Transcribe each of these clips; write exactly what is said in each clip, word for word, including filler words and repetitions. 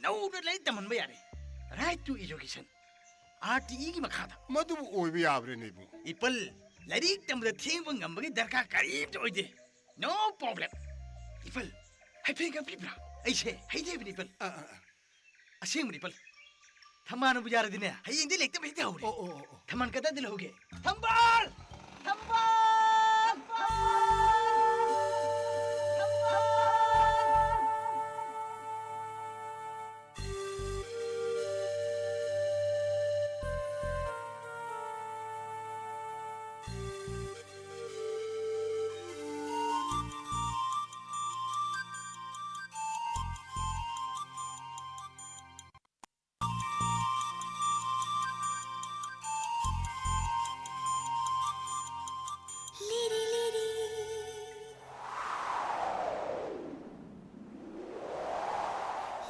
ꯇꯧꯅ ꯂꯥꯏꯔꯤꯛ ꯇꯝꯍꯟꯕ ꯌꯥꯔꯦ꯫ Right to education, R T E ꯒꯤ ꯃꯈꯥꯗ꯫ ꯃꯗꯨꯕꯨ ꯑꯣꯏꯕ ꯌꯥꯕ꯭ꯔꯥꯅꯦ ꯏꯕꯨꯡ? ꯏꯄꯜ, ꯂꯥꯏꯔꯤꯛ ꯇꯝꯕꯗ ꯊꯦꯡꯕ ꯉꯝꯕꯒꯤ ꯗꯔꯀꯥꯔ ꯀꯔꯤꯝꯇ ꯑꯣꯏꯗꯦ꯫ No problem. ꯏꯄꯜ, ꯍꯥꯏꯐꯦꯠ ꯉꯥꯡꯕꯤꯕ꯭ꯔꯥ? ꯑꯩꯁꯦ ꯍꯩꯇꯦꯕꯅꯤ ꯏꯄꯜ꯫ ꯑꯥ, ꯑꯥ, ꯑꯥ꯫ ꯑꯁꯦꯡꯕꯅꯤ ꯏꯄꯜ꯫ ꯊꯝꯕꯥꯜꯅꯕꯨ ꯌꯥꯔꯗꯤꯅꯦ, ꯍꯌꯦꯡꯗꯤ ꯂꯥꯏꯔꯤꯛ ꯇꯝꯕ ꯍꯦꯛꯇ ꯍꯧꯔꯦ꯫ ꯑꯣ, ꯑꯣ, ꯑꯣ, ꯑꯣ꯫ ꯊꯝꯕꯥꯜ ꯀꯗꯥꯏꯗ ꯂꯧꯍꯧꯒꯦ? ꯊꯝꯕꯥꯜ! ꯊꯝꯕꯥꯜ! ꯊꯝꯕꯥꯜ! ꯊꯝꯕꯥꯜ!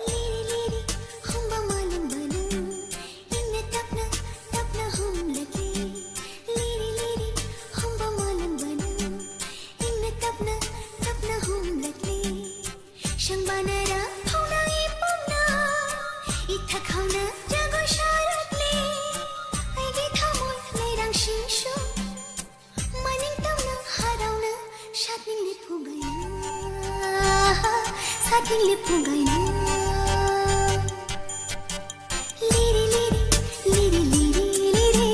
ꯂꯤꯔꯤ ꯂꯤꯔꯤ ꯍꯨꯝꯕ ꯃꯥꯂꯪꯕꯅ ꯏꯪꯅ ꯇꯞꯅ ꯇꯞꯅ ꯍꯨꯝꯂꯛꯂꯤ꯫ ꯂꯤꯔꯤ ꯂꯤꯔꯤ ꯍꯨꯝꯕ ꯃꯥꯂꯪꯕꯅ ꯏꯪꯅ ꯇꯞꯅ ꯇꯞꯅ ꯍꯨꯝꯂꯛꯂꯤ꯫ ꯁꯪꯕꯥꯅꯔ ꯐꯥꯎꯅ ꯏꯄꯨꯝꯅ ꯏꯊꯛ ꯍꯧꯅ ꯖꯒꯣꯏ ꯁꯥꯔꯛꯂꯤ꯫ ꯑꯩꯒꯤ ꯊꯃꯣꯏ ꯂꯩꯔꯥꯡꯁꯤꯡꯁꯨ ꯃꯅꯤꯡ ꯇꯝꯅ ꯍꯔꯥꯎꯅ ꯁꯥꯠꯅꯤꯡꯂꯤ ꯄꯨꯡꯒꯥꯏꯅ, ꯁꯥꯠꯅꯤꯡꯂꯤ ꯄꯨꯡꯒꯥꯏꯅ꯫ ꯂꯤꯔꯤ ꯂꯤꯔꯤ, ꯂꯤꯔꯤ ꯂꯤꯔꯤ ꯂꯤꯔꯤ꯫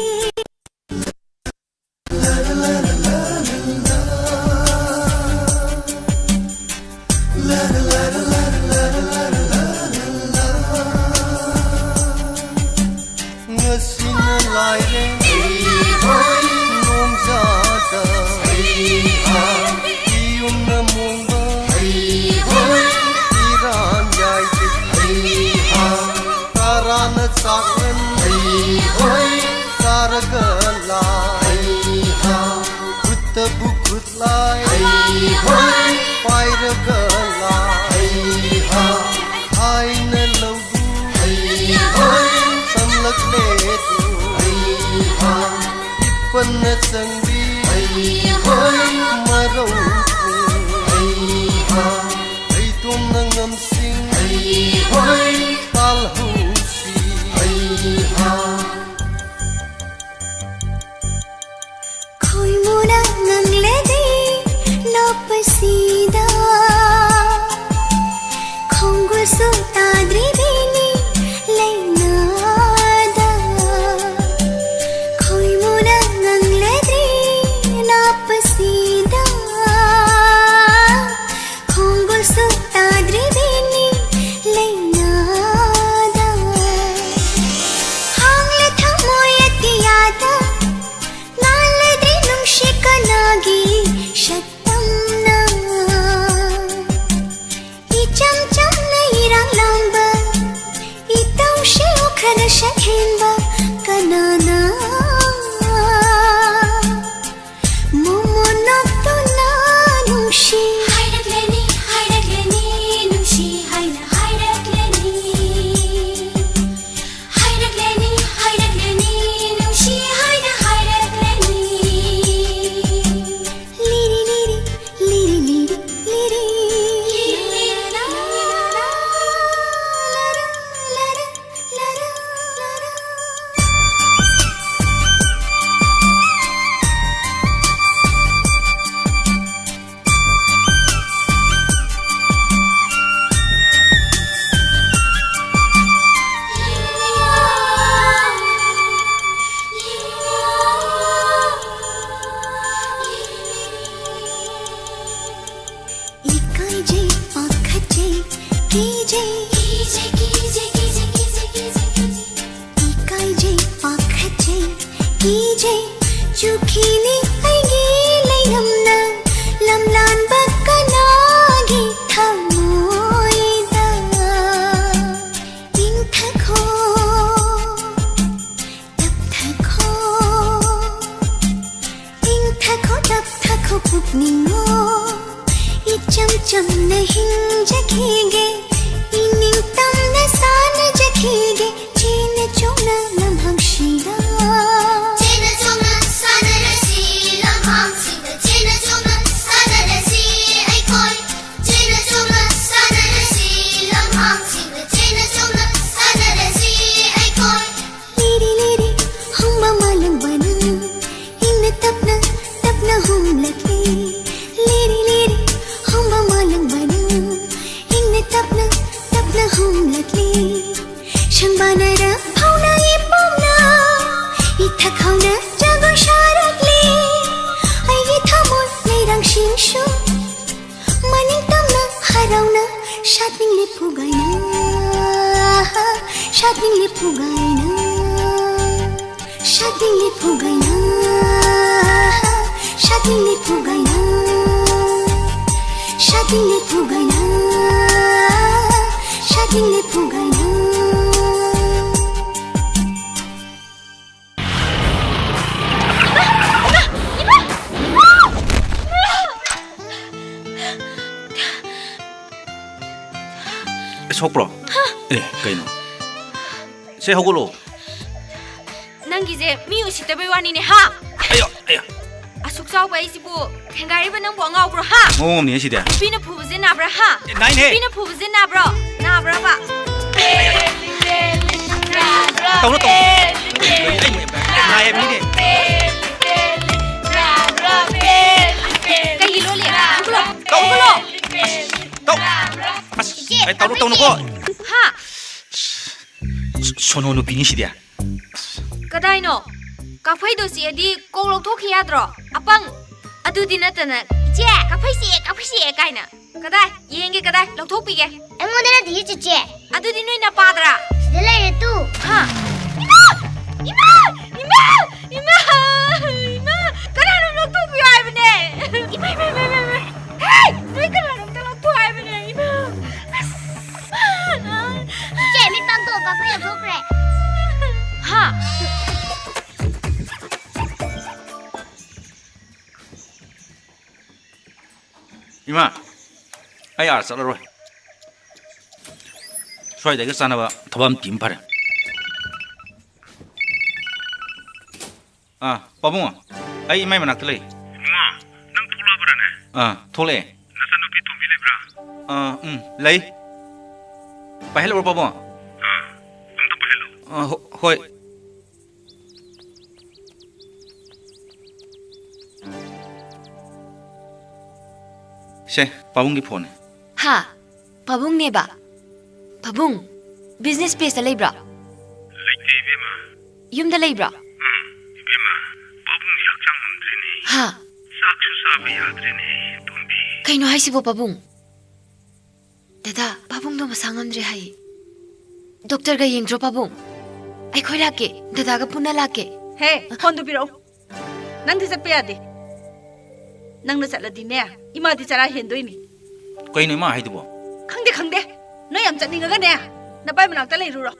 ꯉꯁꯤꯅ ꯂꯥꯏꯔꯦ ꯅꯣꯡꯖꯥꯗ, ꯏꯌꯨꯝꯅ ꯃꯣꯡꯕ ꯏꯔꯥꯡ ꯌꯥꯏꯗꯦ꯫ ꯇꯔꯥꯅ ꯆꯥꯛꯂꯦꯟ ꯆꯥꯔꯒ ꯂꯥꯏ, ꯈꯨꯠꯇꯕꯨ ꯈꯨꯠꯂꯥꯏ ꯄꯥꯏꯔꯒ ꯂꯥꯏ, ꯊꯥꯏꯅ ꯂꯧꯕꯨ ꯇꯝꯂꯛꯂꯦ꯫ ꯏꯄꯟꯅ ꯆꯪꯕꯤ ꯃꯔꯧ ꯂꯩꯇꯣꯝꯅ ꯉꯝꯁꯤꯡ ꯁꯛꯍꯦꯟꯕ ꯀꯅꯥꯅ ꯃꯣꯃꯣꯟ ꯅꯣꯛꯇꯨꯅ ꯅꯨꯡꯁꯤ ꯍꯥꯏꯔꯛꯂꯅꯤ, ꯍꯥꯏꯔꯛꯂꯅꯤ, ꯅꯨꯡꯁꯤ ꯍꯥꯏꯅ ꯍꯥꯏꯔꯛꯂꯅꯤ꯫ ꯍꯥꯏꯔꯛꯂꯅꯤ, ꯍꯥꯏꯔꯛꯂꯅꯤ, ꯅꯨꯡꯁꯤ ꯍꯥꯏꯅ ꯍꯥꯏꯔꯛꯂꯅꯤ꯫ ꯂꯤꯔꯤ ꯂꯤꯔꯤ, ꯂꯤꯔꯤ ꯂꯤꯔꯤ, ꯂꯤꯔꯤ꯫ ꯏꯀꯥꯏꯖꯩ, ꯄꯥꯈꯠꯆꯩ, ꯀꯤꯖꯩ꯫ ꯀꯤꯖꯩ, ꯀꯤꯖꯩ, ꯀꯤꯖꯩ, ꯀꯤꯖꯩ, ꯀꯤꯖꯩ, ꯀꯤꯖꯩ꯫ ꯏꯀꯥꯏꯖꯩ, ꯄꯥꯈꯠꯆꯩ, ꯀꯤꯖꯩ꯫ ꯆꯨꯈꯤꯅꯤ ꯑꯩꯒꯤ ꯂꯩꯅꯝꯅ ꯂꯝꯂꯥꯟꯕ ꯀꯅꯥꯒꯤ ꯊꯃꯣꯏꯗ? ꯏꯪꯊꯈꯣ, ꯇꯞꯊꯈꯣ꯫ ꯏꯪꯊꯈꯣ, ꯇꯞꯊꯈꯣ ꯄꯨꯛꯅꯤꯡꯉꯣ꯫ ꯏꯆꯝ ꯆꯝꯅ ꯍꯤꯡꯖꯈꯤꯒꯦ, ꯏꯅꯤꯡ ꯇꯝꯅ ꯁꯥꯟꯅꯖꯈꯤꯒꯦ꯫ ꯆꯦꯟꯅ ꯆꯣꯡꯅ ꯂꯝꯍꯥꯡꯁꯤꯗ꯫ ꯆꯦꯟꯅ ꯆꯣꯡꯅ ꯁꯥꯟꯅꯔꯁꯤ ꯂꯝꯍꯥꯡꯁꯤꯗ꯫ ꯆꯦꯟꯅ ꯆꯣꯡꯅ ꯁꯥꯟꯅꯔꯁꯤ ꯑꯩꯈꯣꯏ꯫ ꯆꯦꯟꯅ ꯆꯣꯡꯅ ꯁꯥꯟꯅꯔꯁꯤ ꯂꯝꯍꯥꯡꯁꯤꯗ꯫ ꯆꯦꯟꯅ ꯆꯣꯡꯅ ꯁꯥꯟꯅꯔꯁꯤ ꯑꯩꯈꯣꯏ꯫ ꯂꯤꯔꯤ ꯂꯤꯔꯤ ꯍꯨꯝꯕ ꯃꯥꯂꯪꯕꯅ ꯏꯪꯅ ꯇꯞꯅ ꯇꯞꯅ ꯍꯨꯝꯂꯛꯂꯤ꯫ ꯂꯤꯔꯤ ꯂꯤꯔꯤ ꯍꯨꯝꯕ ꯃꯥꯂꯪꯕꯅ ꯏꯪꯅ ꯇꯞꯅ ꯇꯞꯅ ꯍꯨꯝꯂꯛꯂꯤ꯫ ꯁꯪꯕꯥꯅꯔ ꯐꯥꯎꯅ ꯏꯄꯣꯝꯅ ꯏꯊꯛ ꯍꯧꯅ ꯖꯒꯣꯏ ꯁꯥꯔꯛꯂꯤ꯫ ꯑꯩꯒꯤ ꯊꯃꯣꯏ ꯂꯩꯔꯥꯡꯁꯤꯡꯁꯨ ꯃꯅꯤꯡ ꯇꯝꯅ ꯍꯔꯥꯎꯅ ꯁꯥꯠꯅꯤꯡꯂꯤ ꯐꯨꯒꯥꯏꯅ, ꯁꯥꯠꯅꯤꯡꯂꯤ ꯐꯨꯒꯥꯏꯅ, ꯁꯥꯠꯅꯤꯡꯂꯤ ꯐꯨꯒꯥꯏꯅ, ꯁꯥꯠꯅꯤꯡꯂꯤ ꯐꯨꯒꯥꯏꯅ, ꯁꯥꯠꯅꯤꯡꯂꯤ ꯐꯨꯒꯥꯏꯅ, ꯁꯥꯠꯅꯤꯡꯂꯤ ꯐꯨꯒꯥꯏꯅ꯫ ꯊꯣꯛꯄ꯭ꯔꯣ? ꯑꯦ, ꯀꯩꯅꯣ? ꯁꯦ, ꯍꯧꯒꯠꯂꯣ꯫ ꯅꯪꯒꯤꯁꯦ ꯃꯤ ꯎꯁꯤꯠꯇꯕꯩ ꯋꯥꯅꯤꯅꯦ, ꯍꯥ? ꯑꯌꯥ, ꯑꯌꯥ꯫ ꯑꯁꯨꯛ ꯆꯥꯎꯕ ꯑꯩꯁꯤꯕꯨ ꯊꯦꯡꯒꯥꯏꯔꯤꯕ ꯅꯪꯕꯨ ꯑꯉꯥꯎꯕ꯭ꯔꯣ, ꯍꯥ? ꯃꯑꯣꯡ ꯑꯃꯅꯤꯍꯦ ꯁꯤꯗꯤ꯫ ꯅꯨꯄꯤꯅ ꯐꯨꯕꯁꯦ ꯅꯥꯕ꯭ꯔꯥ, ꯍꯥ? ꯑꯦ, ꯅꯥꯏꯅꯦꯍꯦ꯫ ꯅꯨꯄꯤꯅ ꯐꯨꯕꯁꯦ ꯅꯥꯕ꯭ꯔꯣ? ꯅꯥꯕ꯭ꯔꯕ? ꯇꯧꯅꯨ, ꯇꯧꯅꯨ꯫ ꯅꯥꯏ ꯍꯥꯏꯕꯅꯤꯅꯦ꯫ ꯀꯩꯒꯤ ꯂꯣꯜꯂꯤ? ꯍꯧꯒꯠꯂꯣ꯫ ꯇꯧ꯫ ꯍꯧꯒꯠꯂꯣ꯫ ꯑꯁ, ꯇꯧ꯫ ꯑꯁ, ꯏꯆꯦ, ꯑꯩ ꯇꯧꯅꯨ, ꯇꯧꯅꯨꯀꯣ꯫ ꯍꯥ? ꯁꯣꯅꯣ ꯅꯨꯄꯤꯅꯤ ꯁꯤꯗꯤ꯫ ꯀꯗꯥꯏꯅꯣ? ꯀꯥꯐꯩꯗꯣ ꯆꯤꯛꯑꯗꯤ ꯀꯣꯛ ꯂꯧꯊꯣꯛꯈꯤ ꯌꯥꯗ꯭ꯔꯣ? ꯑꯄꯪ! ꯑꯗꯨꯗꯤ ꯅꯠꯇꯅ, "ꯏꯆꯦ, ꯀꯥꯐꯩ ꯆꯤꯛꯑꯦ, ꯀꯥꯐꯩ ꯆꯤꯛꯑꯦ" ꯀꯥꯏꯅ꯫ ꯀꯗꯥꯏ? ꯌꯦꯡꯒꯦ, ꯀꯗꯥꯏ? ꯂꯧꯊꯣꯛꯄꯤꯒꯦ꯫ ꯑꯩꯉꯣꯟꯗ ꯅꯠꯇꯤꯌꯦ, ꯆꯤꯆꯦ꯫ ꯑꯗꯨꯗꯤ ꯅꯣꯏ ꯅꯄꯥꯗꯔꯥ? ꯁꯤꯗ ꯂꯩꯔꯦ ꯇꯨ꯫ ꯍꯥ? ꯏꯃꯥ! ꯏꯃꯥ! ꯏꯃꯥ! ꯏꯃꯥ! ꯏꯃꯥ! ꯀꯅꯥꯅꯣꯝ ꯂꯧꯊꯣꯛꯄꯤꯌꯣ ꯍꯥꯏꯕꯅꯦ! ꯏꯃꯥ, ꯏꯃꯥ, ꯏꯃꯥ, ꯏꯃꯥ, ꯏꯃꯥ! ꯍꯦ! ꯅꯣꯏ ꯀꯅꯥꯅꯣꯝꯇ ꯂꯧꯊꯣꯛ ꯍꯥꯏꯕꯅꯦ, ꯏꯃꯥ! ꯑꯁ! ꯆꯤꯆꯦ, ꯃꯤꯠ ꯄꯥꯡꯊꯣꯛꯑꯣ, ꯀꯥꯐꯩ ꯂꯧꯊꯣꯛꯈ꯭ꯔꯦ꯫ ꯍꯥ? ꯏꯃꯥ, ꯑꯩ ꯑꯥ ꯆꯠꯂꯔꯣꯏ꯫ ꯁ꯭ꯋꯥꯏꯗꯒ ꯆꯥꯅꯕ ꯊꯕꯛ ꯑꯃ ꯊꯤꯕꯅ ꯐꯔꯦ꯫ ꯑꯥ, ꯄꯥꯕꯨꯡ, ꯑꯩ ꯏꯃꯥꯏ ꯃꯅꯥꯛꯇ ꯂꯩ꯫ ꯏꯃꯥ, ꯅꯪ ꯊꯣꯛꯂꯛꯑꯕ꯭ꯔꯥꯅꯦ? ꯑꯥ, ꯊꯣꯛꯂꯛꯑꯦ꯫ ꯅꯆꯟꯅꯨꯄꯤ ꯇꯣꯝꯕꯤ ꯂꯩꯕ꯭ꯔꯥ? ꯑꯥ, ꯎꯝ, ꯂꯩ꯫ ꯄꯥꯏꯍꯜꯂꯛꯎꯔꯣ, ꯄꯥꯕꯨꯡ? ꯑꯥ, ꯑꯝꯇ ꯄꯥꯏꯍꯜꯂꯣ꯫ ꯑꯥ, ꯍꯣ-, ꯍꯣꯏ꯫ ꯁꯦ, ꯄꯥꯕꯨꯡꯒꯤ ꯐꯣꯟꯅꯦ꯫ ꯍꯥ? ꯄꯥꯕꯨꯡꯅꯦꯕ? ꯄꯥꯕꯨꯡ, business place ꯇ ꯂꯩꯕ꯭ꯔꯣ? ꯂꯩꯇꯦ, ꯏꯕꯦꯝꯃ꯫ ꯌꯨꯝꯗ ꯂꯩꯕ꯭ꯔꯣ? ꯎꯝ, ꯏꯕꯦꯝꯃ, ꯄꯥꯕꯨꯡꯁꯦ ꯍꯛꯆꯥꯡ ꯉꯝꯗ꯭ꯔꯦꯅꯦ꯫ ꯍꯥ? ꯆꯥꯛꯁꯨ ꯆꯥꯕ ꯌꯥꯗ꯭ꯔꯦꯅꯦ, ꯇꯣꯝꯕꯤ꯫ ꯀꯩꯅꯣ ꯍꯥꯏꯁꯤꯕꯣ, ꯄꯥꯕꯨꯡ? ꯗꯗꯥ, ꯄꯥꯕꯨꯡꯗꯣ ꯃꯁꯥ ꯉꯝꯗ꯭ꯔꯦ ꯍꯥꯏꯌꯦ꯫ ꯗꯣꯛꯇꯔꯒ ꯌꯦꯡꯗ꯭ꯔꯣ, ꯄꯥꯕꯨꯡ? ꯑꯩꯈꯣꯏ ꯂꯥꯛꯀꯦ, ꯗꯗꯥꯒ ꯄꯨꯟꯅ ꯂꯥꯛꯀꯦ꯫ ꯍꯦ, ꯐꯣꯟꯗꯨ ꯄꯤꯔꯛꯎ꯫ ꯅꯪꯗꯤ ꯆꯠꯄ ꯌꯥꯗꯦ꯫ ꯅꯪꯅ ꯆꯠꯂꯗꯤꯅꯦ, ꯏꯃꯥꯗꯤ ꯆꯔꯥ ꯍꯦꯟꯗꯣꯏꯅꯤ꯫ ꯀꯩꯅꯣ ꯏꯃꯥ ꯍꯥꯏꯗꯨꯕꯣ? ꯈꯪꯗꯦ, ꯈꯪꯗꯦ꯫ ꯅꯣꯏ ꯌꯥꯝ ꯆꯠꯅꯤꯡꯉꯒꯅꯦ, ꯅꯄꯥꯏ ꯃꯅꯥꯛꯇ ꯂꯩꯔꯨꯔꯣ꯫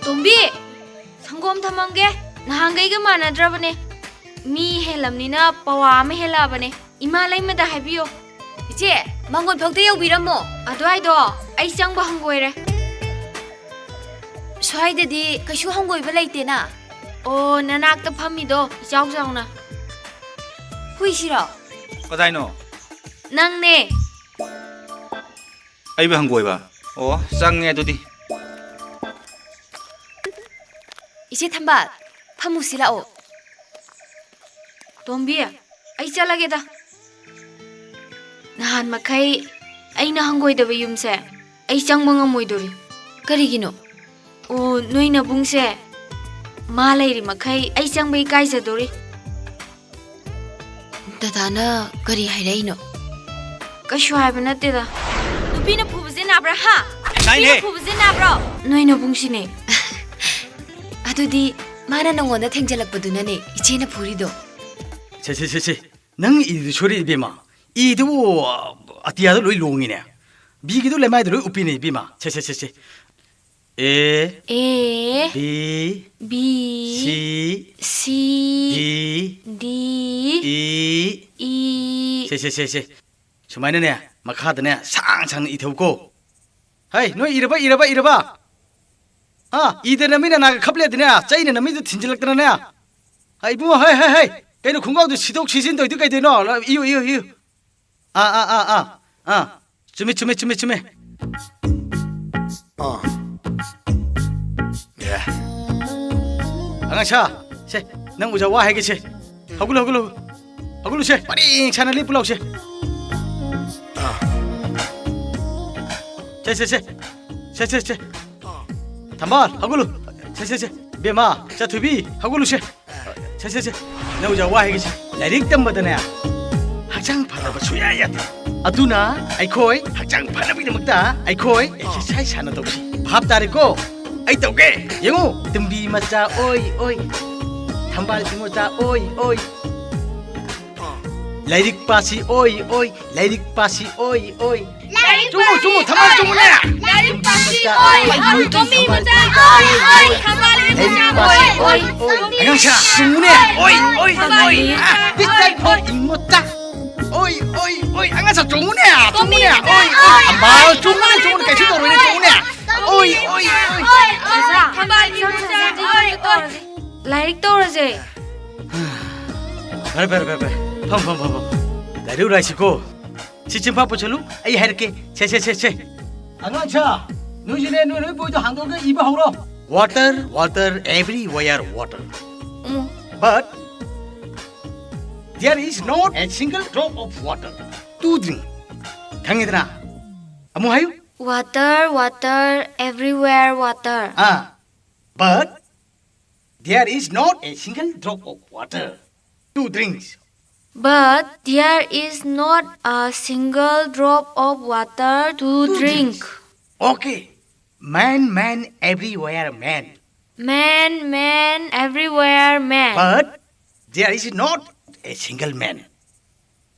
ꯇꯣꯝꯕꯤ, ꯁꯪꯒꯣꯝ ꯊꯝꯃꯝꯒꯦ꯫ ꯅꯍꯥꯟꯈꯩꯒ ꯃꯥꯟꯅꯗ꯭ꯔꯕꯅꯦ꯫ ꯃꯤ ꯍꯦꯜꯂꯝꯅꯤꯅ ꯄꯋꯥ ꯑꯃ ꯍꯦꯜꯂꯛꯑꯕꯅꯦ꯫ ꯏꯃꯥ ꯂꯩꯃꯗ ꯍꯥꯏꯕꯤꯌꯣ꯫ ꯏꯆꯦ, ꯃꯉꯣꯟ ꯐꯥꯎꯗ ꯌꯧꯕꯤꯔꯝꯃꯣ꯫ ꯑꯗꯨꯋꯥꯏꯗꯣ ꯑꯩ ꯆꯪꯕ ꯍꯪꯒꯣꯏꯔꯦ꯫ ꯁ꯭ꯋꯥꯏꯗꯗꯤ ꯀꯩꯁꯨ ꯍꯪꯒꯣꯏꯕ ꯂꯩꯇꯦꯅ꯫ ꯑꯣ, ꯅꯅꯥꯛꯇ ꯐꯝꯃꯤꯗꯣ ꯏꯆꯥꯎ ꯆꯥꯎꯅ꯫ ꯍꯨꯏꯁꯤꯔꯣ? ꯀꯗꯥꯏꯅꯣ? ꯅꯪꯅꯦ꯫ ꯑꯩꯕꯨ ꯍꯪꯒꯣꯏꯕ? ꯑꯣ, ꯆꯪꯉꯦ ꯑꯗꯨꯗꯤ꯫ ꯏꯆꯦ ꯊꯝꯕꯥꯜ, ꯐꯝꯃꯨꯁꯤ ꯂꯥꯛꯑꯣ꯫ ꯇꯣꯝꯕꯤ, ꯑꯩ ꯆꯠꯂꯒꯦꯗ꯫ ꯅꯍꯥꯟ ꯃꯈꯩ ꯑꯩꯅ ꯍꯪꯒꯣꯏꯗꯕ ꯌꯨꯝꯁꯦ ꯑꯩ ꯆꯪꯕ ꯉꯝꯃꯣꯏꯗꯣꯔꯤ꯫ ꯀꯔꯤꯒꯤꯅꯣ? ꯑꯣ, ꯅꯣꯏ ꯅꯕꯨꯡꯁꯦ ꯃꯥ ꯂꯩꯔꯤ ꯃꯈꯩ ꯑꯩ ꯆꯪꯕ ꯏꯀꯥꯏꯖꯗꯣꯔꯤ꯫ ꯗꯗꯥꯅ ꯀꯔꯤ ꯍꯥꯏꯔꯛꯏꯅꯣ? ꯀꯩꯁꯨ ꯍꯥꯏꯕ ꯅꯠꯇꯦꯗ꯫ ꯅꯨꯄꯤꯅ ꯐꯨꯕꯁꯦ ꯅꯥꯕ꯭ꯔꯥ, ꯍꯥ? ꯅꯥꯏꯅꯦ꯫ ꯅꯨꯄꯤꯅ ꯐꯨꯕꯁꯦ ꯅꯥꯕ꯭ꯔꯣ? ꯅꯣꯏ ꯅꯕꯨꯡꯁꯤꯅꯦ꯫ ꯑꯗꯨꯗꯤ ꯃꯥꯅ ꯅꯉꯣꯟꯗ ꯊꯦꯡꯖꯜꯂꯛꯄꯗꯨꯅꯅꯦ ꯏꯆꯦꯅ ꯐꯨꯔꯤꯗꯣ꯫ ꯁꯦ, ꯁꯦ, ꯁꯦ, ꯁꯦ꯫ ꯅꯪ ꯏꯗꯨ ꯁꯣꯏꯔꯛꯏ, ꯏꯕꯦꯝꯃ꯫ ꯏꯗꯨꯕꯨ, ꯑ, ꯑꯇꯤꯌꯥꯗ ꯂꯣꯏ ꯂꯣꯡꯉꯤꯅꯦ꯫ ꯕꯤꯒꯤꯗꯨ ꯂꯩꯃꯥꯏꯗ ꯂꯣꯏ ꯎꯞꯄꯤꯅꯦ, ꯏꯕꯦꯝꯃ꯫ ꯁꯦ, ꯁꯦ, ꯁꯦ, ꯁꯦ꯫ A, ꯑꯦ, B, ꯕꯤ, ꯁꯤ, ꯁꯤ, ꯗꯤ, ꯗꯤ, ꯏ꯫ ꯏ꯫ ꯁꯦ, ꯁꯦ, ꯁꯦ, ꯁꯦ꯫ ꯁꯨꯃꯥꯏꯅꯅꯦ, ꯃꯈꯥꯗꯅꯦ, ꯁꯥꯡ ꯁꯥꯡꯅ ꯏꯊꯧꯀꯣ꯫ ꯍꯩ, ꯅꯣꯏ ꯏꯔꯕ, ꯏꯔꯕ, ꯏꯔꯕ? ꯍꯥ? ꯏꯗꯅ ꯃꯤꯅ ꯅꯥꯒ ꯈꯞꯂꯦꯗꯅꯦ, ꯆꯩꯅ ꯅꯃꯤꯠꯇ ꯊꯤꯟꯖꯤꯜꯂꯛꯇꯅꯅꯦ꯫ ꯍꯩ, ꯏꯕꯨꯡꯉꯣ, ꯍꯩ, ꯍꯩ, ꯍꯩ꯫ ꯀꯩꯅꯣ ꯈꯣꯡꯒ꯭ꯔꯥꯎꯗꯣ ꯁꯤꯗꯣꯛ ꯁꯤꯖꯤꯟ ꯇꯧꯏꯗꯨ ꯀꯩꯗꯧꯅꯣ? ꯏꯌꯨ, ꯏꯌꯨ, ꯏꯌꯨ꯫ ꯑꯥ, ꯑꯥ, ꯑꯥ, ꯑꯥ, ꯑꯥ꯫ ꯆꯨꯝꯃꯤ, ꯆꯨꯝꯃꯤ, ꯆꯨꯝꯃꯤ, ꯆꯨꯝꯃꯤ꯫ ꯑꯥ꯫ ꯑꯦ꯫ ꯑꯉꯥꯡꯁꯥ, ꯁꯦ, ꯅꯪ ꯑꯣꯖꯥ ꯋꯥ ꯍꯥꯏꯒꯦ ꯁꯦ꯫ ꯍꯧꯒꯠꯂꯨ, ꯍꯧꯒꯠꯂꯨ꯫ ꯍꯧꯒꯠꯂꯨꯁꯦ, ꯄꯔꯦꯡ ꯁꯥꯅ ꯂꯦꯞꯄꯨ ꯂꯥꯎꯁꯦ꯫ ꯁꯦ, ꯁꯦ, ꯁꯦ꯫ ꯁꯦ, ꯁꯦ, ꯁꯦ꯫ ꯊꯝꯕꯥꯜ, ꯍꯧꯒꯠꯂꯨ꯫ ꯁꯦ, ꯁꯦ, ꯁꯦ꯫ ꯕꯦꯝꯃ, ꯆꯥꯊꯣꯏꯕꯤ, ꯍꯧꯒꯠꯂꯨꯁꯦ꯫ ꯁꯦ, ꯁꯦ, ꯁꯦ꯫ ꯅꯪ ꯑꯣꯖꯥ ꯋꯥ ꯍꯥꯏꯒꯦꯁꯦ꯫ ꯂꯥꯏꯔꯤꯛ ꯇꯝꯕꯗꯅꯦ, ꯍꯛꯆꯥꯡ ꯐꯗꯕ ꯁꯨꯡꯌꯥ ꯌꯥꯗꯦ꯫ ꯑꯗꯨꯅ ꯑꯩꯈꯣꯏ ꯍꯛꯆꯥꯡ ꯐꯅꯕꯒꯤꯗꯃꯛꯇ ꯑꯩꯈꯣꯏ exercise ꯍꯥꯟꯅ ꯇꯧꯁꯤ꯫ ꯚꯥꯞ ꯇꯥꯔꯦꯀꯣ? ꯑꯩ ꯇꯧꯒꯦ꯫ ꯌꯦꯡꯉꯨ꯫ ꯇꯨꯝꯕꯤ ꯃꯆꯥ ꯑꯣꯏ ꯑꯣꯏ, ꯊꯝꯕꯥꯜ ꯏꯃꯣꯆꯥ ꯑꯣꯏ ꯑꯣꯏ, ꯂꯥꯏꯔꯤꯛ ꯄꯥꯁꯤ ꯑꯣꯏ ꯑꯣꯏ, ꯂꯥꯏꯔꯤꯛ ꯄꯥꯁꯤ ꯑꯣꯏ ꯑꯣꯏ꯫ ꯂꯥꯏꯔꯤꯛ ꯆꯨꯝꯃꯨ, ꯄꯥꯁꯤ ꯆꯨꯝꯃꯨ, ꯊꯝꯕꯥꯜ ꯑꯣꯏ ꯆꯨꯝꯃꯨꯅꯦ꯫ ꯑꯣꯏ, ꯑꯣꯏ, ꯀꯣꯃꯤ ꯃꯆꯥ ꯑꯣꯏ, ꯑꯣꯏ, ꯊꯝꯕꯥꯜ ꯃꯆꯥ ꯑꯣꯏ, ꯑꯣꯏ, ꯑꯉꯥꯡꯁꯥ, ꯆꯨꯝꯃꯨꯅꯦ꯫ ꯑꯣꯏ, ꯑꯣꯏ, ꯑꯣꯏ꯫ ꯊꯝꯕꯥꯜ ꯃꯆꯥ ꯑꯣꯏ꯫ ꯇꯤꯠꯇꯥꯏꯐꯣ ꯏꯃꯣꯆꯥ꯫ ꯑꯣꯏ, ꯑꯣꯏ, ꯑꯣꯏ꯫ ꯑꯉꯥꯡꯁꯥ, ꯆꯨꯝꯃꯨꯅꯦ, ꯆꯨꯝꯃꯨꯅꯦ꯫ ꯑꯣꯏ, ꯑꯣꯏ꯫ ꯊꯝꯕꯥꯜ, ꯆꯨꯝꯃꯨꯅꯦ, ꯆꯨꯝꯃꯨꯅꯦ꯫ ꯀꯩꯁꯨ ꯇꯧꯔꯣꯏꯅꯦ, ꯆꯨꯝꯃꯨꯅꯦ꯫ ꯑꯣꯏ, ꯑꯣꯏ, ꯑꯣꯏ꯫ ꯊꯝꯕꯥꯜ ꯃꯆꯥ ꯑꯣꯏ, ꯑꯣꯏ꯫ ꯂꯥꯏꯔꯤꯛ ꯇꯧꯔꯁꯦ꯫ ꯐꯔꯦ, ꯐꯔꯦ, ꯐꯔꯦ, ꯐꯔꯦ꯫ ꯐꯝ, ꯐꯝ, ꯐꯝ, ꯐꯝ꯫ ꯂꯥꯏꯔꯤꯛ ꯎꯔꯥꯏꯁꯤꯀꯣ꯫ ꯁꯤ ꯆꯤꯟꯐꯥ ꯄꯨꯁꯜꯂꯨ, ꯑꯩ ꯍꯥꯏꯔꯛꯀꯦ꯫ ꯁꯦ, ꯁꯦ, ꯁꯦ, ꯁꯦ꯫ ꯑꯉꯥꯡꯁꯥ, ꯅꯣꯏꯁꯨꯅꯦ, ꯅꯣꯏ ꯅꯣꯏ ꯕꯣꯏꯗꯣ ꯍꯥꯡꯗꯣꯛꯑꯒ ꯏꯕ ꯍꯧꯔꯣ꯫ Water, water, everywhere water. Um. But there is not a single drop of water to drink. ꯈꯪꯉꯦꯗꯅ? ꯑꯃꯨꯛ ꯍꯥꯏꯌꯨ꯫ Water, water, everywhere water. Ah, but there is not a single drop of water to drink. But there is not a single drop of water to drink. Okay. Man, man, everywhere man. Man, man, everywhere man. But there is not a single man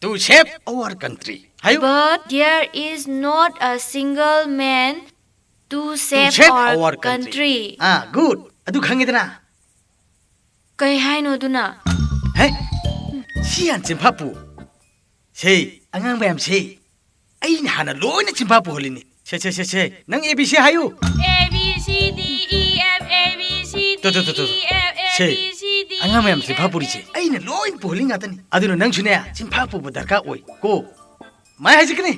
to save our country. ꯍꯥꯏꯌꯨ꯫ But there is not a single man to save our country. Ah, good. ꯑꯗꯨ ꯈꯪꯉꯦꯗꯅ? ꯀꯩ ꯍꯥꯏꯅꯣ ꯑꯗꯨꯅ? ꯍꯦ? ꯁꯤ ꯍꯥꯟꯅ ꯆꯤꯟꯐꯥ ꯄꯨ꯫ ꯁꯦ, ꯑꯉꯥꯡ ꯃꯌꯥꯝꯁꯦ, ꯑꯩꯅ ꯍꯥꯟꯅ ꯂꯣꯏꯅ ꯆꯤꯟꯐꯥ ꯄꯨꯍꯜꯂꯤꯅꯤ꯫ ꯁꯦ, ꯁꯦ, ꯁꯦ, ꯁꯦ꯫ ꯅꯪ A B C ꯍꯥꯏꯌꯨ꯫ A B C D E F, A B C D E F, two, two, two, two. A B C D E F, say, A B C D E F, ꯑꯉꯥꯡ ꯃꯌꯥꯝ ꯆꯤꯟꯐꯥ ꯄꯨꯔꯤꯁꯦ ꯑꯩꯅ ꯂꯣꯏ ꯄꯨꯍꯜꯂꯤ ꯉꯥꯛꯇꯅꯤ꯫ ꯑꯗꯨꯅ ꯅꯪꯁꯨꯅꯦ, ꯆꯤꯟꯐꯥ ꯄꯨꯕ ꯗꯔꯀꯥꯔ ꯑꯣꯏ ꯀꯣ꯫ ꯃꯥꯏ ꯍꯥꯏꯖꯤꯛꯀꯅꯤ꯫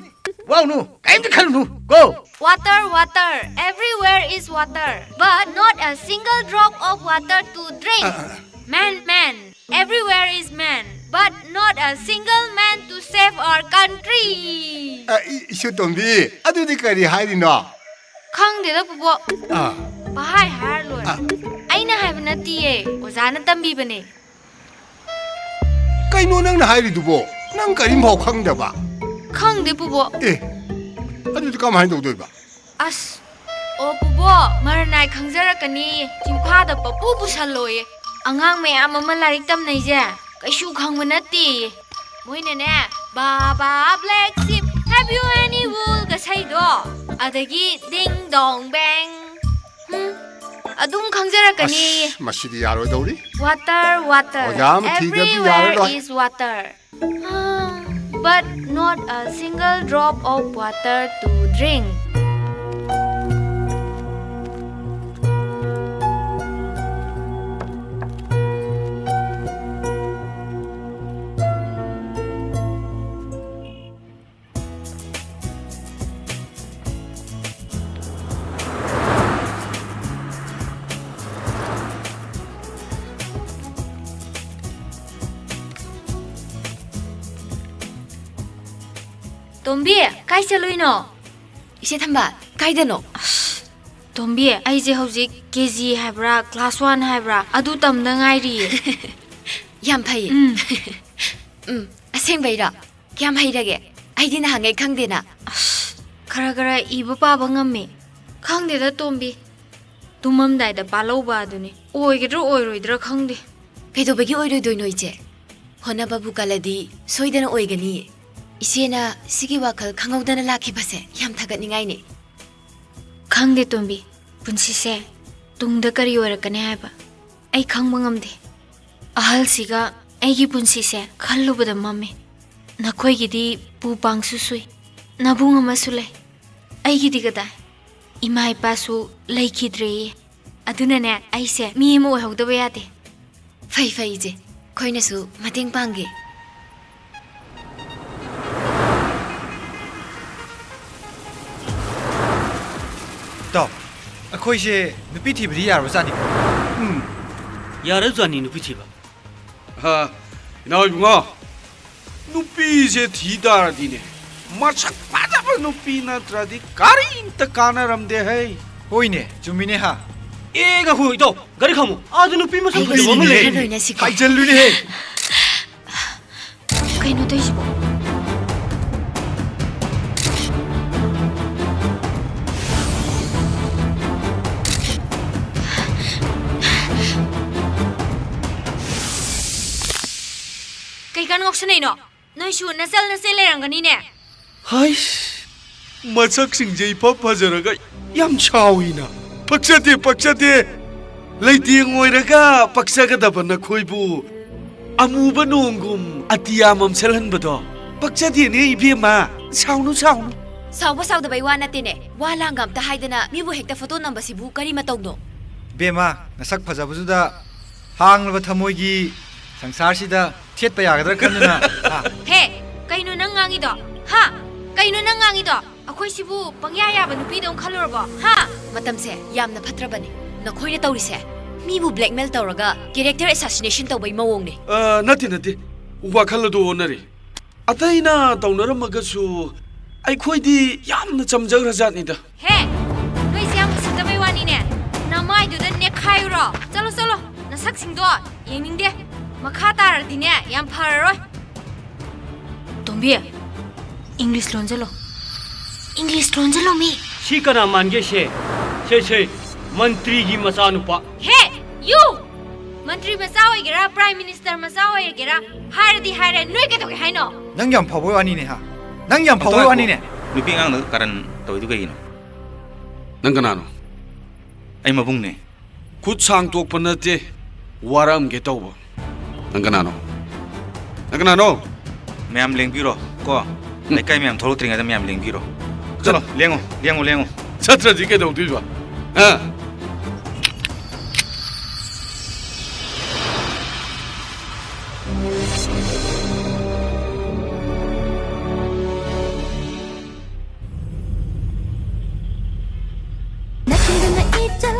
ꯋꯥꯎꯅꯨ, ꯀꯩꯝꯇ ꯈꯜꯂꯨꯅꯨ ꯀꯣ꯫ Water, water, everywhere is water, but not a single drop of water to drink. ꯑ, ꯑ, ꯑ꯫ Man, man, everywhere is man, but not a single man to save our country. ꯑ, ꯏ-, ꯏꯁꯨ ꯇꯣꯝꯕꯤ, ꯑꯗꯨꯗꯤ ꯀꯔꯤ ꯍꯥꯏꯔꯤꯅꯣ? ꯈꯪꯗꯦꯗ, ꯄꯨꯕꯣꯛ꯫ ꯑꯥ꯫ ꯄꯍꯥꯏ ꯍꯥꯏꯔ ꯂꯣꯏꯔꯦ꯫ ꯑꯥ꯫ ꯑꯩꯅ ꯍꯥꯏꯕ ꯅꯠꯇꯤꯌꯦ, ꯑꯣꯖꯥꯅ ꯇꯝꯕꯤꯕꯅꯦ꯫ ꯀꯩꯅꯣ ꯅꯪꯅ ꯍꯥꯏꯔꯤꯗꯨꯕꯣ? ꯅꯪ ꯀꯔꯤꯝꯐꯥꯎ ꯈꯪꯗꯕ? ꯈꯪꯗꯦ, ꯄꯨꯕꯣꯛ꯫ ꯑꯦ, ꯑꯗꯨꯗꯤ ꯀꯃꯥꯏꯅ ꯇꯧꯗꯣꯏꯕ? ꯑꯁ, ꯑꯣ, ꯄꯨꯕꯣꯛ, ꯃꯔꯅꯥꯏ ꯈꯪꯖꯔꯛꯀꯅꯤ꯫ ꯆꯤꯡꯐꯥꯗ ꯄꯄꯨ ꯄꯨꯁꯜꯂꯣꯌꯦ꯫ ꯑꯉꯥꯡ ꯃꯌꯥꯝ ꯑꯃ ꯂꯥꯏꯔꯤꯛ ꯇꯝꯅꯩꯁꯦ ꯀꯩꯁꯨ ꯈꯪꯕ ꯅꯠꯇꯦꯌꯦ꯫ ꯃꯣꯏꯅꯅꯦ, "Baba Black Sheep, have you any wool?" ꯒ ꯁꯩꯗꯣ꯫ ꯑꯗꯒꯤ ding dong bang꯫ ꯍꯝ, ꯑꯗꯨꯝ ꯈꯪꯖꯔꯛꯀꯅꯤ꯫ ꯑꯁ, ꯃꯁꯤꯗꯤ ꯌꯥꯔꯣꯏꯗꯧꯔꯤ꯫ Water, water꯫ ꯑꯣꯖꯥ ꯑꯃ ꯊꯤꯗꯕꯗꯤ Everywhere ꯌꯥꯔꯔꯣꯏ꯫ Is water꯫ But not a single drop of water to drink. ꯇꯣꯝꯕꯤ, ꯀꯥꯏ ꯆꯠꯂꯨꯏꯅꯣ? ꯏꯆꯦ ꯊꯝꯕꯥꯜ, ꯀꯥꯏꯗꯅꯣ? ꯑꯁ, ꯇꯣꯝꯕꯤ, ꯑꯩꯁꯦ ꯍꯧꯖꯤꯛ KG ꯍꯥꯏꯕ꯭ꯔꯥ, class one ꯍꯥꯏꯕ꯭ꯔꯥ, ꯑꯗꯨ ꯇꯝꯗ ꯉꯥꯏꯔꯤꯌꯦ꯫ ꯌꯥꯝ ꯐꯩꯌꯦ꯫ ꯎꯝ꯫ ꯎꯝ, ꯑꯁꯦꯡꯕꯩꯔꯣ? ꯀꯌꯥꯝ ꯍꯩꯔꯒꯦ? ꯑꯩꯗꯤ ꯅꯍꯥꯟꯉꯩ ꯈꯪꯗꯦꯅ꯫ ꯑꯁ, ꯈꯔ ꯈꯔ ꯏꯕ ꯄꯥꯕ ꯉꯝꯃꯦ꯫ ꯈꯪꯗꯦꯗ ꯇꯣꯝꯕꯤ, ꯇꯨꯝꯃꯝꯗꯥꯏꯗ ꯄꯥꯂꯧꯕ ꯑꯗꯨꯅꯤ꯫ ꯑꯣꯏꯒꯗ꯭ꯔꯥ ꯑꯣꯏꯔꯣꯏꯗ꯭ꯔꯥ ꯈꯪꯗꯦ꯫ ꯀꯩꯗꯧꯕꯒꯤ ꯑꯣꯏꯔꯣꯏꯗꯣꯏꯅꯣ ꯏꯆꯦ? ꯍꯣꯠꯅꯕꯕꯨ ꯀꯜꯂꯗꯤ ꯁꯣꯏꯗꯅ ꯑꯣꯏꯒꯅꯤꯌꯦ꯫ ꯏꯆꯦꯅ ꯁꯤꯒꯤ ꯋꯥꯈꯜ ꯈꯪꯍꯧꯗꯅ ꯂꯥꯛꯈꯤꯕꯁꯦ ꯌꯥꯝ ꯊꯥꯒꯠꯅꯤꯡꯉꯥꯏꯅꯦ꯫ ꯈꯪꯗꯦ ꯇꯣꯝꯕꯤ, ꯄꯨꯟꯁꯤꯁꯦ ꯇꯨꯡꯗ ꯀꯔꯤ ꯑꯣꯏꯔꯛꯀꯅꯤ ꯍꯥꯏꯕ ꯑꯩ ꯈꯪꯕ ꯉꯝꯗꯦ꯫ ꯑꯍꯜꯁꯤꯒ ꯑꯩꯒꯤ ꯄꯨꯟꯁꯤꯁꯦ ꯈꯜꯂꯨꯕꯗ ꯃꯝꯃꯤ꯫ ꯅꯈꯣꯏꯒꯤꯗꯤ ꯄꯨ ꯄꯥꯡꯁꯨ ꯁꯨꯏ, ꯅꯕꯨꯡ ꯑꯃꯁꯨ ꯂꯩ꯫ ꯑꯩꯒꯤꯗꯤ ꯀꯗꯥꯏ? ꯏꯃꯥ ꯏꯄꯥꯁꯨ ꯂꯩꯈꯤꯗ꯭ꯔꯦꯌꯦ꯫ ꯑꯗꯨꯅꯅꯦ, ꯑꯩꯁꯦ ꯃꯤ ꯑꯃ ꯑꯣꯏꯍꯧꯗꯕ ꯌꯥꯗꯦ꯫ ꯐꯩ ꯐꯩ ꯏꯆꯦ, ꯑꯩꯈꯣꯏꯅꯁꯨ ꯃꯇꯦꯡ ꯄꯥꯡꯒꯦ꯫ ꯏꯇꯥꯎ, ꯑꯩꯈꯣꯏꯁꯦ ꯅꯨꯄꯤ ꯊꯤꯕꯗꯤ ꯌꯥꯔꯕꯖꯥꯠꯅꯤꯀꯣ? ꯎꯝ, ꯌꯥꯔꯕꯖꯥꯠꯅꯤ ꯅꯨꯄꯤ ꯊꯤꯕ꯫ ꯍꯥ, ꯏꯅꯥꯎ ꯏꯕꯨꯡꯉꯣ, ꯅꯨꯄꯤꯁꯦ ꯊꯤ ꯇꯥꯔꯗꯤꯅꯦ, ꯃꯁꯛ ꯐꯖꯕ ꯅꯨꯄꯤ ꯅꯠꯇ꯭ꯔꯗꯤ ꯀꯔꯤꯝꯇ ꯀꯥꯟꯅꯔꯝꯗꯦ ꯍꯩ꯫ ꯍꯣꯏꯅꯦ, ꯆꯨꯝꯃꯤꯅꯦ ꯍꯥ꯫ ꯑꯦ, ꯉꯥꯏꯈꯣ ꯏꯇꯥꯎ, ꯒꯥꯔꯤ ꯈꯥꯝꯃꯣ꯫ ꯑꯥꯗ ꯅꯨꯄꯤ ꯃꯁꯛ ꯐꯖꯕ ꯑꯃ ꯂꯩ꯫ ꯍꯥꯏꯖꯜꯂꯨꯅꯦꯍꯦ꯫ ꯀꯩꯅꯣ ꯇꯧꯔꯤꯁꯤꯕꯣ? ꯀꯩ ꯀꯥꯟ ꯉꯥꯎꯁꯟꯅꯩꯅꯣ? ꯅꯣꯏꯁꯨ ꯅꯆꯜ ꯅꯆꯦ ꯂꯩꯔꯝꯒꯅꯤꯅꯦ꯫ ꯍꯩꯁ! ꯃꯁꯛꯁꯤꯡꯁꯦ ꯏꯐ ꯐꯖꯔꯒ ꯌꯥꯝ ꯁꯥꯎꯏꯅ꯫ ꯄꯛꯆꯗꯦ, ꯄꯛꯆꯗꯦ꯫ ꯂꯩꯇꯦꯡ ꯑꯣꯏꯔꯒ ꯄꯛꯆꯒꯗꯕ ꯅꯈꯣꯏꯕꯨ ꯑꯃꯨꯕ ꯅꯣꯡꯒꯨꯝ ꯑꯇꯤꯌꯥ ꯃꯝꯁꯜꯍꯟꯕꯗꯣ ꯄꯛꯆꯗꯦꯅꯦ, ꯏꯕꯦꯝꯃ꯫ ꯁꯥꯎꯅꯨ, ꯁꯥꯎꯅꯨ꯫ ꯁꯥꯎꯕ ꯁꯥꯎꯗꯕꯩ ꯋꯥ ꯅꯠꯇꯦꯅꯦ꯫ ꯋꯥ ꯂꯥꯡꯒ ꯑꯝꯇ ꯍꯥꯏꯗꯅ ꯃꯤꯕꯨ ꯍꯦꯛꯇ ꯐꯣꯇꯣ ꯅꯝꯕꯁꯤꯕꯨ ꯀꯔꯤ ꯃꯇꯧꯅꯣ? ꯕꯦꯝꯃ, ꯅꯁꯛ ꯐꯖꯕꯗꯨꯗ ꯍꯥꯡꯂꯕ ꯊꯃꯣꯏꯒꯤ ꯁꯪꯁꯥꯔꯁꯤꯗ ꯊꯦꯠꯄ ꯌꯥꯒꯗ꯭ꯔꯥ ꯈꯟꯗꯨꯅ, ꯍꯥ? ꯍꯦ, ꯀꯩꯅꯣ ꯅꯪ ꯉꯥꯡꯉꯤꯗꯣ? ꯍꯥ? ꯀꯩꯅꯣ ꯅꯪ ꯉꯥꯡꯉꯤꯗꯣ? ꯑꯩꯈꯣꯏꯁꯤꯕꯨ ꯄꯪꯌꯥ ꯌꯥꯕ ꯅꯨꯄꯤꯗꯧꯅ ꯈꯜꯂꯨꯔꯕꯣ? ꯍꯥ? ꯃꯇꯝꯁꯦ ꯌꯥꯝꯅ ꯐꯠꯇ꯭ꯔꯕꯅꯦ꯫ ꯅꯈꯣꯏꯅ ꯇꯧꯔꯤꯁꯦ ꯃꯤꯕꯨ blackmail ꯇꯧꯔꯒ character assassination ꯇꯧꯕꯩ ꯃꯑꯣꯡꯅꯦ꯫ ꯑ, ꯅꯠꯇꯦ, ꯅꯠꯇꯦ꯫ ꯋꯥꯈꯜ ꯑꯗꯨ ꯑꯣꯟꯅꯔꯦ꯫ ꯑꯇꯩꯅ ꯇꯧꯅꯔꯝꯃꯒꯁꯨ ꯑꯩꯈꯣꯏꯗꯤ ꯌꯥꯝꯅ ꯆꯝꯖꯈ꯭ꯔꯖꯥꯠꯅꯤꯗ꯫ ꯍꯦ! ꯅꯣꯏꯁꯦ ꯌꯥꯝ ꯎꯁꯤꯠꯇꯕꯩ ꯋꯥꯅꯤꯅꯦ꯫ ꯅꯃꯥꯏꯗꯨꯗ ꯅꯦꯛꯈꯥꯏꯌꯨꯔꯣ? ꯆꯠꯂꯣ, ꯆꯠꯂꯣ꯫ ꯅꯁꯛꯁꯤꯡꯗꯣ ꯌꯦꯡꯅꯤꯡꯗꯦ꯫ ꯃꯈꯥ ꯇꯥꯔꯗꯤꯅꯦ, ꯌꯥꯝ ꯐꯔꯔꯣꯏ꯫ ꯇꯣꯝꯕꯤ, English ꯂꯣꯟꯖꯜꯂꯣ꯫ English ꯂꯣꯟꯖꯜꯂꯣ ꯃꯤ꯫ ꯁꯤ ꯀꯅꯥ ꯃꯥꯟꯒꯦ ꯁꯦ? ꯁꯦ, ꯁꯦ, ꯃꯟꯇ꯭ꯔꯤꯒꯤ ꯃꯆꯥꯅꯨꯄꯥ꯫ ꯍꯦ! You! ꯃꯟꯇ꯭ꯔꯤ ꯃꯆꯥ ꯑꯣꯏꯒꯦꯔꯥ, Prime Minister ꯃꯆꯥ ꯑꯣꯏꯒꯦꯔꯥ, ꯍꯥꯏꯔꯗꯤ ꯍꯥꯏꯔꯦ, ꯅꯣꯏ ꯀꯩꯗꯧꯒꯦ ꯍꯥꯏꯅꯣ? ꯅꯪ ꯌꯥꯝ ꯐꯕꯩ ꯋꯥꯅꯤꯅꯦ, ꯍꯥ? ꯅꯪ ꯌꯥꯝ ꯐꯕꯩ ꯋꯥꯅꯤꯅꯦ꯫ ꯅꯨꯄꯤ ꯑꯉꯥꯡꯗ ꯀꯥꯔꯟ ꯇꯧꯔꯤꯗꯨ ꯀꯩꯒꯤꯅꯣ? ꯅꯪ ꯀꯅꯥꯅꯣ? ꯑꯩ ꯃꯕꯨꯡꯅꯦ꯫ ꯈꯨꯠ ꯁꯥꯡ ꯇꯣꯛꯄ ꯅꯠꯇꯦ, ꯋꯥꯔꯛꯑꯝꯒꯦ ꯇꯧꯕ꯫ ꯅꯪ ꯀꯅꯥꯅꯣ? ꯅꯪ ꯀꯅꯥꯅꯣ? ꯃꯌꯥꯝ ꯂꯦꯡꯕꯤꯔꯣ ꯀꯣ꯫ ꯎꯝ꯫ ꯂꯩꯀꯥꯏ ꯃꯌꯥꯝ ꯊꯣꯛꯂꯛꯇ꯭ꯔꯤꯉꯩꯗ ꯃꯌꯥꯝ ꯂꯦꯡꯕꯤꯔꯣ꯫ ꯆꯠꯂꯣ, ꯂꯦꯡꯉꯣ, ꯂꯦꯡꯉꯣ, ꯂꯦꯡꯉꯣ꯫ ꯆꯠꯇ꯭ꯔꯗꯤ ꯀꯩꯗꯧꯗꯣꯏꯕ? ꯍꯥ?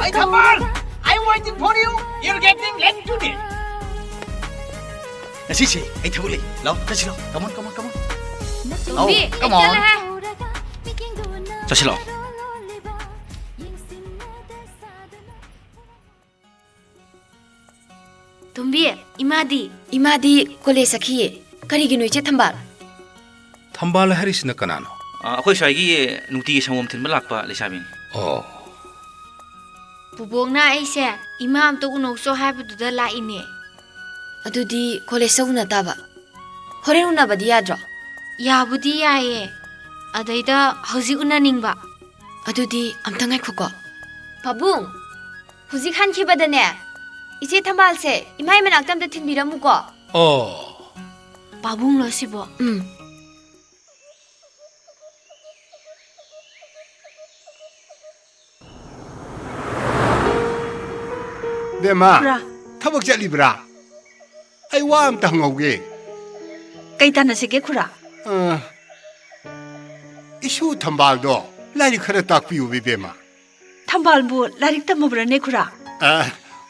Hey, Thampal! I'm waiting for you. You're getting late today. ꯉꯁꯤꯁꯦ ꯑꯩ ꯊꯕꯛ ꯂꯩ꯫ ꯂꯥꯛꯑꯣ, ꯆꯠꯁꯤ ꯂꯥꯛꯑꯣ꯫ Come on, come on, come on. ꯇꯣꯝꯕꯤ, ꯂꯥꯛꯑꯣ, come on. ꯆꯠꯂꯍꯦ꯫ ꯆꯠꯁꯤ ꯂꯥꯛꯑꯣ꯫ ꯇꯣꯝꯕꯤ, ꯏꯃꯥꯗꯤ? ꯏꯃꯥꯗꯤ college ꯆꯠꯈꯤꯌꯦ꯫ ꯀꯔꯤꯒꯤꯅꯣ, ꯏꯆꯦ ꯊꯝꯕꯥꯜ? ꯊꯝꯕꯥꯜ ꯍꯥꯏꯔꯤꯁꯤꯅ ꯀꯅꯥꯅꯣ? ꯑ, ꯑꯩꯈꯣꯏ ꯁ꯭ꯋꯥꯏꯒꯤ ꯅꯨꯡꯇꯤꯒꯤ ꯁꯪꯒꯣꯝ ꯊꯤꯟꯕ ꯂꯥꯛꯄ ꯂꯩꯁꯥꯕꯤꯅꯤ꯫ ꯑꯣ꯫ ꯄꯨꯕꯣꯛꯅ ꯑꯩꯁꯦ ꯏꯃꯥ ꯑꯝꯇ ꯎꯅꯧꯆꯣ ꯍꯥꯏꯕꯗꯨꯗ ꯂꯥꯛꯏꯅꯦ꯫ ꯑꯗꯨꯗꯤ college ꯇ ꯎꯅ ꯇꯥꯕ꯫ ꯍꯣꯔꯦꯟ ꯎꯅꯕꯗꯤ ꯌꯥꯗ꯭ꯔꯣ? ꯌꯥꯕꯨꯗꯤ ꯌꯥꯏꯌꯦ, ꯑꯗꯩꯗ ꯍꯧꯖꯤꯛ ꯎꯅꯅꯤꯡꯕ꯫ ꯑꯗꯨꯗꯤ ꯑꯝꯇ ꯉꯥꯏꯈꯣꯀꯣ꯫ ꯄꯥꯕꯨꯡ, ꯍꯧꯖꯤꯛ ꯍꯟꯈꯤꯕꯗꯅꯦ, ꯏꯆꯦ ꯊꯝꯕꯥꯜꯁꯦ ꯏꯃꯥꯏ ꯃꯅꯥꯛꯇ ꯑꯝꯇ ꯊꯤꯟꯕꯤꯔꯝꯃꯨꯀꯣ꯫ ꯑꯣ꯫ ꯄꯥꯕꯨꯡꯂꯣ ꯁꯤꯕꯣ? ꯎꯝ꯫ ꯕꯦꯝꯃ, ꯈꯨꯔꯥ꯫ ꯊꯕꯛ ꯆꯠꯂꯤꯕ꯭ꯔꯥ? ꯑꯩ ꯋꯥ ꯑꯝꯇ ꯍꯪꯍꯧꯒꯦ꯫ ꯀꯩ ꯇꯥꯟꯅꯁꯤꯒꯦ, ꯈꯨꯔꯥ? ꯑ, ꯏꯁꯨ ꯊꯝꯕꯥꯜꯗꯣ ꯂꯥꯏꯔꯤꯛ ꯈꯔ ꯇꯥꯛꯄꯤꯌꯨ, ꯏꯕꯦꯝꯃ꯫ ꯊꯝꯕꯥꯜꯕꯨ ꯂꯥꯏꯔꯤꯛ ꯇꯝꯃꯕ꯭ꯔꯅꯦ, ꯈꯨꯔꯥ? ꯑ,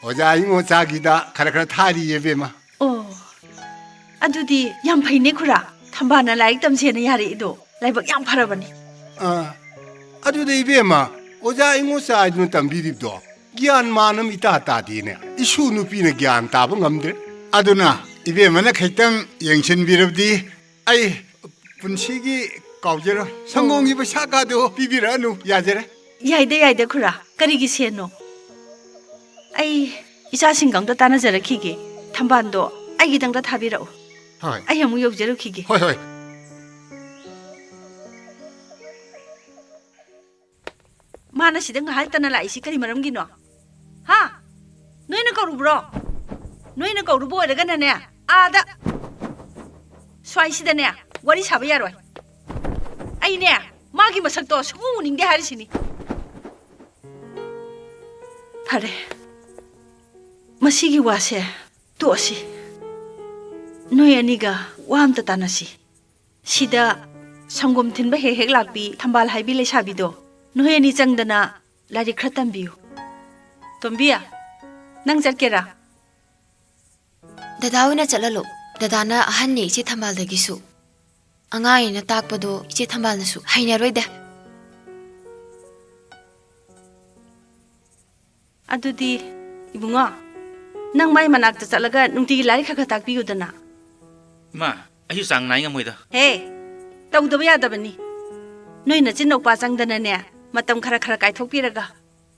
ꯑꯣꯖꯥ ꯏꯉꯣꯆꯥꯒꯤꯗ ꯈꯔ ꯈꯔ ꯊꯥꯔꯤꯌꯦ, ꯏꯕꯦꯝꯃ꯫ ꯑꯣ, ꯑꯗꯨꯗꯤ ꯌꯥꯝ ꯐꯩꯅꯦ, ꯈꯨꯔꯥ꯫ ꯊꯝꯕꯥꯜꯅ ꯂꯥꯏꯔꯤꯛ ꯇꯝꯁꯦꯅ ꯌꯥꯔꯛꯏꯗꯣ ꯂꯥꯏꯕꯛ ꯌꯥꯝ ꯐꯔꯕꯅꯤ꯫ ꯑ, ꯑꯗꯨꯗ ꯏꯕꯦꯝꯃ, ꯑꯣꯖꯥ ꯏꯉꯣꯆꯥ ꯍꯥꯏꯗꯨꯅ ꯇꯝꯕꯤꯔꯤꯕꯗꯣ ꯒ꯭ꯌꯥꯟ ꯃꯥꯟ ꯑꯃ ꯏꯇꯥ ꯇꯥꯗꯦꯅꯦ꯫ ꯏꯁꯨ ꯅꯨꯄꯤꯅ ꯒ꯭ꯌꯥꯟ ꯇꯥꯕ ꯉꯝꯗ꯭ꯔꯦ꯫ ꯑꯗꯨꯅ ꯏꯕꯦꯝꯃꯅ ꯈꯤꯇꯪ ꯌꯦꯡꯁꯤꯟꯕꯤꯔꯕꯗꯤ ꯑꯩ ꯄꯨꯟꯁꯤꯒꯤ ꯀꯥꯎꯖꯔꯣꯏ꯫ ꯁꯪꯒꯣꯝꯒꯤ ꯄꯩꯁꯥ ꯀꯥꯗꯣ ꯄꯤꯕꯤꯔꯛꯑꯅꯨ, ꯌꯥꯖꯔꯦ꯫ ꯌꯥꯏꯗ, ꯌꯥꯏꯗ, ꯈꯨꯔꯥ꯫ ꯀꯔꯤꯒꯤ ꯁꯦꯟꯅꯣ? ꯑꯩ ꯏꯆꯥꯁꯤꯡꯒ ꯑꯝꯇ ꯇꯥꯟꯅꯖꯔꯛꯈꯤꯒꯦ꯫ ꯊꯝꯕꯥꯜꯗꯣ ꯑꯩꯒꯤꯗꯪꯗ ꯊꯥꯕꯤꯔꯛꯎ꯫ ꯍꯣꯏ꯫ ꯑꯩ ꯑꯃꯨꯛ ꯌꯧꯖꯔꯨꯈꯤꯒꯦ꯫ ꯍꯣꯏ, ꯍꯣꯏ꯫ ꯃꯥꯅ ꯁꯤꯗ ꯉꯥꯏꯍꯥꯛꯇꯅ ꯂꯥꯛꯏꯁꯤ ꯀꯔꯤ ꯃꯔꯝꯒꯤꯅꯣ? ꯍꯥ? ꯅꯣꯏꯅ ꯀꯧꯔꯨꯕ꯭ꯔꯣ? ꯅꯣꯏꯅ ꯀꯧꯔꯨꯕ ꯑꯣꯏꯔꯒꯅꯅꯦ, ꯑꯥꯗ, ꯁ꯭ꯋꯥꯏꯁꯤꯗꯅꯦ, ꯋꯥꯔꯤ ꯁꯥꯕ ꯌꯥꯔꯣꯏ꯫ ꯑꯩꯅꯦ, ꯃꯥꯒꯤ ꯃꯁꯛꯇꯣ ꯁꯨꯡꯎ ꯎꯅꯤꯡꯗꯦ ꯍꯥꯏꯔꯤꯁꯤꯅꯤ꯫ ꯐꯔꯦ, ꯃꯁꯤꯒꯤ ꯋꯥꯁꯦ ꯇꯣꯛꯑꯁꯤ꯫ ꯅꯣꯏ ꯑꯅꯤꯒ ꯋꯥ ꯑꯝꯇ ꯇꯥꯟꯅꯁꯤ꯫ ꯁꯤꯗ ꯁꯪꯒꯣꯝ ꯊꯤꯟꯕ ꯍꯦꯛ ꯍꯦꯛ ꯂꯥꯛꯄꯤ ꯊꯝꯕꯥꯜ ꯍꯥꯏꯕꯤ ꯂꯩꯁꯥꯕꯤꯗꯣ, ꯅꯣꯏ ꯑꯅꯤ ꯆꯪꯗꯅ ꯂꯥꯏꯔꯤꯛ ꯈꯔ ꯇꯝꯕꯤꯌꯨ꯫ ꯇꯣꯝꯕꯤ, ꯅꯪ ꯆꯠꯀꯦꯔꯥ? ꯗꯗꯥ ꯍꯣꯏꯅ ꯆꯠꯍꯜꯂꯣ꯫ ꯗꯗꯥꯅ ꯑꯍꯟꯅꯦ ꯏꯆꯦ ꯊꯝꯕꯥꯜꯗꯒꯤꯁꯨ꯫ ꯑꯉꯥꯡ ꯑꯩꯅ ꯇꯥꯛꯄꯗꯣ ꯏꯆꯦ ꯊꯝꯕꯥꯜꯅꯁꯨ ꯍꯩꯅꯔꯣꯏꯗ꯫ ꯑꯗꯨꯗꯤ, ꯏꯕꯨꯡꯉꯣ, ꯅꯪ ꯃꯥꯏ ꯃꯅꯥꯛꯇ ꯆꯠꯂꯒ ꯅꯨꯡꯇꯤꯒꯤ ꯂꯥꯏꯔꯤꯛ ꯈꯔ ꯈꯔ ꯇꯥꯛꯄꯤꯌꯨꯗꯅ꯫ ꯏꯃꯥ, ꯑꯩꯁꯨ ꯆꯥꯡ ꯅꯥꯏ ꯉꯝꯃꯣꯏꯗ꯫ ꯍꯦ, ꯇꯧꯗꯕ ꯌꯥꯗꯕꯅꯤ꯫ ꯅꯣꯏ ꯅꯆꯤꯟ ꯅꯧꯄꯥ ꯆꯪꯗꯅꯅꯦ, ꯃꯇꯝ ꯈꯔ ꯈꯔ ꯀꯥꯏꯊꯣꯛꯄꯤꯔꯒ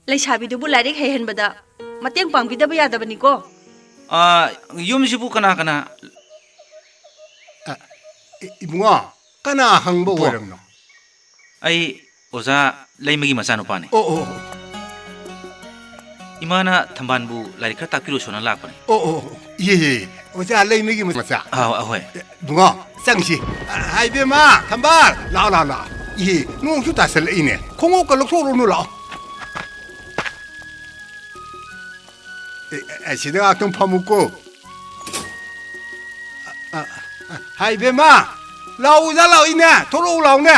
ꯂꯩꯁꯥꯕꯤꯗꯨꯕꯨ ꯂꯥꯏꯔꯤꯛ ꯍꯩꯍꯟꯕꯗ ꯃꯇꯦꯡ ꯄꯥꯡꯕꯤꯗꯕ ꯌꯥꯗꯕꯅꯤꯀꯣ꯫ ꯑꯥ, ꯌꯨꯝꯁꯤꯕꯨ ꯀꯅꯥ ꯀꯅꯥ? ꯑ, ꯏ-, ꯏꯕꯨꯡꯉꯣ, ꯀꯅꯥ ꯍꯪꯕ ꯏꯕꯣ꯫ ꯑꯣꯏꯔꯝꯅꯣ? ꯑꯩ ꯑꯣꯖꯥ ꯂꯩꯃꯒꯤ ꯃꯆꯥꯅꯨꯄꯥꯅꯤ꯫ ꯑꯣ, ꯑꯣ, ꯑꯣ꯫ ꯏꯃꯥꯅ ꯊꯝꯕꯥꯜꯕꯨ ꯂꯥꯏꯔꯤꯛ ꯈꯔ ꯇꯥꯛꯄꯤꯔꯨꯁꯣꯅ ꯂꯥꯛꯄꯅꯤ꯫ ꯑꯣ, ꯑꯣ, ꯑꯣ꯫ ꯏꯍꯦ, ꯏꯍꯦ꯫ ꯑꯣꯖꯥ ꯂꯩꯃꯒꯤ ꯃꯆꯥ꯫ ꯑꯥ, ꯑꯍꯣꯏ꯫ ꯕꯨꯡꯉꯣ, ꯆꯪꯁꯤ꯫ ꯑ, ꯍꯥꯏ ꯕꯦꯝꯃ, ꯊꯝꯕꯥꯜ, ꯂꯥꯛꯑꯣ, ꯂꯥꯛꯑꯣ, ꯂꯥꯛꯑꯣ꯫ ꯏꯍꯦ, ꯅꯣꯡꯁꯨ ꯇꯥꯁꯜꯂꯛꯏꯅꯦ꯫ ꯈꯣꯡꯎꯞꯀ ꯂꯧꯊꯣꯛꯎꯔꯣꯅꯨ, ꯂꯥꯛꯑꯣ꯫ ꯑꯦ, ꯑꯦ, ꯁꯤꯗ ꯉꯥꯛꯇꯪ ꯐꯝꯃꯨꯀꯣ꯫ ꯑ, ꯑ, ꯑ, ꯍꯥꯏ ꯕꯦꯝꯃ, ꯂꯥꯛꯑꯣ, ꯑꯣꯖꯥ ꯂꯥꯛꯑꯣ, ꯏꯅꯦ, ꯊꯣꯛꯂꯛꯑꯣ ꯂꯥꯛꯑꯣꯅꯦ꯫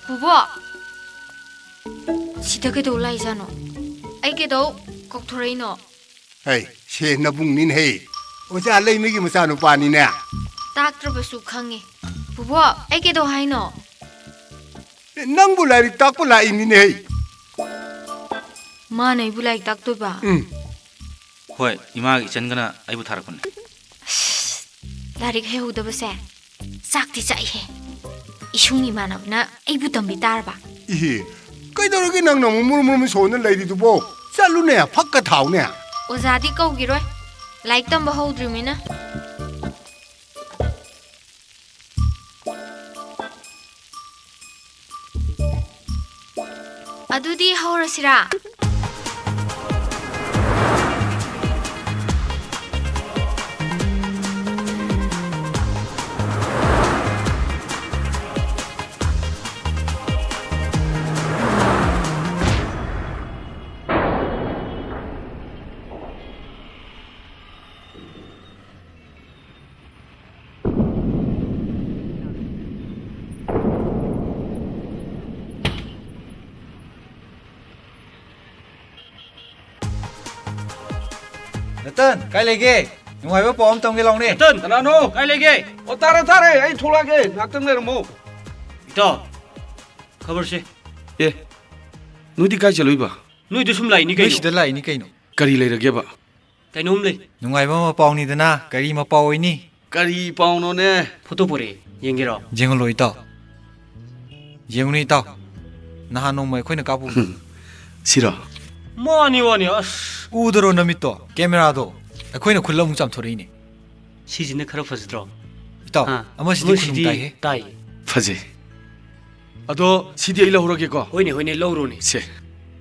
ꯕꯨꯕꯣꯛ, ꯁꯤꯗ ꯀꯩꯗꯧ ꯂꯥꯛꯏꯖꯥꯠꯅꯣ? ꯑꯩ ꯀꯩꯗꯧ ꯀꯧꯊꯣꯔꯛꯏꯅꯣ? ꯍꯩ, ꯁꯦ ꯅꯕꯨꯡꯅꯤꯅꯦꯍꯦ꯫ ꯑꯣꯖꯥ ꯂꯩꯃꯒꯤ ꯃꯆꯥꯅꯨꯄꯥꯅꯤꯅꯦ꯫ ꯇꯥꯛꯇ꯭ꯔꯕꯁꯨ ꯈꯪꯉꯦ꯫ ꯕꯨꯕꯣꯛ, ꯑꯩ ꯀꯩꯗꯧ ꯍꯥꯏꯅꯣ? ꯑꯦ, ꯅꯪꯕꯨ ꯂꯥꯏꯔꯤꯛ ꯇꯥꯛꯄ ꯂꯥꯛꯏꯅꯤꯅꯦꯍꯦ꯫ ꯃꯥꯅ ꯑꯩꯕꯨ ꯂꯥꯏꯔꯤꯛ ꯇꯥꯛꯇꯣꯏꯕ? ꯎꯝ꯫ ꯍꯣꯏ, ꯏꯃꯥꯒꯤ ꯏꯆꯟꯒꯅ ꯑꯩꯕꯨ ꯊꯥꯔꯛꯄꯅꯦ꯫ ꯑꯁ, ꯂꯥꯏꯔꯤꯛ ꯍꯩꯍꯧꯗꯕꯁꯦ ꯆꯥꯛꯇꯤ ꯆꯥꯛꯏꯍꯦ꯫ ꯏꯁꯨꯡ ꯏꯃꯥꯟꯅꯕꯅ ꯑꯩꯕꯨ ꯇꯝꯕꯤ ꯇꯥꯔꯕ? ꯏꯍꯦ, ꯀꯩꯗꯧꯔꯒꯦ ꯅꯪꯅ ꯑꯃꯨꯛ ꯃꯨꯔꯨꯝ ꯃꯨꯔꯨꯝ ꯁꯣꯟꯅ ꯂꯩꯔꯤꯗꯨꯕꯣ? ꯆꯠꯂꯨꯅꯦ, ꯐꯛꯀ ꯊꯥꯎꯅꯦ꯫ ꯑꯣꯖꯥꯗꯤ ꯀꯧꯈꯤꯔꯣꯏ, ꯂꯥꯏꯔꯤꯛ ꯇꯝꯕ ꯍꯧꯗ꯭ꯔꯤꯕꯅꯤꯅ꯫ ꯑꯗꯨꯗꯤ ꯍꯧꯔꯁꯤꯔꯥ? ꯔꯇꯟ, ꯀꯥꯏ ꯂꯩꯒꯦ? ꯅꯨꯡꯉꯥꯏꯕ ꯄꯥꯎ ꯑꯃ ꯇꯝꯒꯦ ꯂꯥꯎꯅꯦ꯫ ꯔꯇꯟ! ꯀꯅꯥꯅꯣ? ꯀꯥꯏ ꯂꯩꯒꯦ? ꯑꯣ, ꯇꯥꯔꯦ, ꯇꯥꯔꯦ, ꯑꯩ ꯊꯣꯛꯂꯛꯑꯒꯦ, ꯉꯥꯛꯇꯪ ꯂꯩꯔꯝꯃꯣ꯫ ꯏꯇꯥꯎ, ꯈꯕꯔꯁꯦ꯫ ꯑꯦ, ꯅꯣꯏꯗꯤ ꯀꯥꯏ ꯆꯠꯂꯨꯏꯕ? ꯅꯣꯏꯗ ꯁꯨꯝ ꯂꯥꯛꯏꯅꯤ ꯅꯣꯏ ꯀꯩꯅꯣ꯫ ꯁꯤꯗ ꯂꯥꯛꯏꯅꯤ ꯀꯩꯅꯣ꯫ ꯀꯔꯤ ꯂꯩꯔꯒꯦꯕ? ꯀꯩꯅꯣꯝ ꯂꯩ꯫ ꯅꯨꯡꯉꯥꯏꯕ ꯑꯃ ꯄꯥꯎꯅꯤꯗꯅ, ꯀꯔꯤ ꯃꯄꯥꯎ ꯑꯣꯏꯅꯤ? ꯀꯔꯤ ꯄꯥꯎꯅꯣꯅꯦ? ꯐꯣꯇꯣ ꯄꯨꯔꯛꯑꯦ, ꯌꯦꯡꯒꯦꯔꯣ? ꯌꯦꯡꯍꯜꯂꯣ ꯏꯇꯥꯎ꯫ ꯌꯦꯡꯉꯨꯅꯦ ꯏꯇꯥꯎ, ꯅꯍꯥꯟ ꯅꯣꯡꯃ ꯑꯩꯈꯣꯏꯅ ꯀꯥꯞꯄꯨꯕꯗꯣ꯫ ꯁꯤꯔꯣ? ꯃꯥꯅꯤ, ꯃꯥꯅꯤ, ꯑꯁ꯫ ꯎꯗꯔꯣ ꯅꯃꯤꯠꯇꯣ? ꯀꯦꯃꯦꯔꯥꯗꯣ ꯑꯩꯈꯣꯏꯅ ꯈꯨꯜꯂ ꯑꯃꯨꯛ ꯆꯥꯝꯊꯣꯔꯛꯏꯅꯦ꯫ ꯁꯤꯁꯤꯅ ꯈꯔ ꯐꯖꯗ꯭ꯔꯣ? ꯏꯇꯥꯎ, ꯑꯥ, ꯑꯃꯁꯤꯗꯤ ꯈꯨꯅꯨꯡ ꯇꯥꯏꯍꯦ꯫ ꯇꯥꯏ꯫ ꯐꯖꯩ꯫ ꯑꯗꯣ ꯁꯤꯗꯤ ꯑꯩ ꯂꯧꯔꯒꯦꯀꯣ꯫ ꯍꯣꯏꯅꯦ, ꯍꯣꯏꯅꯦ, ꯂꯧꯔꯣꯅꯦ꯫ ꯁꯦ꯫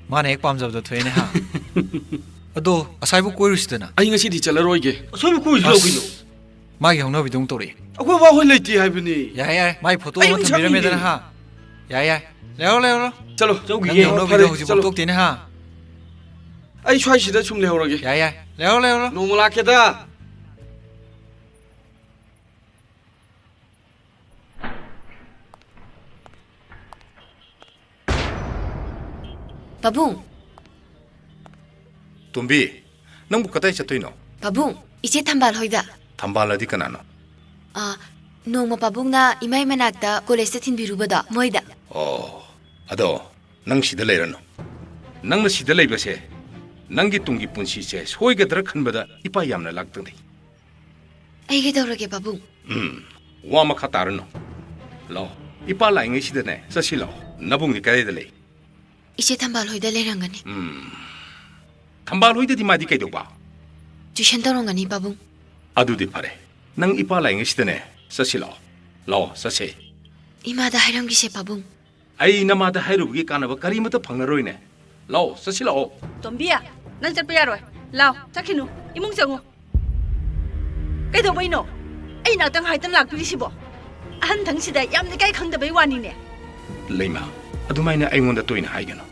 ꯃꯥꯅ ꯍꯦꯛ ꯄꯥꯝꯖꯕꯗꯣ ꯊꯣꯛꯑꯦꯅꯦ, ꯍꯥ? ꯑꯗꯣ ꯑꯁꯥꯏꯕꯨ ꯀꯣꯏꯔꯨꯁꯤꯗꯅ꯫ ꯑꯩ ꯉꯁꯤꯗꯤ ꯆꯠꯂꯔꯣꯏꯒꯦ꯫ ꯑꯁꯣꯏꯕ ꯀꯣꯏꯔꯨꯁꯤ ꯂꯥꯎ ꯑꯁ, ꯀꯩꯅꯣ꯫ ꯃꯥꯒꯤ ꯍꯧꯅꯕꯤꯗ ꯑꯃꯨꯛ ꯇꯧꯔꯛꯑꯦ꯫ ꯑꯩꯈꯣꯏ ꯕꯕꯥ ꯍꯣꯏ ꯂꯩꯇꯦ ꯍꯥꯏꯕꯅꯤ꯫ ꯌꯥꯏ, ꯌꯥꯏ, ꯃꯥꯏ ꯐꯣꯇꯣ ꯑꯩ ꯑꯃ ꯑꯃꯨꯛ ꯊꯝꯕꯤꯔꯝꯃꯦꯗꯅ, ꯁꯛꯅꯤꯡꯉꯦ꯫ ꯍꯥ? ꯌꯥꯏ, ꯌꯥꯏ꯫ ꯂꯩꯍꯧꯔꯣ, ꯂꯩꯍꯧꯔꯣ꯫ ꯆꯠꯂꯣ꯫ ꯆꯧꯈꯤꯒꯦ꯫ ꯅꯪꯒꯤ ꯍꯧꯅꯕꯤꯗꯣ ꯐꯔꯦ, ꯍꯧꯖꯤꯛꯐꯥꯎ ꯆꯠꯂꯣ꯫ ꯇꯣꯛꯇꯦꯅꯦ, ꯍꯥ? ꯑꯩ ꯁ꯭ꯋꯥꯏꯁꯤꯗ ꯁꯨꯝ ꯂꯩꯍꯧꯔꯒꯦ꯫ ꯌꯥꯏ, ꯌꯥꯏ꯫ ꯂꯩꯍꯧꯔꯣ, ꯂꯩꯍꯧꯔꯣ꯫ ꯅꯣꯡꯃ ꯂꯥꯛꯀꯦꯗ꯫ ꯄꯥꯕꯨꯡ꯫ ꯇꯣꯝꯕꯤ, ꯅꯪꯕꯨ ꯀꯗꯥꯏ ꯆꯠꯇꯣꯏꯅꯣ? ꯄꯥꯕꯨꯡ, ꯏꯆꯦ ꯊꯝꯕꯥꯜ ꯍꯣꯏꯗ꯫ ꯊꯝꯕꯥꯜ ꯑꯗꯤ ꯀꯅꯥꯅꯣ? ꯑ, ꯅꯣꯡꯃ ꯄꯥꯕꯨꯡꯅ ꯏꯃꯥꯏ ꯃꯅꯥꯛꯇ ꯀꯣꯂꯦꯖꯇ ꯊꯤꯟꯕꯤꯔꯨꯕꯗꯣ, ꯃꯣꯏꯗ꯫ ꯑꯣ, ꯑꯗꯣ ꯅꯪ ꯁꯤꯗ ꯂꯩꯔꯅꯨ꯫ ꯅꯪꯅ ꯁꯤꯗ ꯂꯩꯕꯁꯦ ꯅꯪꯒꯤ ꯇꯨꯡꯒꯤ ꯄꯨꯟꯁꯤꯁꯦ ꯁꯣꯏꯒꯗ꯭ꯔꯥ ꯈꯟꯕꯗ ꯏꯄꯥ ꯌꯥꯝꯅ ꯂꯥꯛꯇꯅꯤ꯫ ꯑꯩ ꯀꯩꯗꯧꯔꯒꯦ, ꯄꯥꯕꯨꯡ? ꯎꯝ, ꯋꯥ ꯃꯈꯥ ꯇꯥꯔꯅꯨ꯫ ꯂꯥꯛꯑꯣ, ꯏꯄꯥ ꯂꯥꯛꯏꯉꯩꯁꯤꯗꯅꯦ, ꯆꯠꯁꯤ ꯂꯥꯛꯑꯣ꯫ ꯅꯕꯨꯡꯗꯤ ꯀꯗꯥꯏꯗ ꯂꯩ? ꯏꯆꯦ ꯊꯝꯕꯥꯜ ꯍꯣꯏꯗ ꯂꯩꯔꯝꯒꯅꯤ꯫ ꯎꯝ, ꯊꯝꯕꯥꯜ ꯍꯣꯏꯗꯗꯤ ꯃꯥꯗꯤ ꯀꯩꯗꯧꯕ? ꯇ꯭ꯌꯨꯁꯟ ꯇꯧꯔꯝꯒꯅꯤ, ꯄꯥꯕꯨꯡ꯫ ꯑꯗꯨꯗꯤ ꯐꯔꯦ, ꯅꯪ ꯏꯄꯥ ꯂꯥꯛꯏꯉꯩꯁꯤꯗꯅꯦ, ꯆꯠꯁꯤ ꯂꯥꯛꯑꯣ꯫ ꯂꯥꯛꯑꯣ, ꯆꯠꯁꯦ꯫ ꯏꯃꯥꯗ ꯍꯥꯏꯔꯝꯈꯤꯁꯦ, ꯄꯥꯕꯨꯡ꯫ ꯑꯩ ꯅꯃꯥꯗ ꯍꯥꯏꯔꯨꯕꯒꯤ ꯀꯥꯟꯅꯕ ꯀꯔꯤꯃꯠꯇ ꯐꯪꯂꯔꯣꯏꯅꯦ꯫ ꯂꯥꯛꯑꯣ, ꯆꯠꯁꯤ ꯂꯥꯛꯑꯣ꯫ ꯇꯣꯝꯕꯤ, ꯅꯪ ꯆꯠꯄ ꯌꯥꯔꯣꯏ꯫ ꯂꯥꯛꯑꯣ, ꯆꯠꯈꯤꯅꯨ꯫ ꯏꯃꯨꯡ ꯆꯪꯉꯨ꯫ ꯀꯩꯗꯧꯕꯩꯅꯣ? ꯑꯩ ꯏꯅꯥꯛꯇ ꯉꯥꯏꯇꯪ ꯂꯥꯛꯄꯤꯔꯤꯁꯤꯕꯣ? ꯑꯍꯟ ꯊꯪꯁꯤꯗ ꯌꯥꯝꯅ ꯏꯀꯥꯏ ꯈꯪꯗꯕꯩ ꯋꯥꯅꯤꯅꯦ꯫ ꯂꯩꯃ, ꯑꯗꯨꯃꯥꯏꯅ ꯑꯩꯉꯣꯟꯗ ꯇꯣꯏꯅ ꯍꯥꯏꯒꯅꯨ꯫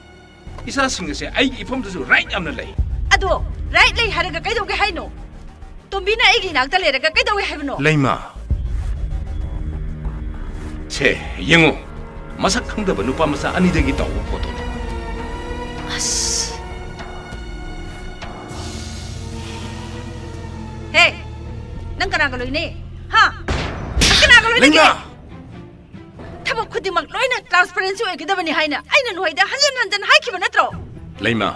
ꯏꯆꯥꯁꯤꯡ ꯑꯁꯦ ꯑꯩꯒꯤ ꯏꯐꯝꯗꯁꯨ ꯔꯥꯏꯠ ꯌꯥꯝꯅ ꯂꯩ꯫ ꯑꯗꯣ ꯔꯥꯏꯠ ꯂꯩ ꯍꯥꯏꯔꯒ ꯀꯩꯗꯧꯒꯦ ꯍꯥꯏꯅꯣ? ꯇꯣꯝꯕꯤꯅ ꯑꯩꯒꯤ ꯏꯅꯥꯛꯇ ꯂꯩꯔꯒ ꯀꯩꯗꯧꯒꯦ ꯍꯥꯏꯕꯅꯣ? ꯂꯩꯃ, ꯁꯦ, ꯌꯦꯡꯉꯨ, ꯃꯁꯛ ꯈꯪꯗꯕ ꯅꯨꯄꯥ ꯃꯆꯥ ꯑꯅꯤꯗꯒꯤ ꯇꯧꯕ ꯐꯣꯇꯣꯅꯤ꯫ ꯑꯁ꯫ ꯍꯦ, ꯅꯪ ꯀꯅꯥꯒ ꯂꯣꯏꯅꯩ? ꯍꯥ? ꯅꯪ ꯀꯅꯥꯒ ꯂꯣꯏꯅꯒꯦ? ꯂꯩꯃ! ꯊꯕꯛ ꯈꯨꯗꯤꯡꯃꯛ ꯂꯣꯏꯅ ꯇ꯭ꯔꯥꯟꯁꯄꯔꯦꯟꯁꯤ ꯑꯣꯏꯒꯗꯕꯅꯤ ꯍꯥꯏꯅ ꯑꯩꯅ ꯅꯣꯏꯗ ꯍꯟꯖꯤꯟ ꯍꯟꯖꯤꯟ ꯍꯥꯏꯈꯤꯕ ꯅꯠꯇ꯭ꯔꯣ? ꯂꯩꯃ,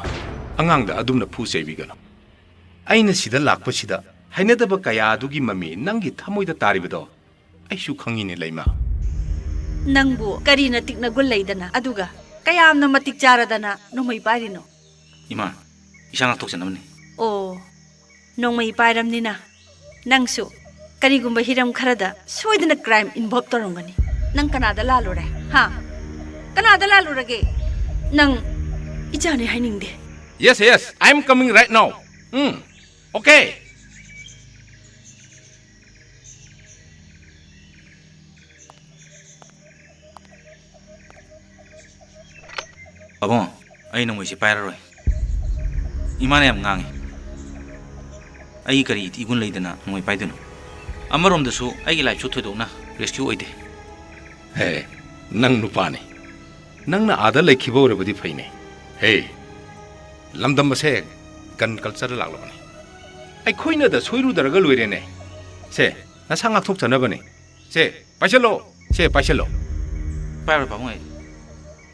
ꯑꯉꯥꯡꯗ ꯑꯗꯨꯝꯅ ꯐꯨ ꯆꯩꯕꯤꯒꯅꯨ꯫ ꯑꯩꯅ ꯁꯤꯗ ꯂꯥꯛꯄꯁꯤꯗ ꯍꯩꯅꯗꯕ ꯀꯌꯥ ꯑꯗꯨꯒꯤ ꯃꯃꯤ ꯅꯪꯒꯤ ꯊꯃꯣꯏꯗ ꯇꯥꯔꯤꯕꯗꯣ ꯑꯩꯁꯨ ꯈꯪꯉꯤꯅꯦ, ꯂꯩꯃ꯫ ꯅꯪꯕꯨ ꯀꯔꯤꯅ ꯇꯤꯛꯅ ꯒꯨꯟ ꯂꯩꯗꯅ, ꯑꯗꯨꯒ ꯀꯌꯥꯝꯅ ꯃꯇꯤꯛ ꯆꯥꯔꯗꯅ ꯅꯣꯡꯃꯩ ꯄꯥꯏꯔꯤꯅꯣ? ꯏꯃꯥ, ꯏꯁꯥ ꯉꯥꯛꯊꯣꯛꯆꯅꯕꯅꯤ꯫ ꯑꯣ, ꯅꯣꯡꯃꯩ ꯄꯥꯏꯔꯝꯅꯤꯅ ꯅꯪꯁꯨ ꯀꯔꯤꯒꯨꯝꯕ ꯍꯤꯔꯝ ꯈꯔꯗ ꯁꯣꯏꯗꯅ crime involve ꯇꯧꯔꯝꯒꯅꯤ꯫ ꯅꯪ ꯀꯅꯥꯗ ꯂꯥꯜꯂꯨꯔꯦ? ꯍꯥ? ꯀꯅꯥꯗ ꯂꯥꯜꯂꯨꯔꯒꯦ? ꯅꯪ ꯏꯆꯥꯅꯤ ꯍꯥꯏꯅꯤꯡꯗꯦ꯫ Yes, yes, I am coming right now. Um, okay. ꯄꯥꯕꯨꯡ, ꯑꯩ ꯅꯣꯡꯃꯩꯁꯦ ꯄꯥꯏꯔꯔꯣꯏ꯫ ꯏꯃꯥꯅ ꯌꯥꯝ ꯉꯥꯡꯉꯤ꯫ ꯑꯩ ꯀꯔꯤ ꯏꯒꯨꯟ ꯂꯩꯗꯅ ꯅꯣꯡꯃꯩ ꯄꯥꯏꯗꯣꯏꯅꯣ? ꯑꯃꯔꯣꯝꯗꯁꯨ ꯑꯩꯒꯤ life ꯁꯨ ꯊꯣꯏꯗꯣꯛꯅ risk ꯀꯤ ꯑꯣꯏꯗꯦ꯫ ꯍꯦ, ꯅꯪ ꯅꯨꯄꯥꯅꯤ꯫ ꯅꯪꯅ ꯑꯥꯗ ꯂꯩꯈꯤꯕ ꯑꯣꯏꯔꯕꯗꯤ ꯐꯩꯅꯦ꯫ ꯍꯦ, ꯂꯝꯗꯝ ꯑꯁꯦ gun culture ꯗ ꯂꯥꯛꯂꯕꯅꯤ꯫ ꯑꯩꯈꯣꯏꯅꯗ ꯁꯣꯏꯔꯨꯗꯔꯒ ꯂꯣꯏꯔꯦꯅꯦ꯫ ꯁꯦ, ꯅꯁꯥ ꯉꯥꯛꯊꯣꯛꯆꯅꯕꯅꯦ꯫ ꯁꯦ, ꯄꯥꯏꯁꯜꯂꯣ꯫ ꯁꯦ, ꯄꯥꯏꯁꯜꯂꯣ꯫ ꯄꯥꯏꯔꯣꯏ ꯄꯥꯕꯨꯡ ꯑꯩ꯫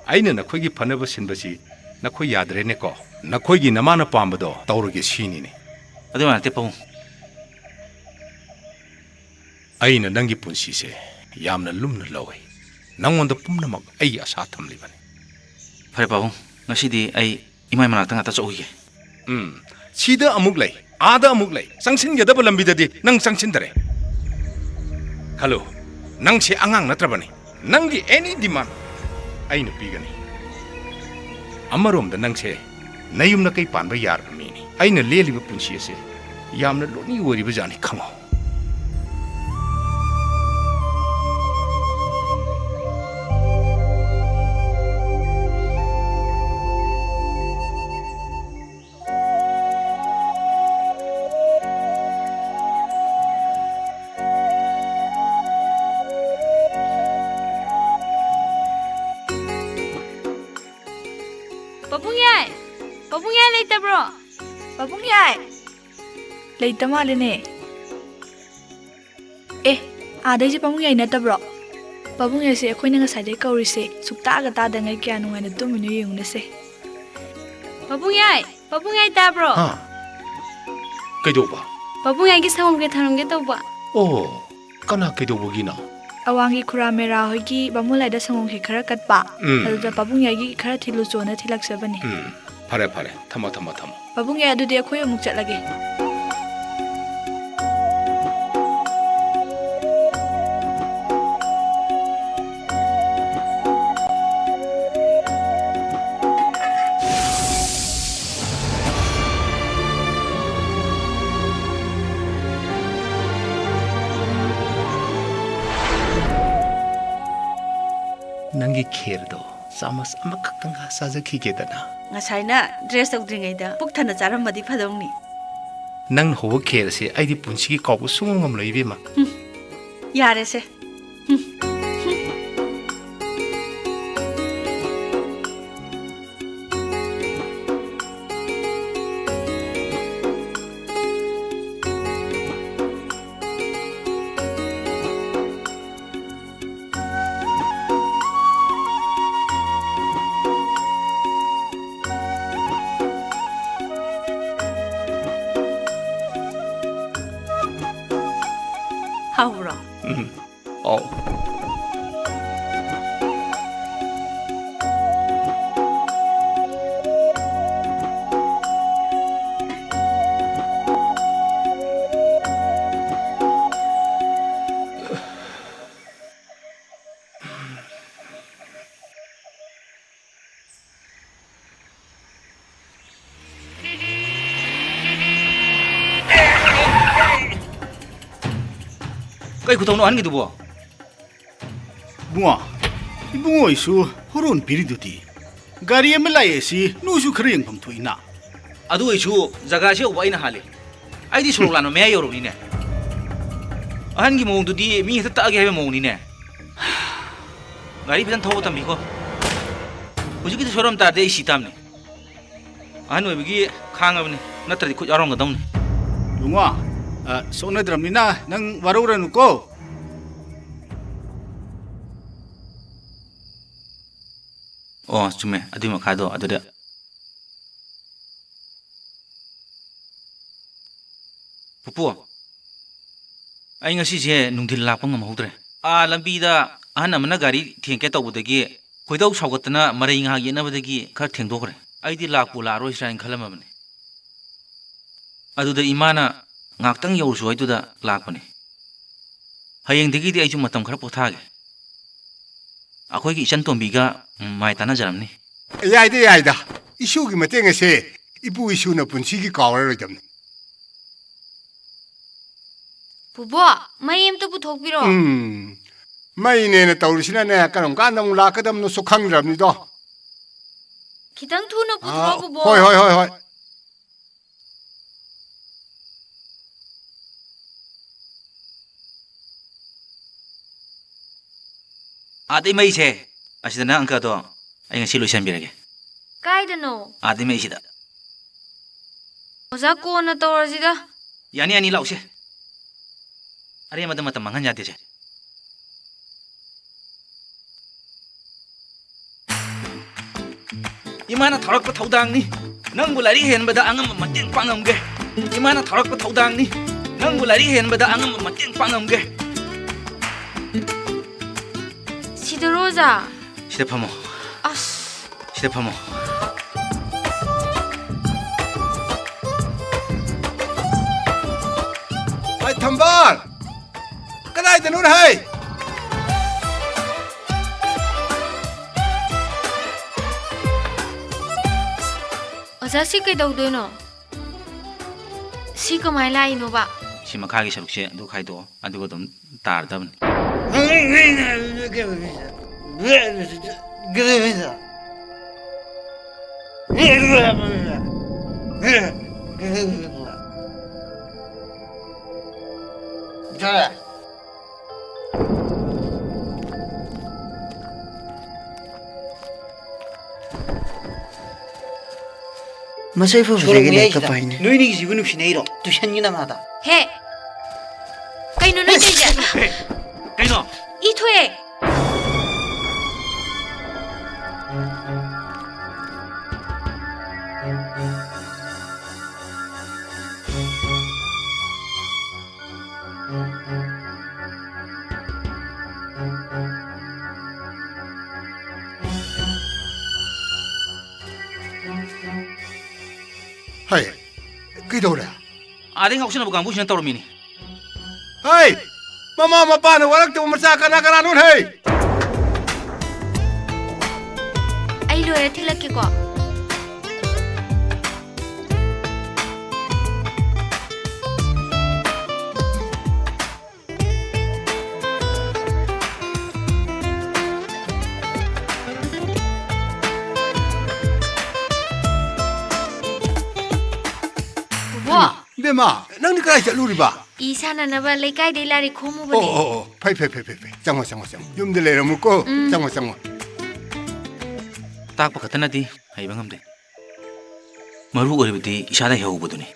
ꯑꯩꯅ ꯅꯈꯣꯏꯒꯤ ꯐꯅꯕ ꯁꯤꯟꯕꯁꯤ ꯅꯈꯣꯏ ꯌꯥꯗ꯭ꯔꯦꯅꯦꯀꯣ꯫ ꯅꯈꯣꯏꯒꯤ ꯅꯃꯥꯅ ꯄꯥꯝꯕꯗꯣ ꯇꯧꯔꯒꯦ ꯁꯤꯅꯤꯅꯦ꯫ ꯑꯗꯨ ꯅꯠꯇꯦ ꯄꯥꯕꯨꯡ꯫ ꯑꯩꯅ ꯅꯪꯒꯤ ꯄꯨꯟꯁꯤꯁꯦ ꯌꯥꯝꯅ ꯂꯨꯝꯅ ꯂꯧꯏ꯫ ꯅꯪꯉꯣꯟꯗ ꯄꯨꯝꯅꯃꯛ ꯑꯩꯒꯤ ꯑꯁꯥ ꯊꯝꯂꯤꯕꯅꯤ꯫ ꯐꯔꯦ ꯄꯥꯕꯨꯡ, ꯉꯁꯤꯗꯤ ꯑꯩ ꯏꯃꯥꯏ ꯃꯅꯥꯛꯇ ꯉꯥꯛꯇ ꯆꯠꯂꯨꯈꯤꯒꯦ꯫ ꯎꯝ, ꯁꯤꯗ ꯑꯃꯨꯛ ꯂꯩ, ꯑꯥꯗ ꯑꯃꯨꯛ ꯂꯩ, ꯆꯪꯁꯤꯟꯒꯗꯕ ꯂꯝꯕꯤꯗꯗꯤ ꯅꯪ ꯆꯪꯁꯤꯟꯗꯔꯦ꯫ ꯈꯜꯂꯨ, ꯅꯪꯁꯦ ꯑꯉꯥꯡ ꯅꯠꯇ꯭ꯔꯕꯅꯤ꯫ ꯅꯪꯒꯤ any demand ꯑꯩꯅ ꯄꯤꯒꯅꯤ꯫ ꯑꯃꯔꯣꯝꯗ ꯅꯪꯁꯦ ꯅꯌꯨꯝ ꯅꯀꯩ ꯄꯥꯟꯕ ꯌꯥꯔꯕ ꯃꯤꯅꯤ꯫ ꯑꯩꯅ ꯂꯦꯜꯂꯤꯕ ꯄꯨꯟꯁꯤ ꯑꯁꯦ ꯌꯥꯝꯅ lonely ꯑꯣꯏꯔꯤꯕ ꯖꯥꯠꯅꯤ, ꯈꯪꯉꯣ꯫ ꯄꯥꯕꯨꯡ ꯌꯥꯏ! ꯄꯥꯕꯨꯡ ꯌꯥꯏ ꯂꯩꯇꯕ꯭ꯔꯣ? ꯄꯥꯕꯨꯡ ꯌꯥꯏ! ꯂꯩꯇ ꯃꯥꯜꯂꯦꯅꯦ꯫ ꯑꯦ, ꯑꯥꯗꯩꯁꯦ ꯄꯥꯕꯨꯡ ꯌꯥꯏ ꯅꯠꯇꯕ꯭ꯔꯣ? ꯄꯥꯕꯨꯡ ꯌꯥꯏꯁꯦ ꯑꯩꯈꯣꯏꯅ ꯉꯁꯥꯏꯗꯩ ꯀꯧꯔꯤꯁꯦ ꯁꯨꯛꯇꯥꯒ ꯇꯥꯗꯉꯩ ꯀꯌꯥ ꯅꯨꯡꯉꯥꯏꯅ ꯇꯨꯝꯃꯤꯅꯣ ꯌꯦꯡꯉꯨꯅꯦꯁꯦ꯫ ꯄꯥꯕꯨꯡ ꯌꯥꯏ! ꯄꯥꯕꯨꯡ ꯌꯥꯏ ꯇꯥꯕ꯭ꯔꯣ? ꯍꯥ? ꯀꯩꯗꯧꯕ? ꯄꯥꯕꯨꯡ ꯌꯥꯏꯒꯤ ꯁꯪꯒꯣꯝ ꯀꯩ ꯊꯥꯔꯝꯒꯦ ꯇꯧꯕ꯫ ꯑꯣ, ꯀꯅꯥ ꯀꯩꯗꯧꯕꯒꯤꯅꯣ? ꯑꯋꯥꯡꯒꯤ ꯈꯨꯔꯥ ꯃꯦꯔꯥ ꯍꯣꯏꯒꯤ ꯕꯥꯃꯣꯟ ꯂꯥꯏꯗ ꯁꯪꯒꯣꯝ ꯈꯦꯛ ꯈꯔ ꯀꯠꯄ꯫ ꯎꯝ꯫ ꯑꯗꯨꯗ ꯄꯥꯕꯨꯡ ꯌꯥꯏꯒꯤ ꯈꯔ ꯊꯤꯜꯂꯨꯆꯣꯅ ꯊꯤꯜꯂꯛꯆꯕꯅꯤ꯫ ꯎꯝ, ꯐꯔꯦ, ꯐꯔꯦ꯫ ꯊꯝꯃꯣ, ꯊꯝꯃꯣ, ꯊꯝꯃꯣ꯫ ꯄꯥꯕꯨꯡ ꯌꯥꯏ, ꯑꯗꯨꯗꯤ ꯑꯩꯈꯣꯏ ꯑꯃꯨꯛ ꯆꯠꯂꯒꯦ꯫ ꯈꯦꯔꯗꯣ ꯆꯥꯃꯁ ꯑꯃꯈꯛꯇꯪꯒ ꯆꯥꯖꯈꯤꯒꯦꯗꯅ꯫ ꯉꯁꯥꯏꯅ ꯗ꯭ꯔꯦꯁ ꯇꯧꯗ꯭ꯔꯤꯉꯩꯗ ꯄꯨꯛ ꯊꯟꯅ ꯆꯥꯔꯝꯃꯗꯤ ꯐꯗꯧꯅꯤ꯫ ꯅꯪꯅ ꯍꯧꯕ ꯈꯦꯔꯁꯦ ꯑꯩꯗꯤ ꯄꯨꯟꯁꯤꯒꯤ ꯀꯥꯎꯕ ꯁꯨꯡꯉꯝ ꯉꯝꯂꯣꯏ, ꯏꯕꯦꯝꯃ꯫ ꯌꯥꯔꯦꯁꯦ꯫ ꯍꯥꯎꯕ꯭ꯔꯣ? ꯎꯝ꯫ ꯑꯧ꯫ ꯀꯩ ꯈꯨꯇꯧꯅꯣ ꯑꯍꯟꯒꯤꯗꯨꯕꯣ? ꯏꯕꯨꯡꯉꯣ, ꯏꯕꯨꯡꯉꯣ ꯑꯩꯁꯨ ꯍꯣꯔꯣꯟ ꯄꯤꯔꯤꯗꯨꯗꯤ꯫ ꯒꯥꯔꯤ ꯑꯃ ꯂꯥꯛꯑꯦ ꯁꯤ ꯅꯣꯏꯁꯨ ꯈꯔ ꯌꯦꯡꯐꯝ ꯊꯣꯛꯏꯅ꯫ ꯑꯗꯨ ꯑꯣꯏꯁꯨ ꯖꯒꯥꯁꯤ ꯌꯧꯕ ꯑꯩꯅ ꯍꯥꯜꯂꯤ꯫ ꯑꯩꯗꯤ ꯁꯣꯔꯣꯛ ꯂꯥꯟꯕ ꯃꯌꯥ ꯌꯧꯔꯕꯅꯤꯅꯦ꯫ ꯑꯍꯟꯒꯤ ꯃꯑꯣꯡꯗꯨꯗꯤ ꯃꯤ ꯍꯦꯛꯇ ꯇꯛꯑꯒꯦ ꯍꯥꯏꯕ ꯃꯑꯣꯡꯅꯤꯅꯦ꯫ ꯒꯥꯔꯤ ꯐꯖꯅ ꯊꯧꯕ ꯇꯝꯕꯤꯈꯣ꯫ ꯍꯧꯖꯤꯛꯀꯤꯗꯤ ꯁꯣꯏꯔꯝ ꯇꯥꯔꯗꯤ ꯑꯩ ꯁꯤ ꯇꯥꯕꯅꯤ꯫ ꯑꯍꯟ ꯑꯣꯏꯕꯒꯤ ꯈꯥꯡꯉꯕꯅꯤ, ꯅꯠꯇ꯭ꯔꯗꯤ ꯈꯨꯠ ꯌꯥꯎꯔꯝꯒꯗꯧꯅꯤ꯫ ꯏꯕꯨꯡꯉꯣ, ꯑ, ꯁꯣꯛꯅꯗ꯭ꯔꯕꯅꯤꯅ ꯅꯪ ꯋꯥꯔꯧꯔꯅꯨꯀꯣ꯫ ꯑꯣ, ꯆꯨꯝꯃꯦ, ꯑꯗꯨꯏ ꯃꯈꯥꯗꯣ ꯑꯗꯨꯗ꯫ ꯄꯨꯄꯨ, ꯑꯩ ꯉꯁꯤꯁꯦ ꯅꯨꯡꯊꯤꯜ ꯂꯥꯛꯄ ꯉꯝꯍꯧꯗ꯭ꯔꯦ꯫ ꯑꯥ, ꯂꯝꯕꯤꯗ ꯑꯍꯟ ꯑꯃꯅ ꯒꯥꯔꯤ ꯊꯦꯡꯀꯦ ꯇꯧꯕꯗꯒꯤ ꯈꯣꯏꯗꯧ ꯁꯥꯎꯒꯠꯇꯅ ꯃꯔꯩ ꯉꯥꯏꯍꯥꯛ ꯌꯦꯠꯅꯕꯗꯒꯤ ꯈꯔ ꯊꯦꯡꯗꯣꯛꯈ꯭ꯔꯦ꯫ ꯑꯩꯗꯤ ꯂꯥꯛꯄꯨ ꯂꯥꯛꯑꯔꯣꯏꯁꯤꯔꯥ ꯍꯥꯏꯅ ꯈꯜꯂꯝꯃꯕꯅꯤ꯫ ꯑꯗꯨꯗ ꯏꯃꯥꯅ ꯉꯥꯏꯍꯥꯛꯇꯪ ꯌꯧꯔꯨꯁꯨ ꯍꯥꯏꯗꯨꯗ ꯂꯥꯛꯄꯅꯤ꯫ ꯍꯌꯦꯡꯗꯒꯤꯗꯤ ꯑꯩꯁꯨ ꯃꯇꯝ ꯈꯔ ꯄꯣꯊꯥꯒꯦ꯫ ꯑꯩꯈꯣꯏꯒꯤ ꯏꯆꯟ ꯇꯣꯝꯕꯤꯒ, ꯎꯝ, ꯃꯥꯏ ꯇꯥꯟꯅꯖꯔꯝꯅꯤ꯫ ꯌꯥꯏꯗ, ꯌꯥꯏꯗ꯫ ꯏꯁꯨꯒꯤ ꯃꯇꯦꯡ ꯑꯁꯦ ꯏꯄꯨ ꯏꯁꯨꯅ ꯄꯨꯟꯁꯤꯒꯤ ꯀꯥꯎꯔꯔꯣꯏꯗꯕꯅꯤ꯫ ꯄꯨꯕꯣꯛ, ꯃꯩ ꯑꯝꯇ ꯄꯨꯊꯣꯛꯄꯤꯔꯣ꯫ ꯎꯝ, ꯃꯩꯅꯦꯅ ꯇꯧꯔꯤꯁꯤꯅꯅꯦ, ꯀꯔꯝ ꯀꯥꯟꯗ ꯑꯃꯨꯛ ꯂꯥꯛꯀꯗꯕꯅꯣꯁꯨ ꯈꯪꯗ꯭ꯔꯕꯅꯤꯗꯣ꯫ ꯈꯤꯇꯪ ꯊꯨꯅ ꯄꯨꯊꯣꯛꯑꯣ, ꯑꯥ, ꯕꯨꯕꯣꯛ꯫ ꯍꯣꯏ, ꯍꯣꯏ, ꯍꯣꯏ, ꯍꯣꯏ꯫ ꯑꯥꯗꯩ ꯃꯩꯁꯦ, ꯑꯁꯤꯗꯅ ꯑꯪꯀꯗꯣ ꯑꯩ ꯉꯁꯤ ꯂꯣꯏꯁꯤꯟꯕꯤꯔꯒꯦ꯫ ꯀꯥꯏꯗꯅꯣ? ꯑꯥꯗꯩ ꯃꯩꯁꯤꯗ꯫ ꯑꯣꯖꯥ, ꯀꯣꯟꯅ ꯇꯧꯔꯁꯤꯗ꯫ ꯌꯥꯅꯤ, ꯌꯥꯅꯤ, ꯂꯥꯛꯎꯁꯦ꯫ ꯑꯔꯦꯝꯕꯗ ꯃꯇꯝ ꯃꯥꯡꯍꯟ ꯌꯥꯗꯦꯁꯦ꯫ ꯏꯃꯥꯅ ꯊꯧꯔꯛꯄ ꯊꯧꯗꯥꯡꯅꯤ꯫ ꯅꯪꯕꯨ ꯂꯥꯏꯔꯤꯛ ꯍꯩꯍꯟꯕꯗ ꯑꯉꯝꯕ ꯃꯇꯦꯡ ꯄꯥꯡꯉꯝꯒꯦ꯫ ꯏꯃꯥꯅ ꯊꯧꯔꯛꯄ ꯊꯧꯗꯥꯡꯅꯤ꯫ ꯅꯪꯕꯨ ꯂꯥꯏꯔꯤꯛ ꯍꯩꯍꯟꯕꯗ ꯑꯉꯝꯕ ꯃꯇꯦꯡ ꯄꯥꯡꯉꯝꯒꯦ꯫ ꯁꯤꯗꯔꯣ, ꯑꯣꯖꯥ? ꯁꯤꯗ ꯐꯝꯃꯣ꯫ ꯑꯁ꯫ ꯁꯤꯗ ꯐꯝꯃꯣ꯫ ꯍꯥꯏ, ꯊꯝꯕꯥꯜ! ꯀꯗꯥꯏꯗꯅꯣ ꯍꯥꯏ? ꯑꯣꯖꯥ, ꯁꯤ ꯀꯩꯗꯧꯗꯣꯏꯅꯣ? ꯁꯤ ꯀꯃꯥꯏ ꯂꯥꯛꯏꯅꯣꯕ? ꯁꯤ ꯃꯈꯥꯒꯤ ꯁꯔꯨꯛꯁꯦ ꯑꯗꯨ ꯈꯥꯏꯗꯣꯛꯑꯣ, ꯑꯗꯨꯒ ꯑꯗꯨꯝ ꯇꯥꯔꯗꯕꯅꯤ꯫ ꯃꯁꯛ ꯐꯖꯔꯒ ꯁꯣꯔꯣꯛ ꯂꯥꯏꯔꯤꯛꯀ ꯃꯌꯥꯏꯁꯤꯗ ꯄꯥꯏꯅꯦ꯫ ꯅꯣꯏꯅꯤꯒꯤꯁꯤꯕꯨ ꯅꯨꯡꯁꯤꯅꯩꯔꯣ? ꯇꯨꯏꯁꯟꯒꯤ ꯅꯃꯥꯗ꯫ ꯍꯦ! ꯀꯩꯅꯣ ꯅꯣꯏ ꯇꯧꯔꯤꯁꯦ? ꯍꯦ! ꯀꯩꯅꯣ? ꯏ ꯊꯣꯛꯑꯦ! ꯍꯩ, ꯀꯩꯗꯧꯔꯦ? ꯑꯥꯗꯩ ꯉꯥꯎꯁꯤꯟꯅꯕ ꯀꯥꯡꯕꯨꯁꯤꯅ ꯇꯧꯔꯝꯃꯤꯅꯤ꯫ ꯍꯩ! ꯃꯃꯥ ꯃꯄꯥꯅ ꯋꯥꯔꯛꯇꯕ ꯃꯆꯥ ꯀꯅꯥ ꯀꯅꯥꯅꯣ ꯍꯩ? ꯑꯩ ꯂꯣꯏꯔ ꯊꯤꯜꯂꯛꯀꯦꯀꯣ꯫ ꯏꯃꯥ, ꯅꯪꯗꯤ ꯀꯗꯥꯏ ꯆꯠꯂꯨꯔꯤꯕ? ꯏ ꯁꯥꯟꯅꯅꯕ ꯂꯩꯀꯥꯏꯗꯩ ꯂꯥꯏꯔꯤꯛ ꯈꯣꯝꯃꯨꯕꯅꯦ꯫ ꯑꯣ, ꯑꯣ, ꯑꯣ, ꯐꯩ, ꯐꯩ, ꯐꯩ, ꯐꯩ, ꯐꯩ꯫ ꯆꯪꯉꯣ, ꯆꯪꯉꯣ, ꯆꯪꯉꯣ꯫ ꯌꯨꯝꯗ ꯂꯩꯔꯝꯃꯨꯀꯣ꯫ ꯎꯝ꯫ ꯆꯪꯉꯣ, ꯆꯪꯉꯣ꯫ ꯇꯥꯛꯄ ꯈꯛꯇꯅꯗꯤ ꯍꯩꯕ ꯉꯝꯗꯦ꯫ ꯃꯔꯨ ꯑꯣꯏꯔꯤꯕꯗꯤ ꯏꯁꯥꯗ ꯍꯩꯍꯧꯕꯗꯨꯅꯤ꯫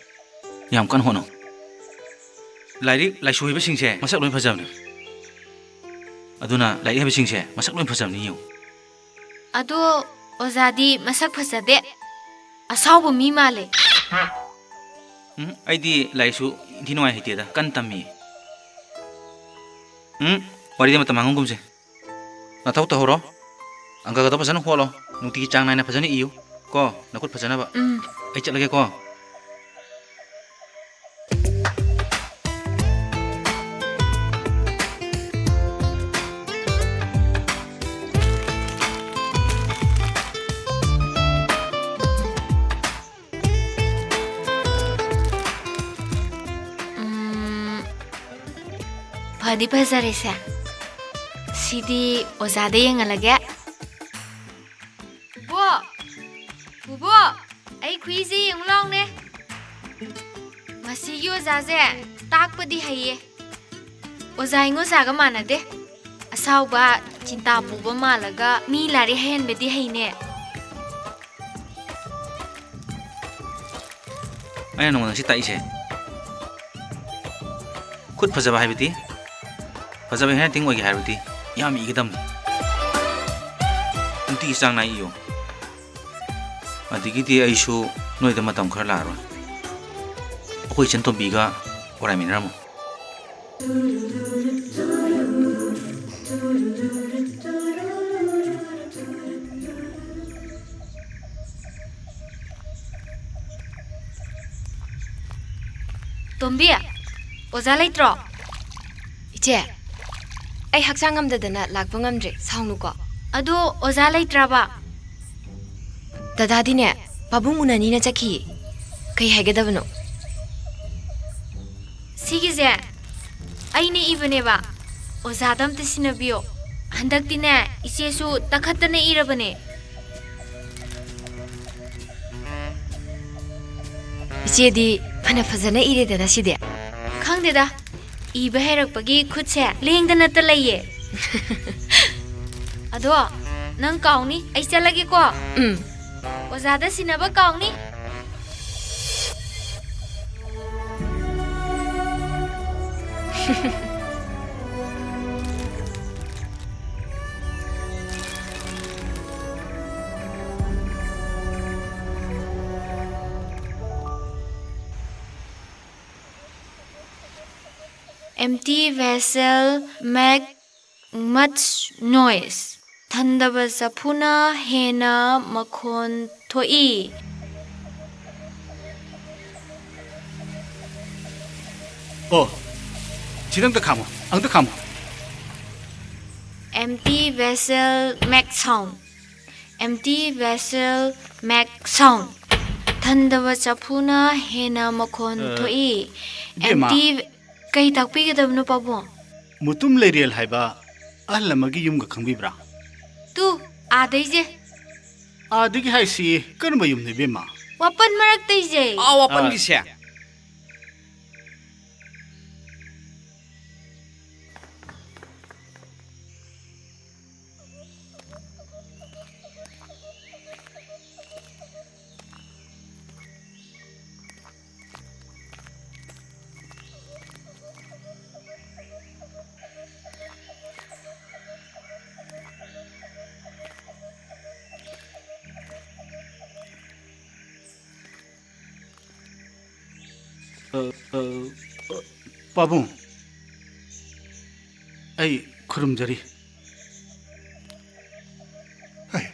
ꯌꯥꯝ ꯀꯟꯅ ꯍꯣꯠꯅꯧ꯫ ꯂꯥꯏꯔꯤꯛ ꯂꯥꯏꯁꯨ ꯍꯩꯕꯁꯤꯡꯁꯦ ꯃꯁꯛ ꯂꯣꯏ ꯐꯖꯕꯅꯤ꯫ ꯑꯗꯨꯅ ꯂꯥꯏꯔꯤꯛ ꯍꯩꯕꯁꯤꯡꯁꯦ ꯃꯁꯛ ꯂꯣꯏ ꯐꯖꯕꯅꯤ, ꯌꯦꯡꯉꯨ꯫ ꯑꯗꯣ ꯑꯣꯖꯥꯗꯤ ꯃꯁꯛ ꯐꯖꯗꯦ꯫ ꯑꯁꯥꯎꯕ ꯃꯤ ꯃꯥꯜꯂꯦ꯫ ꯎꯝ, ꯑꯩꯗꯤ ꯂꯥꯏꯔꯤꯛꯁꯨ ꯏꯟꯊꯤ ꯅꯨꯡꯉꯥꯏ ꯍꯩꯇꯦꯗ, ꯀꯟꯅ ꯇꯝꯃꯤ꯫ ꯎꯝ, ꯋꯥꯔꯤꯗ ꯃꯇꯝ ꯃꯥꯡꯍꯟꯒꯨꯝꯁꯦ꯫ ꯅꯊꯧ ꯇꯧꯍꯧꯔꯣ꯫ ꯑꯪꯀꯒꯗꯣ ꯐꯖꯅ ꯍꯣꯠꯂꯣ꯫ ꯅꯨꯡꯇꯤꯒꯤ ꯆꯥꯡ ꯅꯥꯏꯅ ꯐꯖꯅ ꯏꯌꯨ ꯀꯣ, ꯅꯈꯨꯠ ꯐꯖꯅꯕ꯫ ꯎꯝ꯫ ꯑꯩ ꯆꯠꯂꯒꯦꯀꯣ꯫ ꯎꯝ, ꯐꯗꯤ ꯐꯖꯔꯦꯁꯦ꯫ ꯁꯤꯗꯤ ꯑꯣꯖꯥꯗ ꯌꯦꯡꯍꯜꯂꯒꯦ꯫ ꯕꯣ! ꯕꯣꯕꯣ! ꯑꯩ ꯈꯨꯏꯁꯦ ꯌꯦꯡꯉꯨ ꯂꯥꯎꯅꯦ꯫ ꯃꯁꯤꯒꯤ ꯑꯣꯖꯥꯁꯦ ꯇꯥꯛꯄꯗꯤ ꯍꯩꯌꯦ꯫ ꯑꯣꯖꯥ ꯏꯉꯣꯆꯥꯒ ꯃꯥꯟꯅꯗꯦ꯫ ꯑꯁꯥꯎꯕ, ꯆꯤꯟꯇꯥ ꯄꯨꯕ ꯃꯥꯜꯂꯒ ꯃꯤ ꯂꯥꯏꯔꯤꯛ ꯍꯩꯍꯟꯕꯗꯤ ꯍꯩꯅꯦ꯫ ꯑꯩꯅ ꯅꯉꯣꯟꯗ ꯉꯁꯤ ꯇꯥꯛꯏꯁꯦ, ꯈꯨꯠ ꯐꯖꯕ ꯍꯥꯏꯕꯗꯤ, ꯐꯖꯕ handwriting ꯑꯣꯏꯒꯦ ꯍꯥꯏꯔꯕꯗꯤ ꯌꯥꯝ ꯏꯒꯗꯕꯅꯤ꯫ ꯅꯨꯡꯇꯤꯒꯤ ꯆꯥꯡ ꯅꯥꯏ ꯏꯌꯨ꯫ ꯑꯗꯒꯤꯗꯤ ꯑꯩꯁꯨ ꯅꯣꯏꯗ ꯃꯇꯝ ꯈꯔ ꯂꯥꯛꯑꯔꯣꯏ꯫ ꯑꯩꯈꯣꯏ ꯏꯆꯟ ꯇꯣꯝꯕꯤꯒ ꯑꯣꯔꯥꯏꯃꯤꯟꯅꯔꯝꯃꯣ꯫ ꯇꯣꯝꯕꯤ, ꯑꯣꯖꯥ ꯂꯩꯇ꯭ꯔꯣ? ꯏꯆꯦ, ꯑꯩ ꯍꯛꯆꯥꯡ ꯉꯝꯗꯗꯅ ꯂꯥꯛꯄ ꯉꯝꯗ꯭ꯔꯦ, ꯁꯥꯎꯅꯨꯀꯣ꯫ ꯑꯗꯣ ꯑꯣꯖꯥ ꯂꯩꯇ꯭ꯔꯕ? ꯗꯗꯥꯗꯤꯅꯦ, ꯄꯥꯕꯨꯡ ꯎꯅꯅꯤꯅ ꯆꯠꯈꯤꯌꯦ꯫ ꯀꯩ ꯍꯥꯏꯒꯗꯕꯅꯣ? ꯁꯤꯒꯤꯁꯦ ꯑꯩꯅ ꯏꯕꯅꯦꯕ, ꯑꯣꯖꯥꯗ ꯑꯝꯇ ꯁꯤꯟꯅꯕꯤꯌꯣ꯫ ꯍꯟꯗꯛꯇꯤꯅꯦ, ꯏꯆꯦꯁꯨ ꯇꯛꯈꯠꯇꯅ ꯏꯔꯕꯅꯦ꯫ ꯆꯦꯗꯤ ꯐꯅ ꯐꯖꯅ ꯏꯔꯦꯗꯅ ꯁꯤꯗꯤ꯫ ꯈꯪꯗꯦꯗ, ꯏꯕ ꯍꯩꯔꯛꯄꯒꯤ ꯈꯨꯠꯁꯦ ꯂꯦꯡꯗꯅꯇ ꯂꯩꯌꯦ꯫ ꯑꯗꯣ, ꯅꯪ ꯀꯥꯎꯅꯤ, ꯑꯩ ꯆꯠꯂꯒꯦꯀꯣ꯫ ꯎꯝ꯫ ꯑꯣꯖꯥꯗ ꯁꯤꯟꯅꯕ ꯀꯥꯎꯅꯤ꯫ Empty vessel make much noise. ꯊꯟꯗꯕ ꯆꯐꯨꯅ ꯍꯦꯟꯅ ꯃꯈꯣꯟ ꯊꯣꯛꯏ꯫ ꯑꯣ, ꯁꯤꯗ ꯑꯝꯇ ꯈꯥꯝꯃꯣ, ꯑꯝꯇ ꯈꯥꯝꯃꯣ꯫ Empty vessel make sound. Empty vessel make sound. ꯊꯟꯗꯕ ꯆꯐꯨꯅ ꯍꯦꯟꯅ ꯃꯈꯣꯟ ꯑ, ꯊꯣꯛꯏ꯫ ꯏꯕꯦꯝꯃ꯫ Empty, ꯀꯩ ꯇꯥꯛꯄꯤꯒꯗꯕꯅꯣ, ꯄꯥꯕꯨꯡ? ꯃꯨꯇꯨꯝ ꯂꯩꯔꯦꯜ ꯍꯥꯏꯕ ꯑꯍꯜ ꯑꯃꯒꯤ ꯌꯨꯝꯒ ꯈꯪꯕꯤꯕ꯭ꯔꯥ? ꯇꯨ, ꯑꯥꯗꯩꯁꯦ꯫ ꯑꯥꯗꯒꯤ ꯍꯥꯏꯁꯤ ꯀꯔꯝꯕ ꯌꯨꯝꯅꯣ, ꯏꯕꯦꯝꯃ? ꯋꯥꯄꯟ ꯃꯔꯛꯇꯩꯁꯦ꯫ ꯑꯥ, ꯋꯥꯄꯟꯒꯤꯁꯦ? ꯑꯥ꯫ ꯑ, ꯑ, ꯑ, ꯄꯥꯕꯨꯡ, ꯑꯩ ꯈꯨꯔꯨꯝꯖꯔꯤ꯫ ꯍꯩ,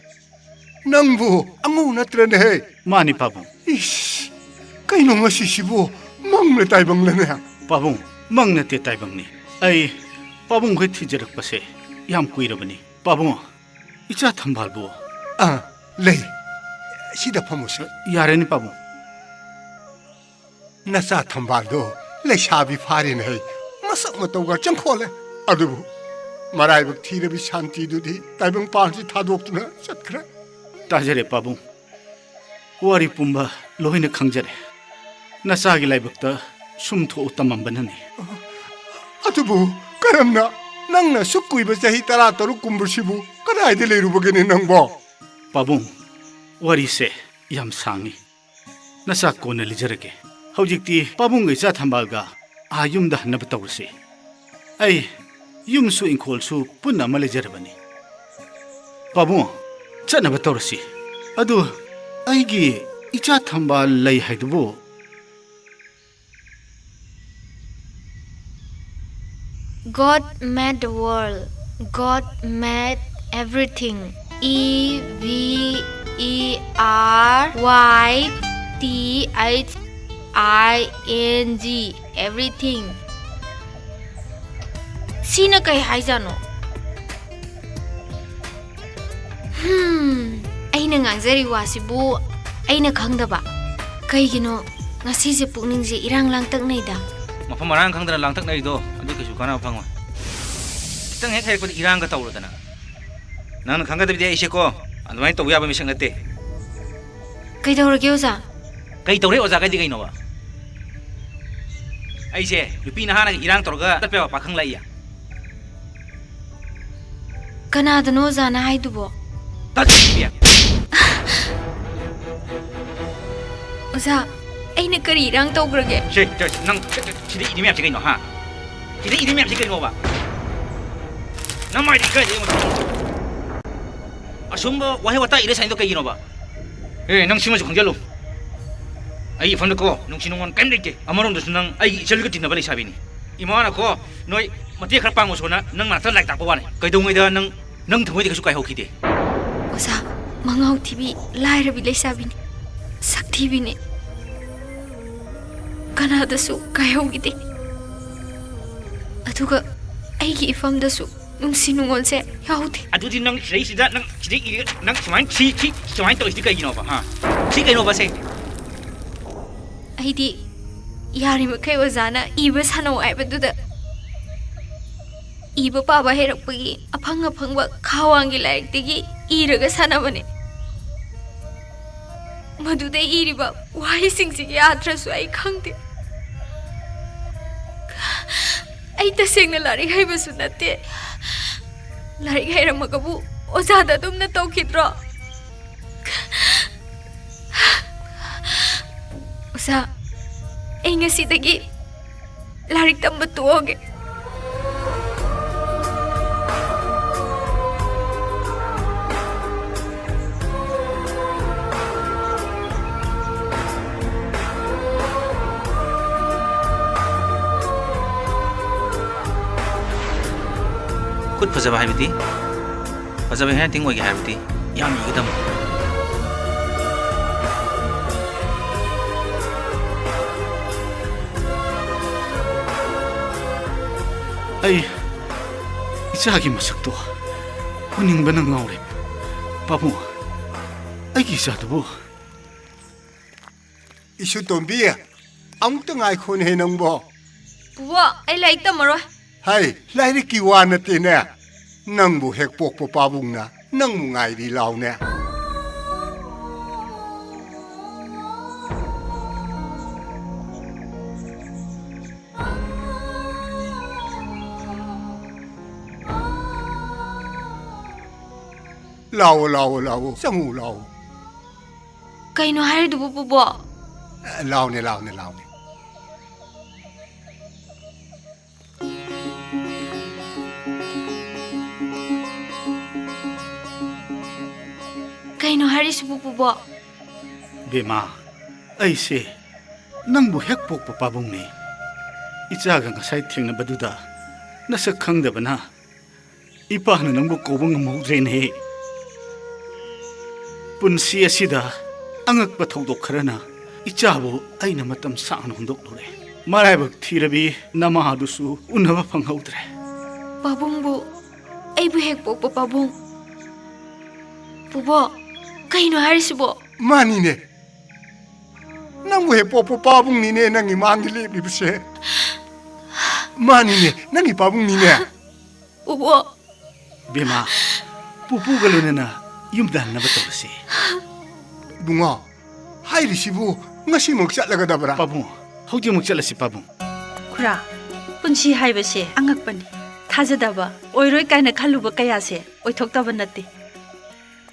ꯅꯪꯕꯨ ꯑꯉꯧ ꯅꯠꯇ꯭ꯔꯅꯦꯍꯦ? ꯃꯥꯅꯤ, ꯄꯥꯕꯨꯡ꯫ ꯏꯁ, ꯀꯩꯅꯣ ꯉꯁꯤꯁꯤꯕꯨ ꯃꯪꯂ ꯇꯥꯏꯕꯪꯂꯅꯦ? ꯄꯥꯕꯨꯡ, ꯃꯪ ꯅꯠꯇꯦ, ꯇꯥꯏꯕꯪꯅꯤ꯫ ꯑꯩ ꯄꯥꯕꯨꯡ ꯈꯣꯏ ꯊꯤꯖꯔꯛꯄꯁꯦ ꯌꯥꯝ ꯀꯨꯏꯔꯕꯅꯤ꯫ ꯄꯥꯕꯨꯡ, ꯏꯆꯥ ꯊꯝꯕꯥꯜꯕꯨ? ꯑꯥ, ꯂꯩ꯫ ꯁꯤꯗ ꯐꯝꯃꯨꯁꯤ꯫ ꯌꯥꯔꯦꯅꯦ, ꯄꯥꯕꯨꯡ꯫ ꯅꯆꯥ ꯊꯝꯕꯥꯜꯗꯣ ꯂꯩꯁꯥꯕꯤ ꯐꯥꯔꯦꯅꯦ ꯍꯩ꯫ ꯃꯁꯛ ꯃꯇꯧꯒ ꯆꯪꯈꯣꯜꯂꯦ꯫ ꯑꯗꯨꯕꯨ ꯃꯔꯥꯏꯕꯛ ꯊꯤꯔꯕꯤ ꯁꯥꯟꯇꯤꯗꯨꯗꯤ ꯇꯥꯏꯕꯪꯄꯥꯟꯁꯤ ꯊꯥꯗꯣꯛꯇꯨꯅ ꯆꯠꯈ꯭ꯔꯦ꯫ ꯇꯥꯖꯔꯦ, ꯄꯥꯕꯨꯡ꯫ ꯋꯥꯔꯤ ꯄꯨꯝꯕ ꯂꯣꯏꯅ ꯈꯪꯖꯔꯦ꯫ ꯅꯆꯥꯒꯤ ꯂꯥꯏꯕꯛꯇ ꯁꯨꯝ ꯊꯣꯛꯎ ꯇꯝꯃꯝꯕꯅꯅꯤ꯫ ꯑꯗꯨꯕꯨ ꯀꯔꯝꯅ? ꯅꯪꯅ ꯁꯨꯛ ꯀꯨꯏꯕ ꯆꯍꯤ ꯇꯔꯥ ꯇꯔꯨꯛ ꯀꯨꯝꯕꯁꯤꯕꯨ ꯀꯗꯥꯏꯗ ꯂꯩꯔꯨꯕꯒꯦꯅꯦ ꯅꯪꯕꯣ? ꯄꯥꯕꯨꯡ, ꯋꯥꯔꯤꯁꯦ ꯌꯥꯝ ꯁꯥꯡꯉꯤ꯫ ꯅꯆꯥ ꯀꯣꯟꯅ ꯂꯤꯖꯔꯒꯦ꯫ ꯍꯧꯖꯤꯛꯇꯤ ꯄꯥꯕꯨꯡꯒ ꯏꯆꯥ ꯊꯝꯕꯥꯜꯒ ꯑꯥ ꯌꯨꯝꯗ ꯍꯟꯅꯕ ꯇꯧꯔꯁꯤ꯫ ꯑꯩ ꯌꯨꯝꯁꯨ ꯏꯪꯈꯣꯜꯁꯨ ꯄꯨꯟꯅ ꯑꯃ ꯂꯩꯖꯔꯕꯅꯤ꯫ ꯄꯥꯕꯨꯡ, ꯆꯠꯅꯕ ꯇꯧꯔꯁꯤ꯫ ꯑꯗꯨ ꯑꯩꯒꯤ ꯏꯆꯥ ꯊꯝꯕꯥꯜ ꯂꯩ ꯍꯥꯏꯗꯨꯕꯨ? God made the world. God made everything. E V E R Y T H I N G. Everything. ꯁꯤꯅ ꯀꯩ ꯍꯥꯏꯖꯥꯠꯅꯣ? ꯍꯝ, ꯑꯩꯅ ꯉꯥꯡꯖꯔꯤ ꯋꯥꯁꯤꯕꯨ ꯑꯩꯅ ꯈꯪꯗꯕ? ꯀꯩꯒꯤꯅꯣ ꯉꯁꯤꯁꯦ ꯄꯨꯛꯅꯤꯡꯁꯦ ꯏꯔꯥꯡ ꯂꯥꯡꯇꯛꯅꯩꯗ? ꯃꯐꯝ ꯃꯔꯥꯡ ꯈꯪꯗꯅ ꯂꯥꯡꯇꯛꯅꯩꯗꯣ, ꯑꯗꯨ ꯀꯩꯁꯨ ꯀꯥꯟꯅꯕ ꯐꯪꯉꯣꯏ꯫ ꯈꯤꯇꯪ ꯍꯦꯛ ꯍꯩꯔꯛꯄꯗ ꯏꯔꯥꯡꯒ ꯇꯧꯔꯗꯅ꯫ ꯅꯪꯅ ꯈꯪꯒꯗꯕꯗꯤ ꯑꯩꯁꯦꯀꯣ, ꯑꯗꯨꯃꯥꯏꯅ ꯇꯧꯕ ꯌꯥꯕ ꯃꯤꯁꯛ ꯅꯠꯇꯦ꯫ ꯀꯩꯗꯧꯔꯒꯦ, ꯑꯣꯖꯥ? ꯀꯩ ꯇꯧꯔꯦ, ꯑꯣꯖꯥ? ꯀꯩꯗꯤ ꯀꯩꯅꯣꯕ? ꯑꯩꯁꯦ ꯅꯨꯄꯤ ꯅꯍꯥꯅꯒ ꯏꯔꯥꯡ ꯇꯧꯔꯒ ꯆꯠꯄ ꯌꯥꯕ ꯄꯥꯈꯪ ꯂꯥꯛꯏꯌꯦ꯫ ꯀꯅꯥꯗꯅꯣ ꯑꯣꯖꯥꯅ ꯍꯥꯏꯗꯨꯕꯣ? ꯇꯠ! ꯑꯣꯖꯥ, ꯑꯩꯅ ꯀꯔꯤ ꯏꯔꯥꯡ ꯇꯧꯈ꯭ꯔꯒꯦ? ꯁꯦ, ꯁꯦ, ꯅꯪ ꯁꯤꯗ ꯏꯔꯤ ꯃꯌꯥꯝꯁꯦ ꯀꯩꯅꯣ, ꯍꯥ? ꯁꯤꯗ ꯏꯔꯤ ꯃꯌꯥꯝꯁꯦ ꯀꯩꯅꯣꯕ? ꯅꯃꯥꯏꯗꯤ ꯏꯀꯥꯏꯗꯦ, ꯑꯩꯉꯣꯟꯗ꯫ ꯑꯁꯨꯝꯕ ꯋꯥꯍꯩ ꯋꯥꯇꯥ ꯏꯔ ꯁꯥꯏꯗꯣ ꯀꯩꯒꯤꯅꯣꯕ? ꯑꯦ, ꯅꯪ ꯁꯤꯃꯁꯨ ꯈꯪꯖꯜꯂꯨ꯫ ꯑꯩꯒꯤ ꯏꯐꯝꯗꯀꯣ ꯅꯨꯡꯁꯤ ꯅꯨꯡꯉꯣꯟ ꯀꯩꯝ ꯂꯩꯇꯦ꯫ ꯑꯃꯔꯣꯝꯗꯁꯨ ꯅꯪ ꯑꯩꯒꯤ ꯏꯆꯜꯒ ꯇꯤꯟꯅꯕ ꯂꯩꯁꯥꯕꯤꯅꯤ꯫ ꯏꯃꯥꯅꯀꯣ ꯅꯣꯏ ꯃꯇꯦꯡ ꯈꯔ ꯄꯥꯡꯉꯨꯁꯣꯅ ꯅꯪ ꯃꯅꯥꯛꯇ ꯂꯥꯏꯔꯤꯛ ꯇꯥꯛꯄ ꯋꯥꯅꯤ꯫ ꯀꯩꯗꯧꯉꯩꯗ ꯅꯪ, ꯅꯪ ꯊꯃꯣꯏꯗꯤ ꯀꯩꯁꯨ ꯀꯥꯏꯍꯧꯈꯤꯗꯦ꯫ ꯑꯣꯖꯥ, ꯃꯉꯥꯎ ꯊꯤꯕꯤ ꯂꯥꯏꯔꯕꯤ ꯂꯩꯁꯥꯕꯤꯅꯤ, ꯁꯛ ꯊꯤꯕꯤꯅꯤ꯫ ꯀꯅꯥꯗꯁꯨ ꯀꯥꯏꯍꯧꯈꯤꯗꯦ꯫ ꯑꯗꯨꯒ ꯑꯩꯒꯤ ꯏꯐꯝꯗꯁꯨ ꯅꯨꯡꯁꯤ ꯅꯨꯡꯉꯣꯜꯁꯦ ꯌꯥꯎꯗꯦ꯫ ꯑꯗꯨꯗꯤ ꯅꯪ ꯁꯤꯗꯩꯁꯤꯗ ꯅꯪ ꯁꯤꯗꯩ ꯏꯔꯒ ꯅꯪ ꯁꯨꯃꯥꯏꯅ ꯁꯤ, ꯁꯤ ꯁꯨꯃꯥꯏꯅ ꯇꯧꯔꯤꯁꯤꯗꯤ ꯀꯩꯒꯤꯅꯣꯕ, ꯍꯥ? ꯁꯤ ꯀꯩꯅꯣꯕ ꯁꯦ? ꯑꯩꯗꯤ ꯌꯥꯔꯤꯃꯈꯩ ꯑꯣꯖꯥꯅ ꯏꯕ ꯁꯥꯟꯅꯧ ꯍꯥꯏꯕꯗꯨꯗ ꯏꯕ ꯄꯥꯕ ꯍꯩꯔꯛꯄꯒꯤ ꯑꯐꯪ ꯑꯐꯪꯕ ꯈꯥꯋꯥꯡꯒꯤ ꯂꯥꯏꯔꯤꯛꯇꯒꯤ ꯏꯔꯒ ꯁꯥꯟꯅꯕꯅꯦ꯫ ꯃꯗꯨꯗ ꯏꯔꯤꯕ ꯋꯥꯍꯩꯁꯤꯡꯁꯤꯒꯤ ꯑꯥꯊ꯭ꯔꯁꯨ ꯑꯩ ꯈꯪꯗꯦ꯫ ꯑꯩ ꯇꯁꯦꯡꯅ ꯂꯥꯏꯔꯤꯛ ꯍꯩꯕꯁꯨ ꯅꯠꯇꯦ꯫ ꯂꯥꯏꯔꯤꯛ ꯍꯩꯔꯝꯃꯒꯕꯨ ꯑꯣꯖꯥꯗ ꯑꯗꯨꯝꯅ ꯇꯧꯈꯤꯗ꯭ꯔꯣ? ꯑꯣꯖꯥ, ꯑꯩ ꯉꯁꯤꯗꯒꯤ ꯂꯥꯏꯔꯤꯛ ꯇꯝꯕ ꯇꯣꯛꯑꯒꯦ꯫ ꯈꯨꯠ ꯐꯖꯕ ꯍꯥꯏꯕꯗꯤ? ꯐꯖꯕ ꯍꯦꯟꯅ ꯇꯤꯡ ꯑꯣꯏꯒꯦ ꯍꯥꯏꯔꯕꯗꯤ ꯌꯥꯝ ꯏꯒꯗꯕꯅꯤ꯫ ꯑꯩ ꯏꯆꯥꯒꯤ ꯃꯁꯛꯇꯣ ꯎꯅꯤꯡꯕꯅ ꯉꯥꯎꯔꯦ꯫ ꯄꯥꯕꯨꯡ, ꯑꯩꯒꯤ ꯏꯆꯥꯗꯨꯕꯨ꯫ ꯏꯁꯨ ꯇꯣꯝꯕꯤ, ꯑꯃꯨꯛꯇ ꯉꯥꯏꯈꯣꯅꯦ ꯅꯪꯕꯣ꯫ ꯄꯨꯕꯣꯛ, ꯑꯩ ꯂꯥꯏꯔꯤꯛ ꯇꯝꯃꯔꯣꯏ꯫ ꯍꯩ, ꯂꯥꯏꯔꯤꯛꯀꯤ ꯋꯥ ꯅꯠꯇꯦꯅꯦ꯫ ꯅꯪꯕꯨ ꯍꯦꯛ ꯄꯣꯛꯄ ꯄꯥꯕꯨꯡꯅ ꯅꯪꯕꯨ ꯉꯥꯏꯔꯤ ꯂꯥꯎꯅꯦ꯫ ꯂꯥꯛꯑꯣ, ꯂꯥꯛꯑꯣ, ꯂꯥꯛꯑꯣ, ꯆꯪꯉꯨ ꯂꯥꯛꯑꯣ꯫ ꯀꯩꯅꯣ ꯍꯥꯏꯔꯤꯗꯨꯕꯨ, ꯄꯨꯕꯣꯛ? ꯂꯥꯎꯅꯦ, ꯂꯥꯎꯅꯦ, ꯂꯥꯎꯅꯦ꯫ ꯀꯩꯅꯣ ꯍꯥꯏꯔꯤꯁꯤꯕꯨ, ꯄꯨꯕꯣꯛ? ꯕꯦꯃꯥ, ꯑꯩꯁꯦ ꯅꯪꯕꯨ ꯍꯦꯛ ꯄꯣꯛꯄ ꯄꯥꯕꯨꯡꯅꯤ꯫ ꯏꯆꯥꯒ ꯉꯁꯥꯏ ꯊꯦꯡꯅꯕꯗꯨꯗ ꯅꯁꯛ ꯈꯪꯗꯕꯅ ꯏꯄꯥꯅ ꯅꯪꯕꯨ ꯀꯧꯕ ꯉꯝꯍꯧꯗ꯭ꯔꯦꯅꯦ꯫ ꯄꯨꯟꯁꯤ ꯑꯁꯤꯗ ꯑꯉꯛꯄ ꯊꯧꯗꯣꯛ ꯈꯔꯅ ꯏꯆꯥꯕꯨ ꯑꯩꯅ ꯃꯇꯝ ꯁꯥꯡꯅ ꯍꯨꯟꯗꯣꯛꯂꯨꯔꯦ꯫ ꯃꯔꯥꯏꯕꯛ ꯊꯤꯔꯕꯤ ꯅꯃꯥꯗꯨꯁꯨ ꯎꯅꯕ ꯐꯪꯍꯧꯗ꯭ꯔꯦ꯫ ꯄꯥꯕꯨꯡꯕꯨ ꯑꯩꯕꯨ ꯍꯦꯛ ꯄꯣꯛꯄ ꯄꯥꯕꯨꯡ? ꯄꯨꯕꯣꯛ, ꯀꯩꯅꯣ ꯍꯥꯏꯔꯤꯁꯤꯕꯣ? ꯃꯥꯅꯤꯅꯦ꯫ ꯅꯪꯕꯨ ꯍꯦꯛ ꯄꯣꯛꯄ ꯄꯥꯕꯨꯡꯅꯤꯅꯦ ꯅꯪꯒꯤ ꯃꯥꯡꯗ ꯂꯦꯞꯂꯤꯕꯁꯦ꯫ ꯃꯥꯅꯤꯅꯦ, ꯅꯪꯒꯤ ꯄꯥꯕꯨꯡꯅꯤꯅꯦ꯫ ꯄꯨꯄꯨ꯫ ꯕꯦꯃꯥ, ꯄꯨꯄꯨꯒ ꯂꯣꯏꯅꯅ ꯌꯨꯝꯗ ꯍꯟꯅꯕ ꯇꯧꯔꯁꯤ꯫ ꯏꯕꯨꯡꯉꯣ, ꯍꯥꯏꯔꯤꯁꯤꯕꯨ ꯉꯁꯤꯃꯛ ꯆꯠꯂꯒꯗꯕ꯭ꯔꯥ? ꯄꯥꯕꯨꯡ, ꯍꯧꯖꯤꯛꯃꯛ ꯆꯠꯂꯁꯤ, ꯄꯥꯕꯨꯡ꯫ ꯈꯨꯔꯥ, ꯄꯨꯟꯁꯤ ꯍꯥꯏꯕꯁꯦ ꯑꯉꯛꯄꯅꯤ꯫ ꯊꯥꯖꯗꯕ, ꯑꯣꯏꯔꯣꯏ ꯀꯥꯏꯅ ꯈꯜꯂꯨꯕ ꯀꯌꯥꯁꯦ ꯑꯣꯏꯊꯣꯛꯇꯕ ꯅꯠꯇꯦ꯫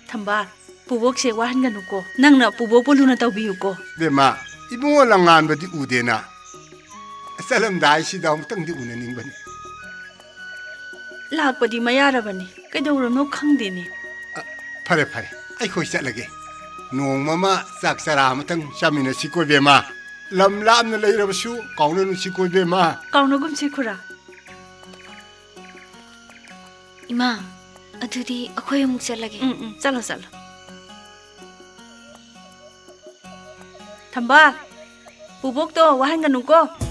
ꯊꯝꯕꯥꯜ, ꯄꯨꯕꯣꯛꯁꯦ ꯋꯥꯍꯟꯒꯅꯨꯀꯣ꯫ ꯅꯪꯅ ꯄꯨꯕꯣꯛꯄꯨ ꯂꯨꯅ ꯇꯧꯕꯤꯌꯨꯀꯣ꯫ ꯕꯦꯝꯃ, ꯏꯕꯨꯡꯉꯣ ꯂꯝꯉꯥꯟꯕꯗꯤ ꯎꯗꯦꯅ꯫ ꯆꯠꯂꯝꯗꯥꯏꯁꯤꯗ ꯑꯃꯨꯛꯇꯪꯗꯤ ꯎꯅꯅꯤꯡꯕꯅꯤ꯫ ꯂꯥꯛꯄꯗꯤ ꯃꯌꯥꯔꯕꯅꯤ, ꯀꯩꯗꯧꯔꯕꯅꯣ ꯈꯪꯗꯦꯅꯦ꯫ ꯑ, ꯐꯔꯦ, ꯐꯔꯦ, ꯑꯩꯈꯣꯏ ꯆꯠꯂꯒꯦ꯫ ꯅꯣꯡꯃ ꯑꯃ ꯆꯥꯛ ꯆꯔꯥ ꯑꯃꯇꯪ ꯆꯥꯃꯤꯟꯅꯁꯤ ꯀꯣ ꯏꯕꯦꯝꯃ꯫ ꯂꯝ ꯂꯥꯞꯅ ꯂꯩꯔꯕꯁꯨ ꯀꯥꯎꯅꯔꯨꯁꯤ ꯀꯣ ꯏꯕꯦꯝꯃ꯫ ꯀꯥꯎꯅꯒꯨꯝꯁꯤ ꯈꯨꯔꯥ꯫ ꯏꯃꯥ, ꯑꯗꯨꯗꯤ ꯑꯩꯈꯣꯏ ꯑꯃꯨꯛ ꯆꯠꯂꯒꯦ꯫ ꯎꯝ, ꯎꯝ, ꯆꯠꯂꯣ, ꯆꯠꯂꯣ꯫ ꯊꯝꯕꯥꯜ, ꯄꯨꯕꯣꯛꯇꯣ ꯋꯥꯍꯟꯒꯅꯨꯀꯣ꯫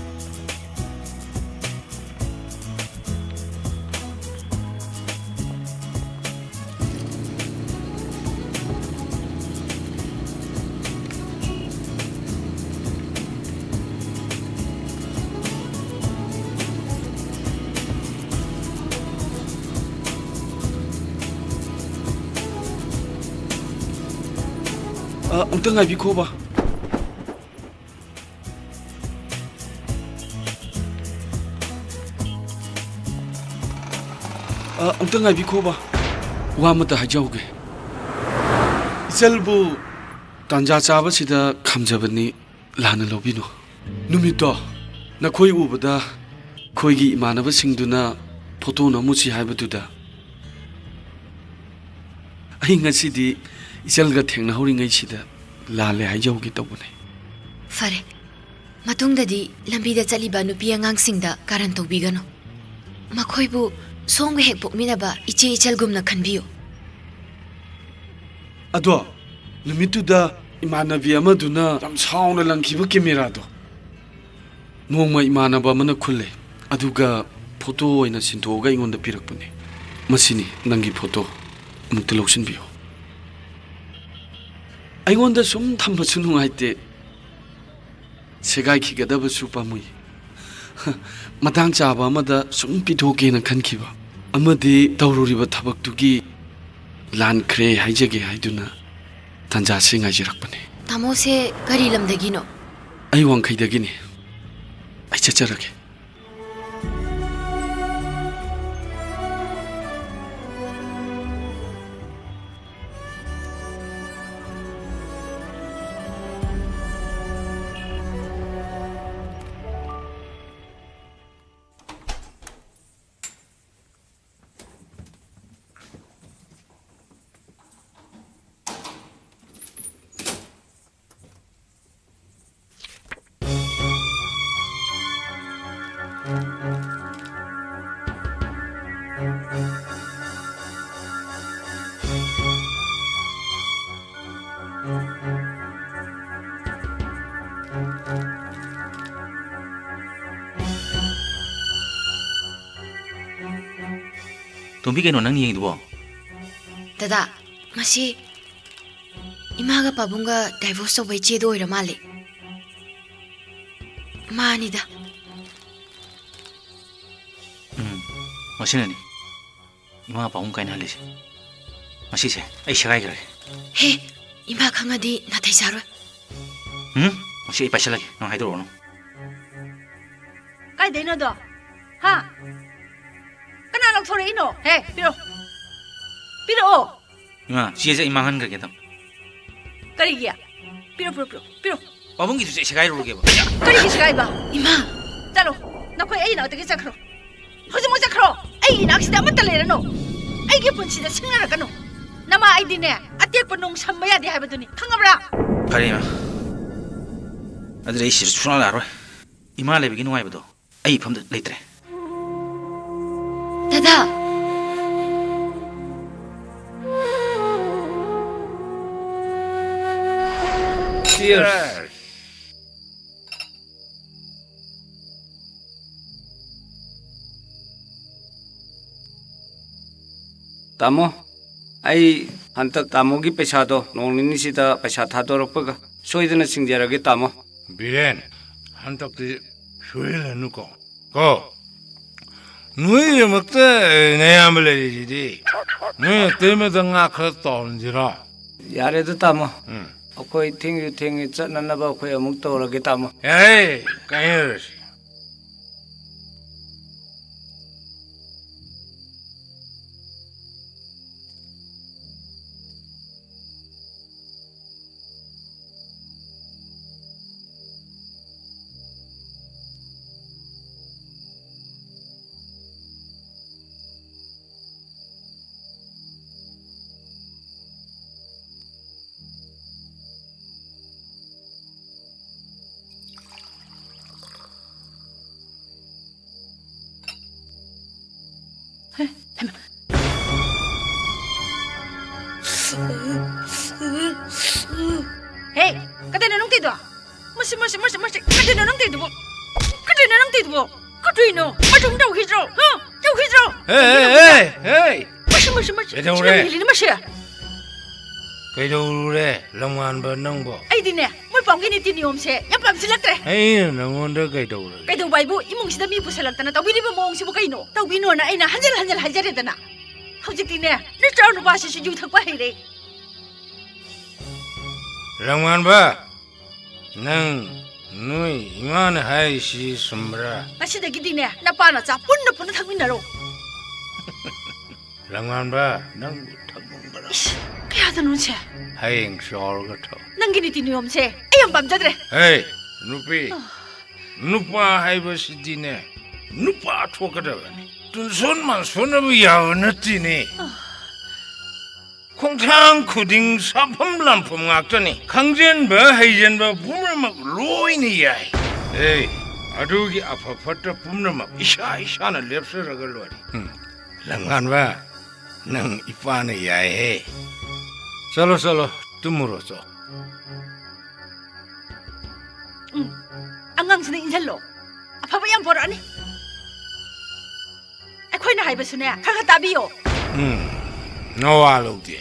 ꯑ, ꯑꯃꯨꯛꯇ ꯉꯥꯏꯕꯤꯈꯣꯕ꯫ ꯑ, ꯑꯃꯨꯛꯇ ꯉꯥꯏꯕꯤꯈꯣꯕ꯫ ꯋꯥ ꯑꯃꯇ ꯍꯥꯏꯖꯍꯧꯒꯦ꯫ ꯏꯆꯜꯕꯨ ꯇꯥꯟꯖꯥ ꯆꯥꯕꯁꯤꯗ ꯈꯝꯖꯕꯅꯤ, ꯂꯥꯟꯅ ꯂꯧꯕꯤꯅꯨ꯫ ꯅꯨꯃꯤꯠꯇꯣ ꯅꯈꯣꯏ ꯎꯕꯗ ꯑꯩꯈꯣꯏꯒꯤ ꯏꯃꯥꯟꯅꯕꯁꯤꯡꯗꯨꯅ ꯐꯣꯇꯣ ꯅꯝꯃꯨꯁꯤ ꯍꯥꯏꯕꯗꯨꯗ ꯑꯩ ꯉꯁꯤꯗꯤ ꯏꯆꯜꯒ ꯊꯦꯡꯅꯍꯧꯔꯤꯉꯩꯁꯤꯗ ꯂꯥꯜꯂꯦ ꯍꯥꯏꯖꯍꯧꯒꯦ ꯇꯧꯕꯅꯦ꯫ ꯐꯔꯦ, ꯃꯇꯨꯡꯗꯗꯤ ꯂꯝꯕꯤꯗ ꯆꯠꯂꯤꯕ ꯅꯨꯄꯤ ꯑꯉꯥꯡꯁꯤꯡꯗ ꯀꯥꯔꯟ ꯇꯧꯕꯤꯒꯅꯨ꯫ ꯃꯈꯣꯏꯕꯨ ꯁꯣꯝꯒ ꯍꯦꯛ ꯄꯣꯛꯃꯤꯟꯅꯕ ꯏꯆꯦ ꯏꯆꯜꯒꯨꯝꯅ ꯈꯟꯕꯤꯌꯨ꯫ ꯑꯗꯣ ꯅꯨꯃꯤꯠꯇꯨꯗ ꯏꯃꯥꯟꯅꯕꯤ ꯑꯃꯗꯨꯅ ꯌꯥꯝ ꯁꯥꯎꯅ ꯂꯪꯈꯤꯕ ꯀꯦꯃꯦꯔꯥꯗꯣ ꯅꯣꯡꯃ ꯏꯃꯥꯟꯅꯕ ꯑꯃꯅ ꯈꯨꯜꯂꯦ, ꯑꯗꯨꯒ ꯐꯣꯇꯣ ꯑꯣꯏꯅ ꯁꯤꯟꯗꯣꯛꯑꯒ ꯑꯩꯉꯣꯟꯗ ꯄꯤꯔꯛꯄꯅꯦ꯫ "ꯃꯁꯤꯅꯤ ꯅꯪꯒꯤ ꯐꯣꯇꯣ, ꯑꯃꯨꯛꯇ ꯂꯧꯁꯤꯟꯕꯤꯌꯨ꯫" ꯑꯩꯉꯣꯟꯗ ꯁꯨꯝ ꯊꯝꯕꯁꯨ ꯅꯨꯡꯉꯥꯏꯇꯦ, ꯁꯦꯒꯥꯏꯈꯤꯒꯗꯕꯁꯨ ꯄꯥꯝꯃꯨꯏ꯫ ꯃꯇꯥꯡ ꯆꯥꯕ ꯑꯃꯗ ꯁꯨꯝ ꯄꯤꯊꯣꯛꯀꯦꯅ ꯈꯟꯈꯤꯕ, ꯑꯃꯗꯤ ꯇꯧꯔꯨꯔꯤꯕ ꯊꯕꯛꯇꯨꯒꯤ ꯂꯥꯟꯈ꯭ꯔꯦ ꯍꯥꯏꯖꯒꯦ ꯍꯥꯏꯗꯨꯅ ꯇꯥꯟꯖꯥꯁꯤ ꯉꯥꯏꯖꯔꯛꯄꯅꯤ꯫ ꯇꯥꯃꯣꯁꯦ ꯀꯔꯤ ꯂꯝꯗꯒꯤꯅꯣ? ꯑꯩ ꯋꯥꯡꯈꯩꯗꯒꯤꯅꯤ꯫ ꯑꯩ ꯆꯠꯆꯔꯒꯦ꯫ ꯇꯣꯝꯕꯤ, ꯀꯩꯅꯣ ꯅꯪ ꯌꯦꯡꯉꯤꯗꯨꯕꯣ? ꯗꯗꯥ, ꯃꯁꯤ ꯏꯃꯥꯒ ꯄꯥꯕꯨꯡꯒ divorce ꯇꯧꯕꯩ ꯆꯦꯗꯣ ꯑꯣꯏꯔ ꯃꯥꯜꯂꯦ꯫ ꯃꯥꯅꯤꯗ꯫ ꯎꯝ, ꯃꯁꯤꯅꯅꯤ ꯏꯃꯥ ꯄꯥꯕꯨꯡ ꯀꯥꯏꯅꯍꯜꯂꯤꯁꯦ꯫ ꯃꯁꯤꯁꯦ ꯑꯩ ꯁꯦꯒꯥꯏꯈ꯭ꯔꯒꯦ꯫ ꯍꯦ, ꯏꯃꯥ ꯈꯪꯉꯗꯤ ꯅꯥꯇꯩ ꯆꯥꯔꯣꯏ꯫ ꯎꯝ, ꯃꯁꯤ ꯑꯩ ꯄꯥꯏꯁꯜꯂꯒꯦ, ꯅꯪ ꯍꯥꯏꯗꯣꯔꯛꯑꯣꯅꯨ꯫ ꯀꯥꯏꯗꯩꯅꯣꯗꯣ? ꯍꯥ? ꯀꯅꯥ ꯂꯧꯊꯣꯔꯛꯏꯅꯣ? ꯍꯦ, ꯄꯤꯔꯛꯑꯣ꯫ ꯄꯤꯔꯛꯑꯣ꯫ ꯏꯃꯥ, ꯆꯦꯁꯦ ꯑꯩ ꯃꯥꯡꯍꯟꯈ꯭ꯔꯒꯦ ꯑꯗꯨꯝ꯫ ꯀꯔꯤꯒꯤ? ꯄꯤꯔꯣ, ꯄꯤꯔꯣ, ꯄꯤꯔꯣ, ꯄꯤꯔꯣ꯫ ꯄꯥꯕꯨꯡꯒꯤꯗꯨꯁꯨ ꯑꯩ ꯁꯦꯒꯥꯏꯔꯨꯔꯒꯦꯕ꯫ ꯀꯔꯤꯒꯤ ꯁꯦꯒꯥꯏꯕ? ꯏꯃꯥ! ꯆꯠꯂꯣ, ꯅꯈꯣꯏ ꯑꯩ ꯏꯅꯥꯛꯇꯒꯤ ꯆꯠꯈ꯭ꯔꯣ꯫ ꯍꯧꯖꯤꯛꯃꯛ ꯆꯠꯈ꯭ꯔꯣ꯫ ꯑꯩ ꯏꯅꯥꯛꯁꯤꯗ ꯑꯃꯠꯇ ꯂꯩꯔꯅꯨ꯫ ꯑꯩꯒꯤ ꯄꯨꯟꯁꯤꯗ ꯁꯤꯡꯅꯔꯛꯀꯅꯨ꯫ ꯅꯃꯥ ꯑꯩꯗꯤꯅꯦ, ꯑꯇꯦꯛꯄ ꯅꯨꯡ ꯁꯝꯕ ꯌꯥꯗꯦ ꯍꯥꯏꯕꯗꯨꯅꯤ, ꯈꯪꯉꯕ꯭ꯔꯥ? ꯐꯔꯦ, ꯏꯃꯥ꯫ ꯑꯗꯨꯗꯤ ꯑꯩ ꯁꯤꯗ ꯁꯨꯡꯂꯥꯛ ꯂꯥꯛꯑꯔꯣꯏ꯫ ꯏꯃꯥ ꯂꯩꯕꯒꯤ ꯅꯨꯡꯉꯥꯏꯕꯗꯣ ꯑꯩ ꯏꯐꯝꯗ ꯂꯩꯇ꯭ꯔꯦ꯫ ꯗꯗꯥ! Cheers! ꯇꯥꯃꯣ, ꯑꯩ ꯍꯟꯗꯛ ꯇꯥꯃꯣꯒꯤ ꯄꯩꯁꯥꯗꯣ ꯅꯣꯡ ꯅꯤꯅꯤꯁꯤꯗ ꯄꯩꯁꯥ ꯊꯥꯗꯣꯔꯛꯄꯒ ꯁꯣꯏꯗꯅ ꯁꯤꯡꯖꯔꯒꯦ, ꯇꯥꯃꯣ꯫ ꯕꯤꯔꯦꯟ, ꯍꯟꯗꯛꯇꯤ ꯁꯣꯏꯍꯜꯂꯅꯨꯀꯣ꯫ ꯀꯣ? ꯅꯣꯏꯒꯤꯗꯃꯛꯇ ꯅꯌꯥꯝꯕ ꯂꯩꯔꯤꯁꯤꯗꯤ꯫ ꯅꯣꯏ ꯑꯇꯩꯃꯗ ꯉꯥ ꯈꯔ ꯇꯥꯎꯍꯟꯁꯤꯔꯣ? ꯌꯥꯔꯦꯗ, ꯇꯥꯃꯣ꯫ ꯎꯝ꯫ ꯑꯩꯈꯣꯏ ꯊꯦꯡꯁꯨ ꯊꯦꯡꯉꯦ, ꯆꯠꯅꯅꯕ ꯑꯩꯈꯣꯏ ꯑꯃꯨꯛ ꯇꯧꯔꯒꯦ, ꯇꯥꯃꯣ꯫ ꯌꯥꯏꯌꯦ, ꯀꯥꯏꯅꯔꯁꯤ꯫ ꯍꯦ, ꯀꯩꯗꯩꯅꯣ ꯅꯪ ꯇꯧꯏꯗꯣ? ꯃꯁꯤ, ꯃꯁꯤ, ꯃꯁꯤ, ꯃꯁꯤ, ꯀꯩꯗꯩꯅꯣ ꯅꯪ ꯇꯧꯏꯗꯨꯕꯣ? ꯀꯩꯗꯩꯅꯣ ꯅꯪ ꯇꯧꯏꯗꯨꯕꯣ? ꯀꯩꯗꯩꯅꯣ? ꯃꯗꯨꯝ ꯇꯧꯈꯤꯗ꯭ꯔꯣ? ꯍꯥ? ꯇꯧꯈꯤꯗ꯭ꯔꯣ? ꯍꯦ, ꯍꯦ, ꯍꯦ, ꯍꯦ! ꯃꯁꯤ, ꯃꯁꯤ, ꯃꯁꯤ, ꯀꯩꯗꯧꯔꯦ? ꯁꯤ ꯂꯝꯍꯦꯜꯂꯤꯅꯦ ꯃꯁꯤ꯫ ꯀꯩꯗꯧꯔꯨꯔꯦ, ꯂꯝꯉꯥꯟꯕ ꯅꯪꯕꯣ? ꯑꯩꯗꯤꯅꯦ, ꯃꯣꯏ ꯄꯥꯝꯒꯤ ꯅꯤꯇꯤ ꯅꯤꯌꯣꯝꯁꯦ ꯌꯥꯝ ꯄꯥꯝꯁꯤꯜꯂꯛꯇ꯭ꯔꯦ꯫ ꯑꯩꯅ ꯅꯪꯉꯣꯟꯗ ꯀꯩꯗꯧꯔꯒꯦ? ꯀꯩꯗꯧꯕ ꯍꯥꯏꯕꯨ, ꯏꯃꯨꯡꯁꯤꯗ ꯃꯤ ꯄꯨꯁꯜꯂꯛꯇꯅ ꯇꯧꯕꯤꯔꯤꯕ ꯃꯑꯣꯡꯁꯤꯕꯨ ꯀꯩꯅꯣ? ꯇꯧꯕꯤꯅꯣꯅ ꯑꯩꯅ ꯍꯟꯖꯤꯜ ꯍꯟꯖꯤꯜ ꯍꯥꯏꯖꯔꯦꯗꯅ꯫ ꯍꯧꯖꯤꯛꯇꯤꯅꯦ, ꯅꯆꯥ ꯅꯨꯄꯥꯁꯤꯁꯨ ꯌꯨ ꯊꯛꯄ ꯍꯩꯔꯦ꯫ ꯂꯝꯉꯥꯟꯕ, ꯅꯪ, ꯅꯣꯏ ꯏꯃꯥꯅ ꯍꯥꯏꯔꯤꯁꯤ ꯆꯨꯝꯕ꯭ꯔꯥ? ꯉꯁꯤꯗꯒꯤꯗꯤꯅꯦ, ꯅꯄꯥ ꯅꯆꯥ ꯄꯨꯟꯅ ꯄꯨꯟꯅ ꯊꯛꯃꯤꯟꯅꯔꯣ꯫ ꯂꯝꯉꯥꯟꯕ, ꯅꯪꯕꯨ ꯊꯛꯅꯤꯡꯕ꯭ꯔꯥ? ꯏꯁ, ꯀꯌꯥꯗꯅꯣꯁꯦ? ꯍꯌꯦꯡ ꯆꯥꯎꯔꯒ ꯊꯛ꯫ ꯅꯪꯒꯤ ꯅꯤꯇꯤ ꯅꯤꯌꯣꯝꯁꯦ ꯑꯩ ꯌꯥꯝ ꯄꯥꯝꯖꯗ꯭ꯔꯦ꯫ ꯍꯦ, ꯅꯨꯄꯤ, ꯑ꯫ ꯅꯨꯄꯥ ꯍꯥꯏꯕꯁꯤꯗꯤꯅꯦ, ꯅꯨꯄꯥ ꯊꯣꯛꯀꯗꯕꯅꯤ꯫ ꯇꯨꯟꯁꯣꯟ ꯃꯥꯟꯁꯣꯟꯅꯕ ꯌꯥꯕ ꯅꯠꯇꯦꯅꯦ꯫ ꯑ꯫ ꯈꯣꯡꯊꯥꯡ ꯈꯨꯗꯤꯡ ꯁꯥꯐꯝ ꯂꯥꯟꯐꯝ ꯉꯥꯛꯇꯅꯤ꯫ ꯈꯪꯖꯤꯟꯕ ꯍꯩꯖꯤꯟꯕ ꯄꯨꯝꯅꯃꯛ ꯂꯣꯏꯅ ꯌꯥꯏ꯫ ꯑꯦ, ꯑꯗꯨꯒꯤ ꯑꯐ ꯐꯠꯇ ꯄꯨꯝꯅꯃꯛ ꯏꯁꯥ ꯏꯁꯥꯅ ꯂꯦꯞꯆꯔꯒ ꯂꯣꯏꯔꯦ꯫ ꯎꯝ, ꯂꯝꯉꯥꯟꯕ, ꯅꯪ ꯏꯄꯥꯅ ꯌꯥꯏꯍꯦ꯫ ꯆꯠꯂꯣ, ꯆꯠꯂꯣ, ꯇꯨꯝꯃꯨꯔꯣ ꯆꯣ꯫ ꯎꯝ, ꯑꯉꯥꯡꯁꯤꯅ ꯏꯟꯁꯤꯜꯂꯣ꯫ ꯑꯐꯕ ꯌꯥꯝ ꯄꯣꯔꯛꯑꯅꯤ꯫ ꯑꯩꯈꯣꯏꯅ ꯍꯥꯏꯕꯁꯨꯅꯦ, ꯈꯔ ꯈꯔ ꯇꯥꯕꯤꯌꯣ꯫ ꯎꯝ, ꯅꯋꯥ ꯂꯧꯗꯦ꯫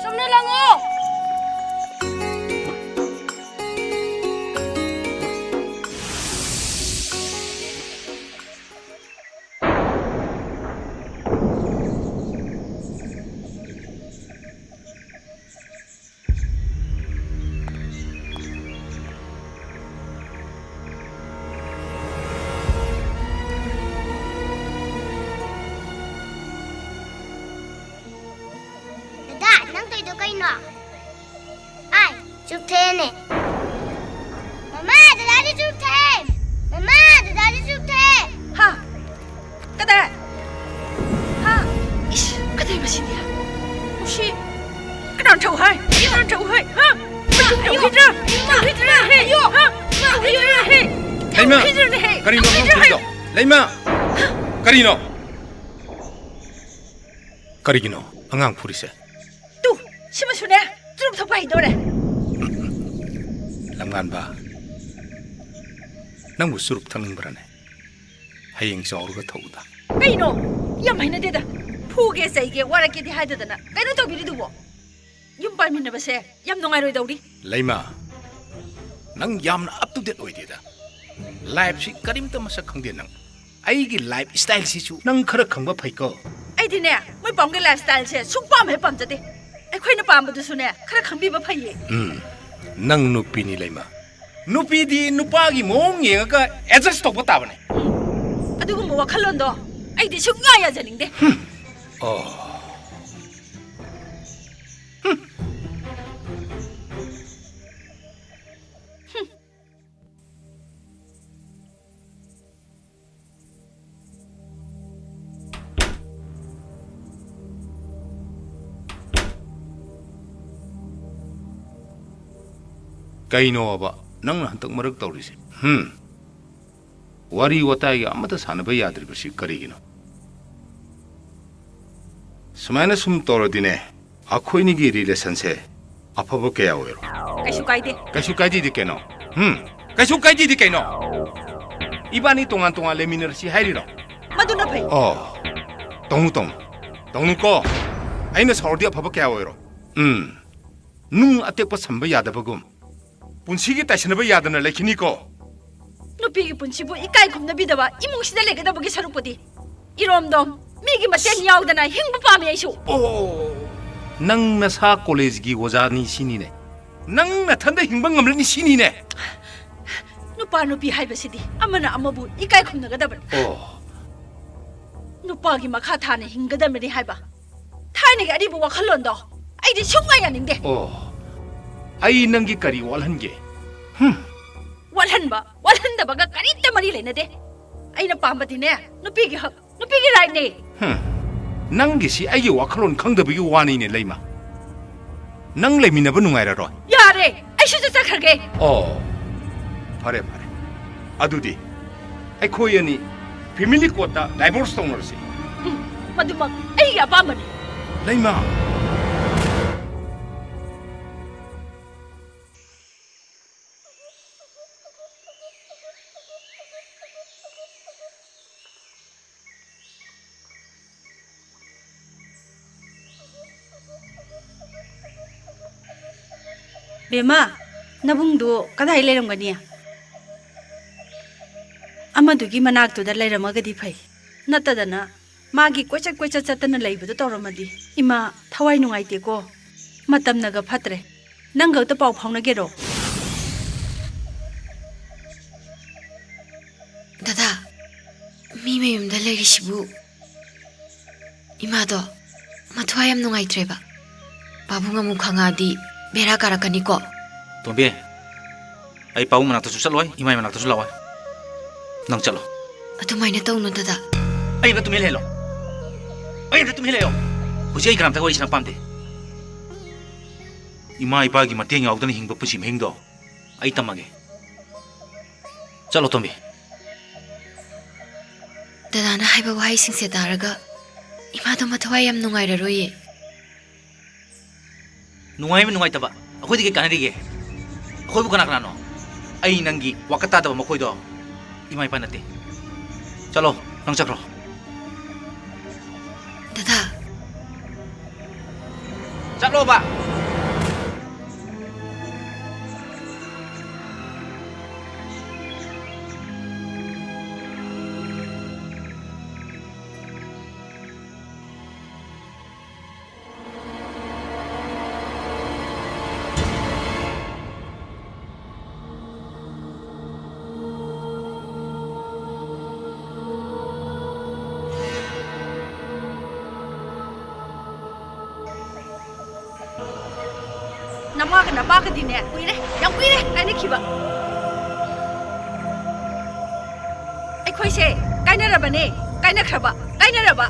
ꯆꯨꯝꯅ ꯂꯪꯉꯣ꯫ ꯑꯗꯨ ꯀꯩꯅꯣ? ꯑꯥꯏ, ꯆꯨꯞꯊꯦꯅꯦ꯫ ꯃꯃꯥ, ꯗꯗꯥꯗꯤ ꯆꯨꯞꯊꯦ꯫ ꯃꯃꯥ, ꯗꯗꯥꯗꯤ ꯆꯨꯞꯊꯦ꯫ ꯍꯥ? ꯀꯗꯥꯏ? ꯍꯥ? ꯏꯁ, ꯀꯗꯥꯏ ꯃꯁꯤꯗꯤ? ꯃꯁꯤ ꯀꯅꯥꯅ ꯊꯧ ꯍꯥꯏ? ꯀꯅꯥꯅ ꯊꯧ ꯍꯥꯏ? ꯍꯥ? ꯃꯇꯨꯝ ꯊꯧ ꯍꯩꯗ꯭ꯔꯥ? ꯊꯧ ꯍꯩꯗ꯭ꯔꯥ? ꯍꯦ? ꯍꯥ? ꯊꯧ ꯍꯩꯗ꯭ꯔꯥ? ꯍꯦ? ꯊꯧ ꯂꯩꯃ, ꯍꯩꯗ꯭ꯔꯥ? ꯍꯦ? ꯀꯔꯤꯅꯣ ꯊꯧ ꯑꯉꯥꯡ ꯍꯩꯗ꯭ꯔꯥ? ꯍꯦ? ꯐꯨꯔꯤꯗꯣ? ꯂꯩꯃ! ꯀꯔꯤꯅꯣ? ꯀꯔꯤꯒꯤꯅꯣ ꯑꯉꯥꯡ ꯐꯨꯔꯤꯁꯦ? ꯇꯨ, ꯁꯤꯃꯁꯨꯅꯦ, ꯆꯨꯔꯨꯞ ꯊꯛꯄ ꯍꯩꯗꯣꯔꯦ꯫ ꯂꯝꯉꯥꯟꯕ, ꯅꯪꯕꯨ ꯆꯨꯔꯨꯞ ꯊꯛꯅꯤꯡꯕ꯭ꯔꯥꯅꯦ? ꯍꯌꯦꯡ ꯆꯥꯎꯔꯒ ꯊꯛꯎꯗ꯫ ꯀꯩꯅꯣ? ꯌꯥꯝ ꯍꯩꯅꯗꯦꯗ꯫ ꯐꯨꯒꯦ, ꯆꯩꯒꯦ, ꯋꯥꯔꯛꯀꯦꯗꯤ ꯍꯥꯏꯗꯗꯅ ꯀꯩꯅꯣ ꯇꯧꯕꯤꯔꯤꯗꯨꯕꯣ? ꯌꯨꯝ ꯄꯥꯟꯃꯤꯟꯅꯕꯁꯦ ꯌꯥꯝ ꯅꯨꯡꯉꯥꯏꯔꯣꯏꯗꯧꯔꯤ꯫ ꯂꯩꯃ, ꯅꯪ ꯌꯥꯝꯅ up to date ꯑꯣꯏꯗꯦꯗ꯫ Lifeꯁꯤ ꯀꯔꯤꯝꯇ ꯃꯁꯛ ꯈꯪꯗꯦ ꯅꯪ꯫ ꯑꯩꯒꯤ life styleꯁꯤꯁꯨ ꯅꯪ ꯈꯔ ꯈꯪꯕ ꯐꯩꯀꯣ꯫ ꯑꯩꯗꯤꯅꯦ, ꯃꯣꯏ ꯄꯥꯝꯒꯤ life styleꯁꯦ ꯁꯨꯛꯄꯥꯝ ꯍꯦꯛ ꯄꯥꯝꯖꯗꯦ꯫ ꯑꯩꯈꯣꯏꯅ ꯄꯥꯝꯕꯗꯨꯁꯨꯅꯦ, ꯈꯔ ꯈꯪꯕꯤꯕ ꯐꯩꯌꯦ꯫ ꯎꯝ, ꯅꯪ ꯅꯨꯄꯤꯅꯤ ꯂꯩꯃ꯫ ꯅꯨꯄꯤꯗꯤ ꯅꯨꯄꯥꯒꯤ ꯃꯑꯣꯡ ꯌꯦꯡꯉꯒ adjust ꯇꯧꯕ ꯇꯥꯕꯅꯦ꯫ ꯑꯗꯨꯒꯨꯝꯕ ꯋꯥꯈꯜꯂꯣꯟꯗꯣ ꯑꯩꯗꯤ ꯁꯨꯛꯌꯥ ꯌꯥꯖꯅꯤꯡꯗꯦ꯫ ꯑꯣ꯫ ꯀꯩꯅꯣꯕ ꯅꯪꯅ ꯍꯟꯗꯛ ꯃꯔꯛ ꯇꯧꯔꯤꯁꯦ? ꯍꯝ? ꯋꯥꯔꯤ ꯋꯥꯇꯥꯏꯒ ꯑꯃꯠꯇ ꯁꯥꯟꯅꯕ ꯌꯥꯗ꯭ꯔꯤꯕꯁꯤ ꯀꯔꯤꯒꯤꯅꯣ? ꯁꯨꯃꯥꯏꯅ ꯁꯨꯝ ꯇꯧꯔꯗꯤꯅꯦ, ꯑꯩꯈꯣꯏꯅꯤꯒꯤ relationꯁꯦ ꯑꯐꯕ ꯀꯌꯥ ꯑꯣꯏꯔꯣꯏ꯫ ꯀꯩꯁꯨ ꯀꯥꯏꯗꯦ꯫ ꯀꯩꯁꯨ ꯀꯥꯏꯗꯦꯗꯤ ꯀꯩꯅꯣ? ꯍꯝ? ꯀꯩꯁꯨ ꯀꯥꯏꯗꯦꯗꯤ ꯀꯩꯅꯣ? ꯏꯕꯥꯅꯤ ꯇꯣꯉꯥꯟ ꯇꯣꯉꯥꯟ ꯂꯩꯃꯤꯟꯅꯔꯁꯤ ꯍꯥꯏꯔꯤꯔꯣ? ꯃꯗꯨꯅ ꯐꯩ꯫ ꯑꯣ, ꯇꯧꯅꯨ, ꯇꯧꯅꯨ꯫ ꯇꯧꯅꯨꯀꯣ꯫ ꯑꯩꯅ ꯁꯥꯎꯔꯗꯤ ꯑꯐꯕ ꯀꯌꯥ ꯑꯣꯏꯔꯣꯏ꯫ ꯎꯝ꯫ ꯅꯨꯡ ꯑꯇꯦꯛꯄ ꯁꯝꯕ ꯌꯥꯗꯕꯒꯨꯝ ꯄꯨꯟꯁꯤꯒꯤ ꯇꯥꯏꯁꯟꯅꯕ ꯌꯥꯗꯅ ꯂꯩꯈꯤꯅꯤꯀꯣ꯫ ꯅꯨꯄꯤꯒꯤ ꯄꯨꯟꯁꯤꯕꯨ ꯏꯀꯥꯏ ꯈꯨꯝꯅꯕꯤꯗꯕ ꯏꯃꯨꯡꯁꯤꯗ ꯂꯩꯒꯗꯕꯒꯤ ꯁꯔꯨꯛꯄꯨꯗꯤ ꯏꯔꯣꯝꯗꯣꯝ ꯃꯤꯒꯤ ꯃꯇꯦꯡ ꯌꯥꯎꯗꯅ ꯍꯤꯡꯕ ꯄꯥꯝꯃꯤ ꯑꯩꯁꯨ꯫ ꯑꯣ, ꯅꯪ ꯅꯁꯥ ꯀꯣꯂꯦꯖꯒꯤ ꯑꯣꯖꯥꯅꯤ ꯁꯤꯅꯤꯅꯦ꯫ ꯅꯪ ꯅꯊꯟꯗ ꯍꯤꯡꯕ ꯉꯝꯂꯅꯤ ꯁꯤꯅꯤꯅꯦ꯫ ꯅꯨꯄꯥ ꯅꯨꯄꯤ ꯍꯥꯏꯕꯁꯤꯗꯤ ꯑꯃꯅ ꯑꯃꯕꯨ ꯏꯀꯥꯏ ꯈꯨꯝꯅꯒꯗꯕꯅꯤ꯫ ꯑꯣ꯫ ꯅꯨꯄꯥꯒꯤ ꯃꯈꯥ ꯊꯥꯅ ꯍꯤꯡꯒꯗꯕꯅꯤ ꯍꯥꯏꯕ ꯊꯥꯏꯅꯒꯤ ꯑꯔꯤꯕ ꯋꯥꯈꯜꯂꯣꯟꯗꯣ ꯑꯩꯗꯤ ꯁꯨꯡꯌꯥ ꯌꯥꯅꯤꯡꯗꯦ꯫ ꯑꯣ, ꯑꯩ ꯅꯪꯒꯤ ꯀꯔꯤ ꯋꯥꯠꯍꯟꯒꯦ? ꯍꯨꯝ꯫ ꯋꯥꯠꯍꯟꯕ ꯋꯥꯠꯍꯟꯗꯕꯒ ꯀꯔꯤꯝꯇ ꯃꯔꯤ ꯂꯩꯅꯗꯦ꯫ ꯑꯩꯅ ꯄꯥꯝꯕꯗꯤꯅꯦ, ꯅꯨꯄꯤꯒꯤ ꯍꯛ, ꯅꯨꯄꯤꯒꯤ rightꯅꯦ꯫ ꯍꯨꯝ꯫ ꯅꯪꯒꯤꯁꯤ ꯑꯩꯒꯤ ꯋꯥꯈꯜꯂꯣꯟ ꯈꯪꯗꯕꯒꯤ ꯋꯥꯅꯤꯅꯦ, ꯂꯩꯃ꯫ ꯅꯪ ꯂꯩꯃꯤꯟꯅꯕ ꯅꯨꯡꯉꯥꯏꯔꯔꯣꯏ꯫ ꯌꯥꯔꯦ, ꯑꯩꯁꯨ ꯆꯠꯆꯈ꯭ꯔꯒꯦ꯫ ꯑꯣ, ꯐꯔꯦ, ꯐꯔꯦ꯫ ꯑꯗꯨꯗꯤ ꯑꯩꯈꯣꯏ ꯑꯅꯤ family courtꯇ divorce ꯇꯧꯅꯔꯁꯤ꯫ ꯎꯝ, ꯃꯗꯨꯃꯛ ꯑꯩꯒꯤ ꯑꯄꯥꯝꯕꯅꯤ꯫ ꯂꯩꯃ꯫ ꯕꯦꯝꯃ, ꯅꯕꯨꯡꯗꯨ ꯀꯗꯥꯏ ꯂꯩꯔꯝꯒꯅꯤ? ꯑꯃꯗꯨꯒꯤ ꯃꯅꯥꯛꯇꯨꯗ ꯂꯩꯔꯝꯃꯒꯗꯤ ꯐꯩ꯫ ꯅꯠꯇꯗꯅ ꯃꯥꯒꯤ ꯀꯣꯏꯆꯠ ꯀꯣꯏꯆꯠ ꯆꯠꯇꯅ ꯂꯩꯕꯗꯨ ꯇꯧꯔꯝꯃꯗꯤ ꯏꯃꯥ ꯊꯋꯥꯏ ꯅꯨꯡꯉꯥꯏꯇꯦꯀꯣ꯫ ꯃꯇꯝꯅꯒ ꯐꯠꯇ꯭ꯔꯦ꯫ ꯅꯪ ꯈꯛꯇ ꯄꯥꯎ ꯐꯥꯎꯅꯒꯦꯔꯣ? ꯗꯗꯥ, ꯃꯤ ꯃꯌꯨꯝꯗ ꯂꯩꯔꯤꯁꯤꯕꯨ? ꯏꯃꯥꯗꯣ ꯃꯊ꯭ꯋꯥꯏ ꯌꯥꯝ ꯅꯨꯡꯉꯥꯏꯇ꯭ꯔꯦꯕ꯫ ꯄꯥꯕꯨꯡ ꯑꯃꯨꯛ ꯈꯪꯉꯛꯑꯗꯤ ꯕꯦꯔꯥ ꯀꯥꯔꯛꯀꯅꯤꯀꯣ꯫ ꯇꯣꯝꯕꯤ, ꯑꯩ ꯄꯥꯕꯨꯡ ꯃꯅꯥꯛꯇꯁꯨ ꯆꯠꯂꯣꯏ, ꯏꯃꯥ ꯃꯅꯥꯛꯇꯁꯨ ꯂꯥꯛꯑꯣꯏ꯫ ꯅꯪ ꯆꯠꯂꯣ꯫ ꯑꯗꯨꯃꯥꯏꯅ ꯇꯧꯅꯨ ꯗꯗꯥ꯫ ꯑꯩ ꯑꯝꯇ ꯇꯨꯃꯤꯟ ꯂꯩꯍꯜꯂꯣ꯫ ꯑꯩ ꯑꯝꯇ ꯇꯨꯃꯤꯟ ꯂꯩꯌꯣ꯫ ꯍꯧꯖꯤꯛ ꯑꯩ ꯀꯅꯥꯝꯇ ꯋꯥꯔꯤ ꯁꯥꯟꯅꯕ ꯄꯥꯝꯗꯦ꯫ ꯏꯃꯥ ꯏꯄꯥꯒꯤ ꯃꯇꯦꯡ ꯌꯥꯎꯗꯅ ꯍꯤꯡꯕ ꯄꯨꯟꯁꯤ ꯃꯍꯤꯡꯗꯣ ꯑꯩ ꯇꯝꯃꯒꯦ꯫ ꯆꯠꯂꯣ ꯇꯣꯝꯕꯤ꯫ ꯗꯗꯥꯅ ꯍꯥꯏꯕ ꯋꯥꯍꯩꯁꯤꯡꯁꯦ ꯇꯥꯔꯒ ꯏꯃꯥꯗꯣ ꯃꯊꯋꯥꯏ ꯌꯥꯝ ꯅꯨꯡꯉꯥꯏꯔꯔꯣꯏꯌꯦ꯫ ꯅꯨꯡꯉꯥꯏꯕ ꯅꯨꯡꯉꯥꯏꯇꯕ ꯑꯩꯈꯣꯏꯗꯤ ꯀꯩ ꯀꯥꯟꯅꯔꯤꯒꯦ? ꯑꯩꯈꯣꯏꯕꯨ ꯀꯅꯥ ꯀꯅꯥꯅꯣ? ꯑꯩ ꯅꯪꯒꯤ ꯋꯥꯀꯠ ꯇꯥꯗꯕ ꯃꯈꯣꯏꯗꯣ ꯏꯃꯥ ꯏꯄꯥ ꯅꯠꯇꯦ꯫ ꯆꯠꯂꯣ, ꯅꯪ ꯆꯠꯈ꯭ꯔꯣ꯫ ꯗꯗꯥ꯫ ꯆꯠꯂꯣꯕ꯫ ꯅꯃꯥꯒ ꯅꯄꯥꯒꯗꯤꯅꯦ, ꯀꯨꯏꯔꯦ, ꯌꯥꯝ ꯀꯨꯏꯔꯦ ꯀꯥꯏꯅꯈꯤꯕ꯫ ꯑꯩꯈꯣꯏꯁꯦ ꯀꯥꯏꯅꯔꯕꯅꯦ, ꯀꯥꯏꯅꯈ꯭ꯔꯕ, ꯀꯥꯏꯅꯔꯕ꯫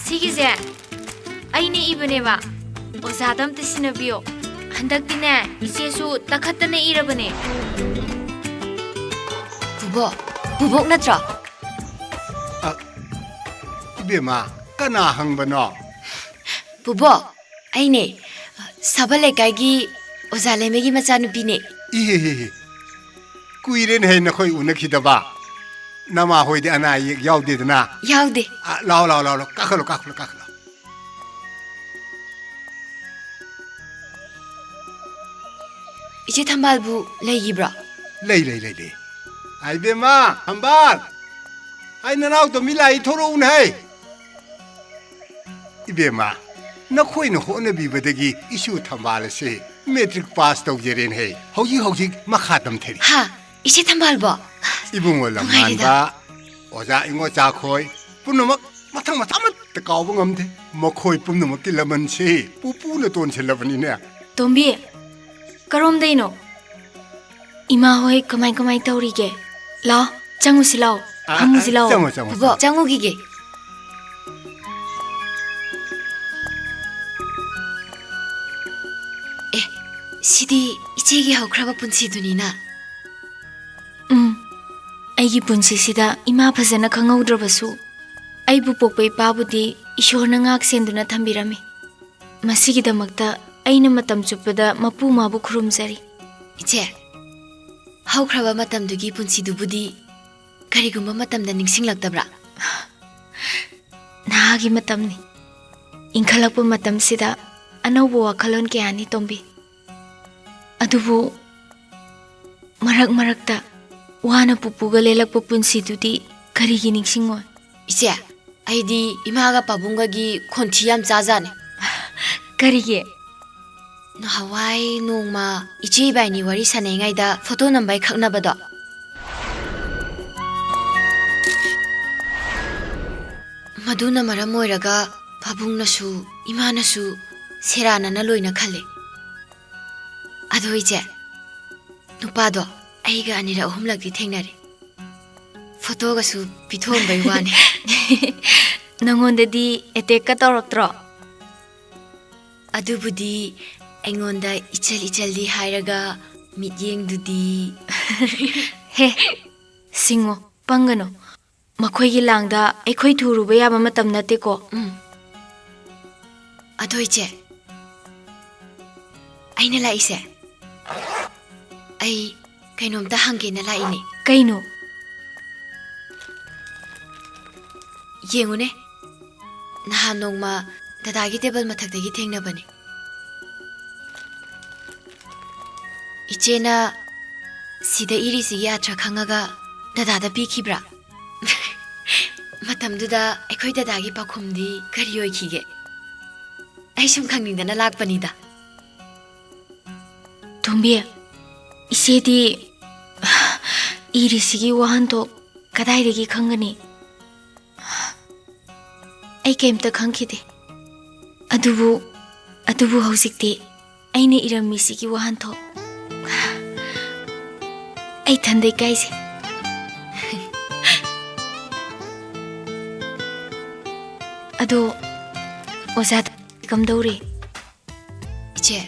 ꯁꯤꯒꯤꯁꯦ ꯑꯩꯅ ꯏꯕꯅꯦꯕ꯫ ꯑꯣꯖꯥꯗ ꯑꯝꯇ ꯁꯤꯟꯅꯕꯤꯌꯣ꯫ ꯍꯟꯗꯛꯇꯤꯅꯦ, ꯏꯆꯦꯁꯨ ꯇꯛꯈꯠꯇꯅ ꯏꯔꯕꯅꯦ꯫ ꯕꯨꯕꯣꯛ, ꯕꯨꯕꯣꯛ ꯅꯠꯇ꯭ꯔꯣ? ꯑ, ꯏꯕꯦꯝꯃ, ꯀꯅꯥ ꯍꯪꯕꯅꯣ? ꯕꯨꯕꯣꯛ, ꯑꯩꯅꯦ, ꯁꯥꯕꯜ ꯂꯩꯀꯥꯏꯒꯤ ꯑꯣꯖꯥ ꯂꯩꯃꯒꯤ ꯃꯆꯥꯅꯨꯄꯤꯅꯦ꯫ ꯏꯍꯦ, ꯍꯦ, ꯍꯦ꯫ ꯀꯨꯏꯔꯦꯅꯦꯍꯦ ꯅꯈꯣꯏ ꯎꯅꯈꯤꯗꯕ꯫ ꯅꯃꯥ ꯍꯣꯏꯗꯤ ꯑꯅꯥ ꯑꯌꯦꯛ ꯌꯥꯎꯗꯦꯗꯅ? ꯌꯥꯎꯗꯦ꯫ ꯑ, ꯂꯥꯎ, ꯂꯥꯎ, ꯂꯥꯎ, ꯂꯥꯎ꯫ ꯀꯥꯈꯠꯂꯣ, ꯀꯥꯈꯠꯂꯣ, ꯀꯥꯈꯠꯂꯣ꯫ ꯏꯆꯦ ꯊꯝꯕꯥꯜꯕꯨ ꯂꯩꯈꯤꯕ꯭ꯔꯣ? ꯂꯩ, ꯂꯩ, ꯂꯩ, ꯂꯩ꯫ ꯑꯥ, ꯏꯕꯦꯝꯃ, ꯊꯝꯕꯥꯜ! ꯑꯩ ꯅꯅꯥꯎ ꯇꯣꯝꯕꯤ ꯂꯥꯛꯏ, ꯊꯣꯔꯛꯎꯅꯦ ꯍꯩ! ꯏꯕꯦꯝꯃ, ꯅꯈꯣꯏꯅ ꯍꯣꯠꯅꯕꯤꯕꯗꯒꯤ ꯏꯁꯨ ꯊꯝꯕꯥꯜ ꯑꯁꯤ ꯃꯦꯇ꯭ꯔꯤꯛ ꯄꯥꯁ ꯇꯧꯖꯔꯦꯅꯦ ꯍꯩ꯫ ꯍꯧꯖꯤꯛ ꯍꯧꯖꯤꯛ ꯃꯈꯥ ꯇꯝꯊꯔꯤ꯫ ꯍꯥ? ꯏꯆꯦ ꯊꯝꯕꯥꯜꯕꯣ? ꯏꯕꯨꯡꯉꯣ ꯅꯨꯡꯉꯥꯏꯔꯦꯗ꯫ ꯂꯝꯉꯥꯟꯕ, ꯑꯣꯖꯥ ꯏꯉꯣꯆꯥꯈꯣꯏ, ꯄꯨꯝꯅꯃꯛ ꯃꯊꯪ ꯃꯊꯪ ꯑꯃꯠꯇ ꯀꯥꯎꯕ ꯉꯝꯗꯦ꯫ ꯃꯈꯣꯏ ꯄꯨꯝꯅꯃꯛꯀꯤ ꯂꯃꯟꯁꯤ ꯄꯨꯄꯨꯅ ꯇꯣꯟꯁꯤꯜꯂꯕꯅꯤꯅꯦ꯫ ꯇꯣꯝꯕꯤ, ꯀꯔꯣꯝꯗꯩꯅꯣ? ꯏꯃꯥ ꯍꯣꯏ ꯀꯃꯥꯏ ꯀꯃꯥꯏ ꯇꯧꯔꯤꯒꯦ? ꯂꯥꯎ, ꯆꯪꯉꯨꯁꯤ ꯂꯥꯎ, ꯑ, ꯐꯝꯃꯨꯁꯤ ꯑ, ꯂꯥꯎ꯫ ꯆꯪꯉꯣ, ꯆꯪꯉꯣ, ꯕꯨꯕꯣꯛ, ꯆꯪꯉꯣ꯫ ꯆꯪꯉꯨꯈꯤꯒꯦ꯫ ꯑꯦ, ꯁꯤꯗꯤ ꯏꯆꯦꯒꯤ ꯍꯧꯈ꯭ꯔꯕ ꯄꯨꯟꯁꯤꯗꯨꯅꯤꯅ꯫ ꯎꯝ, ꯑꯩꯒꯤ ꯄꯨꯟꯁꯤꯁꯤꯗ ꯏꯃꯥ ꯐꯖꯅ ꯈꯪꯍꯧꯗ꯭ꯔꯕꯁꯨ, ꯑꯩꯕꯨ ꯄꯣꯛꯄ ꯏꯄꯥꯕꯨꯗꯤ ꯏꯁꯣꯔꯅ ꯉꯥꯛ ꯁꯦꯟꯗꯨꯅ ꯊꯝꯕꯤꯔꯝꯃꯤ꯫ ꯃꯁꯤꯒꯤꯗꯃꯛꯇ ꯑꯩꯅ ꯃꯇꯝ ꯆꯨꯞꯄꯗ ꯃꯄꯨ ꯃꯥꯕꯨ ꯈꯨꯔꯨꯝꯖꯔꯤ꯫ ꯏꯆꯦ, ꯍꯧꯈ꯭ꯔꯕ ꯃꯇꯝꯗꯨꯒꯤ ꯄꯨꯟꯁꯤꯗꯨꯕꯨꯗꯤ ꯀꯔꯤꯒꯨꯝꯕ ꯃꯇꯝꯗ ꯅꯤꯡꯁꯤꯡꯂꯛꯇꯕ꯭ꯔꯥ? ꯅꯍꯥꯒꯤ ꯃꯇꯝꯅꯤ꯫ ꯏꯟꯈꯠꯂꯛꯄ ꯃꯇꯝꯁꯤꯗ ꯑꯅꯧꯕ ꯋꯥꯈꯜꯂꯣꯟ ꯀꯌꯥꯅꯤ, ꯇꯣꯝꯕꯤ꯫ ꯑꯗꯨꯕꯨ ꯃꯔꯛ ꯃꯔꯛꯇ ꯋꯥꯅ ꯄꯨꯄꯨꯒ ꯂꯦꯜꯂꯛꯄ ꯄꯨꯟꯁꯤꯗꯨꯗꯤ ꯀꯔꯤꯒꯤ ꯅꯤꯡꯁꯤꯡꯉꯣꯏ? ꯏꯆꯦ, ꯑꯩꯗꯤ ꯏꯃꯥꯒ ꯄꯥꯕꯨꯡꯒꯒꯤ ꯈꯣꯟꯊꯤ ꯌꯥꯝ ꯆꯥꯖꯥꯠꯅꯤ꯫ ꯀꯔꯤꯒꯤ? ꯅꯍꯥꯟꯋꯥꯏ ꯅꯣꯡꯃ ꯏꯆꯦ ꯏꯕꯥꯏꯅꯤ ꯋꯥꯔꯤ ꯁꯥꯟꯅꯩꯉꯩꯗ ꯐꯣꯇꯣ ꯅꯝꯕꯩ ꯈꯛꯅꯕꯗꯣ, ꯃꯗꯨꯅ ꯃꯔꯝ ꯑꯣꯏꯔꯒ ꯄꯥꯕꯨꯡꯅꯁꯨ ꯏꯃꯥꯅꯁꯨ ꯁꯦꯔꯥꯟꯅꯅ ꯂꯣꯏꯅ ꯈꯜꯂꯦ꯫ ꯑꯗꯣ ꯏꯆꯦ, ꯅꯨꯄꯥꯗꯣ ꯑꯩꯒ ꯑꯅꯤꯔꯛ ꯑꯍꯨꯝꯂꯛꯇꯤ ꯊꯦꯡꯅꯔꯦ꯫ ꯐꯣꯇꯣꯒꯁꯨ ꯄꯤꯊꯣꯛꯑꯝꯕꯩ ꯋꯥꯅꯤ꯫ ꯅꯪꯉꯣꯟꯗꯗꯤ ꯑꯦꯇꯦꯛꯀ ꯇꯧꯔꯛꯇ꯭ꯔꯣ? ꯑꯗꯨꯕꯨꯗꯤ ꯑꯩꯉꯣꯟꯗ ꯏꯆꯜ ꯏꯆꯜꯗꯤ ꯍꯥꯏꯔꯒ ꯃꯤꯠꯌꯦꯡꯗꯨꯗꯤ꯫ ꯍꯦ, ꯁꯤꯡꯉꯣ, ꯄꯪꯒꯅꯨ꯫ ꯃꯈꯣꯏꯒꯤ ꯂꯥꯡꯗ ꯑꯩꯈꯣꯏ ꯊꯨꯔꯨꯕ ꯌꯥꯕ ꯃꯇꯝ ꯅꯠꯇꯦꯀꯣ꯫ ꯎꯝ꯫ ꯑꯗꯣ ꯏꯆꯦ, ꯑꯩꯅ ꯂꯥꯛꯏꯁꯦ, ꯑꯩ ꯀꯩꯅꯣꯝꯇ ꯍꯪꯒꯦꯅ ꯂꯥꯛꯏꯅꯦ꯫ ꯀꯩꯅꯣ? ꯌꯦꯡꯉꯨꯅꯦ, ꯅꯍꯥꯟ ꯅꯣꯡꯃ ꯗꯗꯥꯒꯤ ꯇꯦꯕꯜ ꯃꯊꯛꯇꯒꯤ ꯊꯦꯡꯅꯕꯅꯦ꯫ ꯏꯆꯦꯅ ꯁꯤꯗ ꯏꯔꯤꯁꯤꯒꯤ ꯑꯥꯔꯊ ꯈꯪꯉꯒ ꯗꯗꯥꯗ ꯄꯤꯈꯤꯕ꯭ꯔꯥ? ꯃꯇꯝꯗꯨꯗ ꯑꯩꯈꯣꯏ ꯗꯗꯥꯒꯤ ꯄꯥꯎꯈꯨꯝꯗꯤ ꯀꯔꯤ ꯑꯣꯏꯈꯤꯒꯦ? ꯑꯩ ꯁꯨꯝ ꯈꯪꯅꯤꯡꯗꯅ ꯂꯥꯛꯄꯅꯤꯗ꯫ ꯇꯣꯝꯕꯤ, ꯏꯆꯦꯗꯤ ꯏꯔꯤꯁꯤꯒꯤ ꯋꯥꯍꯟꯊꯣꯛ ꯀꯗꯥꯏꯗꯒꯤ ꯈꯪꯒꯅꯤ? ꯑꯩ ꯀꯩꯝꯇ ꯈꯪꯈꯤꯗꯦ꯫ ꯑꯗꯨꯕꯨ, ꯑꯗꯨꯕꯨ ꯍꯧꯖꯤꯛꯇꯤ ꯑꯩꯅ ꯏꯔꯝꯃꯤꯁꯤꯒꯤ ꯋꯥꯍꯟꯊꯣꯛ ꯑꯩ ꯏꯊꯟꯗ ꯏꯀꯥꯏꯖꯩ꯫ ꯑꯗꯣ, ꯑꯣꯖꯥ ꯀꯝꯗꯧꯔꯤ? ꯏꯆꯦ,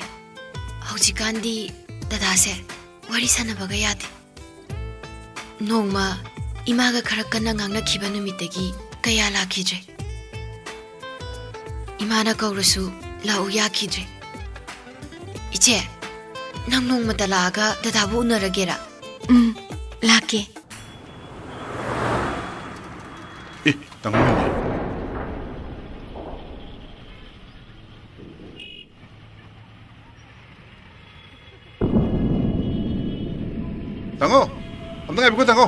ꯍꯧꯖꯤꯛꯀꯥꯟꯗꯤ ꯗꯗꯥꯁꯦ ꯋꯥꯔꯤ ꯁꯥꯟꯅꯕꯒ ꯌꯥꯗꯦ꯫ ꯅꯣꯡꯃ ꯏꯃꯥꯒ ꯈꯔ ꯀꯟꯅ ꯉꯥꯡꯅꯈꯤꯕ ꯅꯨꯃꯤꯠꯇꯒꯤ ꯀꯌꯥ ꯂꯥꯛꯈꯤꯗ꯭ꯔꯦ꯫ ꯏꯃꯥꯅ ꯀꯧꯔꯁꯨ ꯂꯥꯛꯎ ꯌꯥꯈꯤꯗ꯭ꯔꯦ꯫ ꯏꯆꯦ, ꯅꯪ ꯅꯣꯡꯃꯇ ꯂꯥꯛꯑꯒ ꯗꯗꯥꯕꯨ ꯎꯅꯔꯒꯦꯔꯥ? ꯎꯝ, ꯂꯥꯛꯀꯦ꯫ ꯑꯦ, ꯇꯥꯃꯣ꯫ ꯇꯥꯃꯣ, ꯑꯝꯇ ꯉꯥꯏꯕꯤꯈꯣ, ꯇꯥꯃꯣ꯫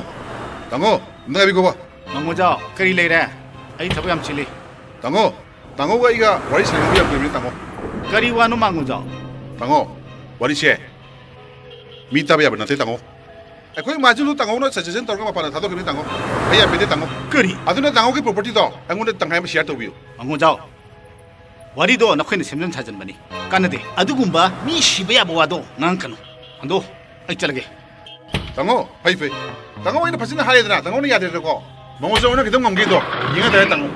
ꯇꯥꯃꯣ, ꯑꯝꯇ ꯉꯥꯏꯕꯤꯈꯣꯕ꯫ ꯃꯥꯡꯒꯣꯟꯖꯥꯎ, ꯀꯔꯤ ꯂꯩꯔꯦ? ꯑꯩ ꯊꯕꯛ ꯌꯥꯝ ꯆꯤꯜꯂꯤ꯫ ꯇꯥꯃꯣ, ꯇꯥꯃꯣꯒ ꯑꯩꯒ ꯋꯥꯔꯤ ꯁꯥꯟꯅꯅꯤꯡꯕ ꯌꯥꯝ ꯂꯩꯕꯅꯤ, ꯇꯥꯃꯣ꯫ ꯀꯔꯤ ꯋꯥꯅꯣ, ꯃꯥꯡꯒꯣꯟꯖꯥꯎ? ꯇꯥꯃꯣ, ꯋꯥꯔꯤꯁꯦ ꯃꯤ ꯇꯥꯕ ꯌꯥꯕ ꯅꯠꯇꯦ, ꯇꯥꯃꯣ꯫ ꯑꯩꯈꯣꯏ ꯃꯥꯖꯤꯂꯨ ꯇꯥꯃꯣꯅ suggestion ꯇꯧꯔꯒ ꯃꯄꯥꯟꯗ ꯊꯥꯗꯣꯛꯈꯤꯕꯅꯤ, ꯇꯥꯃꯣ꯫ ꯑꯩ ꯌꯥꯝ ꯄꯦꯟꯗꯦ, ꯇꯥꯃꯣ꯫ ꯀꯔꯤ? ꯑꯗꯨꯅ ꯇꯥꯃꯣꯒꯤ property ꯗꯣ ꯑꯩꯉꯣꯟꯗ ꯇꯪꯈꯥꯏ ꯑꯃ share ꯇꯧꯕꯤꯌꯨ꯫ ꯃꯥꯡꯒꯣꯟꯖꯥꯎ, ꯋꯥꯔꯤꯗꯣ ꯅꯈꯣꯏꯅ ꯁꯦꯝꯖꯤꯟ ꯁꯥꯖꯤꯟꯕꯅꯤ, ꯀꯥꯟꯅꯗꯦ꯫ ꯑꯗꯨꯒꯨꯝꯕ ꯃꯤ ꯁꯤꯕ ꯌꯥꯕ ꯋꯥꯗꯣ ꯉꯥꯡꯉꯛꯀꯅꯨ꯫ ꯍꯟꯗꯣ, ꯑꯩ ꯆꯠꯂꯒꯦ꯫ ꯇꯥꯃꯣ, ꯐꯩ, ꯐꯩ꯫ ꯇꯥꯃꯣ, ꯑꯩꯅ ꯐꯖꯅ ꯍꯥꯏꯔꯦꯗꯅ, ꯇꯥꯃꯣꯅ ꯌꯥꯗꯦꯗꯅꯀꯣ꯫ ꯃꯉꯣꯟꯁꯨ ꯑꯩꯅ ꯈꯤꯇꯪ ꯉꯝꯈꯤꯗꯣ ꯌꯦꯡꯉ ꯇꯥꯔꯦ, ꯇꯥꯃꯣ꯫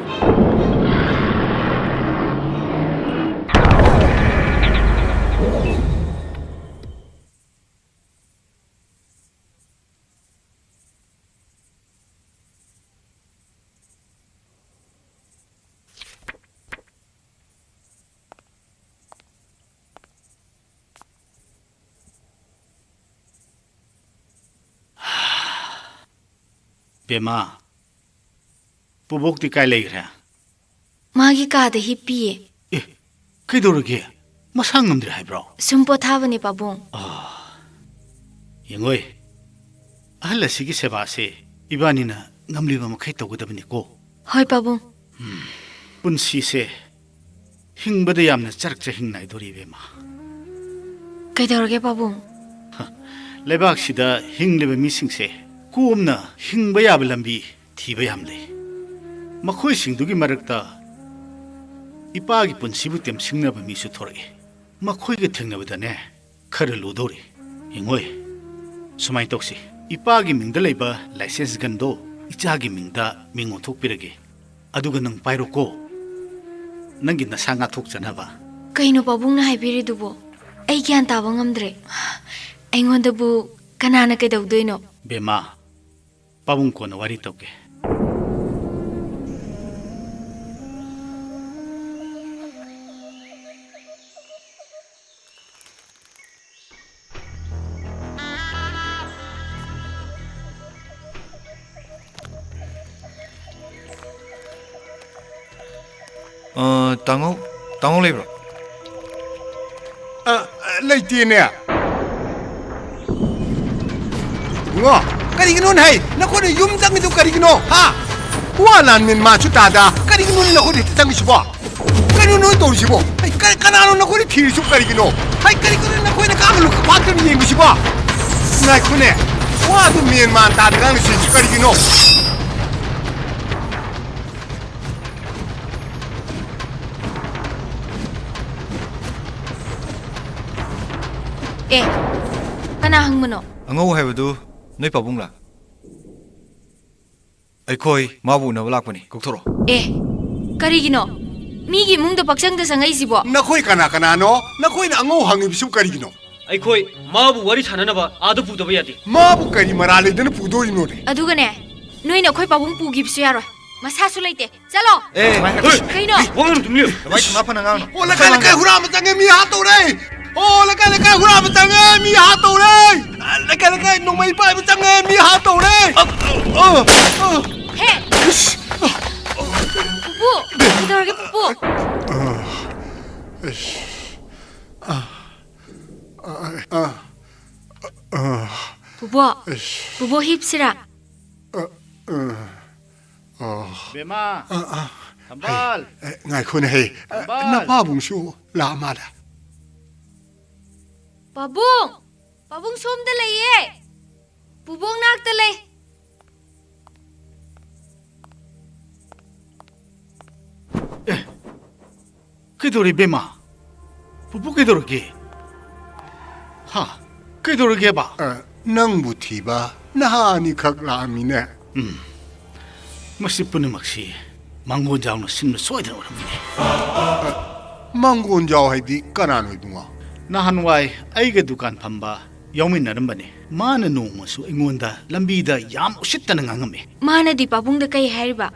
ꯕꯦꯝꯃ, ꯄꯨꯕꯣꯛꯇꯤ ꯀꯥꯏ ꯂꯩꯈ꯭ꯔꯦ? ꯃꯥꯒꯤ ꯀꯥꯗ ꯍꯤꯞꯄꯤꯌꯦ꯫ ꯑꯦ, ꯀꯩꯗꯧꯔꯒꯦ? ꯃꯁꯥ ꯉꯝꯗ꯭ꯔꯦ ꯍꯥꯏꯕ꯭ꯔꯣ? ꯁꯨꯝ ꯄꯣꯊꯥꯕꯅꯦ, ꯄꯥꯕꯨꯡ꯫ ꯑꯥ, ꯌꯦꯡꯉꯣꯏ, ꯑꯍꯜ ꯑꯁꯤꯒꯤ ꯁꯦꯕꯥꯁꯦ ꯏꯕꯥꯅꯤꯅ ꯉꯝꯂꯤꯕ ꯃꯈꯩ ꯇꯧꯒꯗꯕꯅꯤꯀꯣ꯫ ꯍꯣꯏ, ꯄꯥꯕꯨꯡ꯫ ꯄꯨꯟꯁꯤꯁꯦ ꯍꯤꯡꯕꯗ ꯌꯥꯝꯅ ꯆꯔꯛ ꯆꯍꯤꯡ ꯅꯥꯏꯗꯣꯔꯤ, ꯏꯕꯦꯝꯃ꯫ ꯀꯩꯗꯧꯔꯒꯦ, ꯄꯥꯕꯨꯡ? ꯍ, ꯂꯩꯕꯥꯛꯁꯤꯗ ꯍꯤꯡꯂꯤꯕ ꯃꯤꯁꯤꯡꯁꯦ ꯀꯣꯝꯅ ꯍꯤꯡꯕ ꯌꯥꯕ ꯂꯝꯕꯤ ꯊꯤꯕ ꯌꯥꯝ ꯂꯩ꯫ ꯃꯈꯣꯏꯁꯤꯡꯗꯨꯒꯤ ꯃꯔꯛꯇ ꯏꯄꯥꯒꯤ ꯄꯨꯟꯁꯤꯕꯨ ꯇꯦꯝꯁꯤꯡꯅꯕ ꯃꯤꯁꯨ ꯊꯣꯔꯛꯏ꯫ ꯃꯈꯣꯏꯒ ꯊꯦꯡꯅꯕꯗꯅꯦ, ꯈꯔ ꯂꯨꯗꯧꯔꯤ꯫ ꯌꯦꯡꯉꯣꯏ, ꯁꯨꯃꯥꯏꯅ ꯇꯧꯁꯤ, ꯏꯄꯥꯒꯤ ꯃꯤꯡꯗ ꯂꯩꯕ license gun ꯗꯣ ꯏꯆꯥꯒꯤ ꯃꯤꯡꯗ ꯃꯤꯡ ꯑꯣꯟꯊꯣꯛꯄꯤꯔꯒꯦ꯫ ꯑꯗꯨꯒ ꯅꯪ ꯄꯥꯏꯔꯣꯀꯣ, ꯅꯪꯒꯤ ꯅꯁꯥ ꯉꯥꯛꯊꯣꯛꯆꯅꯕ꯫ ꯀꯩꯅꯣ ꯄꯥꯕꯨꯡꯅ ꯍꯥꯏꯕꯤꯔꯤꯗꯨꯕꯣ? ꯑꯩ ꯒ꯭ꯌꯥꯟ ꯇꯥꯕ ꯉꯝꯗ꯭ꯔꯦ꯫ ꯑꯩꯉꯣꯟꯗꯕꯨ ꯀꯅꯥꯅ ꯀꯩꯗꯧꯗꯣꯏꯅꯣ? ꯕꯦꯝꯃ, ꯄꯥꯕꯨꯡ ꯀꯣꯟꯅ ꯋꯥꯔꯤ ꯇꯧꯒꯦ꯫ ꯑ, ꯇꯥꯃꯣ, ꯇꯥꯃꯣ ꯂꯩꯕ꯭ꯔꯣ? ꯑ, ꯑ, ꯂꯩꯇꯦꯅꯦ꯫ ꯏꯕꯨꯡꯉꯣ, ꯀꯔꯤꯒꯤꯅꯣ ꯅꯍꯩ? ꯅꯈꯣꯏꯅ ꯌꯨꯝ ꯆꯪꯉꯤꯗꯨ ꯀꯔꯤꯒꯤꯅꯣ? ꯍꯥ? ꯋꯥ ꯂꯥꯟ ꯃꯦꯟ ꯃꯥꯟꯁꯨ ꯇꯥꯗ, ꯀꯔꯤꯒꯤꯅꯣ ꯅꯈꯣꯏꯅ ꯍꯦꯛꯇ ꯆꯪꯉꯤꯁꯤꯕꯣ? ꯀꯔꯤꯅꯣ ꯅꯣꯏ ꯇꯧꯔꯤꯁꯤꯕꯣ? ꯑꯩ ꯀ-, ꯀꯅꯥꯅꯣ ꯅꯈꯣꯏꯅ ꯊꯤꯔꯤꯁꯤꯕꯨ ꯀꯔꯤꯒꯤꯅꯣ? ꯍꯩ, ꯀꯔꯤꯒꯤꯅꯣ ꯅꯈꯣꯏꯅ ꯀꯥꯡꯒ ꯂꯨꯈ ꯐꯥꯠꯇꯨꯅ ꯌꯦꯡꯉꯤꯁꯤꯕꯣ? ꯉꯥꯏꯈꯣꯅꯦ, ꯋꯥꯗꯨ ꯃꯦꯟ ꯃꯥꯟ ꯇꯥꯗ ꯉꯥꯡꯉꯤꯁꯤ ꯀꯔꯤꯒꯤꯅꯣ? ꯑꯦ, ꯀꯅꯥ ꯍꯪꯕꯅꯣ? ꯑꯉꯧ ꯍꯥꯏꯕꯗꯨ ꯅꯣꯏ ꯄꯥꯕꯨꯡꯂꯥ? ꯑꯩꯈꯣꯏ ꯃꯥꯕꯨ ꯎꯅꯕ ꯂꯥꯛꯄꯅꯤ, ꯀꯧꯊꯣꯔꯛꯑꯣ꯫ ꯑꯦ, ꯀꯔꯤꯒꯤꯅꯣ? ꯃꯤꯒꯤ ꯏꯃꯨꯡꯗ ꯄꯛꯆꯪꯗ ꯆꯪꯉꯛꯏꯁꯤꯕꯣ? ꯅꯈꯣꯏ ꯀꯅꯥ ꯀꯅꯥꯅꯣ? ꯅꯈꯣꯏꯅ ꯑꯉꯧ ꯍꯪꯉꯤꯕꯁꯨ ꯀꯔꯤꯒꯤꯅꯣ? ꯑꯩꯈꯣꯏ ꯃꯥꯕꯨ ꯋꯥꯔꯤ ꯁꯥꯟꯅꯅꯕ ꯑꯥꯗ ꯄꯨꯗꯕ ꯌꯥꯗꯦ꯫ ꯃꯥꯕꯨ ꯀꯔꯤ ꯃꯔꯥꯜ ꯂꯩꯗꯅ ꯄꯨꯗꯣꯔꯤꯅꯣꯅꯦ? ꯑꯗꯨꯒꯅꯦ, ꯅꯣꯏꯅ ꯑꯩꯈꯣꯏ ꯄꯥꯕꯨꯡ ꯄꯨꯈꯤꯕꯁꯨ ꯌꯥꯔꯣꯏ꯫ ꯃꯁꯥꯁꯨ ꯂꯩꯇꯦ꯫ ꯆꯠꯂꯣ꯫ ꯑꯦ, ꯍꯣꯏ, ꯍꯣꯏ꯫ ꯀꯩꯅꯣ? ꯋꯥ ꯉꯥꯡꯅꯨ, ꯇꯨꯃꯤꯟ ꯂꯩꯌꯨ꯫ ꯚꯥꯏ, ꯊꯧꯅꯥ ꯐꯅ ꯉꯥꯡꯅꯨ꯫ ꯑꯣ, ꯂꯩꯀꯥꯏ, ꯂꯩꯀꯥꯏ ꯍꯨꯔꯥꯟꯕ ꯆꯪꯉꯦ, ꯃꯤ ꯍꯥꯠꯇꯧꯔꯦ꯫ ꯑꯣ, ꯂꯩꯀꯥꯏ, ꯂꯩꯀꯥꯏ ꯍꯨꯔꯥꯟꯕ ꯆꯪꯉꯦ, ꯃꯤ ꯍꯥꯠꯇꯧꯔꯦ꯫ ꯂꯩꯀꯥꯏ, ꯂꯩꯀꯥꯏ ꯅꯣꯡꯃꯩ ꯄꯥꯏꯕ ꯆꯪꯉꯦ, ꯃꯤ ꯍꯥꯠꯇꯧꯔꯦ꯫ ꯑ, ꯑ, ꯑ꯫ ꯍꯦ! ꯄꯨꯄꯨ! ꯀꯩꯗꯧꯔꯒꯦ, ꯄꯨꯄꯨ? ꯑ, ꯑꯁ, ꯑ, ꯑ, ꯑ, ꯑ, ꯄꯨꯄꯨ! ꯑꯁ꯫ ꯄꯨꯄꯨ, ꯍꯤꯞꯁꯤꯔꯥ? ꯑ, ꯑ, ꯑ꯫ ꯕꯦꯝꯃ! ꯑ, ꯑ꯫ ꯊꯝꯕꯥꯜ! ꯍꯩ, ꯑꯦ, ꯉꯥꯏꯈꯣꯅꯦ, ꯍꯩ꯫ ꯊꯝꯕꯥꯜ! ꯅꯄꯥꯕꯨꯡꯁꯨ ꯂꯥꯛꯑ ꯃꯥꯜꯂꯦ꯫ ꯄꯥꯕꯨꯡ! ꯄꯥꯕꯨꯡ ꯁꯣꯝꯗ ꯂꯩꯌꯦ! ꯄꯨꯕꯣꯛ ꯅꯥꯛꯇ ꯂꯩ! ꯑꯦ, ꯀꯩꯗꯧꯔꯦ, ꯏꯕꯦꯝꯃ? ꯄꯨꯄꯨ ꯀꯩꯗꯧꯔꯒꯦ? ꯍꯥ? ꯀꯩꯗꯧꯔꯒꯦꯕ? ꯑ, ꯅꯪꯕꯨ ꯊꯤꯕ ꯅꯍꯥ ꯑꯅꯤꯈꯛ ꯂꯥꯛꯑꯝꯃꯤꯅꯦ꯫ ꯎꯝ꯫ ꯃꯁꯤ ꯄꯨꯝꯅꯃꯛꯁꯤ ꯃꯥꯡꯒꯣꯟꯖꯥꯎꯅ ꯁꯤꯟꯕ ꯁꯣꯏꯗꯅ ꯑꯣꯏꯔꯝꯒꯅꯤ꯫ ꯃꯥꯡꯒꯣꯟꯖꯥꯎ ꯍꯥꯏꯗꯤ ꯀꯅꯥꯅꯣ, ꯏꯕꯨꯡꯉꯣ? ꯅꯍꯥꯟꯋꯥꯏ ꯑꯩꯒ ꯗꯨꯀꯥꯟ ꯐꯝꯕ ꯌꯥꯎꯃꯤꯟꯅꯔꯝꯕꯅꯤ꯫ ꯃꯥꯅ ꯅꯣꯡꯃꯁꯨ ꯑꯩꯉꯣꯟꯗ ꯂꯝꯕꯤꯗ ꯌꯥꯝ ꯎꯁꯤꯠꯇꯅ ꯉꯥꯡꯉꯝꯃꯤ꯫ ꯃꯥꯅꯗꯤ ꯄꯥꯕꯨꯡꯗ ꯀꯩ ꯍꯥꯏꯔꯤꯕ?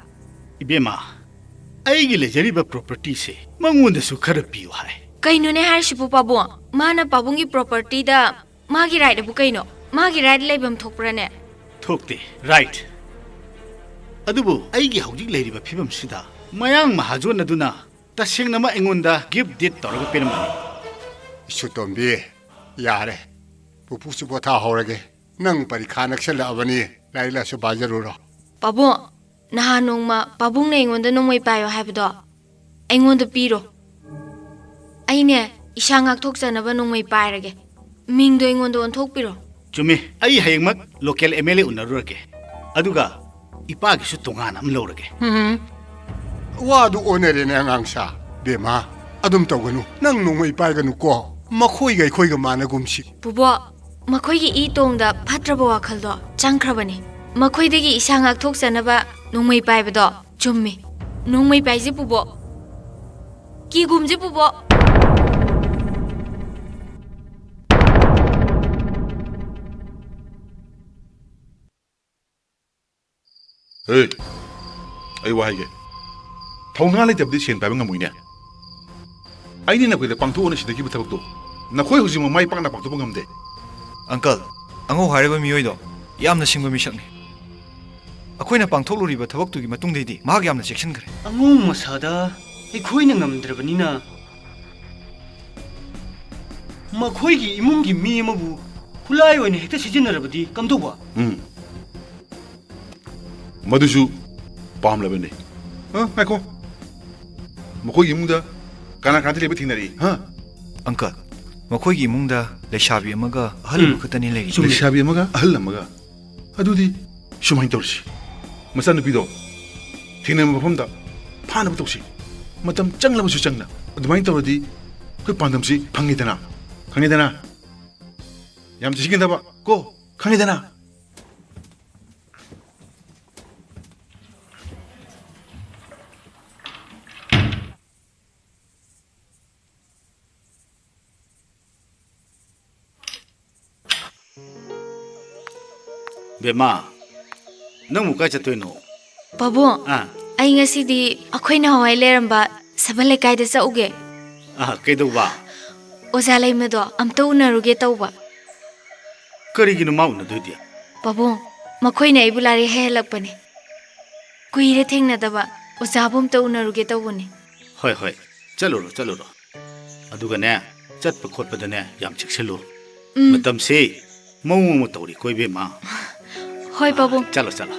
ꯏꯕꯦꯝꯃ, ꯑꯩꯒꯤ ꯂꯩꯖꯔꯤꯕ propertyꯁꯦ ꯃꯉꯣꯟꯗꯁꯨ ꯈꯔ ꯄꯤꯌꯨ ꯍꯥꯏ꯫ ꯀꯩꯅꯣꯅꯦ ꯍꯥꯏꯔꯤꯁꯤꯕꯨ, ꯄꯥꯕꯨꯡ? ꯃꯥꯅ ꯄꯥꯕꯨꯡꯒꯤ propertyꯗ ꯃꯥꯒꯤ right ꯑꯕꯨ ꯀꯩꯅꯣ? ꯃꯥꯒꯤ right ꯂꯩꯐꯝ ꯊꯣꯛꯄ꯭ꯔꯥꯅꯦ? ꯊꯣꯛꯇꯦ, right꯫ ꯑꯗꯨꯕꯨ ꯑꯩꯒꯤ ꯍꯧꯖꯤꯛ ꯂꯩꯔꯤꯕ ꯐꯤꯕꯝꯁꯤꯗ ꯃꯌꯥꯡ ꯃꯍꯥꯖꯣꯟ ꯑꯗꯨꯅ ꯇꯁꯦꯡꯅꯃꯛ ꯑꯩꯉꯣꯟꯗ gift deed ꯇꯧꯔꯒ ꯄꯤꯔꯝꯕꯅꯤ꯫ ꯏꯁꯨꯇꯣꯝꯕꯤ, ꯌꯥꯔꯦ꯫ ꯄꯨꯄꯨꯁꯨ ꯄꯣꯊꯥꯍꯧꯔꯒꯦ꯫ ꯅꯪ ꯄꯔꯤꯈꯥ ꯅꯛꯁꯜꯂꯛꯑꯕꯅꯤ꯫ ꯂꯥꯏꯔꯤꯛ ꯂꯥꯏꯁꯨ ꯄꯥꯖꯔꯨꯔꯣ꯫ ꯄꯥꯕꯨꯡ, ꯅꯍꯥꯟ ꯅꯣꯡꯃ ꯄꯥꯕꯨꯡꯅ ꯑꯩꯉꯣꯟꯗ ꯅꯣꯡꯃꯩ ꯄꯥꯏꯌꯣ ꯍꯥꯏꯕꯗꯣ ꯑꯩꯉꯣꯟꯗ ꯄꯤꯔꯣ꯫ ꯑꯩꯅꯦ, ꯏꯁꯥ ꯉꯥꯛꯊꯣꯛꯆꯅꯕ ꯅꯣꯡꯃꯩ ꯄꯥꯏꯔꯒꯦ꯫ ꯃꯤꯡꯗꯣ ꯑꯩꯉꯣꯟꯗ ꯑꯣꯟꯊꯣꯛꯄꯤꯔꯣ꯫ ꯆꯨꯝꯃꯤ, ꯑꯩ ꯍꯌꯦꯡꯃꯛ local M L A ꯎꯅꯔꯨꯔꯒꯦ꯫ ꯑꯗꯨꯒ ꯏꯄꯥꯒꯤꯁꯨ ꯇꯣꯉꯥꯟꯅ ꯑꯃ ꯂꯧꯔꯒꯦ꯫ ꯎꯝ꯫ ꯋꯥꯗꯨ ꯑꯣꯟꯅꯔꯦꯅꯦ, ꯑꯉꯥꯡꯁꯥ꯫ ꯕꯦꯝꯃ, ꯑꯗꯨꯝ ꯇꯧꯒꯅꯨ꯫ ꯅꯪ ꯅꯣꯡꯃꯩ ꯄꯥꯏꯒꯅꯨꯀꯣ꯫ ꯃꯈꯣꯏꯒ ꯑꯩꯈꯣꯏꯒ ꯃꯥꯟꯅꯒꯨꯝꯁꯤ꯫ ꯄꯨꯕꯣꯛ, ꯃꯈꯣꯏꯒꯤ ꯏ ꯇꯣꯡꯗ ꯐꯠꯇ꯭ꯔꯕ ꯋꯥꯈꯜꯗꯣ ꯆꯪꯈ꯭ꯔꯕꯅꯤ꯫ ꯃꯈꯣꯏꯗꯒꯤ ꯏꯁꯥ ꯉꯥꯛꯊꯣꯛꯆꯅꯕ ꯅꯣꯡꯃꯩ ꯄꯥꯏꯕꯗꯣ ꯆꯨꯝꯃꯤ꯫ ꯅꯣꯡꯃꯩ ꯄꯥꯏꯁꯤ, ꯄꯨꯕꯣꯛ꯫ ꯀꯤꯒꯨꯝꯁꯤ, ꯄꯨꯕꯣꯛ꯫ ꯍꯦ, ꯑꯩ ꯋꯥ ꯍꯥꯏꯒꯦ꯫ ꯊꯧꯅꯥ ꯂꯩꯇꯕꯗꯤ ꯁꯦꯟ ꯄꯥꯏꯕ ꯉꯝꯃꯣꯏꯅꯦ꯫ ꯑꯩꯅ ꯅꯈꯣꯏꯗ ꯄꯥꯡꯊꯣꯛꯑꯣꯅ ꯁꯤꯟꯅꯈꯤꯕ ꯊꯕꯛꯇꯣ ꯅꯈꯣꯏ ꯍꯧꯖꯤꯛꯃꯛ ꯃꯥꯏ ꯄꯥꯛꯅ ꯄꯥꯡꯊꯣꯛꯄ ꯉꯝꯗꯦ꯫ ꯑꯪꯀꯜ, ꯑꯉꯧ ꯍꯥꯏꯔꯤꯕ ꯃꯤꯑꯣꯏꯗꯣ ꯌꯥꯝꯅ ꯁꯤꯡꯕ ꯃꯤꯁꯛꯅꯤ꯫ ꯑꯩꯈꯣꯏꯅ ꯄꯥꯡꯊꯣꯛꯂꯨꯔꯤꯕ ꯊꯕꯛꯇꯨꯒꯤ ꯃꯇꯨꯡꯗꯩꯗꯤ ꯃꯍꯥꯛ ꯌꯥꯝꯅ ꯆꯦꯛꯁꯤꯟꯈ꯭ꯔꯦ꯫ ꯑꯉꯧ ꯃꯁꯥꯗ ꯑꯩꯈꯣꯏꯅ ꯉꯝꯗ꯭ꯔꯕꯅꯤꯅ, ꯃꯈꯣꯏꯒꯤ ꯏꯃꯨꯡꯒꯤ ꯃꯤ ꯑꯃꯕꯨ ꯈꯨꯠꯂꯥꯏ ꯑꯣꯏꯅ ꯍꯦꯛꯇ ꯁꯤꯖꯤꯟꯅꯔꯕꯗꯤ ꯀꯝꯗꯧꯕ? ꯎꯝ꯫ ꯃꯗꯨꯁꯨ ꯄꯥꯝꯂꯕꯅꯤ꯫ ꯑ, ꯉꯥꯏꯈꯣ꯫ ꯃꯈꯣꯏꯒꯤ ꯏꯃꯨꯡꯗ ꯀꯅꯥ ꯀꯅꯥꯗꯤ ꯂꯩꯕ ꯊꯦꯡꯅꯔꯤ, ꯍꯥ? ꯑꯪꯀꯜ, ꯃꯈꯣꯏꯒꯤ ꯏꯃꯨꯡꯗ ꯂꯩꯁꯥꯕꯤ ꯑꯃꯒ ꯑꯍꯜ ꯎꯝ꯫ ꯑꯃꯈꯛꯇꯅꯤ ꯂꯩꯔꯤꯁꯦ꯫ ꯆꯨꯝꯃꯤ꯫ ꯂꯩꯁꯥꯕꯤ ꯑꯃꯒ ꯑꯍꯜ ꯑꯃꯒ? ꯑꯗꯨꯗꯤ ꯁꯨꯃꯥꯏꯅ ꯇꯧꯔꯁꯤ꯫ ꯃꯆꯥꯅꯨꯄꯤꯗꯣ ꯊꯦꯡꯅꯕ ꯃꯐꯝꯗ ꯐꯥꯅꯕ ꯇꯧꯁꯤ꯫ ꯃꯇꯝ ꯆꯪꯂꯕꯁꯨ ꯆꯪꯅ꯫ ꯑꯗꯨꯃꯥꯏꯅ ꯇꯧꯔꯗꯤ ꯑꯩꯈꯣꯏ ꯄꯥꯟꯗꯝꯁꯤ ꯐꯪꯉꯤꯗꯅ꯫ ꯈꯪꯉꯤꯗꯅ? ꯌꯥꯝ ꯆꯦꯛꯁꯤꯟꯒꯗꯕ ꯀꯣ꯫ ꯈꯪꯉꯤꯗꯅ? ꯕꯦꯝꯃ, ꯅꯪꯕꯨ ꯀꯥꯏ ꯆꯠꯇꯣꯏꯅꯣ? ꯄꯥꯕꯨꯡ, ꯑꯥ꯫ ꯑꯩ ꯉꯁꯤꯗꯤ ꯑꯩꯈꯣꯏ ꯅꯍꯥꯟꯋꯥꯏ ꯂꯩꯔꯝꯕ ꯁꯕꯜ ꯂꯩꯀꯥꯏꯗ ꯆꯠꯎꯒꯦ꯫ ꯑꯥ, ꯀꯩꯗꯧꯕ? ꯑꯣꯖꯥ ꯂꯩꯃꯗꯣ ꯑꯝꯇ ꯎꯅꯔꯨꯒꯦ ꯇꯧꯕ꯫ ꯀꯔꯤꯒꯤꯅꯣ ꯃꯥ ꯎꯅꯗꯣꯏꯗꯤ? ꯄꯥꯕꯨꯡ, ꯃꯈꯣꯏꯅ ꯑꯩꯕꯨ ꯂꯥꯏꯔꯤꯛ ꯍꯩꯍꯜꯂꯛꯄꯅꯤ꯫ ꯀꯨꯏꯔꯦ ꯊꯦꯡꯅꯗꯕ꯫ ꯑꯣꯖꯥꯕꯨ ꯑꯝꯇ ꯎꯅꯔꯨꯒꯦ ꯇꯧꯕꯅꯤ꯫ ꯍꯣꯏ, ꯍꯣꯏ, ꯆꯠꯂꯨꯔꯣ, ꯆꯠꯂꯨꯔꯣ꯫ ꯑꯗꯨꯒꯅꯦ, ꯆꯠꯄ ꯈꯣꯠꯄꯗꯅꯦ ꯌꯥꯝ ꯆꯦꯛꯁꯤꯜꯂꯨ꯫ ꯎꯝ꯫ ꯃꯇꯝꯁꯤ ꯃꯑꯣꯡ ꯑꯃ ꯇꯧꯔꯤꯀꯣ, ꯏꯕꯦꯝꯃ꯫ ꯍꯣꯏ, ꯄꯥꯕꯨꯡ꯫ ꯆꯠꯂꯣ, ꯆꯠꯂꯣ꯫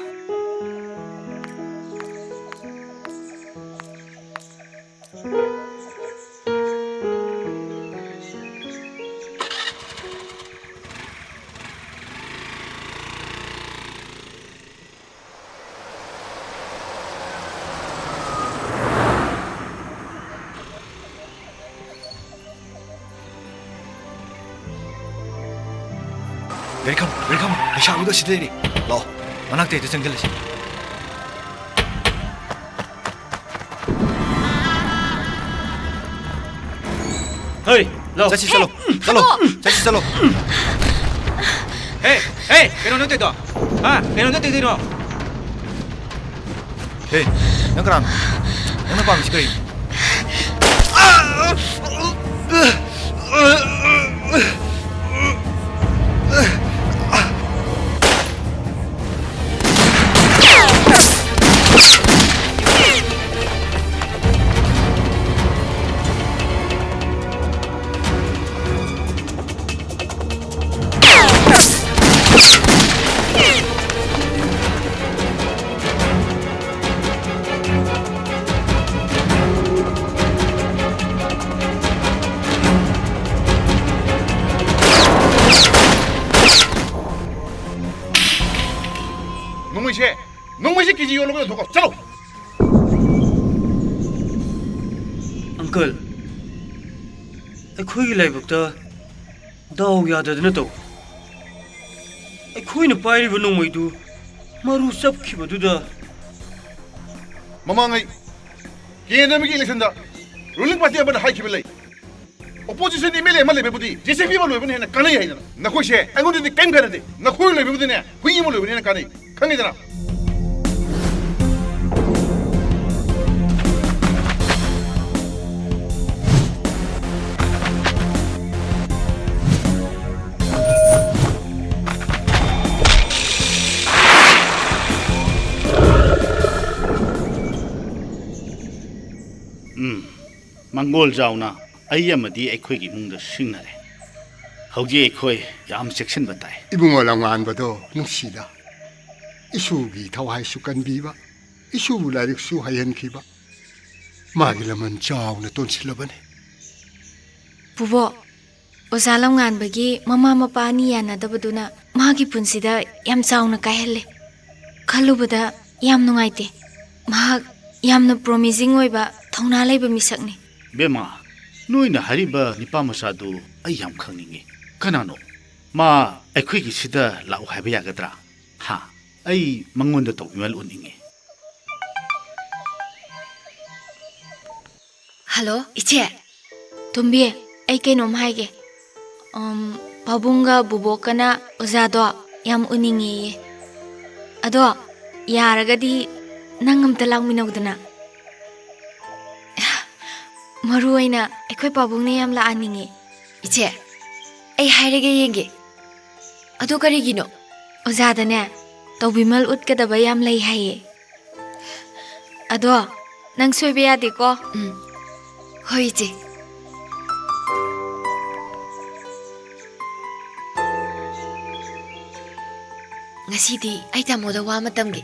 ꯒꯥꯔꯤ ꯈꯥꯝꯃꯣ, ꯒꯥꯔꯤ ꯈꯥꯝꯃꯣ꯫ ꯂꯩꯁꯥꯕꯤꯗꯣ ꯁꯤꯗ ꯂꯩꯔꯦ꯫ ꯂꯥꯛꯑꯣ, ꯃꯅꯥꯛꯇ ꯍꯦꯛꯇ ꯆꯪꯁꯤꯜꯂꯁꯤ꯫ ꯍꯩ, ꯂꯥꯎ꯫ ꯆꯠꯁꯤ, ꯆꯠꯂꯣ꯫ ꯆꯠꯂꯣ꯫ ꯊꯥꯗꯣꯛꯑꯣ꯫ ꯆꯠꯁꯤ, ꯆꯠꯂꯣ꯫ ꯍꯦ, ꯍꯦ, ꯀꯩꯅꯣ ꯅꯪ ꯇꯧꯔꯤꯗꯣ? ꯍꯥ? ꯀꯩꯅꯣ ꯅꯪ ꯇꯧꯔꯤꯗꯣ? ꯍꯦ, ꯅꯪ ꯀꯅꯥꯅꯣ? ꯅꯪꯅ ꯄꯥꯝꯃꯤꯁꯤ ꯀꯔꯤꯅꯣ? ꯅꯣꯡꯃꯩꯁꯦ, ꯅꯣꯡꯃꯩꯁꯦ ꯀꯦ ꯖꯤ ꯌꯣꯜꯂꯒ ꯌꯣꯟꯊꯣꯛꯀꯣ꯫ ꯆꯠꯂꯣ꯫ ꯑꯪꯀꯜ, ꯑꯩꯈꯣꯏꯒꯤ ꯂꯥꯏꯕꯛꯇ ꯗꯥꯎ ꯌꯥꯗꯗꯅ ꯇꯧ꯫ ꯑꯩꯈꯣꯏꯅ ꯄꯥꯏꯔꯤꯕ ꯅꯣꯡꯃꯩꯗꯨ ꯃꯔꯨ ꯆꯞꯈꯤꯕꯗꯨꯗ꯫ ꯃꯃꯥꯡꯉꯩ ꯀꯦꯟꯗ꯭ꯔ ꯑꯃꯒꯤ ꯏꯂꯦꯛꯁꯟꯗ ꯔꯨꯂꯤꯡ ꯄꯥꯔꯇꯤ ꯑꯃꯅ ꯍꯥꯏꯈꯤꯕ ꯂꯩ, ꯑꯣꯄꯣꯖꯤꯁꯟ ꯑꯦꯝ ꯑꯦꯜ ꯑꯦ ꯑꯃ ꯂꯩꯕꯕꯨꯗꯤ ꯖꯦ ꯁꯤ ꯕꯤ ꯑꯃ ꯂꯣꯏꯕꯅ ꯍꯦꯟꯅ ꯀꯥꯟꯅꯩ ꯍꯥꯏꯗꯅ꯫ ꯅꯈꯣꯏꯁꯦ ꯑꯩꯉꯣꯟꯗꯗꯤ ꯀꯔꯤꯝ ꯀꯥꯟꯅꯗꯦ, ꯅꯈꯣꯏ ꯂꯣꯏꯕꯕꯨꯗꯤꯅꯦ ꯍꯨꯏ ꯑꯃ ꯂꯣꯏꯕꯅ ꯍꯦꯟꯅ ꯀꯥꯟꯅꯩ꯫ ꯈꯪꯉꯤꯗꯅ? ꯃꯪꯒꯣꯜ ꯖꯥꯎꯅ ꯑꯩ ꯑꯃꯗꯤ ꯑꯩꯈꯣꯏꯒꯤ ꯏꯃꯨꯡꯗ ꯁꯤꯡꯅꯔꯦ꯫ ꯍꯧꯖꯤꯛ ꯑꯩꯈꯣꯏ ꯌꯥꯝ ꯆꯦꯛꯁꯤꯟꯕ ꯇꯥꯏ꯫ ꯏꯕꯨꯡꯉꯣ ꯂꯝꯉꯥꯟꯕꯗꯣ ꯅꯨꯡꯁꯤꯗ꯫ ꯏꯁꯨꯒꯤ ꯊꯋꯥꯏꯁꯨ ꯀꯟꯕꯤꯕ, ꯏꯁꯨꯕꯨ ꯂꯥꯏꯔꯤꯛꯁꯨ ꯍꯩꯍꯟꯈꯤꯕ꯫ ꯃꯥꯒꯤ ꯂꯃꯟ ꯆꯥꯎꯅ ꯇꯣꯟꯁꯤꯜꯂꯕꯅꯤ꯫ ꯄꯨꯕꯣꯛ, ꯑꯣꯖꯥ ꯂꯝꯉꯥꯟꯕꯒꯤ ꯃꯃꯥ ꯃꯄꯥ ꯑꯅꯤ ꯌꯥꯅꯗꯕꯗꯨꯅ ꯃꯥꯒꯤ ꯄꯨꯟꯁꯤꯗ ꯌꯥꯝ ꯆꯥꯎꯅ ꯀꯥꯏꯍꯜꯂꯦ꯫ ꯈꯜꯂꯨꯕꯗ ꯌꯥꯝ ꯅꯨꯡꯉꯥꯏꯇꯦ꯫ ꯃꯍꯥꯛ ꯌꯥꯝꯅ promising ꯑꯣꯏꯕ, ꯊꯧꯅꯥ ꯂꯩꯕ ꯃꯤꯁꯛꯅꯤ꯫ ꯕꯦꯝꯃ, ꯅꯣꯏꯅ ꯍꯥꯏꯔꯤꯕ ꯅꯤꯄꯥ ꯃꯆꯥꯗꯨ ꯑꯩ ꯌꯥꯝ ꯈꯪꯅꯤꯡꯉꯤ꯫ ꯀꯅꯥꯅꯣ? ꯃꯥ ꯑꯩꯈꯣꯏꯒꯤꯁꯤꯗ ꯂꯥꯛꯎ ꯍꯥꯏꯕ ꯌꯥꯒꯗ꯭ꯔꯥ? ꯍꯥ? ꯑꯩ ꯃꯉꯣꯟꯗ ꯇꯧꯕꯤꯃꯜ ꯎꯠꯅꯤꯡꯉꯤ꯫ ꯍꯜꯂꯣ, ꯏꯆꯦ꯫ ꯇꯣꯝꯕꯤ, ꯑꯩ ꯀꯩꯅꯣꯝ ꯍꯥꯏꯒꯦ꯫ ꯑꯝ, ꯄꯥꯕꯨꯡꯒ ꯕꯨꯕꯣꯛꯀꯅ ꯑꯣꯖꯥꯗꯣ ꯌꯥꯝ ꯎꯅꯤꯡꯉꯦꯌꯦ꯫ ꯑꯗꯣ ꯌꯥꯔꯒꯗꯤ ꯅꯪ ꯑꯝꯇ ꯂꯥꯛꯃꯤꯟꯅꯧꯗꯅ꯫ ꯃꯔꯨ ꯑꯣꯏꯅ ꯑꯩꯈꯣꯏ ꯄꯥꯕꯨꯡꯅ ꯌꯥꯝ ꯂꯥꯛꯍꯟꯅꯤꯡꯉꯦ꯫ ꯏꯆꯦ, ꯑꯩ ꯍꯥꯏꯔꯒ ꯌꯦꯡꯒꯦ꯫ ꯑꯗꯣ ꯀꯔꯤꯒꯤꯅꯣ? ꯑꯣꯖꯥꯗꯅꯦ, ꯇꯧꯕꯤꯃꯜ ꯎꯠꯀꯗꯕ ꯌꯥꯝ ꯂꯩ ꯍꯥꯏꯌꯦ꯫ ꯑꯗꯣ ꯅꯪ ꯁꯣꯏꯕ ꯌꯥꯗꯦꯀꯣ꯫ ꯎꯝ꯫ ꯍꯣꯏ, ꯏꯆꯦ꯫ ꯉꯁꯤꯗꯤ ꯑꯩ ꯇꯥꯃꯣꯗ ꯋꯥ ꯑꯃ ꯇꯝꯒꯦ꯫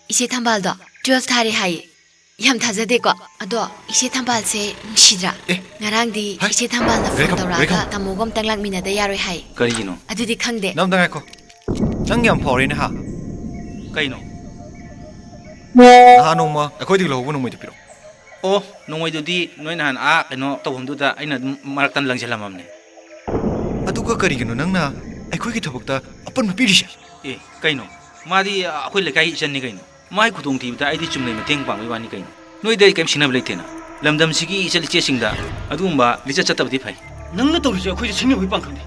ꯏꯆꯦ ꯊꯝꯕꯥꯜꯗꯣ twelve ꯊꯥꯔꯦ ꯍꯥꯏꯌꯦ꯫ ꯌꯥꯝ ꯊꯥꯖꯗꯦꯀꯣ? ꯑꯗꯣ ꯏꯆꯦ ꯊꯝꯕꯥꯜꯁꯦ ꯅꯨꯡꯁꯤꯗ꯭ꯔꯥ? ꯑꯦ꯫ ꯉꯔꯥꯡꯗꯤ ꯍꯥꯏ꯫ ꯏꯆꯦ ꯊꯝꯕꯥꯜꯅ phone ꯔꯦꯈꯝ, ꯇꯧꯔꯛꯑꯒ ꯔꯦꯈꯝ꯫ ꯇꯥꯃꯣꯒ ꯑꯝꯇꯪ ꯂꯥꯛꯃꯤꯟꯅꯗ ꯌꯥꯔꯣꯏ ꯍꯥꯏ꯫ ꯀꯔꯤꯒꯤꯅꯣ? ꯑꯗꯨꯗꯤ ꯈꯪꯗꯦ꯫ ꯅꯪ ꯑꯝꯇ ꯉꯥꯏꯈꯣ꯫ ꯅꯪ ꯌꯥꯝ ꯐꯥꯎꯔꯦꯅꯦ ꯍꯥ? ꯀꯩꯅꯣ? ꯅꯍꯥꯟ ꯅꯣꯡꯃ ꯑꯩꯈꯣꯏꯗꯒꯤ ꯂꯧꯍꯧꯕ ꯅꯣꯡꯃꯩꯗꯨ ꯄꯤꯔꯛꯑꯣ꯫ ꯑꯣ, ꯅꯣꯡꯃꯩꯗꯨꯗꯤ ꯅꯣꯏ ꯅꯍꯥꯟ ꯑꯥ ꯀꯩꯅꯣ ꯇꯧꯐꯝꯗꯨꯗ ꯑꯩꯅ ꯑꯗꯨꯝ ꯃꯔꯛꯇ ꯂꯪꯁꯤꯜꯂꯝꯃꯕꯅꯦ꯫ ꯑꯗꯨꯒ ꯀꯔꯤꯒꯤꯅꯣ ꯅꯪꯅ ꯑꯩꯈꯣꯏꯒꯤ ꯊꯕꯛꯇ ꯑꯄꯟꯕ ꯄꯤꯔꯤꯁꯦ? ꯑꯦ, ꯀꯩꯅꯣ? ꯃꯥꯗꯤ ꯑꯩꯈꯣꯏ ꯂꯩꯀꯥꯏꯒꯤ ꯏꯆꯟꯅꯤ ꯀꯩꯅꯣ꯫ ꯃꯥꯒꯤ ꯈꯨꯗꯣꯡꯊꯤꯕꯗ ꯑꯩꯗꯤ ꯆꯨꯝꯅꯩ ꯃꯇꯦꯡ ꯄꯥꯡꯕꯒꯤ ꯋꯥꯅꯤ ꯀꯩꯅꯣ꯫ ꯅꯣꯏꯗ ꯑꯩ ꯀꯔꯤꯝ ꯁꯤꯟꯅꯕ ꯂꯩꯇꯦꯅ꯫ ꯂꯝꯗꯝꯁꯤꯒꯤ ꯏꯆꯠ ꯏꯆꯦꯁꯤꯡꯗ ꯑꯗꯨꯒꯨꯝꯕ ꯂꯤꯆꯠ ꯆꯠꯇꯕꯗꯤ ꯐꯩ꯫ ꯅꯪꯅ ꯇꯧꯔꯤꯁꯦ ꯑꯩꯈꯣꯏꯗ ꯁꯤꯡꯅꯕꯒꯤ ꯄꯥꯡꯒꯜꯅꯤ꯫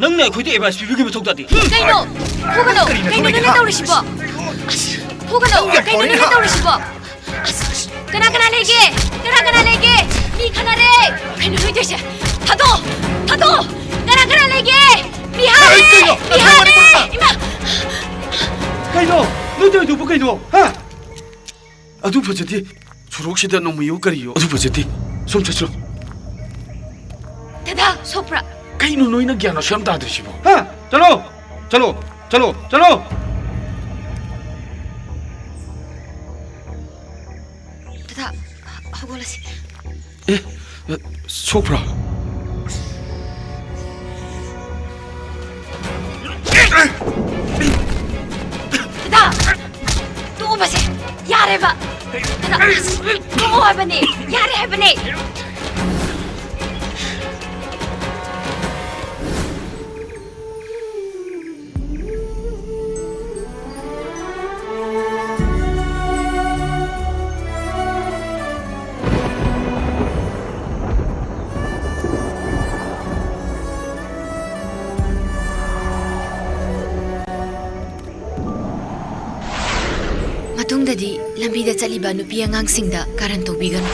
ꯅꯪꯅ ꯑꯩꯈꯣꯏꯗ advice ꯄꯤꯕꯒꯤ ꯃꯊꯧ ꯇꯥꯗꯦ꯫ ꯀꯩꯅꯣ? ꯐꯨꯒꯅꯣ! ꯀꯔꯤꯅꯣ ꯀꯩꯅꯣ ꯅꯪꯅ ꯅꯪꯅ ꯇꯧꯔꯤꯁꯤꯕꯣ? ꯑꯁ, ꯐꯨꯒꯅꯣ! ꯅꯪ ꯌꯥꯝ ꯀꯩꯅꯣ ꯁꯥꯎꯔꯦꯅꯦ ꯅꯪꯅ ꯍꯥ? ꯇꯧꯔꯤꯁꯤꯕꯣ? ꯑꯁ, ꯀꯅꯥ ꯀꯅꯥ ꯂꯩꯒꯦ? ꯀꯅꯥ ꯀꯅꯥ ꯂꯩꯒꯦ? ꯃꯤ ꯈꯠꯅꯔꯦ! ꯀꯩꯅꯣ ꯅꯣꯏ ꯇꯧꯔꯤꯁꯦ? ꯊꯥꯗꯣꯛꯑꯣ! ꯊꯥꯗꯣꯛꯑꯣ! ꯀꯅꯥ ꯀꯅꯥ ꯂꯩꯒꯦ? ꯃꯤ ꯍꯥꯠꯂꯦ! ꯀꯩꯅꯣ? ꯃꯤ ꯍꯥꯠꯂꯦ! ꯏꯃꯥ! ꯀꯩꯅꯣ? ꯅꯣꯏ ꯇꯧꯔꯤꯗꯨꯕꯨ ꯀꯩꯅꯣ? ꯍꯥ? ꯑꯗꯨ ꯐꯖꯗꯦ꯫ ꯁꯣꯔꯣꯛꯁꯤꯗ ꯅꯣꯡꯃꯩꯌꯣ ꯀꯔꯤꯌꯣ꯫ ꯑꯗꯨ ꯐꯖꯗꯦ꯫ ꯁꯣꯝ ꯆꯠꯁꯤꯔꯣ꯫ ꯗꯗꯥ, ꯁꯣꯛꯄ꯭ꯔꯥ? ꯀꯩꯅꯣ ꯅꯣꯏꯅ ꯒ꯭ꯌꯥꯟ ꯑꯁꯨꯛ ꯌꯥꯝ ꯇꯥꯗ꯭ꯔꯤꯁꯤꯕꯣ? ꯍꯥ? ꯆꯠꯂꯣ! ꯆꯠꯂꯣ! ꯆꯠꯂꯣ! ꯆꯠꯂꯣ! ꯗꯗꯥ, ꯍꯧꯒꯠꯂꯁꯤ꯫ ꯑꯦ, ꯁꯣꯛꯄ꯭ꯔꯥ? ꯗꯗꯥ, ꯇꯣꯛꯑꯣꯕꯁꯦ, ꯌꯥꯔꯦꯕ꯫ ꯗꯗꯥ, ꯇꯣꯛꯑꯣ ꯍꯥꯏꯕꯅꯦ, ꯌꯥꯔꯦ ꯍꯥꯏꯕꯅꯦ꯫ ꯃꯇꯨꯡꯗꯗꯤ ꯂꯝꯕꯤꯗ ꯆꯠꯂꯤꯕ ꯅꯨꯄꯤ ꯑꯉꯥꯡꯁꯤꯡꯗ ꯀꯥꯔꯟ ꯇꯧꯕꯤꯒꯅꯨ꯫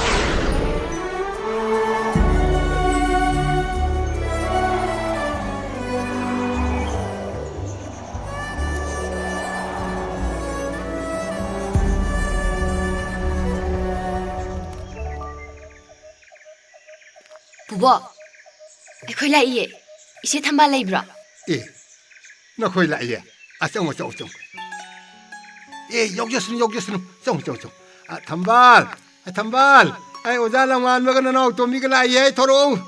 ꯄꯨꯕꯣꯛ, ꯑꯩꯈꯣꯏ ꯂꯥꯛꯏꯌꯦ꯫ ꯏꯆꯦ ꯊꯝꯕꯥꯜ ꯂꯩꯕ꯭ꯔꯣ? ꯑꯦ, ꯅꯈꯣꯏ ꯂꯥꯛꯏꯌꯦ꯫ ꯑ, ꯆꯪꯉꯣ, ꯆꯪꯉꯣ, ꯆꯪꯉꯣ꯫ ꯑꯦ, ꯌꯥꯎꯖꯁꯅꯨ, ꯌꯥꯎꯖꯁꯅꯨ꯫ ꯆꯪꯉꯣ, ꯆꯪꯉꯣ, ꯆꯪꯉꯣ꯫ ꯑ, ꯊꯝꯕꯥꯜ, ꯑ, ꯊꯝꯕꯥꯜ꯫ ꯑꯩ ꯑꯣꯖꯥ ꯂꯝꯉꯥꯟꯕꯒ ꯅꯅꯥꯎ ꯇꯣꯝꯕꯤꯒ ꯂꯥꯛꯏꯌꯦ꯫ ꯊꯣꯔꯛꯎ꯫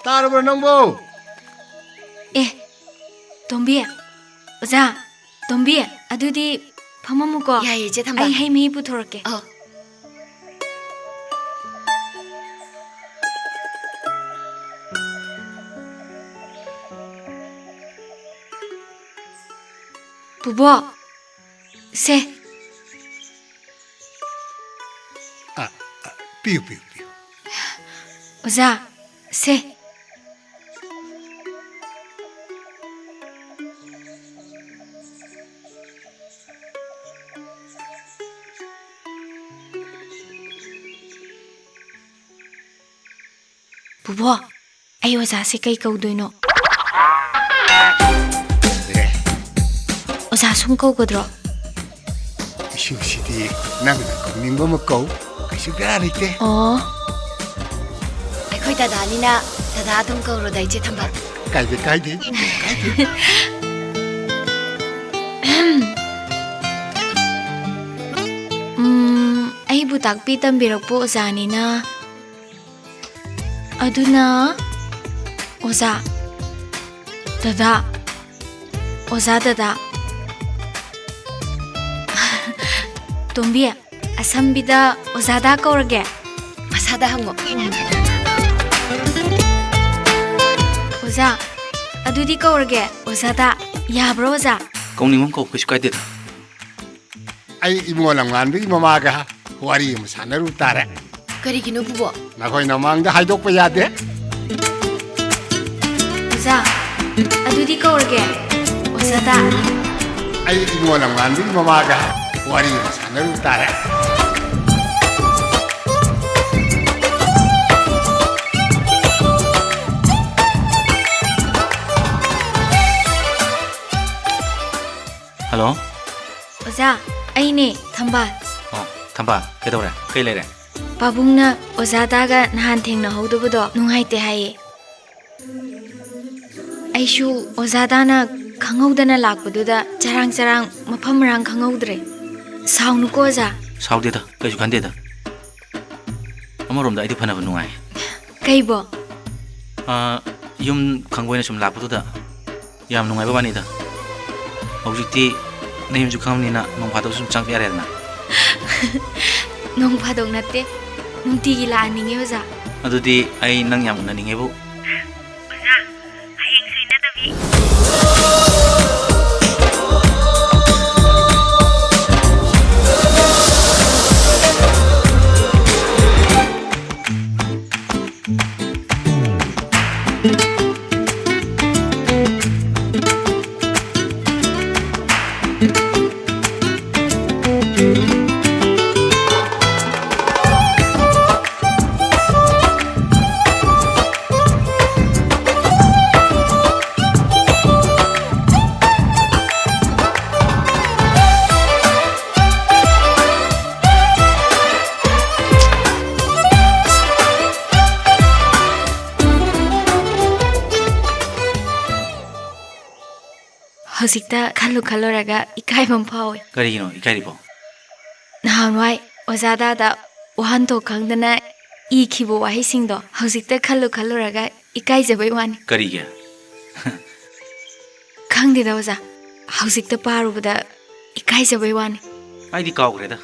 ꯇꯥꯔꯕ꯭ꯔꯣ ꯅꯪꯕꯣ? ꯑꯦ, ꯇꯣꯝꯕꯤ, ꯑꯣꯖꯥ, ꯇꯣꯝꯕꯤ, ꯑꯗꯨꯗꯤ ꯐꯝꯃꯝꯃꯨꯀꯣ꯫ ꯌꯥꯏꯌꯦ, ꯏꯆꯦ ꯊꯝꯕꯥꯜ꯫ ꯑꯩ ꯍꯩ ꯃꯍꯤ ꯄꯨꯊꯣꯔꯛꯀꯦ꯫ ꯑꯧ꯫ ꯄꯨꯕꯣꯛ, ꯁꯦ꯫ ꯑ, ꯑ, ꯄꯤꯌꯨ, ꯄꯤꯌꯨ, ꯄꯤꯌꯨ꯫ ꯑꯣꯖꯥ, ꯁꯦ꯫ ꯄꯨꯕꯣꯛ, ꯑꯩ ꯑꯣꯖꯥꯁꯦ ꯀꯩ ꯀꯧꯗꯣꯏꯅꯣ? ꯑꯦ꯫ ꯑꯣꯖꯥ ꯁꯨꯝ ꯀꯧꯒꯗ꯭ꯔꯣ? ꯏꯁꯨꯁꯤꯗꯤ ꯅꯪꯅ ꯀꯧꯅꯤꯡꯕ ꯑꯃ ꯀꯧ, ꯀꯩꯁꯨ ꯁꯨꯛꯌꯥ ꯂꯩꯇꯦ꯫ ꯑꯣ꯫ ꯑꯩꯈꯣꯏ ꯗꯗꯥꯅꯤꯅ ꯗꯗꯥ ꯑꯗꯨꯝ ꯀꯧꯔꯣꯗ, ꯏꯆꯦ ꯊꯝꯕꯥꯜ꯫ ꯀꯥꯏꯗꯦ, ꯀꯥꯏꯗꯦ꯫ ꯎꯝ, ꯑꯩꯕꯨ ꯇꯥꯛꯄꯤ ꯇꯝꯕꯤꯔꯛꯄ ꯑꯣꯖꯥꯅꯤꯅ꯫ ꯑꯗꯨꯅ ꯑꯣꯖꯥ, ꯗꯗꯥ, ꯑꯣꯖꯥ ꯗꯗꯥ꯫ ꯇꯣꯝꯕꯤ, ꯑꯁꯝꯕꯤꯗ ꯑꯣꯖꯥꯗ ꯀꯧꯔꯒꯦ꯫ ꯃꯁꯥꯗ ꯍꯪꯉꯣ꯫ ꯑꯣꯖꯥ, ꯑꯗꯨꯗꯤ ꯀꯧꯔꯒꯦ ꯑꯣꯖꯥꯗ꯫ ꯌꯥꯕ꯭ꯔꯣ ꯑꯣꯖꯥ? ꯀꯧꯅꯤꯡꯕ ꯑꯃ ꯀꯧ, ꯀꯩꯁꯨ ꯀꯥꯏꯗꯦꯗ꯫ ꯑꯩ ꯏꯃꯣ ꯂꯝꯉꯥꯟꯕꯒꯤ ꯃꯃꯥꯒ ꯋꯥꯔꯤ ꯑꯃ ꯁꯥꯟꯅꯔꯨ ꯇꯥꯔꯦ꯫ ꯀꯔꯤꯒꯤꯅꯣ ꯄꯨꯕꯣ? ꯅꯈꯣꯏ ꯅꯃꯥꯡꯗ ꯍꯥꯏꯗꯣꯛꯄ ꯌꯥꯗꯦ꯫ ꯑꯣꯖꯥ, ꯑꯗꯨꯗꯤ ꯀꯧꯔꯒꯦ ꯑꯣꯖꯥꯗ꯫ ꯑꯩ ꯏꯃꯣ ꯂꯝꯉꯥꯟꯕꯒꯤ ꯃꯃꯥꯒ ꯋꯥꯔꯤ ꯑꯃ ꯁꯥꯟꯅꯔꯨ ꯇꯥꯔꯦ꯫ ꯍꯜꯂꯣ꯫ ꯑꯣꯖꯥ, ꯑꯩꯅꯦ, ꯊꯝꯕꯥꯜ꯫ ꯑꯣ, ꯊꯝꯕꯥꯜ, ꯀꯩꯗꯧꯔꯦ? ꯀꯩ ꯂꯩꯔꯦ? ꯄꯥꯕꯨꯡꯅ ꯑꯣꯖꯥ ꯗꯥꯒ ꯅꯍꯥꯟ ꯊꯦꯡꯅꯍꯧꯗꯕꯗꯣ ꯅꯨꯡꯉꯥꯏꯇꯦ ꯍꯥꯏꯌꯦ꯫ ꯑꯩꯁꯨ ꯑꯣꯖꯥ ꯗꯥꯅ ꯈꯪꯍꯧꯗꯅ ꯂꯥꯛꯄꯗꯨꯗ ꯆꯔꯥꯡ ꯆꯔꯥꯡ ꯃꯐꯝ ꯃꯔꯥꯡ ꯈꯪꯍꯧꯗ꯭ꯔꯦ꯫ ꯁꯥꯎꯅꯨꯀꯣ ꯑꯣꯖꯥ꯫ ꯁꯥꯎꯗꯦꯗ, ꯀꯩꯁꯨ ꯈꯟꯗꯦꯗ꯫ ꯑꯃꯔꯣꯝꯗ ꯑꯩꯗꯤ ꯐꯅꯕ ꯅꯨꯡꯉꯥꯏ꯫ ꯀꯩꯕꯣ? ꯑꯥ, ꯌꯨꯝ ꯈꯪꯕ ꯑꯣꯏꯅ ꯁꯨꯝ ꯂꯥꯛꯄꯗꯨꯗ ꯌꯥꯝ ꯅꯨꯡꯉꯥꯏꯕ ꯋꯥꯅꯤꯗ꯫ ꯍꯧꯖꯤꯛꯇꯤ ꯅꯌꯨꯝꯁꯨ ꯈꯪꯉꯕꯅꯤꯅ ꯅꯣꯡ ꯐꯥꯗꯣꯛꯁꯨ ꯁꯨꯝ ꯆꯪꯉꯛꯄ ꯌꯥꯔꯦꯗꯅ꯫ ꯅꯣꯡ ꯐꯥꯗꯣꯛ ꯅꯠꯇꯦ, ꯅꯨꯡꯇꯤꯒꯤ ꯂꯥꯛꯍꯟꯅꯤꯡꯉꯦ ꯑꯣꯖꯥ꯫ ꯑꯗꯨꯗꯤ ꯑꯩ ꯅꯪ ꯌꯥꯝ ꯎꯅꯅꯤꯡꯉꯦꯕꯨ꯫ ꯑꯣꯖꯥ, ꯍꯌꯦꯡ ꯁꯣꯏꯅꯗꯕꯤ꯫ ꯍꯧꯖꯤꯛꯇ ꯈꯜꯂꯨ ꯈꯜꯂꯨꯔꯒ ꯏꯀꯥꯏꯕ ꯑꯃ ꯐꯥꯎꯋꯦ꯫ ꯀꯔꯤꯒꯤꯅꯣ ꯏꯀꯥꯏꯔꯤꯕꯣ? ꯅꯍꯥꯟꯋꯥꯏ ꯑꯣꯖꯥ ꯗꯥꯗ ꯋꯥꯍꯟꯊꯣꯛ ꯈꯪꯗꯅ ꯏꯈꯤꯕ ꯋꯥꯍꯩꯁꯤꯡꯗꯣ ꯍꯧꯖꯤꯛꯇ ꯈꯜꯂꯨ ꯈꯜꯂꯨꯔꯒ ꯏꯀꯥꯏꯖꯕꯩ ꯋꯥꯅꯤ꯫ ꯀꯔꯤꯒꯤ? ꯈꯪꯗꯦꯗ ꯑꯣꯖꯥ, ꯍꯧꯖꯤꯛꯇ ꯄꯥꯔꯨꯕꯗ ꯏꯀꯥꯏꯖꯕꯩ ꯋꯥꯅꯤ꯫ ꯑꯩꯗꯤ ꯀꯥꯎꯈ꯭ꯔꯦꯗ꯫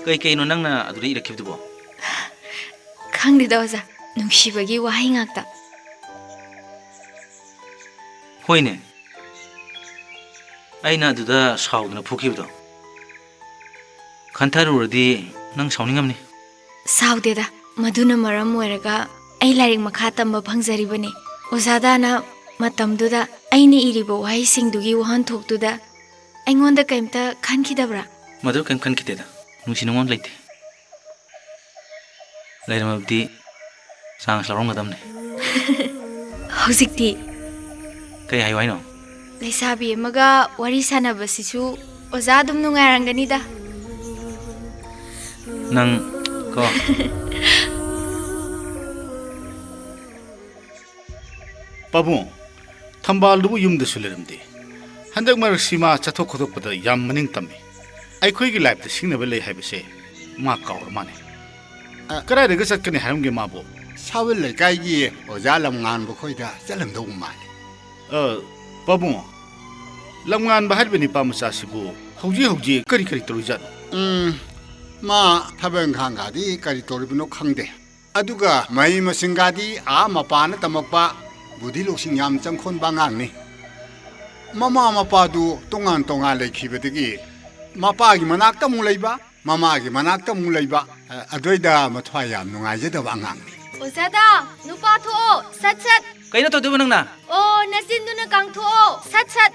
ꯀꯩꯀꯩꯅꯣ ꯅꯪꯅ ꯑꯗꯨꯗ ꯏꯔꯛꯈꯤꯕꯗꯨꯕꯣ? ꯈꯪꯗꯦꯗ ꯑꯣꯖꯥ, ꯅꯨꯡꯁꯤꯕꯒꯤ ꯋꯥꯍꯩ ꯉꯥꯛꯇ꯫ ꯍꯣꯏꯅꯦ, ꯑꯩꯅ ꯑꯗꯨꯗ ꯁꯥꯎꯗꯅ ꯐꯨꯈꯤꯕꯗꯣ ꯈꯟꯊꯔꯨꯔꯗꯤ ꯅꯪ ꯁꯥꯎꯅꯤꯡꯉꯝꯅꯤ꯫ ꯁꯥꯎꯗꯦꯗ, ꯃꯗꯨꯅ ꯃꯔꯝ ꯑꯣꯏꯔꯒ ꯑꯩ ꯂꯥꯏꯔꯤꯛ ꯃꯈꯥ ꯇꯝꯕ ꯐꯪꯖꯔꯤꯕꯅꯤ꯫ ꯑꯣꯖꯥ ꯗꯥꯅ ꯃꯇꯝꯗꯨꯗ ꯑꯩꯅ ꯏꯔꯤꯕ ꯋꯥꯍꯩꯁꯤꯡꯗꯨꯒꯤ ꯋꯥꯍꯟꯊꯣꯛꯇꯨꯗ ꯑꯩꯉꯣꯟꯗ ꯀꯩꯝꯇ ꯈꯟꯈꯤꯗꯕ꯭ꯔꯥ? ꯃꯗꯨ ꯀꯩꯝ ꯈꯟꯈꯤꯗꯦꯗ꯫ ꯅꯨꯡꯁꯤ ꯅꯨꯡꯉꯣꯟ ꯂꯩꯇꯦ꯫ ꯂꯩꯔꯝꯃꯕꯗꯤ ꯆꯥꯟꯁ ꯂꯧꯔꯝꯒꯗꯕꯅꯤ꯫ ꯍꯧꯖꯤꯛꯇꯤ ꯀꯩ ꯍꯥꯏꯌꯨ ꯍꯥꯏꯅꯣ? ꯂꯩꯁꯥꯕꯤ ꯑꯃꯒ ꯋꯥꯔꯤ ꯁꯥꯟꯅꯕꯁꯤꯁꯨ ꯑꯣꯖꯥ ꯑꯗꯨꯝ ꯅꯨꯡꯉꯥꯏꯔꯝꯒꯅꯤꯗ꯫ ꯅꯪ ꯀꯣ꯫ ꯄꯥꯕꯨꯡ, ꯊꯝꯕꯥꯜꯗꯨꯕꯨ ꯌꯨꯝꯗꯁꯨ ꯂꯩꯔꯝꯗꯦ꯫ ꯍꯟꯗꯛ ꯃꯔꯛꯁꯤ ꯃꯥ ꯆꯠꯊꯣꯛ ꯈꯣꯠꯇꯣꯛꯄꯗ ꯌꯥꯝ ꯃꯅꯤꯡ ꯇꯝꯃꯤ꯫ ꯑꯩꯈꯣꯏꯒꯤ ꯂꯥꯏꯐꯇ ꯁꯤꯡꯅꯕ ꯂꯩ ꯍꯥꯏꯕꯁꯦ ꯃꯥ ꯀꯥꯎꯔ ꯃꯥꯜꯂꯦ꯫ ꯑ, ꯀꯗꯥꯏꯗꯒ ꯆꯠꯀꯅꯤ ꯍꯥꯏꯔꯝꯒꯦ ꯃꯥꯕꯨ? ꯁꯥꯋꯜ ꯂꯩꯀꯥꯏꯒꯤ ꯑꯣꯖꯥ ꯂꯝꯉꯥꯟꯕ ꯈꯣꯏꯗ ꯆꯠꯂꯝꯗꯧꯕ ꯃꯥꯜꯂꯦ꯫ ꯑ, ꯄꯥꯕꯨꯡ, ꯂꯝꯉꯥꯟꯕ ꯍꯥꯏꯔꯤꯕ ꯅꯤꯄꯥ ꯃꯆꯥꯁꯤꯕꯨ ꯍꯧꯖꯤꯛ ꯍꯧꯖꯤꯛ ꯀꯔꯤ ꯀꯔꯤ ꯇꯧꯔꯤꯖꯥꯠꯅꯣ? ꯎꯝ, ꯃꯥ ꯊꯕꯛ ꯏꯪꯈꯥꯡꯒꯗꯤ ꯀꯔꯤ ꯇꯧꯔꯤꯕꯅꯣ ꯈꯪꯗꯦ꯫ ꯑꯗꯨꯒ ꯃꯍꯩ ꯃꯁꯤꯡꯒꯗꯤ ꯑꯥ ꯃꯄꯥꯅ ꯇꯝꯃꯛꯄ, ꯕꯨꯙꯤ ꯂꯧꯁꯤꯡ ꯌꯥꯝ ꯆꯪꯈꯣꯟꯕ ꯑꯉꯥꯡꯅꯤ꯫ ꯃꯃꯥ ꯃꯄꯥꯗꯨ ꯇꯣꯉꯥꯟ ꯇꯣꯉꯥꯟ ꯂꯩꯈꯤꯕꯗꯒꯤ ꯃꯄꯥꯒꯤ ꯃꯅꯥꯛꯇ ꯑꯃꯨꯛ ꯂꯩꯕ, ꯃꯃꯥꯒꯤ ꯃꯅꯥꯛꯇ ꯑꯃꯨꯛ ꯂꯩꯕ, ꯑ, ꯑꯗꯨꯏꯗ ꯃꯊ꯭ꯋꯥꯏ ꯌꯥꯝ ꯅꯨꯡꯉꯥꯏꯖꯗꯕ ꯑꯉꯥꯡꯅꯤ꯫ ꯑꯣꯖꯥꯗ, ꯅꯨꯄꯥ ꯊꯣꯛꯑꯣ, ꯁꯠ ꯁꯠ꯫ ꯀꯩꯅꯣ ꯇꯧꯗꯣꯏꯕ ꯅꯪꯅ? ꯑꯣ, ꯅꯆꯤꯟꯗꯨꯅ ꯀꯥꯡꯊꯣꯛꯑꯣ, ꯁꯠ ꯁꯠ꯫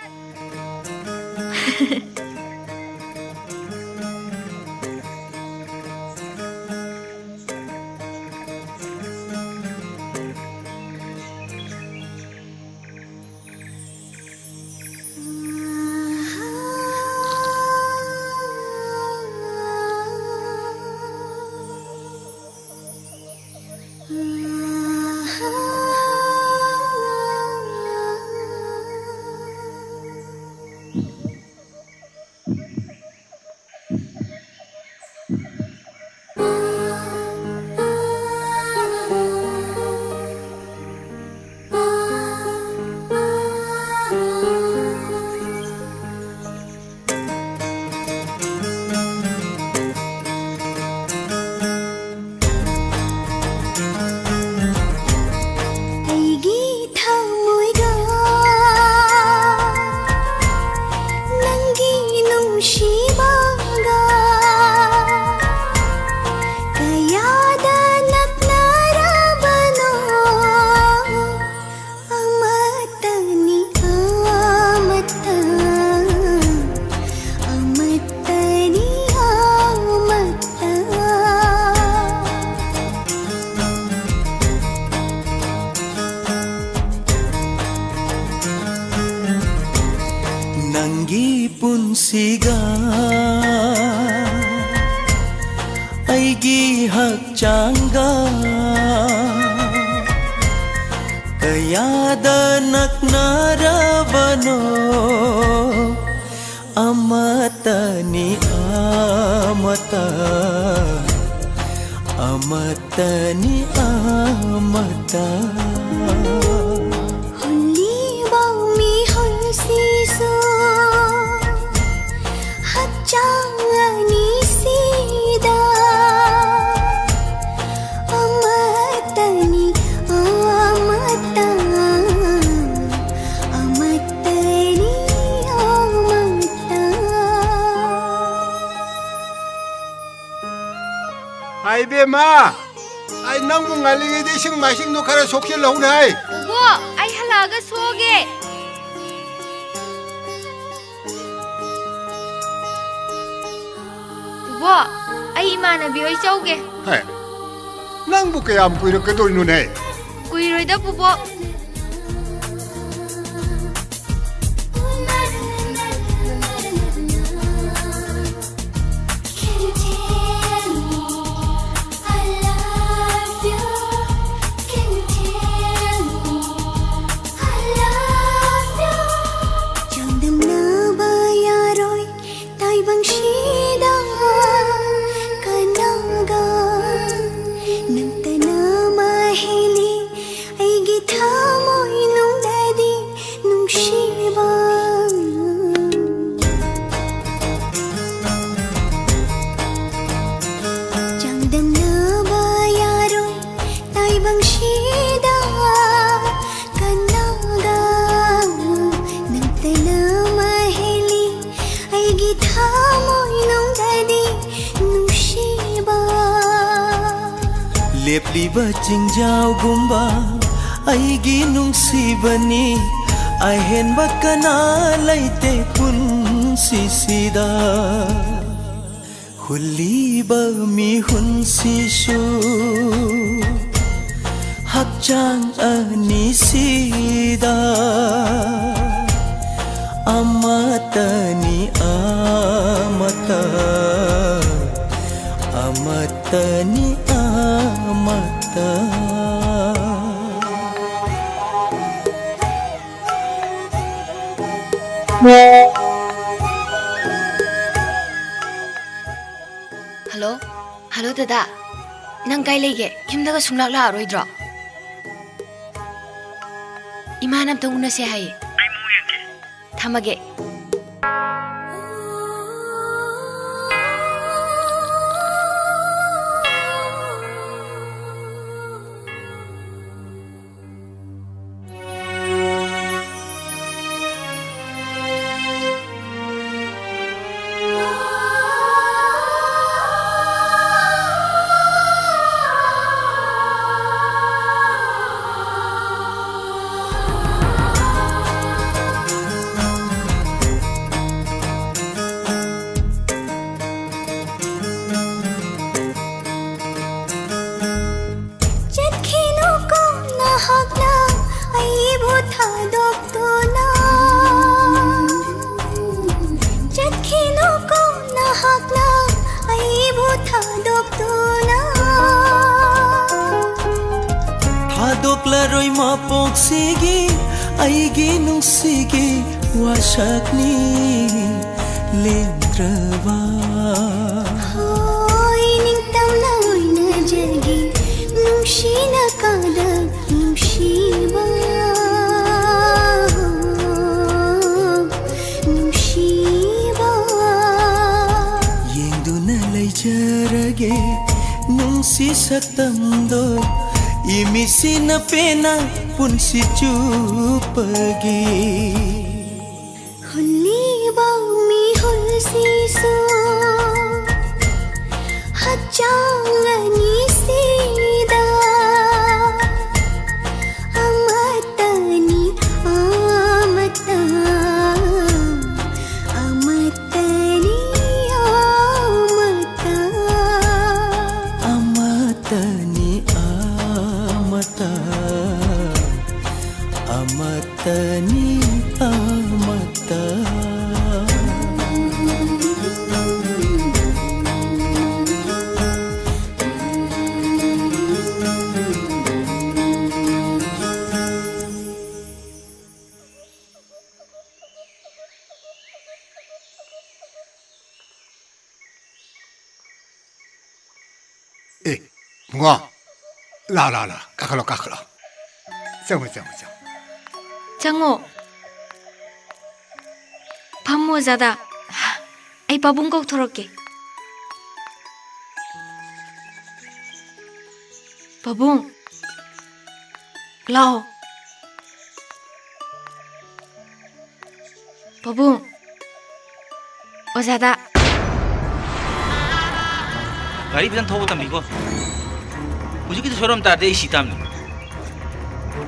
ꯄꯨꯟꯁꯤꯒ ꯑꯩꯒꯤ ꯍꯛꯆꯥꯡꯒ ꯀꯌꯥꯗ ꯅꯛꯅꯔꯕꯅꯣ꯫ ꯑꯃꯠꯇꯅꯤ ꯑꯃꯠꯇ, ꯑꯃꯠꯇꯅꯤ ꯑꯃꯠꯇ꯫ ꯍꯨꯜꯂꯤꯕ ꯃꯤꯍꯨꯜꯁꯤꯁꯨ ꯍꯛꯆꯥꯡ ꯑꯅꯤꯁꯤꯗ ꯑꯃꯠꯇꯅꯤ ꯑꯃꯠꯇ, ꯑꯃꯠꯇꯅꯤ ꯑꯃꯠꯇ꯫ ꯍꯥꯏ ꯏꯕꯦꯝꯃ, ꯑꯩ ꯅꯪꯕꯨ ꯉꯜꯂꯤꯉꯩꯗ ꯏꯁꯤꯡ ꯃꯥꯏꯁꯤꯡꯗꯣ ꯈꯔ ꯁꯣꯛꯆꯤꯜꯍꯧꯅꯦ ꯍꯥꯏ꯫ ꯕꯣ, ꯑꯩ ꯍꯜꯂꯛꯑꯒ ꯁꯣꯛꯑꯒꯦ꯫ ꯕꯣ, ꯑꯩ ꯏꯃꯥꯟꯅꯕꯤ ꯍꯣꯏ ꯆꯧꯒꯦ꯫ ꯍꯦ, ꯅꯪꯕꯨ ꯀꯌꯥꯝ ꯀꯨꯏꯔꯛꯀꯗꯣꯏꯅꯣꯅꯦ? ꯀꯨꯏꯔꯣꯏꯗ, ꯕꯣꯕꯣ꯫ ꯆꯥꯡꯗꯝꯅꯕ ꯌꯥꯔꯣꯏ ꯇꯥꯏꯕꯪꯁꯤꯗ ꯀꯅꯥꯒ ꯅꯪꯇꯅ ꯃꯍꯩꯂꯤ ꯑꯩꯒꯤ ꯊꯃꯣꯏꯅꯨꯡꯗꯗꯤ ꯅꯨꯡꯁꯤꯕ꯫ ꯆꯥꯡꯗꯝꯅꯕ ꯌꯥꯔꯣꯏ ꯇꯥꯏꯕꯪꯁꯤꯗ ꯀꯅꯥꯒ ꯅꯪꯇꯅ ꯃꯍꯩꯂꯤ ꯑꯩꯒꯤ ꯊꯃꯣꯏꯅꯨꯡꯗꯗꯤ ꯅꯨꯡꯁꯤꯕ꯫ ꯂꯦꯞꯂꯤꯕ ꯆꯤꯡꯖꯥꯎꯒꯨꯝꯕ ꯑꯩꯒꯤ ꯅꯨꯡꯁꯤꯕꯅꯤ, ꯑꯍꯦꯟꯕ ꯀꯅꯥ ꯂꯩꯇꯦ ꯄꯨꯟꯁꯤꯁꯤꯗ꯫ ꯍꯨꯜꯂꯤꯕ ꯃꯤꯍꯨꯟꯁꯤꯁꯨ ꯍꯛꯆꯥꯡ ꯑꯅꯤꯁꯤꯗ ꯑꯃꯠꯇꯅꯤ ꯑꯃꯠꯇ, ꯑꯃꯠꯇꯅꯤ ꯑꯃꯠꯇ꯫ ꯍꯜꯂꯣ꯫ ꯍꯜꯂꯣ ꯗꯗꯥ, ꯅꯪ ꯀꯥꯏ ꯂꯩꯒꯦ? ꯌꯨꯝꯗꯒ ꯁꯨꯡꯂꯥꯛ ꯂꯥꯛꯑꯔꯣꯏꯗ꯭ꯔꯣ? ꯏꯃꯥꯅ ꯑꯝꯇ ꯎꯅꯁꯦ ꯍꯥꯏꯌꯦ꯫ ꯑꯩ ꯃꯑꯣꯡ ꯌꯦꯡꯒꯦ꯫ ꯊꯝꯃꯒꯦ꯫ ꯆꯠꯈꯤꯅꯨꯀꯣ ꯅꯍꯥꯛꯅ ꯑꯩꯕꯨ ꯊꯥꯗꯣꯛꯇꯨꯅ꯫ ꯆꯠꯈꯤꯅꯨꯀꯣ ꯅꯍꯥꯛꯅ ꯑꯩꯕꯨ ꯊꯥꯗꯣꯛꯇꯨꯅ꯫ ꯊꯥꯗꯣꯛꯂꯔꯣꯏ ꯃꯄꯣꯛꯁꯤꯒꯤ ꯑꯩꯒꯤ ꯅꯨꯡꯁꯤꯒꯤ ꯋꯥꯁꯛꯅꯤ ꯂꯦꯝꯗ꯭ꯔꯕ꯫ ꯍꯣꯏ, ꯅꯤꯡꯇꯝꯅ ꯑꯣꯏꯅꯖꯒꯦ, ꯅꯨꯡꯁꯤꯅ ꯀꯥꯗ ꯅꯨꯡꯁꯤꯕ, ꯅꯨꯡꯁꯤꯕ꯫ ꯌꯦꯡꯗꯨꯅ ꯂꯩꯖꯔꯒꯦ ꯅꯨꯡꯁꯤ ꯁꯛꯇꯝꯗꯣ, ꯏꯃꯤꯠꯁꯤꯅ ꯄꯦꯟꯅ ꯄꯨꯟꯁꯤ ꯆꯨꯞꯄꯒꯤ꯫ ꯍꯨꯜꯂꯤꯕ ꯃꯤꯍꯨꯜꯁꯤꯁꯨ ꯍꯛꯆꯥꯡ ꯑꯅꯤꯁꯤꯗ ꯑꯃꯠꯇꯅꯤ, ꯑꯃꯠꯇ, ꯑꯃꯠꯇꯅꯤ, ꯑꯃꯠꯇ꯫ ꯑꯃꯠꯇꯅꯤ, ꯑꯃꯠꯇ, ꯑꯃꯠ ꯇꯅꯤ ꯑꯃꯠꯇ꯫ ꯑꯦ, ꯏꯕꯨꯡꯉꯣ, ꯂꯥ, ꯂꯥ, ꯂꯥ, ꯀꯥꯈꯠꯂꯣ, ꯀꯥꯈꯠꯂꯣ꯫ ꯆꯪꯉꯣ, ꯆꯪꯉꯣ, ꯆꯪꯉꯣ꯫ ꯆꯪꯉꯣ꯫ ꯐꯝꯃꯣ, ꯑꯣꯖꯥꯗ꯫ ꯑꯩ ꯄꯥꯕꯨꯡ ꯀꯧꯊꯣꯔꯛꯀꯦ꯫ ꯄꯥꯕꯨꯡ, ꯂꯥꯛꯑꯣ꯫ ꯄꯥꯕꯨꯡ, ꯑꯣꯖꯥꯗ꯫ ꯒꯥꯔꯤ ꯐꯖꯅ ꯊꯧꯕ ꯇꯝꯕꯤꯀꯣ꯫ ꯍꯧꯖꯤꯛꯀꯤꯗꯤ ꯁꯣꯏꯔꯝ ꯇꯥꯔꯗꯤ ꯑꯩ ꯁꯤ ꯇꯥꯕꯅꯤ꯫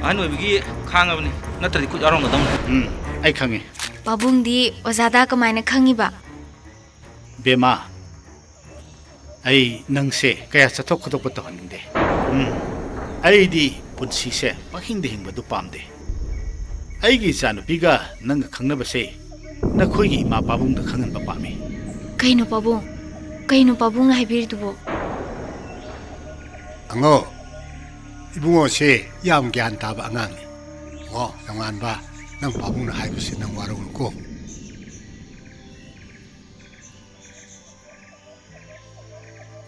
ꯑꯍꯟ ꯑꯣꯏꯕꯒꯤ ꯈꯥꯡꯉꯕꯅꯤ, ꯅꯠꯇ꯭ꯔꯗꯤ ꯈꯨꯠ ꯌꯥꯎꯔꯝꯒꯗꯧꯅꯤ꯫ ꯎꯝ, ꯑꯩ ꯈꯪꯉꯤ꯫ ꯄꯥꯕꯨꯡꯗꯤ ꯑꯣꯖꯥꯗ ꯀꯃꯥꯏꯅ ꯈꯪꯉꯤꯕ? ꯕꯦꯝꯃ, ꯑꯩ ꯅꯪꯁꯦ ꯀꯌꯥ ꯆꯠꯊꯣꯛ ꯈꯣꯠꯇꯣꯛꯄ ꯇꯧꯍꯟꯅꯤꯡꯗꯦ꯫ ꯎꯝ, ꯑꯩꯗꯤ ꯄꯨꯟꯁꯤꯁꯦ ꯄꯪꯍꯤꯡꯗ ꯍꯤꯡꯕꯗꯨ ꯄꯥꯝꯗꯦ꯫ ꯑꯩꯒꯤ ꯏꯆꯥꯅꯨꯄꯤꯒ ꯅꯪꯒ ꯈꯪꯅꯕꯁꯦ ꯅꯈꯣꯏꯒꯤ ꯏꯃꯥ ꯄꯥꯕꯨꯡꯗ ꯈꯪꯍꯟꯕ ꯄꯥꯝꯃꯤ꯫ ꯀꯩꯅꯣ ꯄꯥꯕꯨꯡ? ꯀꯩꯅꯣ ꯄꯥꯕꯨꯡꯅ ꯍꯥꯏꯕꯤꯔꯤꯗꯨꯕꯣ? ꯑꯉꯣ, ꯏꯕꯨꯡꯉꯣꯁꯦ ꯌꯥꯝ ꯒ꯭ꯌꯥꯟ ꯇꯥꯕ ꯑꯉꯥꯡꯅꯤ꯫ ꯑꯣ, ꯅꯣꯡꯉꯥꯟꯕ, ꯅꯪ ꯄꯥꯕꯨꯡꯅ ꯍꯥꯏꯕꯁꯦ ꯅꯪ ꯋꯥꯔꯧꯅꯨꯀꯣ꯫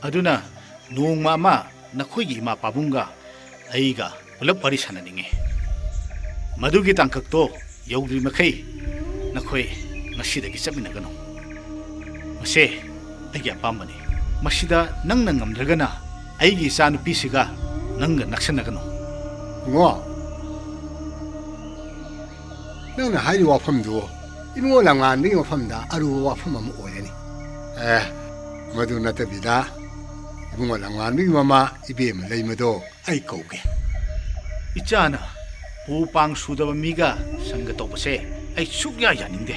ꯑꯗꯨꯅ ꯅꯣꯡꯃ ꯑꯃ ꯅꯈꯣꯏꯒꯤ ꯏꯃꯥ ꯄꯥꯕꯨꯡꯒ ꯑꯩꯒ ꯄꯨꯂꯞ ꯋꯥꯔꯤ ꯁꯥꯟꯅꯅꯤꯡꯉꯤ꯫ ꯃꯗꯨꯒꯤ ꯇꯥꯡꯀꯛꯇꯣ ꯌꯧꯗ꯭ꯔꯤ ꯃꯈꯩ ꯅꯈꯣꯏ ꯉꯁꯤꯗꯒꯤ ꯆꯠꯃꯤꯟꯅꯒꯅꯨ꯫ ꯃꯁꯦ ꯑꯩꯒꯤ ꯑꯄꯥꯝꯕꯅꯤ꯫ ꯃꯁꯤꯗ ꯅꯪꯅ ꯉꯝꯗ꯭ꯔꯒꯅ ꯑꯩꯒꯤ ꯏꯆꯥꯅꯨꯄꯤꯁꯤꯒ ꯅꯪꯒ ꯅꯛꯁꯟꯅꯒꯅꯨ꯫ ꯏꯕꯨꯡꯉꯣ, ꯅꯪꯅ ꯍꯥꯏꯔꯤꯕ ꯋꯥꯐꯝꯗꯨ ꯏꯕꯨꯡꯉꯣ ꯂꯝꯉꯥꯟꯕꯒꯤ ꯃꯐꯝꯗ ꯑꯔꯨꯕ ꯋꯥꯐꯝ ꯑꯃ ꯑꯣꯏꯔꯅꯤ꯫ ꯑꯦ, ꯃꯗꯨ ꯅꯠꯇꯕꯤꯗ ꯏꯕꯨꯡꯉꯣ ꯂꯝꯉꯥꯟꯕꯒꯤ ꯃꯃꯥ ꯏꯕꯦꯝꯃ ꯂꯩꯃꯗꯣ ꯑꯩ ꯀꯧꯒꯦ꯫ ꯏꯆꯥꯅ ꯄꯨ ꯄꯥꯡ ꯁꯨꯗꯕ ꯃꯤꯒ ꯁꯪꯒ ꯇꯧꯕꯁꯦ ꯑꯩ ꯁꯨꯛꯌꯥ ꯌꯥꯅꯤꯡꯗꯦ꯫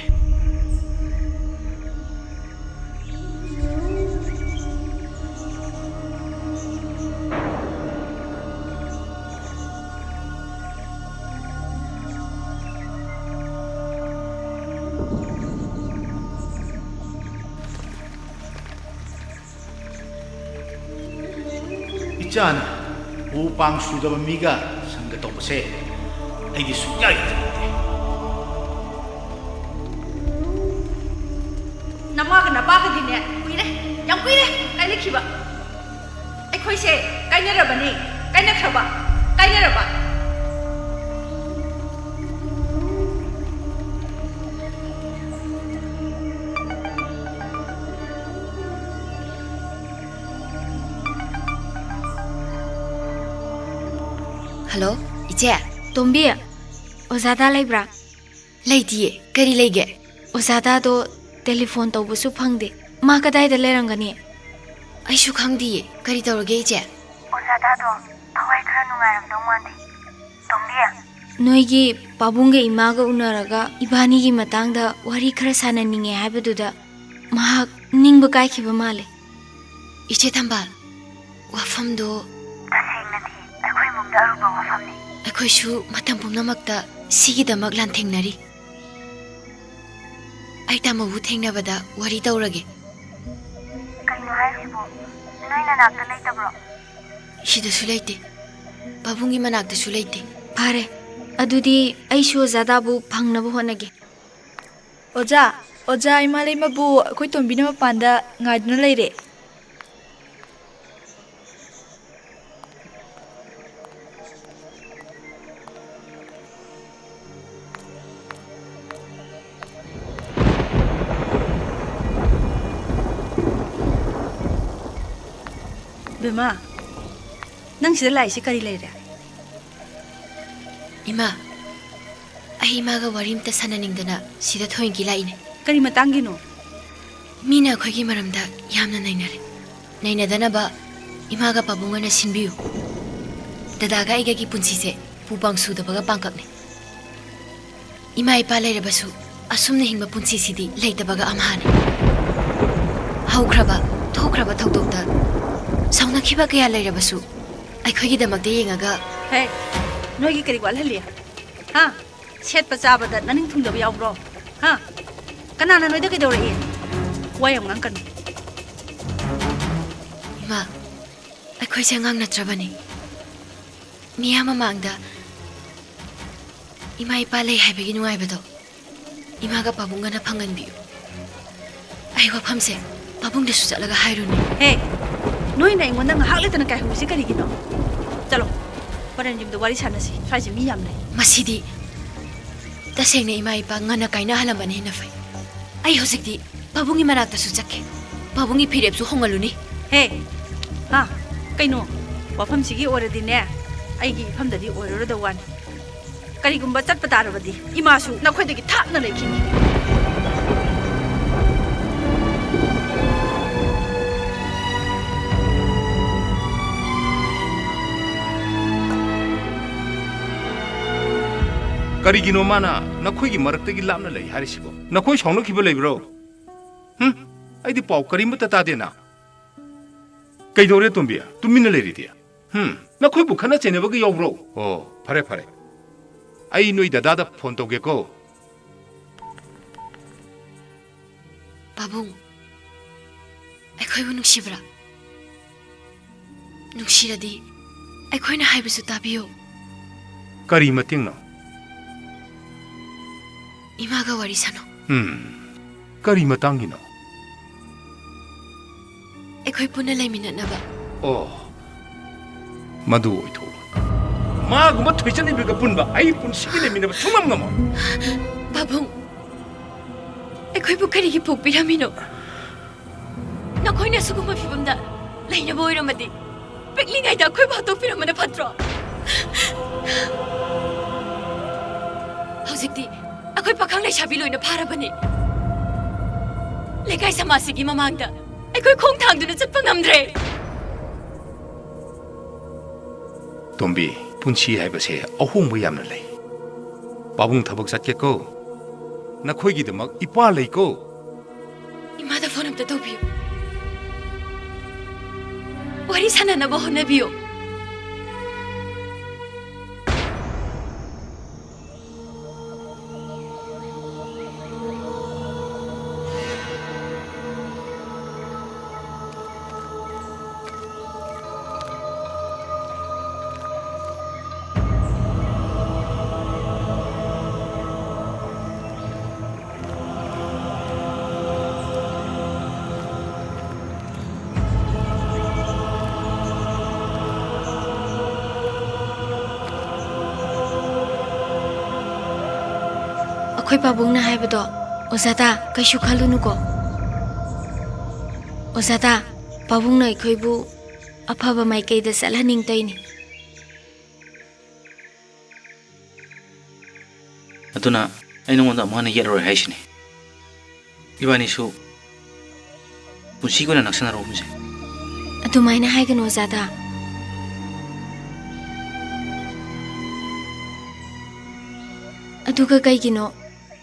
ꯏꯆꯥꯅ ꯎ ꯄꯥꯡ ꯁꯨꯗꯕ ꯃꯤꯒ ꯁꯪꯒ ꯇꯧꯕꯁꯦ ꯑꯩꯗꯤ ꯁꯨꯡꯌꯥ ꯌꯥꯖꯅꯤꯡꯗꯦ꯫ ꯅꯃꯥꯒ ꯅꯄꯥꯒꯗꯤꯅꯦ, ꯀꯨꯏꯔꯦ, ꯌꯥꯝ ꯀꯨꯏꯔꯦ ꯀꯥꯏꯅꯈꯤꯕ꯫ ꯑꯩꯈꯣꯏꯁꯦ ꯀꯥꯏꯅꯔꯕꯅꯤ, ꯀꯥꯏꯅꯈ꯭ꯔꯕ, ꯀꯥꯏꯅꯔꯕ꯫ ꯍꯜꯂꯣ, ꯏꯆꯦ꯫ ꯇꯣꯝꯕꯤ, ꯑꯣꯖꯥꯗꯥ ꯂꯩꯕ꯭ꯔꯥ? ꯂꯩꯇꯤꯌꯦ, ꯀꯔꯤ ꯂꯩꯒꯦ? ꯑꯣꯖꯥꯗꯥꯗꯣ ꯇꯦꯂꯤꯐꯣꯟ ꯇꯧꯕꯁꯨ ꯐꯪꯗꯦ꯫ ꯃꯥ ꯀꯗꯥꯏꯗ ꯂꯩꯔꯝꯒꯅꯤ? ꯑꯩꯁꯨ ꯈꯪꯗꯤꯌꯦ, ꯀꯔꯤ ꯇꯧꯔꯒꯦ, ꯏꯆꯦ? ꯑꯣꯖꯥꯗꯥꯗꯣ ꯊꯋꯥꯏ ꯈꯔ ꯅꯨꯡꯉꯥꯏꯔꯝꯗꯧ ꯃꯥꯟꯗꯦ꯫ ꯇꯣꯝꯕꯤ꯫ ꯅꯣꯏꯒꯤ ꯄꯥꯕꯨꯡꯒ ꯏꯃꯥꯒ ꯎꯅꯔꯒ ꯏꯕꯥꯅꯤꯒꯤ ꯃꯇꯥꯡꯗ ꯋꯥꯔꯤ ꯈꯔ ꯁꯥꯟꯅꯅꯤꯡꯉꯦ ꯍꯥꯏꯕꯗꯨꯗ ꯃꯍꯥꯛ ꯅꯤꯡꯕ ꯀꯥꯏꯈꯤꯕ ꯃꯥꯜꯂꯦ꯫ ꯏꯆꯦ ꯊꯝꯕꯥꯜ, ꯋꯥꯐꯝꯗꯣ ꯇꯁꯦꯡꯅꯗꯤ ꯑꯩꯈꯣꯏ ꯏꯃꯨꯡꯗ ꯑꯔꯨꯕ ꯋꯥꯐꯝꯅꯤ꯫ ꯑꯩꯈꯣꯏꯁꯨ ꯃꯇꯝ ꯄꯨꯝꯅꯃꯛꯇ ꯁꯤꯒꯤꯗꯃꯛ ꯂꯥꯟꯊꯦꯡꯅꯔꯤ꯫ ꯑꯩ ꯇꯥꯃꯣꯕꯨ ꯊꯦꯡꯅꯕꯗ ꯋꯥꯔꯤ ꯇꯧꯔꯒꯦ꯫ ꯀꯩꯅꯣ ꯍꯥꯏꯁꯤꯕꯣ? ꯅꯣꯏ ꯅꯅꯥꯛꯇ ꯂꯩꯇꯕ꯭ꯔꯣ? ꯁꯤꯗꯁꯨ ꯂꯩꯇꯦ꯫ ꯄꯥꯕꯨꯡꯒꯤ ꯃꯅꯥꯛꯇꯁꯨ ꯂꯩꯇꯦ꯫ ꯐꯔꯦ, ꯑꯗꯨꯗꯤ ꯑꯩꯁꯨ ꯑꯣꯖꯥꯗꯥꯕꯨ ꯐꯪꯅꯕ ꯍꯣꯠꯅꯒꯦ꯫ ꯑꯣꯖꯥ, ꯑꯣꯖꯥ, ꯏꯃꯥ ꯂꯩꯃꯕꯨ ꯑꯩꯈꯣꯏ ꯇꯣꯝꯕꯤꯅ ꯃꯄꯥꯟꯗ ꯉꯥꯏꯗꯨꯅ ꯂꯩꯔꯦ꯫ ꯕꯦꯝꯃ, ꯅꯪ ꯁꯤꯗ ꯂꯥꯛꯏꯁꯤ ꯀꯔꯤ ꯂꯩꯔꯦ? ꯏꯃꯥ, ꯑꯩ ꯏꯃꯥꯒ ꯋꯥꯔꯤ ꯑꯝꯇ ꯁꯥꯟꯅꯅꯤꯡꯗꯅ ꯁꯤꯗ ꯊꯣꯏꯒꯤ ꯂꯥꯛꯏꯅꯦ꯫ ꯀꯔꯤ ꯃꯇꯥꯡꯒꯤꯅꯣ? ꯃꯤꯅ ꯑꯩꯈꯣꯏꯒꯤ ꯃꯔꯝꯗ ꯌꯥꯝꯅ ꯅꯩꯅꯔꯦ꯫ ꯅꯩꯅꯗꯅꯕ ꯏꯃꯥꯒ ꯄꯥꯕꯨꯡ ꯑꯣꯏꯅ ꯁꯤꯟꯕꯤꯌꯨ꯫ ꯗꯗꯥꯒ ꯑꯩꯒꯒꯤ ꯄꯨꯟꯁꯤꯁꯦ ꯎ ꯄꯥꯡ ꯁꯨꯗꯕꯒ ꯄꯥꯡꯀꯛꯅꯦ꯫ ꯏꯃꯥ ꯏꯄꯥ ꯂꯩꯔꯕꯁꯨ ꯑꯁꯨꯝꯅ ꯍꯤꯡꯕ ꯄꯨꯟꯁꯤꯁꯤꯗꯤ ꯂꯩꯇꯕꯒ ꯑꯝꯍꯥꯅꯦ꯫ ꯍꯧꯈ꯭ꯔꯕ, ꯊꯣꯛꯈ꯭ꯔꯕ ꯊꯧꯗꯣꯛꯇ ꯁꯥꯎꯅꯈꯤꯕ ꯀꯌꯥ ꯂꯩꯔꯕꯁꯨ ꯑꯩꯈꯣꯏꯒꯤꯗꯃꯛꯇ ꯌꯦꯡꯉꯒ ꯍꯦ, ꯅꯣꯏꯒꯤ ꯀꯔꯤ ꯋꯥꯠꯍꯜꯂꯤ? ꯍꯥ? ꯁꯦꯠꯄ ꯆꯥꯕꯗ ꯅꯅꯤꯡ ꯊꯨꯡꯗꯕ ꯌꯥꯎꯕ꯭ꯔꯣ? ꯍꯥ? ꯀꯅꯥꯅ ꯅꯣꯏꯗ ꯀꯩꯗꯧꯔꯛꯏ? ꯋꯥ ꯌꯥꯝ ꯉꯥꯡꯀꯅꯨ꯫ ꯏꯃꯥ, ꯑꯩ ꯑꯩꯈꯣꯏꯁꯦ ꯑꯉꯥꯡ ꯅꯠꯇ꯭ꯔꯕꯅꯤ꯫ ꯃꯤꯌꯥꯝ ꯃꯃꯥꯡꯗ ꯏꯃꯥ ꯏꯄꯥ ꯂꯩ ꯍꯥꯏꯕꯒꯤ ꯅꯨꯡꯉꯥꯏꯕꯗꯣ ꯏꯃꯥꯒ ꯄꯥꯕꯨꯡꯒꯅ ꯐꯪꯍꯟꯕꯤꯌꯨ꯫ ꯑꯩ ꯋꯥꯐꯝꯁꯦ ꯄꯥꯕꯨꯡꯗꯁꯨ ꯆꯠꯂꯒ ꯍꯥꯏꯔꯨꯅꯤ꯫ ꯍꯦ, ꯅꯣꯏꯅ ꯑꯩꯉꯣꯟꯗ ꯉꯥꯏꯍꯥꯛ ꯂꯩꯇꯅ ꯀꯥꯏꯍꯧꯔꯤꯁꯦ ꯀꯔꯤꯒꯤꯅꯣ? ꯆꯠꯂꯣ, ꯐꯣꯔꯦꯟ ꯌꯨꯝꯗ ꯋꯥꯔꯤ ꯁꯥꯟꯅꯁꯤ꯫ ꯁ꯭ꯋꯥꯏꯁꯦ ꯃꯤ ꯌꯥꯝ ꯂꯩ꯫ ꯃꯁꯤꯗꯤ ꯇꯁꯦꯡꯅ ꯏꯃꯥ ꯏꯄꯥ ꯉꯟꯅ ꯀꯥꯏꯅꯍꯜꯂꯝꯕꯅ ꯍꯦꯟꯅ ꯐꯩ꯫ ꯑꯩ ꯍꯧꯖꯤꯛꯇꯤ ꯄꯥꯕꯨꯡꯒꯤ ꯃꯅꯥꯛꯇꯁꯨ ꯆꯠꯀꯦ꯫ ꯄꯥꯕꯨꯡꯒꯤ ꯐꯤꯔꯦꯞꯁꯨ ꯍꯣꯡꯍꯜꯂꯨꯅꯤ꯫ ꯍꯦ, ꯍꯥ, ꯀꯩꯅꯣ? ꯋꯥꯐꯝꯁꯤꯒꯤ ꯑꯣꯏꯔꯗꯤꯅꯦ, ꯑꯩꯒꯤ ꯏꯐꯝꯗꯗꯤ ꯑꯣꯏꯔꯔꯣꯏꯗꯧ ꯋꯥꯅꯤ꯫ ꯀꯔꯤꯒꯨꯝꯕ ꯆꯠꯄ ꯇꯥꯔꯕꯗꯤ ꯏꯃꯥꯁꯨ ꯅꯈꯣꯏꯗꯒꯤ ꯊꯥꯞꯅ ꯂꯩꯈꯤꯅꯤ꯫ ꯀꯔꯤꯒꯤꯅꯣ ꯃꯥꯅ ꯅꯈꯣꯏꯒꯤ ꯃꯔꯛꯇꯒꯤ ꯂꯥꯞꯅ ꯂꯩ ꯍꯥꯏꯔꯤꯁꯤꯕꯣ? ꯅꯈꯣꯏ ꯁꯥꯎꯅꯈꯤꯕ ꯂꯩꯕ꯭ꯔꯣ? ꯍꯨꯝ? ꯑꯩꯗꯤ ꯄꯥꯎ ꯀꯔꯤꯃꯠꯇ ꯇꯥꯗꯦꯅ꯫ ꯀꯩꯗꯧꯔꯦ ꯇꯣꯝꯕꯤ? ꯇꯨꯃꯤꯟꯅ ꯂꯩꯔꯤꯗꯤ? ꯍꯨꯝ? ꯅꯈꯣꯏꯕꯨ ꯈꯠꯅ ꯆꯩꯅꯕꯒ ꯌꯥꯎꯕ꯭ꯔꯣ? ꯑꯣ, ꯐꯔꯦ, ꯐꯔꯦ꯫ ꯑꯩ ꯅꯣꯏ ꯗꯗꯥꯗ ꯐꯣꯟ ꯇꯧꯒꯦꯀꯣ꯫ ꯄꯥꯕꯨꯡ, ꯑꯩꯈꯣꯏꯕꯨ ꯅꯨꯡꯁꯤꯕ꯭ꯔꯥ? ꯅꯨꯡꯁꯤꯔꯗꯤ ꯑꯩꯈꯣꯏꯅ ꯍꯥꯏꯕꯁꯨ ꯇꯥꯕꯤꯌꯨ꯫ ꯀꯔꯤ ꯃꯇꯦꯡꯅꯣ? ꯏꯃꯥꯒ ꯋꯥꯔꯤ ꯁꯥꯟꯅꯧ꯫ ꯎꯝ, ꯀꯔꯤ ꯃꯇꯥꯡꯒꯤꯅꯣ? ꯑꯩꯈꯣꯏ ꯄꯨꯟꯅ ꯂꯩꯃꯤꯟꯅꯅꯕ꯫ ꯑꯣ, ꯃꯗꯨ ꯑꯣꯏꯊꯣꯛꯎ꯫ ꯃꯥꯒꯨꯝꯕ ꯊꯣꯏꯆꯟ ꯏꯕꯤꯒ ꯄꯨꯟꯕ ꯑꯩ ꯄꯨꯟꯁꯤꯒꯤ ꯂꯩꯃꯤꯟꯅꯕ ꯁꯨꯡꯉꯝ ꯉꯝꯃꯣꯏ꯫ ꯄꯥꯕꯨꯡ, ꯑꯩꯈꯣꯏꯕꯨ ꯀꯔꯤꯒꯤ ꯄꯣꯛꯄꯤꯔꯝꯃꯤꯅꯣ? ꯅꯈꯣꯏꯅ ꯑꯁꯤꯒꯨꯝꯕ ꯐꯤꯕꯝꯗ ꯂꯩꯅꯕ ꯑꯣꯏꯔꯝꯃꯗꯤ ꯄꯤꯛꯂꯤꯉꯩꯗ ꯑꯩꯈꯣꯏꯕꯨ ꯍꯥꯠꯇꯣꯛꯄꯤꯔꯝꯕꯅ ꯐꯠꯇ꯭ꯔꯣ? ꯍꯧꯖꯤꯛꯇꯤ ꯑꯩꯈꯣꯏ ꯄꯥꯈꯪ ꯂꯩꯁꯥꯕꯤ ꯂꯣꯏꯅ ꯐꯥꯔꯕꯅꯤ꯫ ꯂꯩꯀꯥꯏ ꯁꯃꯥꯖꯁꯤꯒꯤ ꯃꯃꯥꯡꯗ ꯑꯩꯈꯣꯏ ꯈꯣꯡ ꯊꯥꯡꯗꯨꯅ ꯆꯠꯄ ꯉꯝꯗ꯭ꯔꯦ꯫ ꯇꯣꯝꯕꯤ, ꯄꯨꯟꯁꯤ ꯍꯥꯏꯕꯁꯦ ꯑꯍꯣꯡꯕ ꯌꯥꯝꯅ ꯂꯩ꯫ ꯄꯥꯕꯨꯡ ꯊꯕꯛ ꯆꯠꯀꯦꯀꯣ꯫ ꯅꯈꯣꯏꯒꯤꯗꯃꯛ ꯏꯄꯥ ꯂꯩꯀꯣ꯫ ꯏꯃꯥꯗ ꯐꯣꯟ ꯑꯝꯇ ꯇꯧꯕꯤꯌꯨ꯫ ꯋꯥꯔꯤ ꯁꯥꯟꯅꯅꯕ ꯍꯣꯠꯅꯕꯤꯌꯨ꯫ ꯑꯩꯈꯣꯏ ꯄꯥꯕꯨꯡꯅ ꯍꯥꯏꯕꯗꯣ ꯑꯣꯖꯥꯗ ꯀꯩꯁꯨ ꯈꯜꯂꯨꯅꯨꯀꯣ꯫ ꯑꯣꯖꯥꯗ, ꯄꯥꯕꯨꯡꯅ ꯑꯩꯈꯣꯏꯕꯨ ꯑꯐꯕ ꯃꯥꯏꯀꯩꯗ ꯆꯠꯍꯟꯅꯤꯡꯇꯩꯅꯤ꯫ ꯑꯗꯨꯅ ꯑꯩ ꯅꯉꯣꯟꯗ ꯑꯃꯨꯛ ꯍꯟꯅ ꯌꯦꯠꯂꯔꯣꯏ ꯍꯥꯏꯁꯤꯅꯤ꯫ ꯏꯕꯥꯅꯤꯁꯨ ꯄꯨꯟꯁꯤꯒꯤ ꯑꯣꯏꯅ ꯅꯛꯁꯟꯅꯔꯒꯨꯝꯁꯦ꯫ ꯑꯗꯨꯃꯥꯏꯅ ꯍꯥꯏꯒꯅꯨ ꯑꯣꯖꯥꯗ꯫ ꯑꯗꯨꯒ ꯀꯩꯒꯤꯅꯣ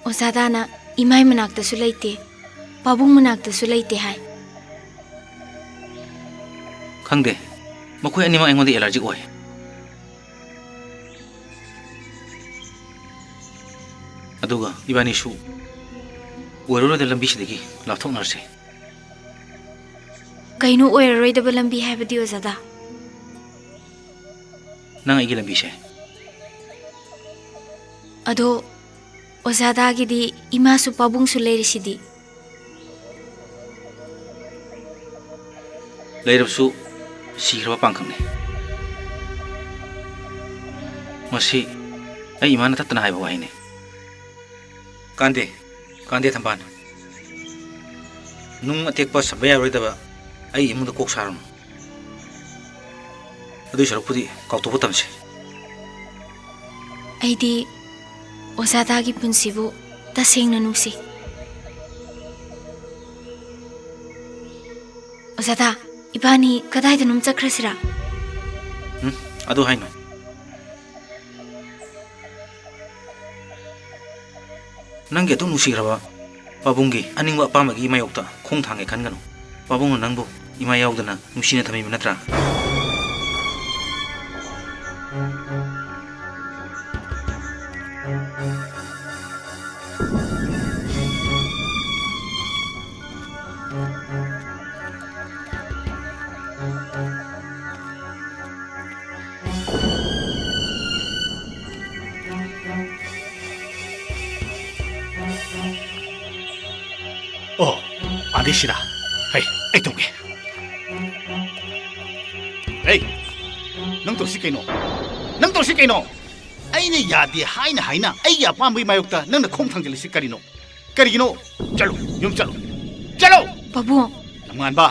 ꯑꯣꯖꯥꯗꯥꯅ ꯏꯃꯥꯏ ꯃꯅꯥꯛꯇꯁꯨ ꯂꯩꯇꯦ, ꯄꯥꯕꯨꯡ ꯃꯅꯥꯛꯇꯁꯨ ꯂꯩꯇꯦ ꯍꯥꯏ? ꯈꯪꯗꯦ, ꯃꯈꯣꯏ ꯑꯅꯤꯃꯛ ꯑꯩꯉꯣꯟꯗ ꯑꯦꯂꯔꯖꯤꯛ ꯑꯣꯏ꯫ ꯑꯗꯨꯒ ꯏꯕꯥꯅꯤꯁꯨ ꯑꯣꯏꯔꯔꯣꯏꯗ ꯂꯝꯕꯤꯁꯤꯗꯒꯤ ꯂꯥꯞꯊꯣꯛꯅꯔꯁꯦ꯫ ꯀꯩꯅꯣ ꯑꯣꯏꯔꯔꯣꯏꯗꯕ ꯂꯝꯕꯤ ꯍꯥꯏꯕꯗꯤ ꯑꯣꯖꯥꯗ? ꯅꯪ ꯑꯩꯒꯤ ꯂꯝꯕꯤꯁꯦ꯫ ꯑꯗꯣ ꯑꯣꯖꯥꯗꯥꯒꯤꯗꯤ ꯏꯃꯥꯁꯨ ꯄꯥꯕꯨꯡꯁꯨ ꯂꯩꯔꯤꯁꯤꯗꯤ꯫ ꯂꯩꯔꯕꯁꯨ ꯁꯤꯈ꯭ꯔꯕ ꯄꯥꯡꯈꯛꯅꯤ꯫ ꯃꯁꯤ ꯑꯩ ꯏꯃꯥꯅ ꯇꯠꯇꯅ ꯍꯥꯏꯕ ꯋꯥꯍꯩꯅꯤ꯫ ꯀꯥꯟꯗꯦ, ꯀꯥꯟꯗꯦ ꯊꯝꯕꯥꯜ꯫ ꯅꯨꯡ ꯑꯇꯦꯛꯄ ꯁꯝꯕ ꯌꯥꯔꯣꯏꯗꯕ ꯑꯩ ꯏꯃꯨꯡꯗ ꯀꯣꯛ ꯁꯥꯔꯨꯅꯨ꯫ ꯑꯗꯨꯏ ꯁꯔꯨꯛꯄꯨꯗꯤ ꯀꯥꯎꯊꯣꯛꯄ ꯇꯝꯁꯤ꯫ ꯑꯩꯗꯤ ꯑꯣꯖꯥꯗꯥꯒꯤ ꯄꯨꯟꯁꯤꯕꯨ ꯇꯁꯦꯡꯅ ꯅꯨꯡꯁꯤ꯫ ꯑꯣꯖꯥꯗꯥ, ꯏꯕꯥꯅꯤ ꯀꯗꯥꯏꯗꯅꯣꯝ ꯆꯠꯈ꯭ꯔꯁꯤꯔꯥ? ꯎꯝ, ꯑꯗꯨ ꯍꯥꯏꯅꯨ꯫ ꯅꯪꯒꯤ ꯑꯗꯨꯛ ꯅꯨꯡꯁꯤꯈ꯭ꯔꯕ ꯄꯥꯕꯨꯡꯒꯤ ꯑꯅꯤꯡꯕ ꯑꯄꯥꯝꯕꯒꯤ ꯃꯥꯌꯣꯛꯇ ꯈꯣꯡ ꯊꯥꯡꯒꯦ ꯈꯟꯒꯅꯨ꯫ ꯄꯥꯕꯨꯡꯅ ꯅꯪꯕꯨ ꯏꯃꯥ ꯌꯥꯎꯗꯅ ꯅꯨꯡꯁꯤꯅ ꯊꯝꯃꯤꯕ ꯅꯠꯇ꯭ꯔꯥ? ꯑꯣ, ꯑꯥꯗꯩ ꯁꯤꯗ꯫ ꯍꯩ, ꯑꯩ ꯇꯧꯒꯦ꯫ ꯍꯩ, ꯅꯪ ꯇꯧꯁꯤ ꯀꯩꯅꯣ? ꯅꯪ ꯇꯧꯁꯤ ꯀꯩꯅꯣ? ꯑꯩꯅ ꯌꯥꯗꯦ ꯍꯥꯏꯅ ꯍꯥꯏꯅ ꯑꯩꯒꯤ ꯑꯄꯥꯝꯕꯒꯤ ꯃꯥꯌꯣꯛꯇ ꯅꯪꯅ ꯈꯣꯡ ꯊꯥꯡꯖꯤꯜꯂꯤꯁꯤ ꯀꯔꯤꯅꯣ? ꯀꯔꯤꯒꯤꯅꯣ? ꯆꯠꯂꯨ, ꯌꯨꯝ ꯆꯠꯂꯨ, ꯆꯠꯂꯨ! ꯄꯥꯕꯨꯡ꯫ ꯂꯝꯉꯥꯟꯕ,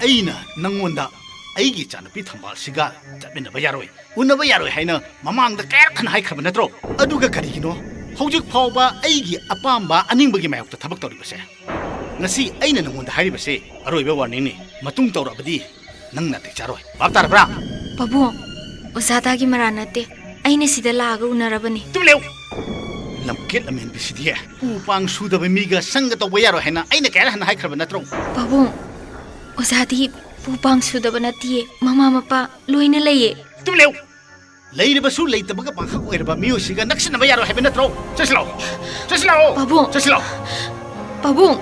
ꯑꯩꯅ ꯅꯪꯉꯣꯟꯗ ꯑꯩꯒꯤ ꯏꯆꯥꯅꯨꯄꯤ ꯊꯝꯕꯥꯜꯁꯤꯒ ꯆꯠꯃꯤꯟꯅꯕ ꯌꯥꯔꯣꯏ, ꯎꯅꯕ ꯌꯥꯔꯣꯏ ꯍꯥꯏꯅ ꯃꯃꯥꯡꯗ ꯀꯌꯥꯔꯛ ꯍꯟꯅ ꯍꯥꯏꯈ꯭ꯔꯕ ꯅꯠꯇ꯭ꯔꯣ? ꯑꯗꯨꯒ ꯀꯔꯤꯒꯤꯅꯣ ꯍꯧꯖꯤꯛ ꯐꯥꯎꯕ ꯑꯩꯒꯤ ꯑꯄꯥꯝꯕ ꯑꯅꯤꯡꯕꯒꯤ ꯃꯥꯌꯣꯛꯇ ꯊꯕꯛ ꯇꯧꯔꯤꯕꯁꯦ? ꯉꯁꯤ ꯑꯩꯅ ꯅꯪꯉꯣꯟꯗ ꯍꯥꯏꯔꯤꯕꯁꯦ ꯑꯔꯣꯏꯕ warningꯅꯤ꯫ ꯃꯇꯨꯡ ꯇꯧꯔꯛꯑꯕꯗꯤ ꯅꯪ ꯅꯥꯇꯩ ꯆꯥꯔꯣꯏ꯫ ꯚꯥꯞ ꯇꯥꯔꯕ꯭ꯔꯥ? ꯄꯥꯕꯨꯡ, ꯑꯣꯖꯥꯗꯥꯒꯤ ꯃꯔꯥꯜ ꯅꯠꯇꯦ꯫ ꯑꯩꯅ ꯁꯤꯗ ꯂꯥꯛꯑꯒ ꯎꯅꯔꯕꯅꯤ꯫ ꯇꯨꯃꯤꯟ ꯂꯩꯌꯨ! ꯂꯝꯀꯦꯠ ꯂꯝꯍꯦꯟꯕꯤꯁꯤꯗꯤ꯫ ꯎ ꯄꯥꯡ ꯁꯨꯗꯕ ꯃꯤꯒ ꯁꯪꯒ ꯇꯧꯕ ꯌꯥꯔꯣꯏ ꯍꯥꯏꯅ ꯑꯩꯅ ꯀꯌꯥꯔꯛ ꯍꯟꯅ ꯍꯥꯏꯈ꯭ꯔꯕ ꯅꯠꯇ꯭ꯔꯣ? ꯄꯥꯕꯨꯡ, ꯑꯣꯖꯥꯗꯤ ꯎ ꯄꯥꯡ ꯁꯨꯗꯕ ꯅꯠꯇꯤꯌꯦ꯫ ꯃꯃꯥ ꯃꯄꯥ ꯂꯣꯏꯅ ꯂꯩꯌꯦ꯫ ꯇꯨꯃꯤꯟ ꯂꯩꯌꯨ! ꯂꯩꯔꯕꯁꯨ ꯂꯩꯇꯕꯒ ꯄꯥꯈꯛ ꯑꯣꯏꯔꯕ ꯃꯤꯑꯣꯏꯁꯤꯒ ꯅꯛꯁꯤꯟꯅꯕ ꯌꯥꯔꯣꯏ ꯍꯥꯏꯕ ꯅꯠꯇ꯭ꯔꯣ? ꯆꯠꯁꯤꯜꯂꯛꯑꯣ! ꯆꯠꯁꯤꯜꯂꯛꯑꯣ! ꯄꯥꯕꯨꯡ! ꯆꯠꯁꯤꯜꯂꯛꯑꯣ! ꯄꯥꯕꯨꯡ!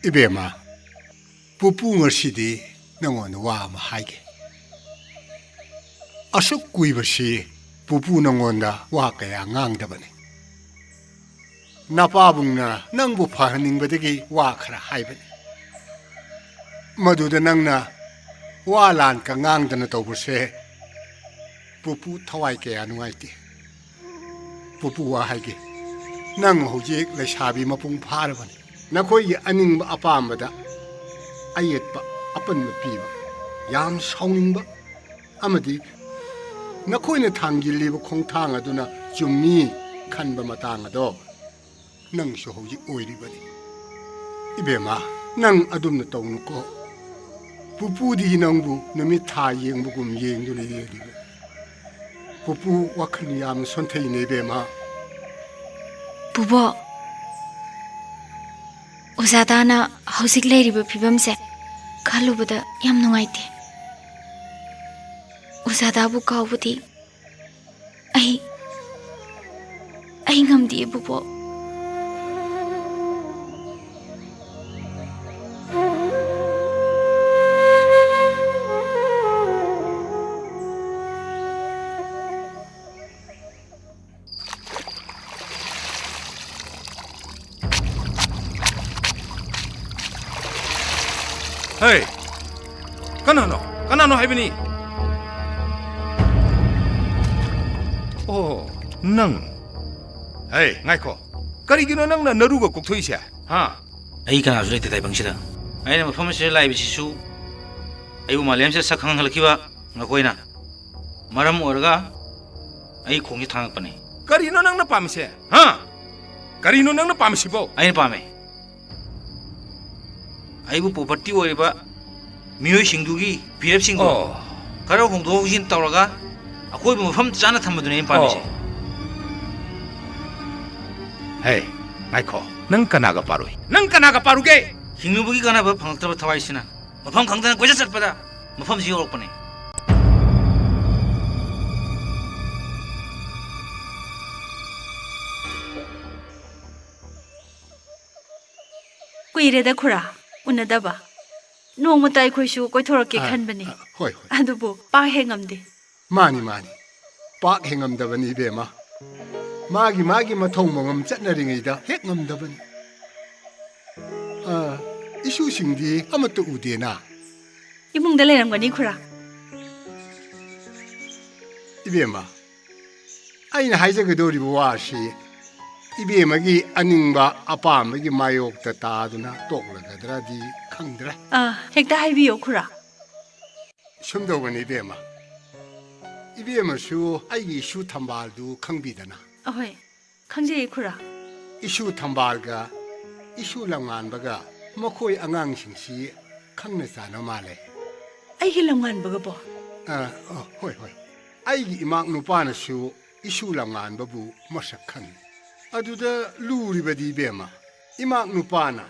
ꯏꯕꯦꯝꯃ, ꯄꯨꯄꯨ ꯉꯁꯤꯗꯤ ꯅꯉꯣꯟꯗ ꯋꯥ ꯑꯃ ꯍꯥꯏꯒꯦ꯫ ꯑꯁꯨꯛ ꯀꯨꯏꯕꯁꯤ ꯄꯨꯄꯨ ꯅꯉꯣꯟꯗ ꯋꯥ ꯀꯌꯥ ꯉꯥꯡꯗꯕꯅꯤ꯫ ꯅꯄꯥꯕꯨꯡꯅ ꯅꯪꯕꯨ ꯐꯍꯟꯅꯤꯡꯕꯗꯒꯤ ꯋꯥ ꯈꯔ ꯍꯥꯏꯕꯅꯤ꯫ ꯃꯗꯨꯗ ꯅꯪꯅ ꯋꯥ ꯂꯥꯟꯀ ꯉꯥꯡꯗꯅ ꯇꯧꯕꯁꯦ ꯄꯨꯄꯨ ꯊꯋꯥꯏ ꯀꯌꯥ ꯅꯨꯡꯉꯥꯏꯇꯦ꯫ ꯄꯨꯄꯨ ꯋꯥ ꯍꯥꯏꯒꯦ, ꯅꯪ ꯍꯧꯖꯤꯛ ꯂꯩꯁꯥꯕꯤ ꯃꯄꯨꯡ ꯐꯥꯔꯕꯅꯤ꯫ ꯅꯈꯣꯏꯒꯤ ꯑꯅꯤꯡꯕ ꯑꯄꯥꯝꯕꯗ ꯑꯌꯦꯠꯄ ꯑꯄꯟꯕ ꯄꯤꯕ, ꯌꯥꯝ ꯁꯥꯎꯅꯤꯡꯕ ꯑꯃꯗꯤ ꯅꯈꯣꯏꯅ ꯊꯥꯡꯖꯤꯜꯂꯤꯕ ꯈꯣꯡꯊꯥꯡ ꯑꯗꯨꯅ ꯆꯨꯝꯃꯤ ꯈꯟꯕ ꯃꯇꯥꯡ ꯑꯗꯣ ꯅꯪꯁꯨ ꯍꯧꯖꯤꯛ ꯑꯣꯏꯔꯤꯕꯅꯤ꯫ ꯏꯕꯦꯝꯃ, ꯅꯪ ꯑꯗꯨꯝꯅ ꯇꯧꯅꯨꯀꯣ꯫ ꯄꯨꯄꯨꯗꯤ ꯅꯪꯕꯨ ꯅꯨꯃꯤꯠ ꯊꯥ ꯌꯦꯡꯕꯒꯨꯝ ꯌꯦꯡꯗꯨꯅ ꯂꯩꯔꯤꯕꯅꯤ꯫ ꯄꯨꯄꯨ ꯋꯥꯈꯜ ꯌꯥꯝꯅ ꯁꯣꯟꯊꯩꯅꯦ ꯏꯕꯦꯝꯃ꯫ ꯄꯨꯕꯣꯛ, ꯑꯣꯖꯥꯗꯥꯅ ꯍꯧꯖꯤꯛ ꯂꯩꯔꯤꯕ ꯐꯤꯕꯝꯁꯦ ꯈꯜꯂꯨꯕꯗ ꯌꯥꯝ ꯅꯨꯡꯉꯥꯏꯇꯦ꯫ ꯑꯣꯖꯥꯗꯥꯕꯨ ꯀꯥꯎꯕꯗꯤ ꯑꯩ, ꯑꯩ ꯉꯝꯗꯤꯌꯦ, ꯕꯨꯕꯣꯛ꯫ ꯍꯦ! ꯀꯅꯥꯅꯣ? ꯀꯅꯥꯅꯣ ꯍꯥꯏꯕꯅꯤ? ꯑꯣ, ꯅꯪ꯫ ꯍꯦ, ꯉꯥꯏꯈꯣ꯫ ꯀꯔꯤꯒꯤꯅꯣ ꯅꯪꯅ ꯅꯔꯨꯒ ꯀꯣꯛꯊꯣꯛꯏꯁꯦ? ꯍꯥ? ꯑꯩ ꯀꯅꯥꯁꯨ ꯂꯩꯇꯦ ꯇꯥꯏꯕꯪꯁꯤꯗ꯫ ꯑꯩꯅ ꯃꯐꯝ ꯑꯁꯤꯗ ꯂꯥꯛꯏꯕꯁꯤꯁꯨ ꯑꯩꯕꯨ ꯃꯥꯂꯦꯝꯁꯤꯗ ꯁꯛ ꯈꯪꯍꯜꯂꯛꯈꯤꯕ ꯅꯈꯣꯏꯅ ꯃꯔꯝ ꯑꯣꯏꯔꯒ ꯑꯩ ꯈꯣꯡꯁꯦ ꯊꯥꯡꯉꯛꯄꯅꯤ꯫ ꯀꯔꯤꯅꯣ ꯅꯪꯅ ꯄꯥꯝꯃꯤꯁꯦ? ꯍꯥ? ꯀꯔꯤꯅꯣ ꯅꯪꯅ ꯄꯥꯝꯃꯤꯁꯤꯕꯣ? ꯑꯩꯅ ꯄꯥꯝꯃꯦ꯫ ꯑꯩꯕꯨ property ꯑꯣꯏꯔꯤꯕ ꯃꯤꯑꯣꯏꯁꯤꯡꯗꯨꯒꯤ ꯐꯤꯔꯦꯞꯁꯤꯡꯗꯣ ꯑꯣ꯫ ꯈꯔ ꯍꯣꯡꯗꯣꯛ ꯍꯣꯡꯖꯤꯟ ꯇꯧꯔꯒ ꯑꯀꯣꯏꯕ ꯃꯐꯝ ꯆꯥꯅ ꯊꯝꯕꯗꯨꯅꯦ ꯑꯩꯅ ꯄꯥꯝꯃꯤꯁꯦ꯫ ꯑꯣ꯫ ꯍꯦ, ꯉꯥꯏꯈꯣ꯫ ꯅꯪ ꯀꯅꯥꯒ ꯄꯥꯔꯨꯏ? ꯅꯪ ꯀꯅꯥꯒ ꯄꯥꯔꯨꯒꯦ? ꯍꯤꯡꯂꯨꯕꯒꯤ ꯀꯥꯟꯅꯕ ꯐꯪꯂꯛꯇ꯭ꯔꯕ ꯊꯋꯥꯏꯁꯤꯅ ꯃꯐꯝ ꯈꯪꯗꯅ ꯀꯣꯏꯆꯠ ꯆꯠꯄꯗ ꯃꯐꯝꯁꯤ ꯌꯧꯔꯛꯄꯅꯦ꯫ ꯀꯨꯏꯔꯦꯗ ꯈꯨꯔꯥ, ꯎꯅꯗꯕ꯫ ꯅꯣꯡꯃꯇ ꯑꯩꯈꯣꯏꯁꯨ ꯀꯣꯏꯊꯣꯔꯛꯀꯦ ꯑ, ꯈꯟꯕꯅꯤ꯫ ꯑ, ꯍꯣꯏ, ꯍꯣꯏ꯫ ꯑꯗꯨꯕꯨ ꯄꯥꯛ ꯍꯦꯛ ꯉꯝꯗꯦ꯫ ꯃꯥꯅꯤ, ꯃꯥꯅꯤ꯫ ꯄꯥꯛ ꯍꯦꯛ ꯉꯝꯗꯕꯅꯤ, ꯏꯕꯦꯝꯃ꯫ ꯃꯥꯒꯤ, ꯃꯥꯒꯤ ꯃꯊꯧ ꯃꯉꯝ ꯆꯠꯅꯔꯤꯉꯩꯗ ꯍꯦꯛ ꯉꯝꯗꯕꯅꯤ꯫ ꯑ, ꯏꯁꯨꯁꯤꯡꯗꯤ ꯑꯃꯠꯇ ꯎꯗꯦꯅ? ꯏꯃꯨꯡꯗ ꯂꯩꯔꯝꯒꯅꯤ, ꯈꯨꯔꯥ꯫ ꯏꯕꯦꯝꯃ, ꯑꯩꯅ ꯍꯥꯏꯖꯒꯗꯧꯔꯤꯕ ꯋꯥꯁꯤ ꯏꯕꯦꯝꯃꯒꯤ ꯑꯅꯤꯡꯕ ꯑꯄꯥꯝꯕꯒꯤ ꯃꯥꯌꯣꯛꯇ ꯇꯥꯗꯨꯅ ꯇꯣꯛꯂꯒꯗ꯭ꯔꯗꯤ ꯈꯪꯗ꯭ꯔꯦ꯫ ꯑꯥ, ꯍꯦꯛꯇ ꯍꯥꯏꯕꯤꯌꯣ, ꯈꯨꯔꯥ꯫ ꯁꯨꯝꯗꯧꯕꯅꯤ, ꯏꯕꯦꯝꯃ꯫ ꯏꯕꯦꯝꯃꯁꯨ ꯑꯩꯒꯤ ꯏꯁꯨ ꯊꯝꯕꯥꯜꯗꯨ ꯈꯪꯕꯤꯗꯅ? ꯑꯍꯣꯏ, ꯈꯪꯖꯩꯌꯦ, ꯈꯨꯔꯥ꯫ ꯏꯁꯨ ꯊꯝꯕꯥꯜꯒ ꯏꯁꯨ ꯂꯝꯉꯥꯟꯕꯒ ꯃꯈꯣꯏ ꯑꯉꯥꯡꯁꯤꯡꯁꯤ ꯈꯪꯅ ꯆꯥꯟꯅ ꯃꯥꯜꯂꯦ꯫ ꯑꯩꯒꯤ ꯂꯝꯉꯥꯟꯕꯒꯕꯣ? ꯑ, ꯑ, ꯍꯣꯏ, ꯍꯣꯏ꯫ ꯑꯩꯒꯤ ꯏꯃꯥꯛ ꯅꯨꯄꯥꯅꯁꯨ ꯏꯁꯨ ꯂꯝꯉꯥꯟꯕꯕꯨ ꯃꯁꯛ ꯈꯪꯏ꯫ ꯑꯗꯨꯗ ꯂꯨꯔꯤꯕꯗꯤ, ꯏꯕꯦꯝꯃ, ꯏꯃꯥꯛ ꯅꯨꯄꯥꯅ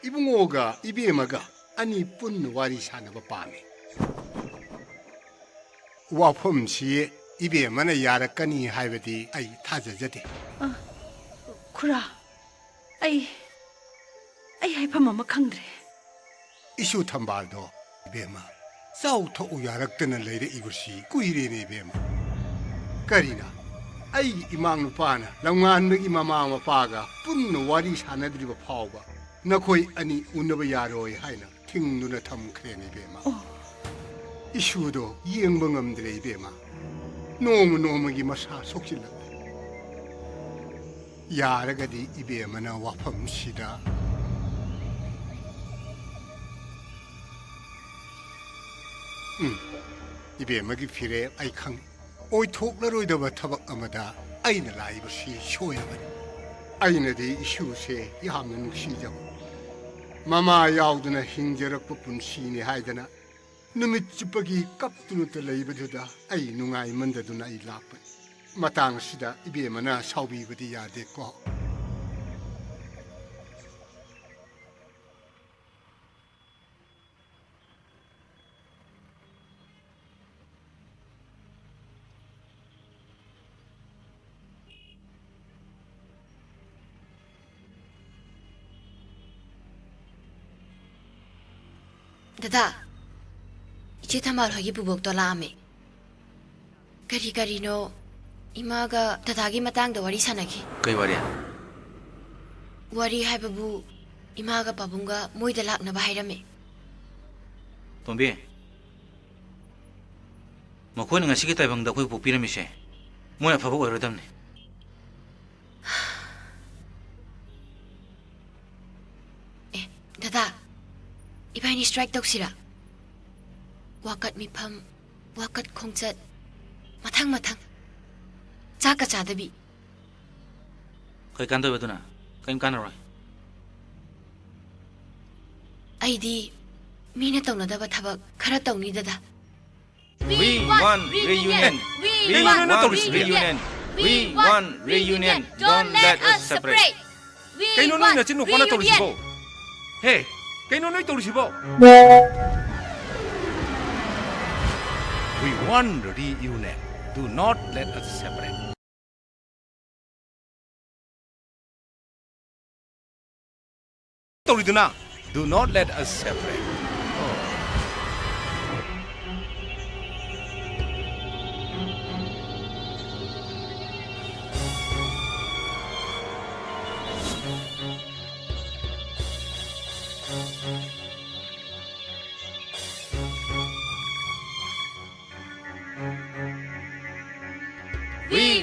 ꯏꯕꯨꯡꯉꯣꯒ ꯏꯕꯦꯝꯃꯒ ꯑꯅꯤ ꯄꯨꯟꯅ ꯋꯥꯔꯤ ꯁꯥꯟꯅꯕ ꯄꯥꯝꯃꯤ꯫ ꯋꯥꯐꯝꯁꯤ ꯏꯕꯦꯝꯃꯅ ꯌꯥꯔꯛꯀꯅꯤ ꯍꯥꯏꯕꯗꯤ ꯑꯩ ꯊꯥꯖꯖꯗꯦ꯫ ꯑ, ꯈꯨꯔꯥ, ꯑꯩ, ꯑꯩ ꯍꯥꯏꯐꯝ ꯑꯃ ꯈꯪꯗ꯭ꯔꯦ꯫ ꯏꯁꯨ ꯊꯝꯕꯥꯜꯗꯣ, ꯏꯕꯦꯝꯃ, ꯆꯥꯎ ꯊꯛꯎ ꯌꯥꯔꯛꯇꯅ ꯂꯩꯔꯛꯏꯕꯁꯤ ꯀꯨꯏꯔꯦꯅꯦ, ꯏꯕꯦꯝꯃ꯫ ꯀꯔꯤꯅ? ꯑꯩꯒꯤ ꯏꯃꯥ ꯅꯨꯄꯥꯅ ꯂꯝꯉꯥꯟꯕꯒꯤ ꯃꯃꯥ ꯃꯄꯥꯒ ꯄꯨꯟꯅ ꯋꯥꯔꯤ ꯁꯥꯟꯅꯗ꯭ꯔꯤꯕ ꯐꯥꯎꯕ ꯅꯈꯣꯏ ꯑꯅꯤ ꯎꯅꯕ ꯌꯥꯔꯣꯏ ꯍꯥꯏꯅ ꯊꯤꯡꯗꯨꯅ ꯊꯝꯈ꯭ꯔꯦꯅꯦ, ꯏꯕꯦꯝꯃ꯫ ꯑꯣ꯫ ꯏꯁꯨꯗꯣ ꯌꯦꯡꯕ ꯉꯝꯗ꯭ꯔꯦ, ꯏꯕꯦꯝꯃ꯫ ꯅꯣꯡꯃ ꯅꯣꯡꯃꯒꯤ ꯃꯁꯥ ꯁꯣꯛꯆꯤꯜꯂꯛꯂꯦ꯫ ꯌꯥꯔꯒꯗꯤ ꯏꯕꯦꯝꯃꯅ ꯋꯥꯐꯝꯁꯤꯗ, ꯎꯝ, ꯏꯕꯦꯝꯃꯒꯤ ꯐꯤꯔꯦꯞ ꯑꯩ ꯈꯪꯏ꯫ ꯑꯣꯏꯊꯣꯛꯂꯔꯣꯏꯗꯕ ꯊꯕꯛ ꯑꯃꯗ ꯑꯩꯅ ꯂꯥꯛꯏꯕꯁꯤ ꯁꯣꯏꯔꯕꯅꯤ꯫ ꯑꯩꯅꯗꯤ ꯏꯁꯨꯁꯦ ꯌꯥꯝꯅ ꯅꯨꯡꯁꯤꯖꯕ, ꯃꯃꯥ ꯌꯥꯎꯗꯅ ꯍꯤꯡꯖꯔꯛꯄ ꯄꯨꯟꯁꯤꯅꯤ ꯍꯥꯏꯗꯅ ꯅꯨꯃꯤꯠ ꯆꯨꯞꯄꯒꯤ ꯀꯞꯇꯨꯅꯇ ꯂꯩꯕꯗꯨꯗ ꯑꯩ ꯅꯨꯡꯉꯥꯏꯃꯟꯗꯗꯨꯅ ꯑꯩ ꯂꯥꯛꯄꯅꯤ꯫ ꯃꯇꯥꯡ ꯑꯁꯤꯗ ꯏꯕꯦꯝꯃꯅ ꯁꯥꯎꯕꯤꯕꯗꯤ ꯌꯥꯗꯦꯀꯣ꯫ ꯗꯗꯥ, ꯏꯆꯦ ꯊꯝꯕꯥꯜ ꯍꯣꯏꯒꯤ ꯄꯨꯕꯣꯛꯇꯣ ꯂꯥꯛꯑꯝꯃꯦ꯫ ꯀꯔꯤ ꯀꯔꯤꯅꯣ ꯏꯃꯥꯒ ꯗꯗꯥꯒꯤ ꯃꯇꯥꯡꯗ ꯋꯥꯔꯤ ꯁꯥꯟꯅꯈꯤ꯫ ꯀꯩ ꯋꯥꯔꯤ? ꯋꯥꯔꯤ ꯍꯥꯏꯕꯕꯨ, ꯏꯃꯥꯒ ꯄꯥꯕꯨꯡꯒ ꯃꯣꯏꯗ ꯂꯥꯛꯅꯕ ꯍꯥꯏꯔꯝꯃꯦ꯫ ꯇꯣꯝꯕꯤ, ꯃꯈꯣꯏꯅ ꯉꯁꯤꯒꯤ ꯇꯥꯏꯕꯪꯗ ꯑꯩꯈꯣꯏ ꯄꯣꯛꯄꯤꯔꯝꯃꯤꯁꯦ ꯃꯣꯏ ꯑꯐꯕ ꯑꯣꯏꯔꯗꯝꯅꯤ꯫ ꯑꯦ, ꯗꯗꯥ, ꯏꯕꯥꯅꯤ strike ꯇꯧꯁꯤꯔꯥ? ꯋꯥꯀꯠ ꯃꯤꯐꯝ, ꯋꯥꯀꯠ ꯈꯣꯡꯆꯠ, ꯃꯊꯪ ꯃꯊꯪ꯫ ꯆꯥꯛꯀ ꯆꯥꯗꯕꯤ꯫ ꯀꯩ ꯀꯥꯟꯗꯣꯏꯕ ꯑꯗꯨꯅ? ꯀꯩꯝ ꯀꯥꯟꯅꯔꯣꯏ꯫ ꯑꯩꯗꯤ ꯃꯤꯅ ꯇꯧꯅꯗꯕ ꯊꯕꯛ ꯈꯔ ꯇꯧꯅꯤ, ꯗꯗꯥ꯫ We want reunion. We want reunion. We want reunion. Don't let us separate. ꯀꯩꯅꯣ ꯅꯣꯏ ꯅꯆꯤꯟ ꯅꯨꯄꯥꯅ ꯇꯧꯔꯤꯁꯤꯕꯣ? ꯍꯦ, ꯀꯩꯅꯣ ꯅꯣꯏ ꯇꯧꯔꯤꯁꯤꯕꯣ? We want reunion. Do not let us separate. ꯇꯧꯔꯤꯗꯨꯅ? Do not let us separate. We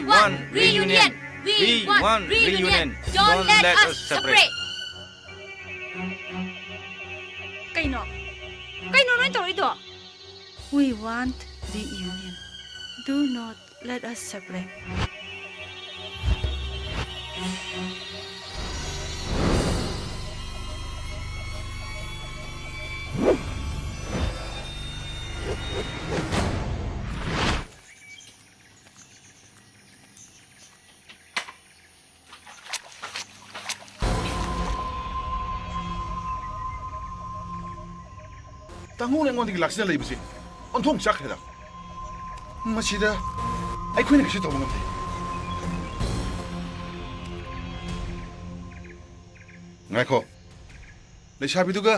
want reunion. We want reunion. Don't let us separate. ꯀꯩꯅꯣ? ꯀꯩꯅꯣ ꯅꯣꯏ ꯇꯧꯔꯤꯗꯣ? We want reunion. Do not let us separate. ꯇꯥꯃꯣꯅ ꯑꯩꯉꯣꯟꯗꯒꯤ ꯂꯥꯛꯁꯤꯟꯅ ꯂꯩꯕꯁꯦ ꯑꯣꯟꯊꯣꯛ ꯆꯥꯈ꯭ꯔꯦꯗ꯫ ꯃꯁꯤꯗ ꯑꯩꯈꯣꯏꯅ ꯀꯩꯁꯨ ꯇꯧꯕ ꯉꯝꯗꯦ꯫ ꯉꯥꯏꯈꯣ꯫ ꯂꯩꯁꯥꯕꯤꯗꯨꯒ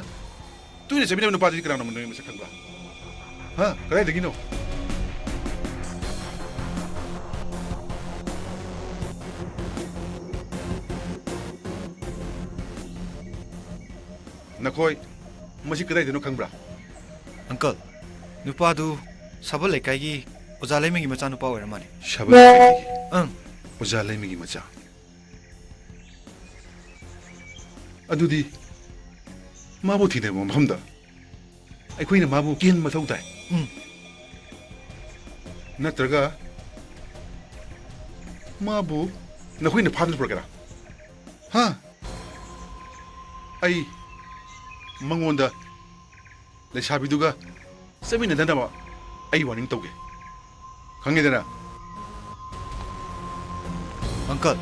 ꯇꯣꯏꯅ ꯆꯠꯃꯤꯟꯅꯕ ꯅꯨꯄꯥꯗꯨꯗꯤ ꯀꯅꯥꯅꯣ, ꯅꯪ ꯃꯁꯛ ꯈꯪꯕ꯭ꯔꯥ? ꯍꯥ? ꯀꯗꯥꯏꯗꯒꯤꯅꯣ? ꯅꯈꯣꯏ ꯃꯁꯤ ꯀꯗꯥꯏꯗꯅꯣ ꯈꯪꯕ꯭ꯔꯥ? ꯑꯪꯀꯜ, ꯅꯨꯄꯥꯗꯨ ꯁꯥꯕꯜ ꯂꯩꯀꯥꯏꯒꯤ ꯑꯣꯖꯥ ꯂꯩꯃꯒꯤ ꯃꯆꯥꯅꯨꯄꯥ ꯑꯣꯏꯔ ꯃꯥꯜꯂꯦ꯫ ꯁꯥꯕꯜ ꯂꯩꯀꯥꯏꯒꯤ ꯑꯪ꯫ ꯑꯣꯖꯥ ꯂꯩꯃꯒꯤ ꯃꯆꯥ꯫ ꯑꯗꯨꯗꯤ ꯃꯥꯕꯨ ꯊꯤꯅꯕ ꯃꯐꯝꯗ ꯑꯩꯈꯣꯏꯅ ꯃꯥꯕꯨ ꯀꯤꯍꯟꯕ ꯃꯊꯧ ꯇꯥꯏ꯫ ꯎꯝ꯫ ꯅꯠꯇ꯭ꯔꯒ ꯃꯥꯕꯨ ꯅꯈꯣꯏꯅ ꯐꯥꯗꯨꯅ ꯄꯨꯔꯛꯀꯦꯔꯥ? ꯍꯥ? ꯑꯩ ꯃꯉꯣꯟꯗ ꯂꯩꯁꯥꯕꯤꯗꯨꯒ ꯆꯠꯃꯤꯟꯅꯗꯅꯕ ꯑꯩ ꯋꯥꯔꯅꯤꯡ ꯇꯧꯒꯦ꯫ ꯈꯪꯉꯦꯗꯅ? ꯑꯪꯀꯜ,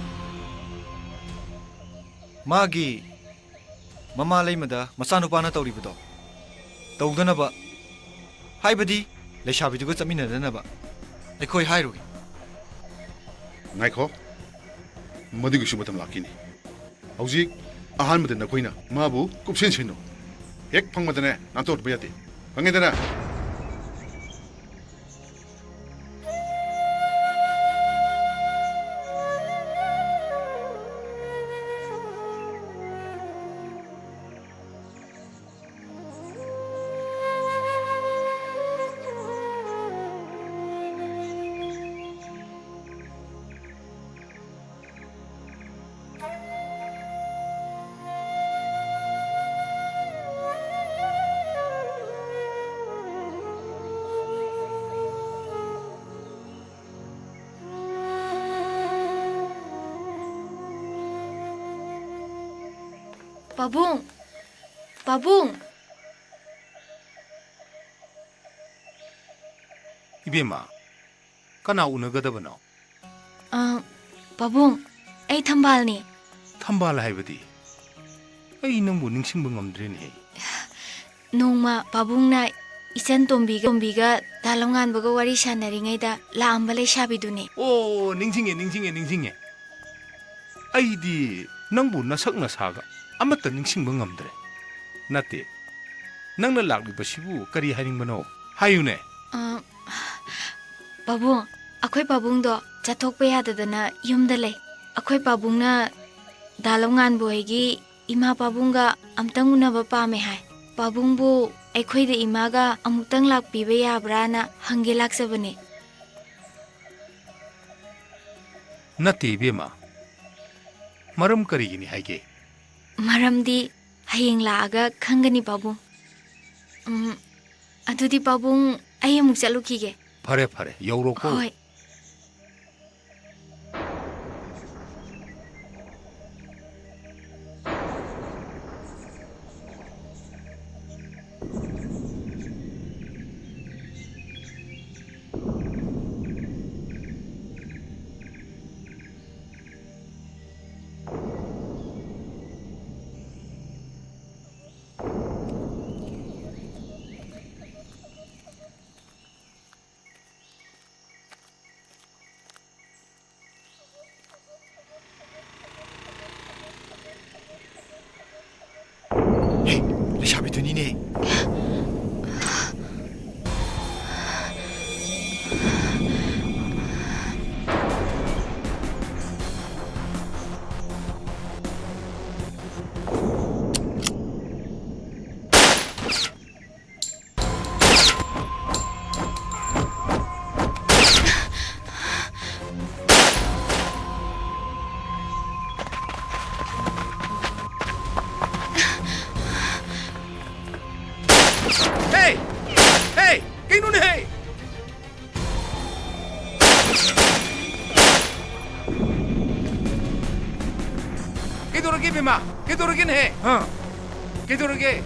ꯃꯥꯒꯤ ꯃꯃꯥ ꯂꯩꯃꯗ ꯃꯆꯥꯅꯨꯄꯥꯅ ꯇꯧꯔꯤꯕꯗꯣ ꯇꯧꯗꯅꯕ, ꯍꯥꯏꯕꯗꯤ ꯂꯩꯁꯥꯕꯤꯗꯨꯒ ꯆꯠꯃꯤꯟꯅꯗꯅꯕ ꯑꯩꯈꯣꯏ ꯍꯥꯏꯔꯨꯏ꯫ ꯉꯥꯏꯈꯣ, ꯃꯗꯨꯒꯤꯁꯨ ꯃꯇꯝ ꯂꯥꯛꯈꯤꯅꯤ꯫ ꯍꯧꯖꯤꯛ ꯑꯍꯥꯟꯕꯗ ꯅꯈꯣꯏꯅ ꯃꯥꯕꯨ ꯀꯨꯞꯁꯦꯟ ꯁꯦꯟꯅꯧ꯫ ꯍꯦꯛ ꯐꯪꯕꯗꯅꯦ ꯅꯥꯟꯊꯣꯛꯍꯟꯕ ꯌꯥꯗꯦ꯫ ꯈꯪꯉꯦꯗꯅ? ꯄꯥꯕꯨꯡ! ꯄꯥꯕꯨꯡ! ꯏꯕꯦꯝꯃ, ꯀꯅꯥ ꯎꯅꯒꯗꯕꯅꯣ? ꯑ, ꯄꯥꯕꯨꯡ, ꯑꯩ ꯊꯝꯕꯥꯜꯅꯤ꯫ ꯊꯝꯕꯥꯜ ꯍꯥꯏꯕꯗꯤ? ꯑꯩ ꯅꯪꯕꯨ ꯅꯤꯡꯁꯤꯡꯕ ꯉꯝꯗ꯭ꯔꯦꯅꯦꯍꯦ꯫ ꯅꯣꯡꯃ ꯄꯥꯕꯨꯡꯅ ꯏꯆꯟ ꯇꯣꯝꯕꯤꯒ, ꯇꯣꯝꯕꯤꯒ ꯗꯥ ꯂꯝꯉꯥꯟꯕꯒ ꯋꯥꯔꯤ ꯁꯥꯟꯅꯔꯤꯉꯩꯗ ꯂꯥꯛꯑꯝꯕ ꯂꯩꯁꯥꯕꯤꯗꯨꯅꯤ꯫ ꯑꯣ, ꯅꯤꯡꯁꯤꯡꯉꯦ, ꯅꯤꯡꯁꯤꯡꯉꯦ, ꯅꯤꯡꯁꯤꯡꯉꯦ꯫ ꯑꯩꯗꯤ ꯅꯪꯕꯨ ꯅꯁꯛ ꯅꯁꯥꯒ ꯑꯃꯠꯇ ꯅꯤꯡꯁꯤꯡꯕ ꯉꯝꯗ꯭ꯔꯦ꯫ ꯅꯠꯇꯦ, ꯅꯪꯅ ꯂꯥꯛꯂꯤꯕꯁꯤꯕꯨ ꯀꯔꯤ ꯍꯥꯏꯅꯤꯡꯕꯅꯣ? ꯍꯥꯏꯌꯨꯅꯦ꯫ ꯑ, ꯄꯥꯕꯨꯡ, ꯑꯩꯈꯣꯏ ꯄꯥꯕꯨꯡꯗꯣ ꯆꯠꯊꯣꯛꯄ ꯌꯥꯗꯗꯅ ꯌꯨꯝꯗ ꯂꯩ꯫ ꯑꯩꯈꯣꯏ ꯄꯥꯕꯨꯡꯅ ꯗꯥ ꯂꯝꯉꯥꯟꯕ ꯍꯣꯏꯒꯤ ꯏꯃꯥ ꯄꯥꯕꯨꯡꯒ ꯑꯝꯇꯪ ꯎꯅꯕ ꯄꯥꯝꯃꯦ ꯍꯥꯏ꯫ ꯄꯥꯕꯨꯡꯕꯨ ꯑꯩꯈꯣꯏꯗ ꯏꯃꯥꯒ ꯑꯃꯨꯛꯇꯪ ꯂꯥꯛꯄꯤꯕ ꯌꯥꯕ꯭ꯔꯥꯅ ꯍꯪꯒꯦ ꯂꯥꯛꯆꯕꯅꯦ꯫ ꯅꯠꯇꯦ ꯏꯕꯦꯝꯃ, ꯃꯔꯝ ꯀꯔꯤꯒꯤꯅꯤ ꯍꯥꯏꯒꯦ? ꯃꯔꯝꯗꯤ ꯍꯌꯦꯡ ꯂꯥꯛꯑꯒ ꯈꯪꯒꯅꯤ, ꯄꯥꯕꯨꯡ꯫ ꯎꯝ, ꯑꯗꯨꯗꯤ ꯄꯥꯕꯨꯡ, ꯑꯩ ꯑꯃꯨꯛ ꯆꯠꯂꯨꯈꯤꯒꯦ꯫ ꯐꯔꯦ, ꯐꯔꯦ, ꯌꯧꯔꯣꯀꯣ꯫ ꯍꯣꯏ꯫ ꯍꯦ, ꯂꯩꯁꯥꯕꯤꯗꯨꯅꯤꯅꯦ꯫ ꯍꯦ! ꯍꯦ! ꯀꯩꯅꯣꯅꯦꯍꯦ? ꯀꯩꯗꯧꯔꯒꯦ, ꯏꯕꯦꯝꯃ? ꯀꯩꯗꯧꯔꯒꯦꯅꯦꯍꯦ? ꯍꯥ? ꯀꯩꯗꯧꯔꯒꯦ?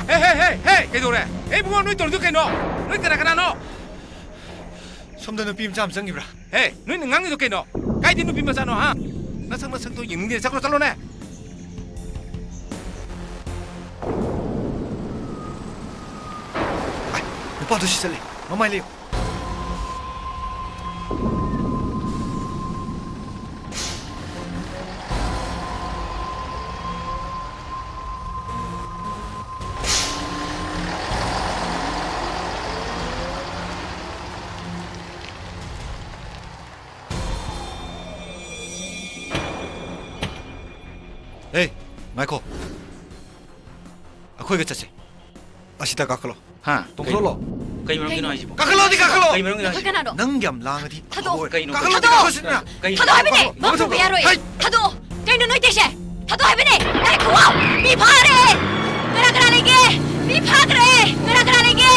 ꯍꯦ, ꯍꯦ, ꯍꯦ, ꯍꯦ, ꯀꯩꯗꯧꯔꯦ? ꯑꯦ, ꯏꯕꯨꯡꯉꯣ, ꯅꯣꯏ ꯇꯧꯔꯤꯗꯣ ꯀꯩꯅꯣ? ꯅꯣꯏ ꯀꯅꯥ ꯀꯅꯥꯅꯣ? ꯁꯣꯝꯗ ꯅꯨꯄꯤ ꯃꯆꯥ ꯑꯃ ꯆꯪꯈꯤꯕ꯭ꯔꯥ? ꯍꯦ, ꯅꯣꯏꯅ ꯉꯥꯡꯉꯤꯗꯣ ꯀꯩꯅꯣ? ꯀꯥꯏꯗꯩ ꯅꯨꯄꯤ ꯃꯆꯥꯅꯣ, ꯍꯥ? ꯅꯁꯛ, ꯅꯁꯛꯇꯣ ꯌꯦꯡꯅꯤꯡꯗꯦ꯫ ꯆꯠꯈ꯭ꯔꯣ, ꯆꯠꯂꯣꯅꯦ꯫ ꯑꯥꯏ, ꯅꯨꯄꯥꯗꯣ ꯁꯤ ꯆꯠꯂꯦ꯫ ꯃꯃꯥꯏ ꯂꯩꯌꯨ꯫ ꯑꯦ, ꯉꯥꯏꯈꯣ꯫ ꯑꯩꯈꯣꯏꯒ ꯆꯠꯁꯦ꯫ ꯑꯁꯤꯗ ꯀꯥꯈꯠꯂꯣ꯫ ꯍꯥ? ꯇꯣꯡꯊꯣꯛꯂꯣ꯫ ꯀꯩ ꯃꯔꯝꯒꯤꯅꯣ ꯍꯥꯏꯁꯤꯕꯣ? ꯀꯥꯈꯠꯂꯣꯗꯤ ꯀꯥꯈꯠꯂꯣ! ꯀꯩ ꯃꯔꯝꯒꯤꯅꯣ ꯅꯈꯣꯏ ꯍꯥꯏꯁꯤꯕꯣ? ꯀꯅꯥꯅꯣ? ꯅꯪ ꯌꯥꯝ ꯂꯥꯡꯉꯗꯤ ꯊꯥꯗꯣꯛꯑꯣ꯫ ꯍꯧꯔꯣꯏ꯫ ꯀꯩꯅꯣ? ꯀꯥꯈꯠꯂꯣꯗꯤ ꯊꯥꯗꯣꯛꯑꯣ! ꯀꯥꯈꯠꯂꯣ ꯁꯤꯗꯅ꯫ ꯀꯩꯅꯣ? ꯊꯥꯗꯣꯛꯑꯣ ꯍꯥꯏꯕꯅꯦ! ꯀꯥꯈꯠꯂꯣ꯫ ꯃꯥ ꯄꯨꯊꯣꯛꯄ ꯌꯥꯔꯣꯏ! ꯍꯩ! ꯊꯥꯗꯣꯛꯑꯣ! ꯀꯩꯅꯣ ꯅꯣꯏ ꯇꯧꯏꯁꯦ? ꯊꯥꯗꯣꯛꯑꯣ ꯍꯥꯏꯕꯅꯦ! ꯉꯥꯏꯈꯨꯋꯣ! ꯃꯤ ꯐꯥꯈ꯭ꯔꯦ! ꯀꯅꯥ ꯀꯅꯥ ꯂꯩꯒꯦ? ꯃꯤ ꯐꯥꯈ꯭ꯔꯦ! ꯀꯅꯥ ꯀꯅꯥ ꯂꯩꯒꯦ?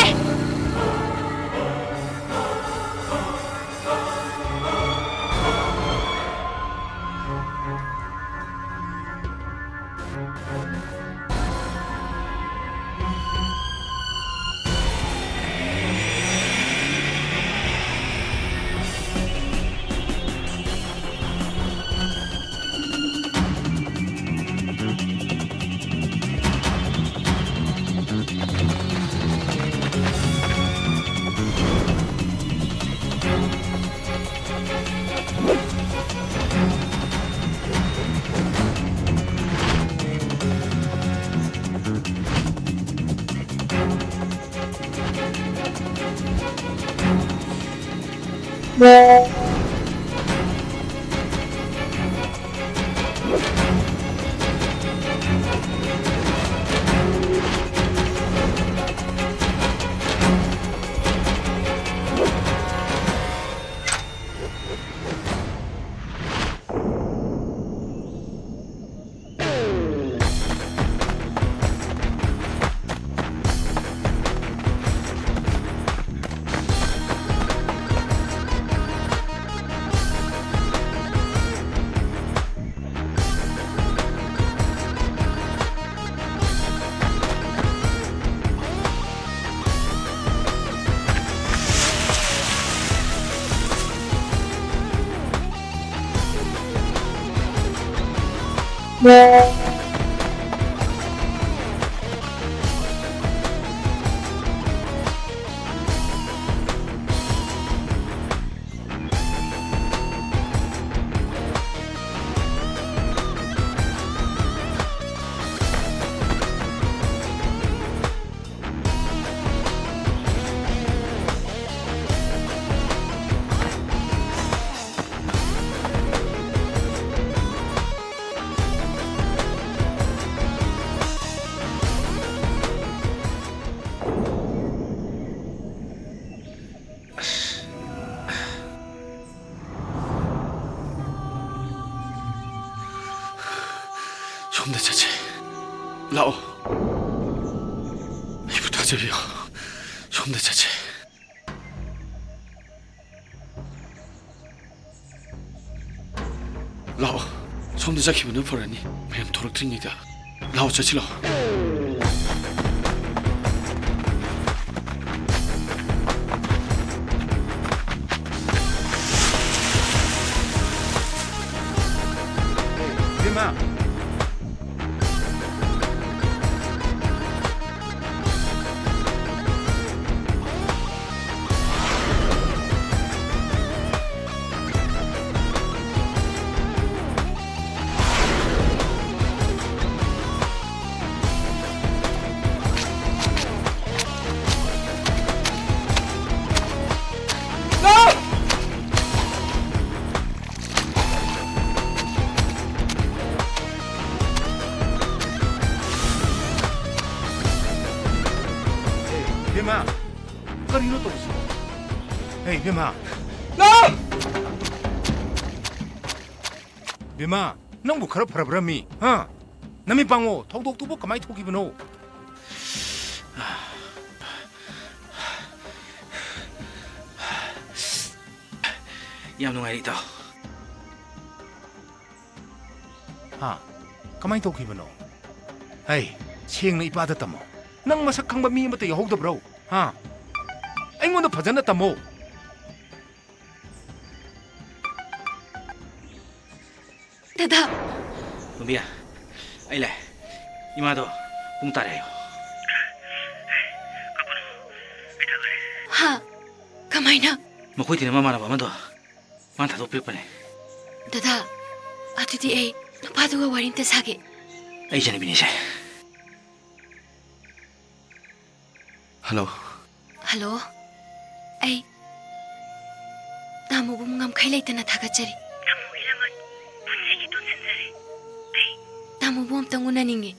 ꯁꯣꯝꯗ ꯆꯠꯁꯦ꯫ ꯂꯥꯛꯑꯣ꯫ ꯑꯩꯕꯨ ꯊꯥꯖꯕꯤꯌꯨ꯫ ꯁꯣꯝꯗ ꯆꯠꯁꯦ꯫ ꯂꯥꯛꯑꯣ꯫ ꯁꯣꯝꯗ ꯆꯠꯈꯤꯕꯅ ꯐꯔꯅꯤ꯫ ꯃꯌꯥꯝ ꯊꯣꯛꯂꯛꯇ꯭ꯔꯤꯉꯩꯗ꯫ ꯂꯥꯛꯑꯣ, ꯆꯠꯁꯤ ꯂꯥꯛꯑꯣ꯫ ꯏꯕꯦꯝꯃ! ꯍꯦ, ꯏꯕꯦꯝꯃ, ꯀꯔꯤꯅꯣ ꯇꯧꯔꯤꯁꯤꯕꯣ? ꯍꯦ, ꯏꯕꯦꯝꯃ! ꯏꯕꯦꯝꯃ, ꯅꯪꯕꯨ ꯈꯔ ꯐꯔꯕ꯭ꯔꯥꯃꯤ? ꯍꯥ? ꯅꯃꯤꯠ ꯄꯥꯡꯉꯣ, ꯊꯧꯗꯣꯛꯇꯨꯕꯨ ꯀꯃꯥꯏ ꯊꯣꯛꯈꯤꯕꯅꯣ? ꯌꯥꯝ ꯅꯨꯡꯉꯥꯏꯔꯦ, ꯏꯇꯥꯎ꯫ ꯍꯥ? ꯀꯃꯥꯏ ꯇꯧꯈꯤꯕꯅꯣ? ꯍꯩ, ꯁꯦꯡꯅ ꯏꯄꯥꯗ ꯇꯝꯃꯣ꯫ ꯅꯪ ꯃꯁꯛ ꯈꯪꯕ ꯃꯤ ꯑꯃꯠꯇ ꯌꯥꯎꯍꯧꯗꯕ꯭ꯔꯣ? ꯍꯥ? ꯑꯩꯉꯣꯟꯗ ꯐꯖꯅ ꯇꯝꯃꯣ꯫ ꯗꯗꯥ! ꯇꯣꯝꯕꯤ, ꯑꯩ ꯂꯥꯛꯑꯦ꯫ ꯏꯃꯥꯗꯣ ꯄꯨꯡ ꯇꯥꯔꯦ ꯍꯥꯏꯌꯣ꯫ ꯍꯥ? ꯀꯃꯥꯏꯅ? ꯃꯈꯣꯏ ꯇꯤꯟꯅꯕ ꯃꯃꯥꯟꯅꯕ ꯑꯃꯗꯣ ꯃꯥꯅ ꯊꯥꯗꯣꯛꯄꯤꯔꯛꯄꯅꯦ꯫ ꯗꯗꯥ, ꯑꯗꯨꯗꯤ ꯑꯩ ꯅꯨꯄꯥꯗꯨꯒ ꯋꯥꯔꯤ ꯑꯝꯇ ꯁꯥꯒꯦ꯫ ꯑꯩ ꯏꯆꯟꯅꯨꯄꯤꯅꯤꯁꯦ꯫ ꯍꯜꯂꯣ꯫ ꯍꯜꯂꯣ꯫ ꯑꯩ ꯇꯥꯃꯣꯕꯨ ꯉꯝꯈꯩ ꯂꯩꯇꯅ ꯊꯥꯒꯠꯆꯔꯤ꯫ ꯇꯥꯃꯣꯒꯤꯗꯃꯛ ꯄꯨꯟꯁꯤꯒꯤ ꯇꯨꯡꯁꯤꯟꯖꯔꯤ꯫ ꯑꯩ ꯇꯥꯃꯣꯕꯨ ꯑꯝꯇꯪ ꯎꯅꯅꯤꯡꯉꯤ꯫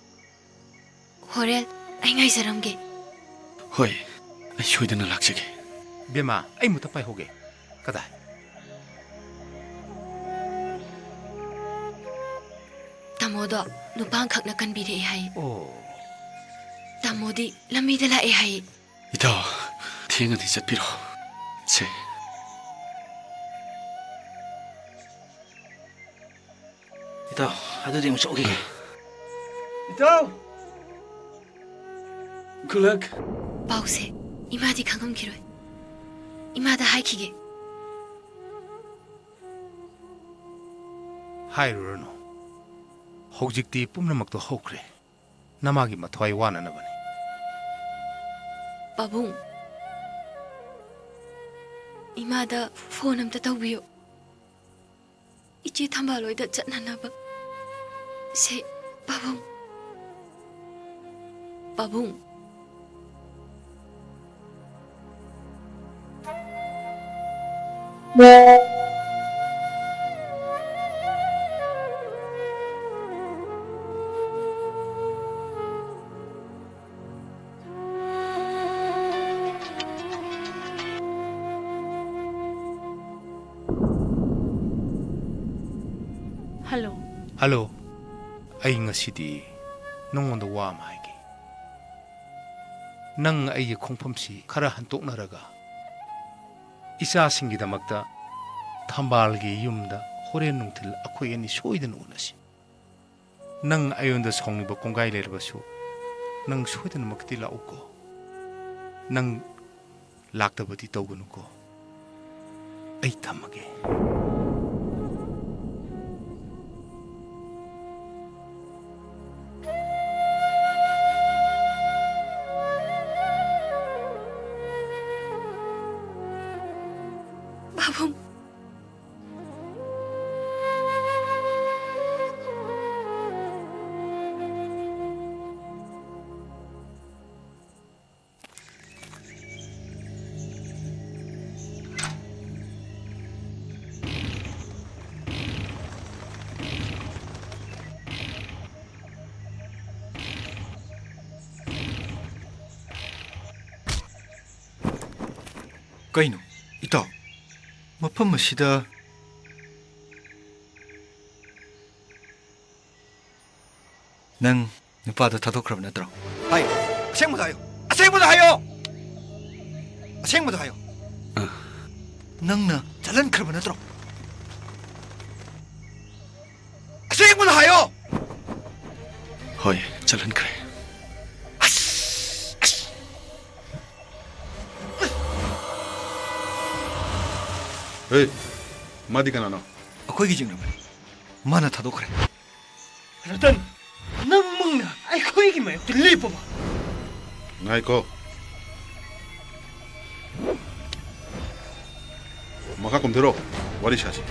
ꯍꯣꯔꯦꯟ ꯑꯩ ꯉꯥꯏꯖꯔꯝꯒꯦ꯫ ꯍꯣꯏ, ꯑꯩ ꯁꯣꯏꯗꯅ ꯂꯥꯛꯆꯒꯦ꯫ ꯕꯦꯝꯃ, ꯑꯩ ꯑꯃꯨꯛꯇ ꯄꯥꯏꯍꯧꯒꯦ꯫ ꯀꯗꯥꯏ? ꯇꯥꯃꯣꯗꯣ ꯅꯨꯄꯥ ꯑꯃꯈꯛꯅ ꯀꯟꯕꯤꯔꯛꯑꯦ ꯍꯥꯏ꯫ ꯑꯣ꯫ ꯇꯥꯃꯣꯗꯤ ꯂꯝꯕꯤꯗ ꯂꯥꯛꯑꯦ ꯍꯥꯏ꯫ ꯏꯇꯥꯎ, ꯊꯦꯡꯉꯗꯤ ꯆꯠꯄꯤꯔꯣ꯫ ꯁꯦ꯫ ꯏꯇꯥꯎ, ꯑꯗꯨꯗꯤ ꯑꯃꯨꯛ ꯆꯠꯂꯨꯈꯤꯒꯦ꯫ ꯏꯇꯥꯎ! ꯈꯨꯂꯛ꯫ ꯄꯥꯎꯁꯦ ꯏꯃꯥꯗꯤ ꯈꯪꯉꯝꯈꯤꯔꯣꯏ꯫ ꯏꯃꯥꯗ ꯍꯥꯏꯈꯤꯒꯦ꯫ ꯍꯥꯏꯔꯨꯔꯅꯨ꯫ ꯍꯧꯖꯤꯛꯇꯤ ꯄꯨꯝꯅꯃꯛꯇꯣ ꯍꯧꯈ꯭ꯔꯦ꯫ ꯅꯃꯥꯒꯤ ꯃꯊ꯭ꯋꯥꯏ ꯋꯥꯅꯅꯕꯅꯤ꯫ ꯄꯥꯕꯨꯡ, ꯏꯃꯥꯗ ꯐꯣꯟ ꯑꯝꯇ ꯇꯧꯕꯤꯌꯨ꯫ ꯏꯆꯦ ꯊꯝꯕꯥꯜ ꯍꯣꯏꯗ ꯆꯠꯅꯅꯕ꯫ ꯁꯦ, ꯄꯥꯕꯨꯡ꯫ ꯄꯥꯕꯨꯡ꯫ ꯍꯜꯂꯣ꯫ ꯍꯜꯂꯣ꯫ ꯑꯩ ꯉꯁꯤꯗꯤ ꯅꯉꯣꯟꯗ ꯋꯥ ꯑꯃ ꯍꯥꯏꯒꯦ꯫ ꯅꯪ ꯑꯩꯒꯤ ꯈꯣꯡꯐꯝꯁꯤ ꯈꯔ ꯍꯟꯇꯣꯛꯅꯔꯒ ꯏꯆꯥꯁꯤꯡꯒꯤꯗꯃꯛꯇ ꯊꯝꯕꯥꯜꯒꯤ ꯌꯨꯝꯗ ꯍꯣꯔꯦꯟ ꯅꯨꯡꯊꯤꯜ ꯑꯩꯈꯣꯏ ꯑꯅꯤ ꯁꯣꯏꯗꯅ ꯎꯅꯁꯤ꯫ ꯅꯪ ꯑꯩꯉꯣꯟꯗ ꯁꯥꯎꯅꯤꯡꯕ ꯀꯣꯡꯒꯥꯏ ꯂꯩꯔꯕꯁꯨ, ꯅꯪ ꯁꯣꯏꯗꯅꯃꯛꯀꯤ ꯂꯥꯛꯎꯀꯣ꯫ ꯅꯪ ꯂꯥꯛꯇꯕꯗꯤ ꯇꯧꯒꯅꯨꯀꯣ꯫ ꯑꯩ ꯊꯝꯃꯒꯦ꯫ ꯐꯨꯝ꯫ ꯀꯩꯅꯣ, ꯏꯇꯥꯎ? ꯃꯐꯝ ꯑꯁꯤꯗ ꯅꯪ ꯅꯨꯄꯥꯗꯣ ꯊꯥꯗꯣꯛꯈ꯭ꯔꯕ ꯅꯠꯇ꯭ꯔꯣ? ꯍꯥꯏꯌꯨ꯫ ꯑꯁꯦꯡꯕꯗꯣ ꯍꯥꯏꯌꯨ꯫ ꯑꯁꯦꯡꯕꯗꯣ ꯍꯥꯏꯌꯣ꯫ ꯑꯁꯦꯡꯕꯗꯣ ꯍꯥꯏꯌꯣ꯫ ꯑ꯫ ꯅꯪꯅ ꯆꯠꯍꯟꯈ꯭ꯔꯕ ꯅꯠꯇ꯭ꯔꯣ? ꯑꯁꯦꯡꯕꯗꯣ ꯍꯥꯏꯌꯣ꯫ ꯍꯣꯏ, ꯆꯠꯍꯟꯈ꯭ꯔꯦ꯫ ꯑꯁ! ꯑꯁ! ꯍꯦ, ꯃꯥꯗꯤ ꯀꯅꯥꯅꯣ? ꯑꯩꯈꯣꯏꯒꯤ ꯆꯤꯡꯅꯕꯅꯤ꯫ ꯃꯥꯅ ꯊꯥꯗꯣꯛꯈ꯭ꯔꯦ꯫ ꯔꯇꯟ, ꯅꯪꯃꯛꯅ ꯑꯩꯈꯣꯏꯒꯤ ꯃꯥꯌꯣꯛꯇ ꯂꯦꯞꯄꯕ? ꯉꯥꯏꯈꯣ꯫ ꯃꯈꯥ ꯀꯨꯝꯊꯔꯣ, ꯋꯥꯔꯤ ꯁꯥꯁꯤ꯫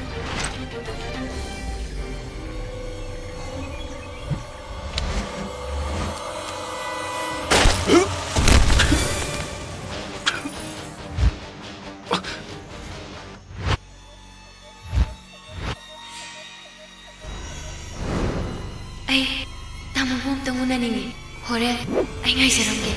ꯑꯩ ꯇꯥꯃꯣꯕꯨ ꯑꯝꯇꯪ ꯎꯅꯅꯤꯡꯉꯤ꯫ ꯍꯣꯔꯦꯟ ꯑꯩ ꯉꯥꯏꯖꯔꯝꯒꯦ꯫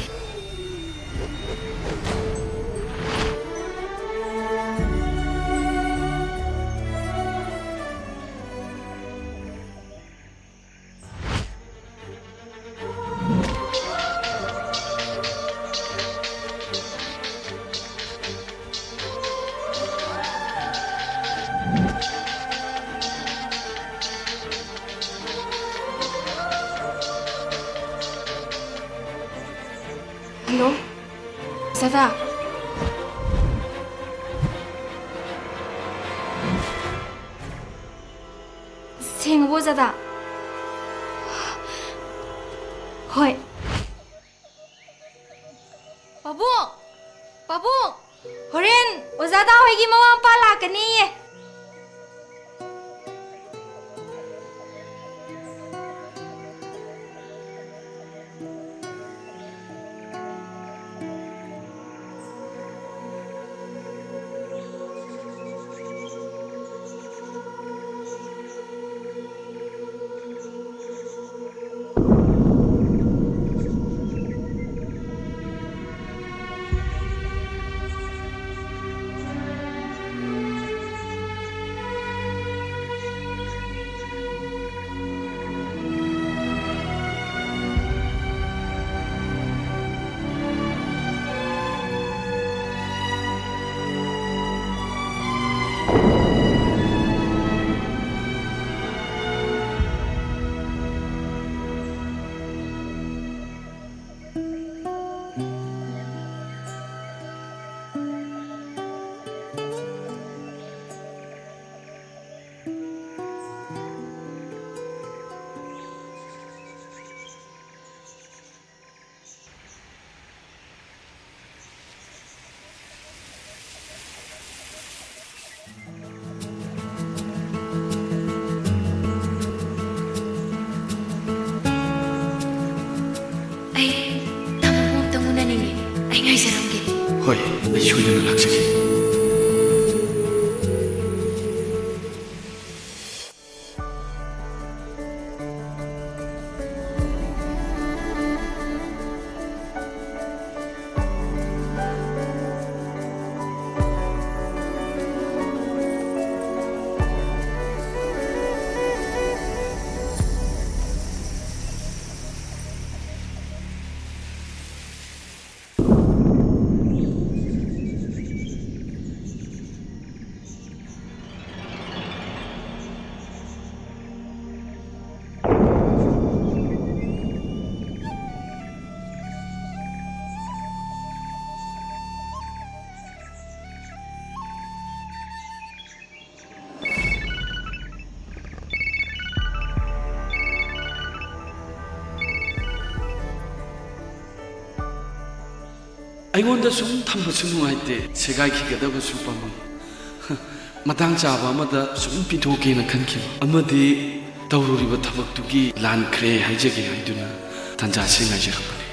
ꯍꯜꯂꯣ, ꯁꯗꯥ꯫ ꯁꯦꯡꯉꯕꯣ, ꯖꯥꯗꯥ? ꯍꯣꯏ꯫ ꯄꯥꯕꯨꯡ! ꯄꯥꯕꯨꯡ! ꯍꯣꯔꯦꯟ ꯑꯣꯖꯥꯗ ꯑꯩꯒꯤ ꯃꯃꯥ ꯃꯄꯥ ꯂꯥꯛꯀꯅꯤꯌꯦ꯫ ꯑꯩ ꯇꯥꯃꯣꯕꯨ ꯑꯝꯇꯪ ꯎꯅꯅꯤꯡꯉꯤ꯫ ꯑꯩ ꯉꯥꯏꯖꯔꯝꯒꯦ꯫ ꯍꯣꯏ, ꯑꯩ ꯁꯣꯏꯗꯅ ꯂꯥꯛꯆꯒꯦ꯫ ꯑꯩꯉꯣꯟꯗ ꯁꯨꯝ ꯊꯝꯕꯁꯨ ꯅꯨꯡꯉꯥꯏꯇꯦ, ꯁꯦꯒꯥꯏꯈꯤꯒꯗꯕꯁꯨ ꯄꯥꯝꯃꯨꯏ꯫ ꯃꯇꯥꯡ ꯆꯥꯕ ꯑꯃꯗ ꯁꯨꯝ ꯄꯤꯊꯣꯛꯀꯦꯅ ꯈꯟꯈꯤꯕ ꯑꯃꯗꯤ ꯇꯧꯔꯨꯔꯤꯕ ꯊꯕꯛꯇꯨꯒꯤ ꯂꯥꯟꯈ꯭ꯔꯦ ꯍꯥꯏꯖꯒꯦ ꯍꯥꯏꯗꯨꯅ ꯇꯥꯟꯖꯥꯁꯤ ꯉꯥꯏꯖꯔꯛꯄꯅꯤ꯫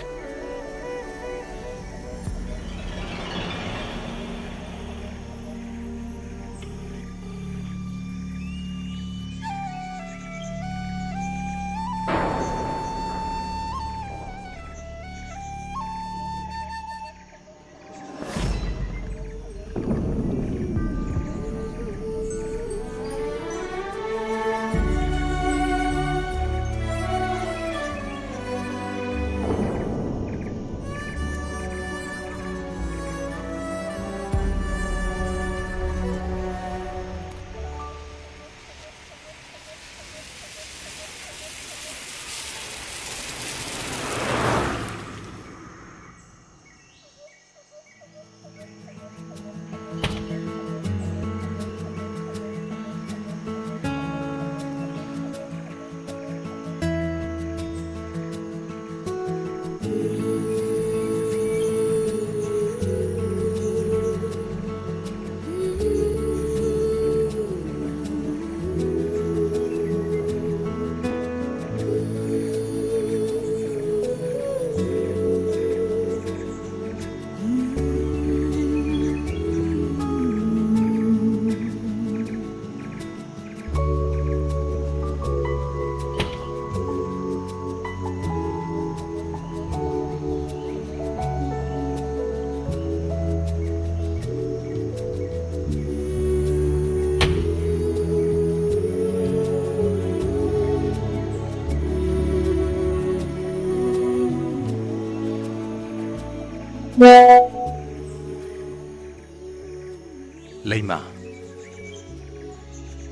ꯂꯩꯃ,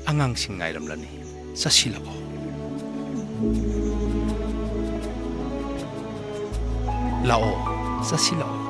ꯑꯉꯥꯡꯁꯤꯡ ꯉꯥꯏꯔꯝꯂꯅꯤ, ꯆꯠꯁꯤꯜꯂꯛꯑꯣ꯫ ꯂꯥꯛꯑꯣ, ꯆꯠꯁꯤꯜꯂꯛꯑꯣ꯫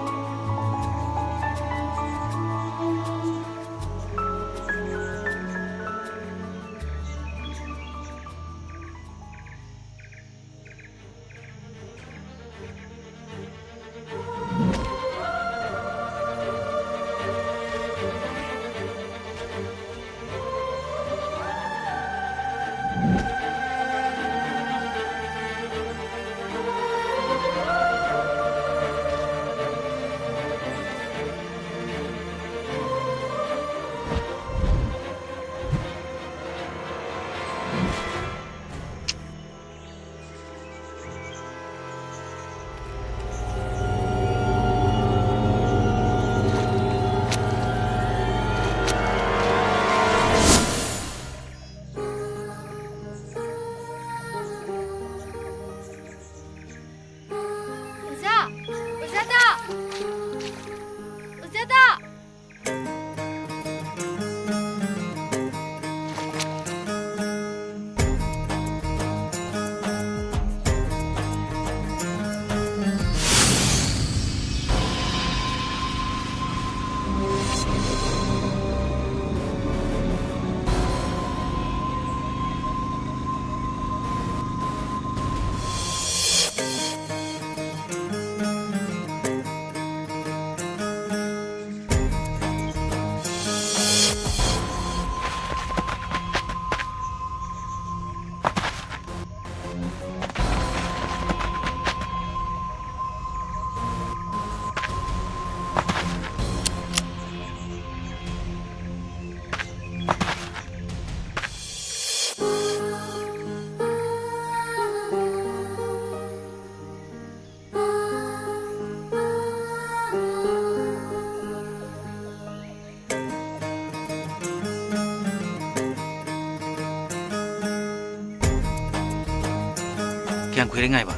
ꯌꯥꯝ ꯀꯨꯏꯔꯦ ꯉꯥꯏꯕ꯫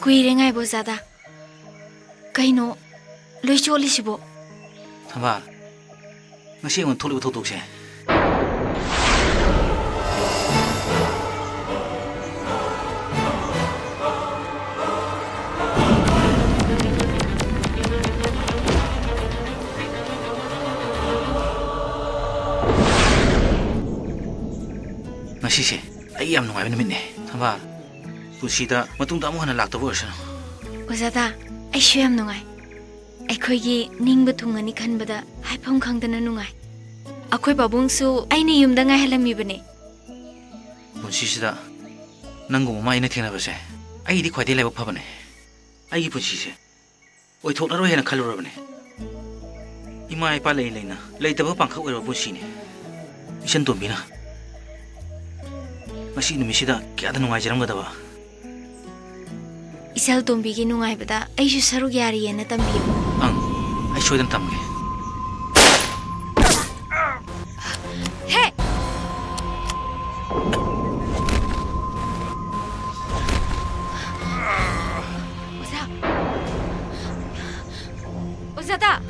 ꯀꯨꯏꯔꯦ ꯉꯥꯏꯕ, ꯑꯣꯖꯥꯗ꯫ ꯀꯩꯅꯣ ꯂꯣꯏ ꯆꯣꯠꯂꯤꯁꯤꯕꯣ? ꯊꯝꯕꯥꯜ, ꯉꯁꯤ ꯑꯩꯉꯣꯟꯗ ꯊꯣꯛꯂꯤꯕ ꯊꯧꯗꯣꯛꯁꯦ꯫ ꯉꯁꯤꯁꯦ ꯑꯩ ꯌꯥꯝ ꯅꯨꯡꯉꯥꯏꯕ ꯅꯨꯃꯤꯠꯅꯦ, ꯊꯝꯕꯥꯜ꯫ ꯄꯨꯟꯁꯤꯗ ꯃꯇꯨꯡꯗ ꯑꯃꯨꯛ ꯍꯟꯅ ꯂꯥꯛꯇꯕ ꯑꯣꯏꯔꯁꯅꯨ꯫ ꯑꯣꯖꯥꯗ, ꯑꯩꯁꯨ ꯌꯥꯝ ꯅꯨꯡꯉꯥꯏ꯫ ꯑꯩꯈꯣꯏꯒꯤ ꯅꯤꯡꯕ ꯊꯨꯡꯉꯅꯤ ꯈꯟꯕꯗ ꯍꯥꯏꯐꯝ ꯈꯪꯗꯅ ꯅꯨꯡꯉꯥꯏ꯫ ꯑꯩꯈꯣꯏ ꯄꯥꯕꯨꯡꯁꯨ ꯑꯩꯅ ꯌꯨꯝꯗ ꯉꯥꯏꯍꯜꯂꯝꯃꯤꯕꯅꯦ꯫ ꯄꯨꯟꯁꯤꯁꯤꯗ ꯅꯪꯒꯨꯝꯕ ꯑꯃ ꯑꯩꯅ ꯊꯦꯡꯅꯕꯁꯦ ꯑꯩꯒꯤꯗꯤ ꯈ꯭ꯋꯥꯏꯗꯒꯤ ꯂꯥꯏꯕꯛ ꯐꯕꯅꯦ꯫ ꯑꯩꯒꯤ ꯄꯨꯟꯁꯤꯁꯦ ꯑꯣꯏꯊꯣꯛꯂꯔꯣꯏ ꯍꯥꯏꯅ ꯈꯜꯂꯨꯔꯕꯅꯦ꯫ ꯏꯃꯥ ꯏꯄꯥ ꯂꯩ ꯂꯩꯅ ꯂꯩꯇꯕ ꯄꯥꯡꯈꯛ ꯑꯣꯏꯔꯕ ꯄꯨꯟꯁꯤꯅꯤ꯫ ꯏꯆꯟ ꯇꯣꯝꯕꯤꯅ ꯉꯁꯤ ꯅꯨꯃꯤꯠꯁꯤꯗ ꯀꯌꯥꯗ ꯅꯨꯡꯉꯥꯏꯖꯔꯝꯒꯗꯕ꯫ ꯏꯆꯜ ꯇꯣꯝꯕꯤꯒꯤ ꯅꯨꯡꯉꯥꯏꯕꯗ ꯑꯩꯁꯨ ꯁꯔꯨꯛ ꯌꯥꯔꯤꯌꯦꯅ ꯇꯝꯕꯤꯌꯨ꯫ ꯑꯪ, ꯑꯩ ꯁꯣꯏꯗꯅ ꯇꯝꯒꯦ꯫ ꯍꯦ! ꯑꯣꯖꯥ! ꯑꯣꯖꯥꯗ!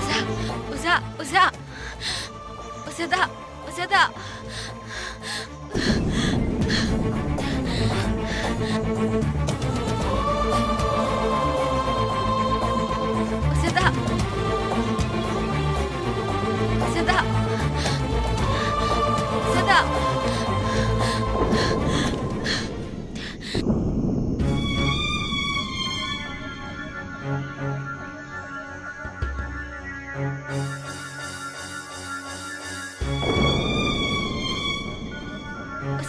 ꯑꯣꯖꯥ! ꯑꯣꯖꯥ! ꯑꯣꯖꯥ! ꯑꯣꯖꯥꯗ! ꯑꯣꯖꯥꯗ! ꯑꯣꯖꯥꯗ! ꯑꯣꯖꯥꯗ! ꯑꯣꯖꯥꯗ!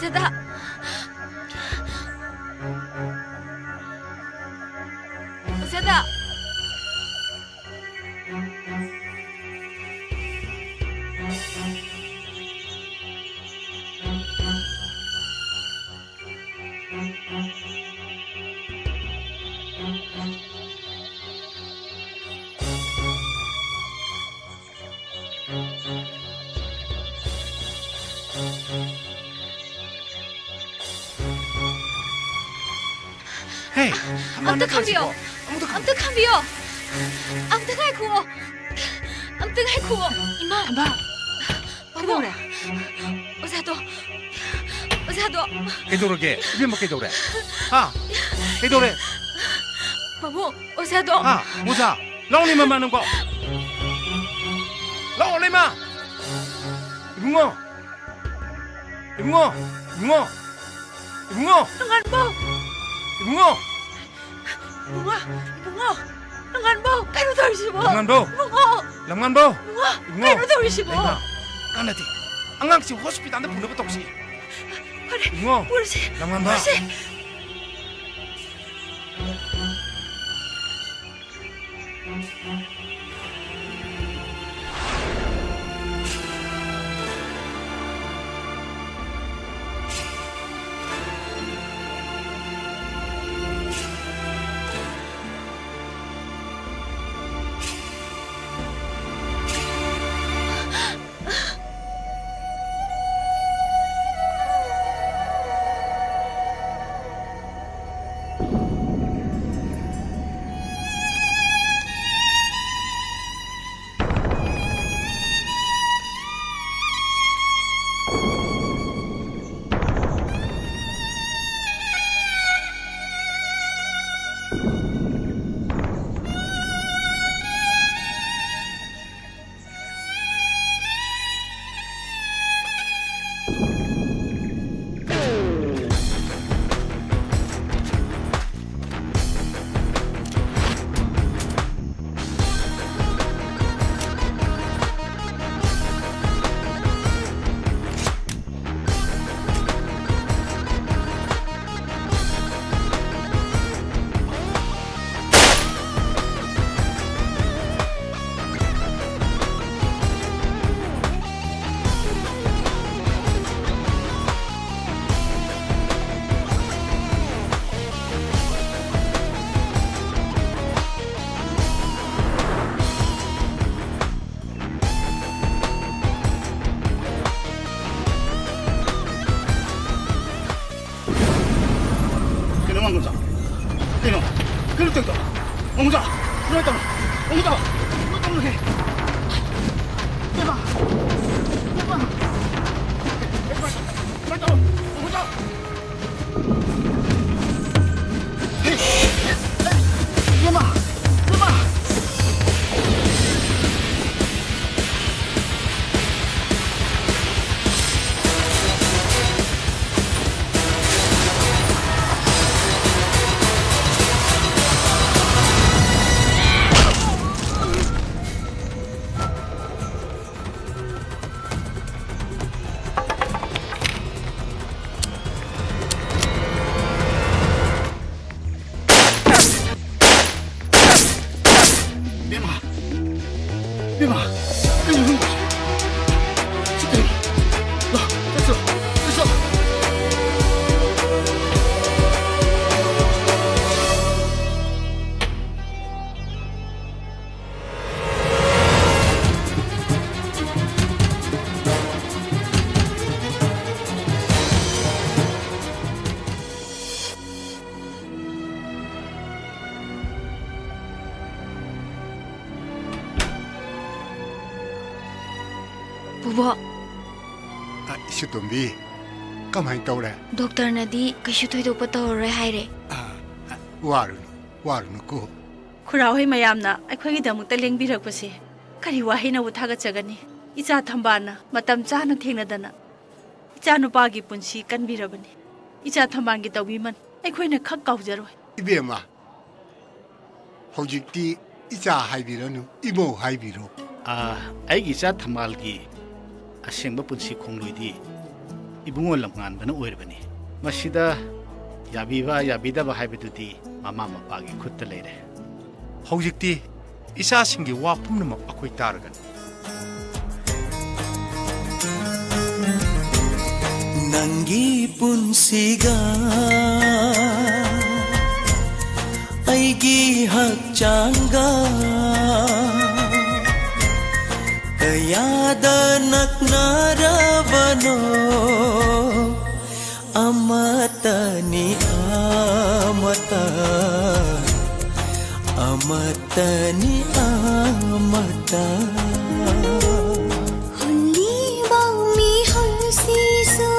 ꯑꯣꯖꯥꯗ! ꯑꯣꯖꯥꯗ! ꯍꯦ, ꯑꯝꯇ ꯈꯥꯝꯕꯤꯌꯣ꯫ ꯑꯃꯨꯛꯇ ꯈꯥꯝꯕꯤꯌꯣ꯫ ꯑꯝꯇ ꯉꯥꯏꯈꯨꯑꯣ꯫ ꯑꯝꯇ ꯉꯥꯏꯈꯨꯑꯣ꯫ ꯏꯃꯥ꯫ ꯊꯝꯕ꯫ ꯄꯥꯕꯨꯡ꯫ ꯀꯩꯗꯧꯔꯦ? ꯑꯣꯖꯥꯗꯣ꯫ ꯑꯣꯖꯥꯗꯣ꯫ ꯀꯩꯗꯧꯔꯒꯦ? ꯏꯕꯦꯝꯃ, ꯀꯩꯗꯧꯔꯦ? ꯍꯥ? ꯀꯩꯗꯧꯔꯦ? ꯄꯥꯕꯨꯡ, ꯑꯣꯖꯥꯗꯣ꯫ ꯍꯥ? ꯑꯣꯖꯥ? ꯂꯥꯎꯅꯦ, ꯃꯃꯥ, ꯅꯪꯕꯣ꯫ ꯂꯥꯎꯅꯦ, ꯏꯃꯥ꯫ ꯏꯕꯨꯡꯉꯣ꯫ ꯏꯕꯨꯡꯉꯣ꯫ ꯏꯕꯨꯡꯉꯣ꯫ ꯏꯕꯨꯡꯉꯣ꯫ ꯅꯣꯡꯉꯥꯟꯕꯧ꯫ ꯏꯕꯨꯡꯉꯣ꯫ ꯏꯕꯨꯡꯉꯣ, ꯏꯕꯨꯡꯉꯣ, ꯅꯣꯡꯉꯥꯟꯕꯧ, ꯀꯩꯅꯣ ꯇꯧꯔꯤꯁꯤꯕꯣ? ꯅꯣꯡꯉꯥꯟꯕꯧ! ꯏꯕꯨꯡꯉꯣ! ꯂꯝꯉꯥꯟꯕꯧ! ꯏꯕꯨꯡꯉꯣ! ꯏꯕꯨꯡꯉꯣ! ꯀꯩꯅꯣ ꯇꯧꯔꯤꯁꯤꯕꯣ? ꯂꯩꯃ, ꯀꯥꯟꯅꯗꯦ꯫ ꯑꯉꯥꯡꯁꯤ ꯍꯣꯁꯄꯤꯇꯥꯜꯗ ꯄꯨꯅꯕ ꯇꯧꯁꯤ꯫ ꯐꯔꯦ, ꯏꯕꯨꯡꯉꯣ! ꯄꯨꯔꯁꯤ, ꯂꯝꯉꯥꯟꯕ! ꯄꯨꯔꯁꯤ꯫ ꯕꯣ꯫ ꯑ, ꯏꯁꯨꯇꯣꯝꯕꯤ, ꯀꯃꯥꯏꯅ ꯇꯧꯔꯦ? ꯗꯣꯛꯇꯔꯅꯗꯤ ꯀꯩꯁꯨ ꯊꯣꯏꯗꯣꯛꯄ ꯇꯧꯔꯔꯣꯏ ꯍꯥꯏꯔꯦ꯫ ꯑ, ꯑ, ꯋꯥꯔꯨꯅꯨ, ꯋꯥꯔꯨꯅꯨꯀꯣ꯫ ꯈꯨꯔꯥ ꯍꯣꯏ ꯃꯌꯥꯝꯅ ꯑꯩꯈꯣꯏꯒꯤꯗꯃꯛꯇ ꯂꯦꯡꯕꯤꯔꯛꯄꯁꯦ ꯀꯔꯤ ꯋꯥꯍꯩꯅꯕꯨ ꯊꯥꯒꯠꯆꯒꯅꯤ? ꯏꯆꯥ ꯊꯝꯕꯥꯜꯅ ꯃꯇꯝ ꯆꯥꯅ ꯊꯦꯡꯅꯗꯅ ꯏꯆꯥꯅꯨꯄꯥꯒꯤ ꯄꯨꯟꯁꯤ ꯀꯟꯕꯤꯔꯕꯅꯤ꯫ ꯏꯆꯥ ꯊꯝꯕꯥꯜꯒꯤ ꯇꯧꯕꯤꯃꯜ ꯑꯩꯈꯣꯏꯅ ꯈꯛ ꯀꯥꯎꯖꯔꯣꯏ꯫ ꯏꯕꯦꯝꯃ, ꯍꯧꯖꯤꯛꯇꯤ ꯏꯆꯥ ꯍꯥꯏꯕꯤꯔꯅꯨ, ꯏꯃꯧ ꯍꯥꯏꯕꯤꯔꯣ꯫ ꯑꯥ, ꯑꯩꯒꯤ ꯏꯆꯥ ꯊꯝꯕꯥꯜꯒꯤ ꯑꯁꯦꯡꯕ ꯄꯨꯟꯁꯤ ꯈꯣꯡꯂꯣꯏꯗꯤ ꯏꯕꯨꯡꯉꯣ ꯂꯝꯉꯥꯟꯕꯅ ꯑꯣꯏꯔꯕꯅꯤ꯫ ꯃꯁꯤꯗ ꯌꯥꯕꯤꯕ ꯌꯥꯕꯤꯗꯕ ꯍꯥꯏꯕꯗꯨꯗꯤ ꯃꯃꯥ ꯃꯄꯥꯒꯤ ꯈꯨꯠꯇ ꯂꯩꯔꯦ꯫ ꯍꯧꯖꯤꯛꯇꯤ ꯏꯆꯥꯁꯤꯡꯒꯤ ꯋꯥ ꯄꯨꯝꯅꯃꯛ ꯑꯩꯈꯣꯏ ꯇꯥꯔꯒꯅꯤ꯫ ꯅꯪꯒꯤ ꯄꯨꯟꯁꯤꯒ ꯑꯩꯒꯤ ꯍꯛꯆꯥꯡꯒ ꯀꯌꯥꯗ ꯅꯛꯅꯔꯕꯅꯣ꯫ ꯑꯃꯠꯇꯅꯤ ꯑꯃꯠꯇ, ꯑꯃꯠꯇꯅꯤ ꯑꯃꯠꯇ꯫ ꯍꯨꯜꯂꯤꯕ ꯃꯤꯍꯨꯜꯁꯤꯁꯨ꯫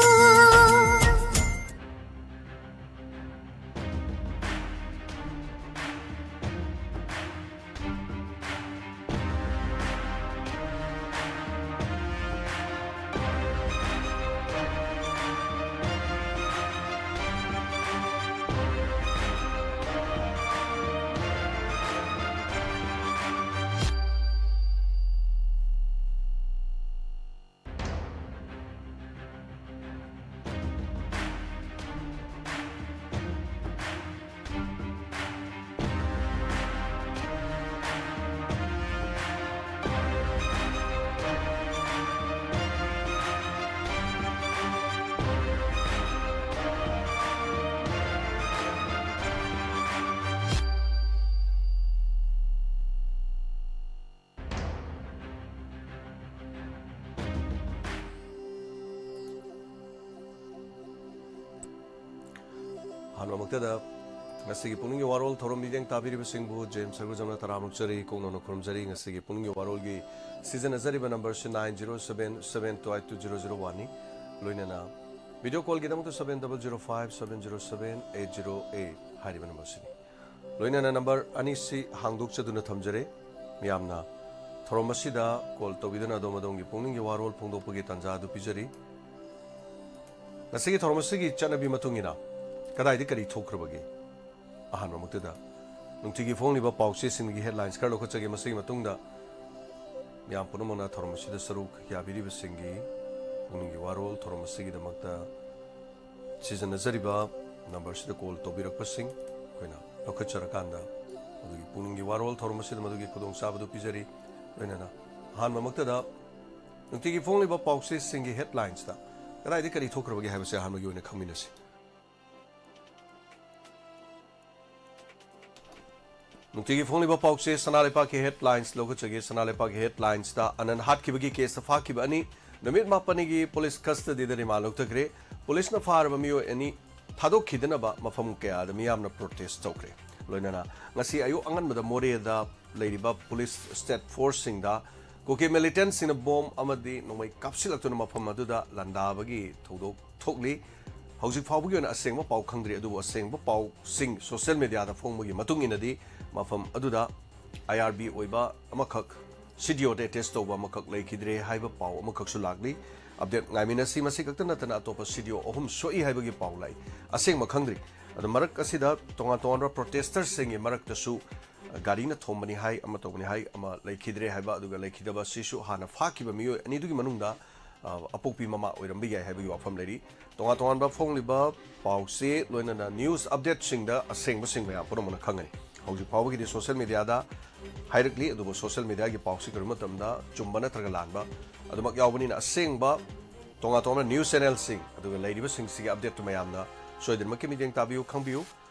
ꯑꯍꯥꯟꯕꯃꯛꯇꯗ ꯉꯁꯤꯒꯤ ꯄꯨꯛꯅꯤꯡꯒꯤ ꯋꯥꯔꯣꯜ ꯊꯧꯔꯝ ꯃꯤꯠꯌꯦꯡ ꯇꯥꯕꯤꯔꯤꯕꯁꯤꯡꯕꯨ ꯖꯦꯝꯁ ꯁꯔꯒꯨꯖꯝꯅ ꯇꯔꯥꯝꯅ ꯑꯣꯛꯆꯔꯤ, ꯀꯣꯛꯅꯧꯅ ꯈꯨꯔꯨꯝꯖꯔꯤ꯫ ꯉꯁꯤꯒꯤ ꯄꯨꯛꯅꯤꯡꯒꯤ ꯋꯥꯔꯣꯜꯒꯤ ꯁꯤꯖꯤꯟꯅꯖꯔꯤꯕ ꯅꯝꯕꯔꯁꯤ nine zero seven seven two eight two zero zero one ꯅꯤ꯫ ꯂꯣꯏꯅꯅ video ꯀꯣꯜꯒꯤꯗꯃꯛꯇ seven double zero five seven zero seven eight zero eight ꯍꯥꯏꯔꯤꯕ ꯅꯝꯕꯔꯁꯤꯅꯤ꯫ ꯂꯣꯏꯅꯅ ꯅꯝꯕꯔ ꯑꯅꯤꯁꯤ ꯍꯥꯡꯗꯣꯛꯆꯗꯨꯅ ꯊꯝꯖꯔꯦ꯫ ꯃꯤꯌꯥꯝꯅ ꯊꯧꯔꯝ ꯑꯁꯤꯗ ꯀꯣꯜ ꯇꯧꯕꯤꯗꯨꯅ ꯑꯗꯣꯝ ꯑꯗꯣꯝꯒꯤ ꯄꯨꯛꯅꯤꯡꯒꯤ ꯋꯥꯔꯣꯜ ꯐꯣꯡꯗꯣꯛꯄꯒꯤ ꯇꯥꯟꯖꯥ ꯑꯗꯨ ꯄꯤꯖꯔꯤ꯫ ꯉꯁꯤꯒꯤ ꯊꯧꯔꯝ ꯑꯁꯤꯒꯤ ꯆꯠꯅꯕꯤ ꯃꯇꯨꯡ ꯏꯟꯅ ꯀꯗꯥꯏꯗ ꯀꯔꯤ ꯊꯣꯛꯈ꯭ꯔꯕꯒꯦ? ꯑꯍꯥꯟꯕꯃꯛꯇꯗ ꯅꯨꯡꯇꯤꯒꯤ ꯐꯣꯡꯂꯤꯕ ꯄꯥꯎꯆꯦꯁꯤꯡꯒꯤ ꯍꯦꯗꯂꯥꯏꯟꯁ ꯈꯔ ꯂꯧꯈꯠꯆꯒꯦ꯫ ꯃꯁꯤꯒꯤ ꯃꯇꯨꯡꯗ ꯃꯤꯌꯥꯝ ꯄꯨꯝꯅꯃꯛꯅ ꯊꯧꯔꯝ ꯑꯁꯤꯗ ꯁꯔꯨꯛ ꯌꯥꯕꯤꯔꯤꯕꯁꯤꯡꯒꯤ ꯄꯨꯛꯅꯤꯡꯒꯤ ꯋꯥꯔꯣꯜ, ꯊꯧꯔꯝ ꯑꯁꯤꯒꯤꯗꯃꯛꯇ ꯁꯤꯖꯤꯟꯅꯖꯔꯤꯕ ꯅꯝꯕꯔꯁꯤꯗ ꯀꯣꯜ ꯇꯧꯕꯤꯔꯛꯄꯁꯤꯡ ꯑꯩꯈꯣꯏꯅ ꯂꯧꯈꯠꯆꯔꯀꯥꯟꯗ ꯃꯗꯨꯒꯤ ꯄꯨꯛꯅꯤꯡꯒꯤ ꯋꯥꯔꯣꯜ, ꯊꯧꯔꯝ ꯑꯁꯤꯗ ꯃꯗꯨꯒꯤ ꯈꯨꯗꯣꯡꯆꯥꯕꯗꯨ ꯄꯤꯖꯔꯤ꯫ ꯂꯣꯏꯅꯅ ꯑꯍꯥꯟꯕꯃꯛꯇꯗ ꯅꯨꯡꯇꯤꯒꯤ ꯐꯣꯡꯂꯤꯕ ꯄꯥꯎꯆꯦꯁꯤꯡꯒꯤ ꯍꯦꯗꯂꯥꯏꯟꯁꯇ ꯀꯗꯥꯏꯗ ꯀꯔꯤ ꯊꯣꯛꯈ꯭ꯔꯕꯒꯦ ꯍꯥꯏꯕꯁꯤ ꯑꯍꯥꯟꯕꯒꯤ ꯑꯣꯏꯅ ꯈꯪꯃꯤꯟꯅꯁꯤ꯫ ꯅꯨꯡꯇꯤꯒꯤ ꯐꯣꯡꯂꯤꯕ ꯄꯥꯎꯆꯦ ꯁꯅꯥ ꯂꯩꯄꯥꯛꯀꯤ ꯍꯦꯗꯂꯥꯏꯟꯁ ꯂꯧꯈꯠꯆꯒꯦ꯫ ꯁꯅꯥ ꯂꯩꯄꯥꯛꯀꯤ ꯍꯦꯗꯂꯥꯏꯟꯁꯇ ꯑꯅꯟ ꯍꯥꯠꯈꯤꯕꯒꯤ ꯀꯦꯁꯇ ꯐꯥꯈꯤꯕ ꯑꯅꯤ ꯅꯨꯃꯤꯠ ꯃꯥꯄꯟꯒꯤ ꯄꯨꯂꯤꯁ ꯀꯁꯇꯗꯤꯗ ꯔꯤꯃꯥꯟ ꯂꯧꯊꯈ꯭ꯔꯦ꯫ ꯄꯨꯂꯤꯁꯅ ꯐꯥꯔꯕ ꯃꯤꯑꯣꯏ ꯑꯅꯤ ꯊꯥꯗꯣꯛꯈꯤꯗꯅꯕ ꯃꯐꯝ ꯀꯌꯥꯗ ꯃꯤꯌꯥꯝꯅ ꯄ꯭ꯔꯣꯇꯦꯁ ꯇꯧꯈ꯭ꯔꯦ꯫ ꯂꯣꯏꯅꯅ ꯉꯁꯤ ꯑꯌꯨꯛ ꯑꯉꯟꯕꯗ ꯃꯣꯔꯦꯗ ꯂꯩꯔꯤꯕ ꯄꯨꯂꯤꯁ ꯁ꯭ꯇꯦꯠ ꯐꯣꯔꯁꯁꯤꯡꯗ ꯀꯨꯀꯤ ꯃꯤꯂꯤꯇꯦꯟꯠꯁꯤꯡꯅ ꯕꯣꯝ ꯑꯃꯗꯤ ꯅꯣꯡꯃꯩ ꯀꯥꯞꯁꯤꯜꯂꯛꯇꯨꯅ ꯃꯐꯝ ꯑꯗꯨꯗ ꯂꯥꯟꯗꯥꯕꯒꯤ ꯊꯧꯗꯣꯛ ꯊꯣꯛꯂꯤ꯫ ꯍꯧꯖꯤꯛ ꯐꯥꯎꯕꯒꯤ ꯑꯣꯏꯅ ꯑꯁꯦꯡꯕ ꯄꯥꯎ ꯈꯪꯗ꯭ꯔꯤ, ꯑꯗꯨꯕꯨ ꯑꯁꯦꯡꯕ ꯄꯥꯎꯁꯤꯡ ꯁꯣꯁꯤꯌꯦꯜ ꯃꯦꯗꯤꯌꯥꯗ ꯐꯣꯡꯕꯒꯤ ꯃꯇꯨꯡ ꯏꯟꯅꯗꯤ ꯃꯐꯝ ꯑꯗꯨꯗ ꯑꯥꯏ ꯑꯥꯔ ꯕꯤ ꯑꯣꯏꯕ ꯑꯃꯈꯛ, ꯁꯤ ꯗꯤ ꯑꯣꯗ ꯑꯦꯇꯦꯆ ꯇꯧꯕ ꯑꯃꯈꯛ ꯂꯩꯈꯤꯗ꯭ꯔꯦ ꯍꯥꯏꯕ ꯄꯥꯎ ꯑꯃꯈꯛꯁꯨ ꯂꯥꯛꯂꯤ꯫ ꯑꯞꯗꯦꯠ ꯉꯥꯏꯃꯤꯟꯅꯁꯤ꯫ ꯃꯁꯤ ꯈꯛꯇ ꯅꯠꯇꯅ ꯑꯇꯣꯞꯄ ꯁꯤ ꯗꯤ ꯑꯣ ꯑꯍꯨꯝ ꯁꯣꯛꯏ ꯍꯥꯏꯕꯒꯤ ꯄꯥꯎ ꯂꯥꯛꯏ꯫ ꯑꯁꯦꯡꯕ ꯈꯪꯗ꯭ꯔꯤ꯫ ꯑꯗꯨ ꯃꯔꯛ ꯑꯁꯤꯗ ꯇꯣꯉꯥꯟ ꯇꯣꯉꯥꯟꯕ ꯄ꯭ꯔꯣꯇꯦꯁꯇꯔꯁꯤꯡꯒꯤ ꯃꯔꯛꯇꯁꯨ ꯒꯥꯔꯤꯅ ꯊꯣꯝꯕꯅꯤ ꯍꯥꯏ, ꯑꯃ ꯇꯧꯕꯅꯤ ꯍꯥꯏ, ꯑꯃ ꯂꯩꯈꯤꯗ꯭ꯔꯦ ꯍꯥꯏꯕ, ꯑꯗꯨꯒ ꯂꯩꯈꯤꯗꯕ ꯑꯁꯤꯁꯨ ꯍꯥꯟꯅ ꯐꯥꯈꯤꯕ ꯃꯤꯑꯣꯏ ꯑꯅꯤꯗꯨꯒꯤ ꯃꯅꯨꯡꯗ, ꯑ, ꯑꯄꯣꯛꯄꯤ ꯃꯃꯥ ꯑꯣꯏꯔꯝꯕ ꯌꯥꯏ ꯍꯥꯏꯕꯒꯤ ꯋꯥꯐꯝ ꯂꯩꯔꯤ꯫ ꯇꯣꯉꯥꯟ ꯇꯣꯉꯥꯟꯕ ꯐꯣꯡꯂꯤꯕ ꯄꯥꯎꯆꯦ ꯂꯣꯏꯅꯅ ꯅ꯭ꯌꯨꯁ ꯑꯞꯗꯦꯠꯁꯤꯡꯗ ꯑꯁꯦꯡꯕꯁꯤꯡ ꯃꯌꯥꯝ ꯄꯨꯝꯅꯃꯛꯅ ꯈꯪꯒꯅꯤ꯫ ꯍꯧꯖꯤꯛ ꯐꯥꯎꯕꯒꯤꯗꯤ ꯁꯣꯁꯤꯌꯦꯜ ꯃꯦꯗꯤꯌꯥꯗ ꯍꯥꯏꯔꯛꯂꯤ, ꯑꯗꯨꯕꯨ ꯁꯣꯁꯤꯌꯦꯜ ꯃꯦꯗꯤꯌꯥꯒꯤ ꯄꯥꯎꯁꯤ ꯀꯔꯤꯒꯨꯝꯕ ꯃꯇꯝꯗ ꯆꯨꯝꯕ ꯅꯠꯇ꯭ꯔꯒ ꯂꯥꯟꯕ ꯑꯗꯨꯃꯛ ꯌꯥꯎꯕꯅꯤꯅ ꯑꯁꯦꯡꯕ ꯇꯣꯉꯥꯟ ꯇꯣꯉꯥꯟꯕ ꯅ꯭ꯌꯨꯁ ꯆꯦꯅꯦꯜꯁꯤꯡ ꯑꯗꯨꯒ ꯂꯩꯔꯤꯕꯁꯤꯡꯁꯤꯒꯤ ꯑꯞꯗꯦꯠꯇꯨ ꯃꯌꯥꯝꯅ ꯁꯣꯏꯗꯅꯃꯛꯀꯤ ꯃꯤꯠꯌꯦꯡ ꯇꯥꯕꯤꯌꯨ, ꯈꯪꯕꯤꯌꯨ꯫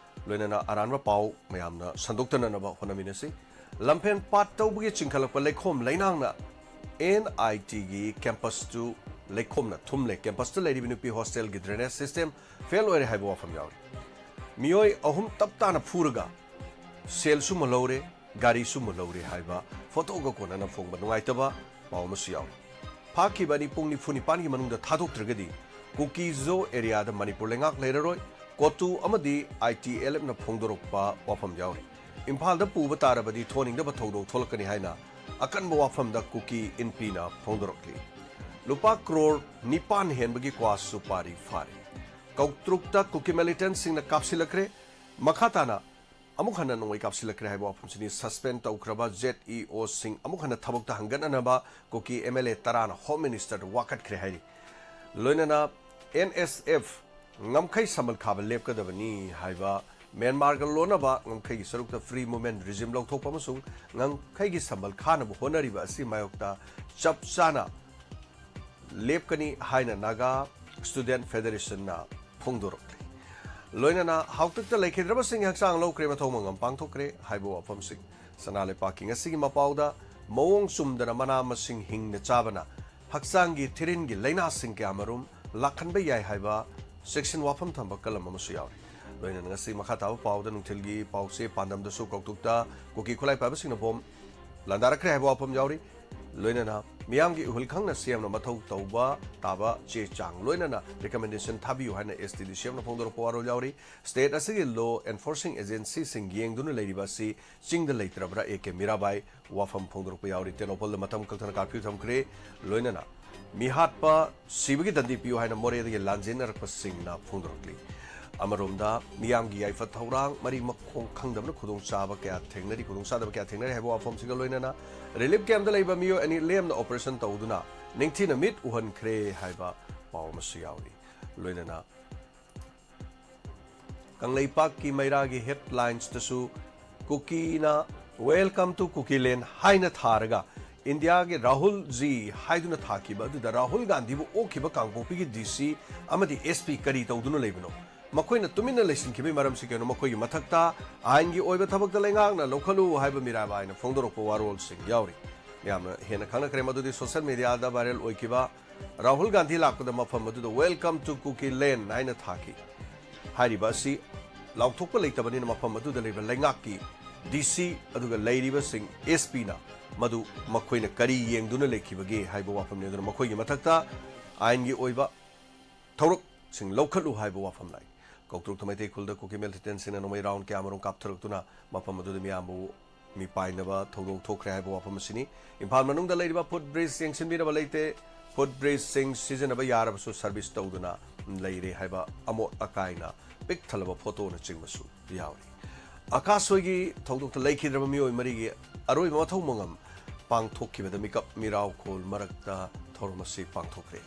ꯂꯣꯏꯅꯅ ꯑꯔꯥꯟꯕ ꯄꯥꯎ ꯃꯌꯥꯝꯅ ꯁꯟꯗꯣꯛꯇꯅꯅꯕ ꯍꯣꯠꯅꯃꯤꯟꯅꯁꯤ꯫ ꯂꯝꯐꯦꯜ ꯄꯥꯠ ꯇꯧꯕꯒꯤ ꯆꯤꯡꯈꯠꯂꯛꯄ ꯂꯩꯈꯣꯝ ꯂꯩꯅꯥꯡꯅ ꯑꯦꯟ ꯑꯥꯏ ꯇꯤꯒꯤ ꯀꯦꯝꯄꯁꯇꯨ ꯂꯩꯈꯣꯝꯅ ꯊꯨꯝꯂꯦ꯫ ꯀꯦꯝꯄꯁꯇ ꯂꯩꯔꯤꯕ ꯅꯨꯄꯤ ꯍꯣꯁꯇꯦꯜꯒꯤ ꯗ꯭ꯔꯦꯅꯦꯖ ꯁꯤꯁꯇꯦꯝ ꯐꯦꯜ ꯑꯣꯏꯔꯦ ꯍꯥꯏꯕ ꯋꯥꯐꯝ ꯌꯥꯎꯔꯤ꯫ ꯃꯤꯑꯣꯏ ꯑꯍꯨꯝ ꯇꯞ ꯇꯥꯅ ꯐꯨꯔꯒ ꯁꯦꯜꯁꯨ ꯃꯜꯍꯧꯔꯦ꯫ ꯒꯥꯔꯤꯁꯨ ꯃꯨꯜꯍꯧꯔꯦ ꯍꯥꯏꯕ ꯐꯣꯇꯣꯒ ꯀꯣꯟꯅꯅ ꯐꯣꯡꯕ ꯅꯨꯡꯉꯥꯏꯇꯕ ꯄꯥꯎ ꯑꯃꯁꯨ ꯌꯥꯎꯔꯤ꯫ ꯐꯥꯈꯤꯕ ꯑꯅꯤ ꯄꯨꯡ ꯅꯤꯐꯨ ꯅꯤꯄꯥꯟꯒꯤ ꯃꯅꯨꯡꯗ ꯊꯥꯗꯣꯛꯇ꯭ꯔꯒꯗꯤ ꯀꯨꯀꯤ ꯖꯣ ꯑꯦꯔꯤꯌꯥꯗ ꯃꯅꯤꯄꯨꯔ ꯂꯩꯉꯥꯛ ꯂꯩꯔꯔꯣꯏ, ꯀꯣꯇꯨ ꯑꯃꯗꯤ ꯑꯥꯏ ꯇꯤ ꯑꯦꯜ ꯑꯦꯐꯅ ꯐꯣꯡꯗꯣꯔꯛꯄ ꯋꯥꯐꯝ ꯌꯥꯎꯔꯤ꯫ ꯏꯝꯐꯥꯜꯗ ꯄꯨꯕ ꯇꯥꯔꯕꯗꯤ ꯊꯣꯟꯅꯤꯡꯗꯕ ꯊꯧꯗꯣꯛ ꯊꯣꯛꯂꯛꯀꯅꯤ ꯍꯥꯏꯅ ꯑꯀꯟꯕ ꯋꯥꯐꯝꯗ ꯀꯨꯀꯤ ꯏꯟꯄꯤꯅ ꯐꯣꯡꯗꯣꯔꯛꯂꯤ꯫ ꯂꯨꯄꯥ ꯀ꯭ꯔꯣꯔ ꯅꯤꯄꯥꯟ ꯍꯦꯟꯕꯒꯤ ꯀ꯭ꯋꯥ ꯁꯨꯄꯥꯔꯤ ꯐꯥꯔꯦ꯫ ꯀꯧꯇ꯭ꯔꯨꯛꯇ ꯀꯨꯀꯤ ꯃꯤꯂꯤꯇꯦꯟꯠꯁꯤꯡꯅ ꯀꯥꯞꯁꯤꯜꯂꯛꯈ꯭ꯔꯦ꯫ ꯃꯈꯥ ꯇꯥꯅ ꯑꯃꯨꯛ ꯍꯟꯅ ꯅꯣꯡꯃꯩ ꯀꯥꯞꯁꯤꯜꯂꯛꯈ꯭ꯔꯦ ꯍꯥꯏꯕ ꯋꯥꯐꯝꯁꯤꯅꯤ꯫ ꯁꯁꯄꯦꯟ ꯇꯧꯈ꯭ꯔꯕ ꯖꯦꯠ ꯏ ꯑꯣꯁꯤꯡ ꯑꯃꯨꯛ ꯍꯟꯅ ꯊꯕꯛꯇ ꯍꯪꯒꯠꯅꯅꯕ ꯀꯨꯀꯤ ꯑꯦꯝ ꯑꯦꯜ ꯑꯦ ꯇꯔꯥꯅ ꯍꯣꯝ ꯃꯤꯅꯤꯁꯇꯔꯗ ꯋꯥꯀꯠꯈ꯭ꯔꯦ ꯍꯥꯏꯔꯤ꯫ ꯂꯣꯏꯅꯅ ꯑꯦꯟ ꯑꯦꯁ ꯑꯦꯐ ꯉꯝꯈꯩ ꯁꯝꯕꯜ ꯈꯥꯕ ꯂꯦꯞꯀꯗꯕꯅꯤ ꯍꯥꯏꯕ, ꯃ꯭ꯌꯥꯟꯃꯥꯔꯒ ꯂꯣꯟꯅꯕ ꯉꯝꯈꯩꯒꯤ ꯁꯔꯨꯛꯇ ꯐ꯭ꯔꯤ ꯃꯨꯚꯃꯦꯟꯠ ꯔꯤꯖꯤꯝ ꯂꯧꯊꯣꯛꯄ ꯑꯃꯁꯨꯡ ꯉꯝꯈꯩꯒꯤ ꯁꯝꯕꯜ ꯈꯥꯅꯕ ꯍꯣꯠꯅꯔꯤꯕ ꯑꯁꯤ ꯃꯥꯌꯣꯛꯇ ꯆꯞ ꯆꯥꯅ ꯂꯦꯞꯀꯅꯤ ꯍꯥꯏꯅ ꯅꯥꯒꯥ ꯁ꯭ꯇꯨꯗꯦꯟꯠ ꯐꯦꯗꯔꯦꯁꯟꯅ ꯐꯣꯡꯗꯣꯔꯛꯂꯤ꯫ ꯂꯣꯏꯅꯅ ꯍꯥꯎꯇꯛꯇ ꯂꯩꯈꯤꯗ꯭ꯔꯕꯁꯤꯡꯒꯤ ꯍꯛꯆꯥꯡ ꯂꯧꯈ꯭ꯔꯦ, ꯃꯊꯧ ꯃꯉꯝ ꯄꯥꯡꯊꯣꯛꯈ꯭ꯔꯦ ꯍꯥꯏꯕ ꯋꯥꯐꯝꯁꯤꯡ꯫ ꯁꯅꯥ ꯂꯩꯄꯥꯛꯀꯤ ꯉꯁꯤꯒꯤ ꯃꯄꯥꯎꯗ ꯃꯑꯣꯡ ꯆꯨꯝꯗꯅ ꯃꯅꯥ ꯃꯁꯤꯡ ꯍꯤꯡꯅ ꯆꯥꯕꯅ ꯍꯛꯆꯥꯡꯒꯤ ꯊꯤꯔꯤꯟꯒꯤ ꯂꯥꯏꯅꯥꯁꯤꯡ ꯀꯌꯥꯃꯔꯨꯝ ꯂꯥꯛꯍꯟꯕ ꯌꯥꯏ ꯍꯥꯏꯕ ꯆꯦꯛꯁꯤꯟ ꯋꯥꯐꯝ ꯊꯝꯕ ꯀꯂꯝ ꯑꯃꯁꯨ ꯌꯥꯎꯔꯤ꯫ ꯂꯣꯏꯅꯅ ꯉꯁꯤ ꯃꯈꯥ ꯇꯥꯕ ꯄꯥꯎꯗ ꯅꯨꯡꯊꯤꯜꯒꯤ ꯄꯥꯎꯆꯦ ꯄꯥꯟꯗꯝꯗꯁꯨ ꯀꯧꯇꯨꯛꯇ ꯀꯨꯀꯤ ꯈꯨꯠꯂꯥꯏ ꯄꯥꯏꯕꯁꯤꯡꯅ ꯕꯣꯝ ꯂꯥꯟꯗꯥꯔꯛꯈ꯭ꯔꯦ ꯍꯥꯏꯕ ꯋꯥꯐꯝ ꯌꯥꯎꯔꯤ꯫ ꯂꯣꯏꯅꯅ ꯃꯤꯌꯥꯝꯒꯤ ꯏꯍꯨꯜ ꯈꯪꯅ ꯁꯤ ꯑꯦꯝꯅ ꯃꯊꯧ ꯇꯧꯕ ꯇꯥꯕ ꯆꯦ ꯆꯥꯡ ꯂꯣꯏꯅꯅ ꯔꯤꯀꯃꯦꯟꯗꯦꯁꯟ ꯊꯥꯕꯤꯌꯨ ꯍꯥꯏꯅ ꯑꯦꯁ ꯇꯤ ꯗꯤ ꯁꯤ ꯑꯦꯝꯅ ꯐꯣꯡꯗꯣꯔꯛꯄ ꯋꯥꯔꯣꯜ ꯌꯥꯎꯔꯤ꯫ ꯁ꯭ꯇꯦꯠ ꯑꯁꯤꯒꯤ ꯂꯣ ꯑꯦꯟꯐꯣꯔꯁꯤꯡ ꯑꯦꯖꯦꯟꯁꯤꯁꯤꯡ ꯌꯦꯡꯗꯨꯅ ꯂꯩꯔꯤꯕ ꯑꯁꯤ ꯆꯤꯡꯗ ꯂꯩꯇ꯭ꯔꯕ꯭ꯔꯥ? ꯑꯦ ꯀꯦ ꯃꯤꯔꯥꯕꯥꯏ ꯋꯥꯐꯝ ꯐꯣꯡꯗꯣꯔꯛꯄ ꯌꯥꯎꯔꯤ꯫ ꯇꯦꯡꯅꯧꯄꯜꯗ ꯃꯇꯝ ꯀꯛꯊꯅ ꯀꯥꯔꯐ꯭ꯌꯨ ꯊꯝꯈ꯭ꯔꯦ꯫ ꯂꯣꯏꯅꯅ ꯃꯤꯍꯥꯠꯄ ꯁꯤꯕꯒꯤ ꯗꯟꯗꯤ ꯄꯤꯌꯨ ꯍꯥꯏꯅ ꯃꯣꯔꯦꯗꯒꯤ ꯂꯥꯟꯖꯦꯟꯅꯔꯛꯄꯁꯤꯡꯅ ꯐꯣꯡꯗꯣꯔꯛꯂꯤ꯫ ꯑꯃꯔꯣꯝꯗ ꯃꯤꯌꯥꯝꯒꯤ ꯌꯥꯏꯐ ꯊꯧꯔꯥꯡ, ꯃꯔꯤ ꯃꯈꯣꯡ ꯈꯪꯗꯕꯅ ꯈꯨꯗꯣꯡꯆꯥꯕ ꯀꯌꯥ ꯊꯦꯡꯅꯔꯤ, ꯈꯨꯗꯣꯡꯆꯥꯗꯕ ꯀꯌꯥ ꯊꯦꯡꯅꯔꯤ ꯍꯥꯏꯕ ꯋꯥꯐꯝꯁꯤꯒ ꯂꯣꯏꯅꯅ ꯔꯤꯂꯤꯐ ꯀꯦꯝꯞꯇ ꯂꯩꯕ ꯃꯤꯑꯣꯏ ꯑꯅꯤ ꯂꯦꯝꯅ ꯑꯣꯄꯔꯦꯁꯟ ꯇꯧꯗꯨꯅ ꯅꯤꯡꯊꯤꯅ ꯃꯤꯠ ꯎꯍꯟꯈ꯭ꯔꯦ ꯍꯥꯏꯕ ꯄꯥꯎ ꯑꯃꯁꯨ ꯌꯥꯎꯔꯤ꯫ ꯂꯣꯏꯅꯅ ꯀꯪꯂꯩꯄꯥꯛꯀꯤ ꯃꯩꯔꯥꯒꯤ ꯍꯦꯗꯂꯥꯏꯟꯁꯇꯁꯨ ꯀꯨꯀꯤꯅ "Welcome to Kukiland" ꯍꯥꯏꯅ ꯊꯥꯔꯒ ꯏꯟꯗꯤꯌꯥꯒꯤ ꯔꯥꯍꯨꯜ ꯖꯤ ꯍꯥꯏꯗꯨꯅ ꯊꯥꯈꯤꯕ ꯑꯗꯨꯗ ꯔꯥꯍꯨꯜ ꯒꯥꯟꯙꯤꯕꯨ ꯑꯣꯛꯈꯤꯕ ꯀꯥꯡꯄꯣꯛꯄꯤꯒꯤ ꯗꯤ ꯁꯤ ꯑꯃꯗꯤ ꯑꯦꯁ ꯄꯤ ꯀꯔꯤ ꯇꯧꯗꯨꯅ ꯂꯩꯕꯅꯣ? ꯃꯈꯣꯏꯅ ꯇꯨꯃꯤꯟꯅ ꯂꯩꯁꯤꯟꯈꯤꯕꯒꯤ ꯃꯔꯝꯁꯤ ꯀꯩꯅꯣ? ꯃꯈꯣꯏꯒꯤ ꯃꯊꯛꯇ "ꯑꯥꯏꯟꯒꯤ ꯑꯣꯏꯕ ꯊꯕꯛꯇ ꯂꯩꯉꯥꯛꯅ ꯂꯧꯈꯠꯂꯨ" ꯍꯥꯏꯕ ꯃꯤꯔꯥꯕꯥꯏꯅ ꯐꯣꯡꯗꯣꯔꯛꯄ ꯋꯥꯔꯣꯜꯁꯤꯡ ꯌꯥꯎꯔꯤ꯫ ꯃꯌꯥꯝꯅ ꯍꯦꯟꯅ ꯈꯪꯅꯈ꯭ꯔꯦ ꯃꯗꯨꯗꯤ ꯁꯣꯁꯤꯌꯦꯜ ꯃꯤꯗꯤꯌꯥꯗ ꯚꯥꯏꯔꯦꯜ ꯑꯣꯏꯈꯤꯕ ꯔꯥꯍꯨꯜ ꯒꯥꯟꯙꯤ ꯂꯥꯛꯄꯗ ꯃꯐꯝ ꯑꯗꯨꯗ "Welcome to Kukiland" ꯍꯥꯏꯅ ꯊꯥꯈꯤ꯫ ꯍꯥꯏꯔꯤꯕ ꯑꯁꯤ ꯂꯥꯎꯊꯣꯛꯄ ꯂꯩꯇꯕꯅꯤꯅ ꯃꯐꯝ ꯑꯗꯨꯗ ꯂꯩꯕ ꯂꯩꯉꯥꯛꯀꯤ ꯗꯤ ꯁꯤ ꯑꯗꯨꯒ ꯂꯩꯔꯤꯕꯁꯤꯡ ꯑꯦꯁ ꯄꯤꯅ ꯃꯗꯨ ꯃꯈꯣꯏꯅ ꯀꯔꯤ ꯌꯦꯡꯗꯨꯅ ꯂꯩꯈꯤꯕꯒꯦ ꯍꯥꯏꯕ ꯋꯥꯐꯝꯅꯤ꯫ ꯑꯗꯨꯅ ꯃꯈꯣꯏꯒꯤ ꯃꯊꯛꯇ ꯑꯥꯏꯟꯒꯤ ꯑꯣꯏꯕ ꯊꯧꯔꯛꯁꯤꯡ ꯂꯧꯈꯠꯂꯨ ꯍꯥꯏꯕ ꯋꯥꯐꯝ ꯂꯥꯛꯏ꯫ ꯀꯧꯇ꯭ꯔꯨꯛꯇ ꯃꯩꯇꯩ ꯈꯨꯜꯗ ꯀꯨꯀꯤ ꯃꯤꯂꯤꯇꯦꯟꯁꯤꯡꯅ ꯅꯣꯡꯃꯩ ꯔꯥꯎꯟ ꯀꯌꯥꯃꯔꯨꯝ ꯀꯥꯞꯊꯔꯛꯇꯨꯅ ꯃꯐꯝ ꯑꯗꯨꯗ ꯃꯤꯌꯥꯝꯕꯨ ꯃꯤꯄꯥꯏꯅꯕ ꯊꯧꯗꯣꯛ ꯊꯣꯛꯈ꯭ꯔꯦ ꯍꯥꯏꯕ ꯋꯥꯐꯝ ꯑꯁꯤꯅꯤ꯫ ꯏꯝꯐꯥꯜ ꯃꯅꯨꯡꯗ ꯂꯩꯔꯤꯕ ꯐꯨꯠ ꯕ꯭ꯔꯤꯖ ꯌꯦꯡꯁꯤꯟꯕꯤꯅꯕ ꯂꯩꯇꯦ꯫ ꯐꯨꯠ ꯕ꯭ꯔꯤꯖꯁꯤꯡ ꯁꯤꯖꯤꯟꯅꯕ ꯌꯥꯔꯕꯁꯨ ꯁꯔꯚꯤꯁ ꯇꯧꯗꯨꯅ ꯂꯩꯔꯦ ꯍꯥꯏꯕ ꯑꯃꯣꯠ ꯑꯀꯥꯏꯅ ꯄꯤꯛ ꯊꯜꯂꯕ ꯐꯣꯇꯣꯅꯆꯤꯡꯕꯁꯨ ꯌꯥꯎꯔꯤ꯫ ꯑꯀꯥꯁꯣꯏꯒꯤ ꯊꯧꯗꯣꯛꯇ ꯂꯩꯈꯤꯗ꯭ꯔꯕ ꯃꯤꯑꯣꯏ ꯃꯔꯤꯒꯤ ꯑꯔꯣꯏꯕ ꯃꯊꯧ ꯃꯉꯝ ꯄꯥꯡꯊꯣꯛꯈꯤꯕꯗ ꯃꯤꯀꯞ ꯃꯤꯔꯥꯎꯈꯣꯜ ꯃꯔꯛꯇ ꯊꯧꯔꯝ ꯑꯁꯤ ꯄꯥꯡꯊꯣꯛꯈ꯭ꯔꯦ꯫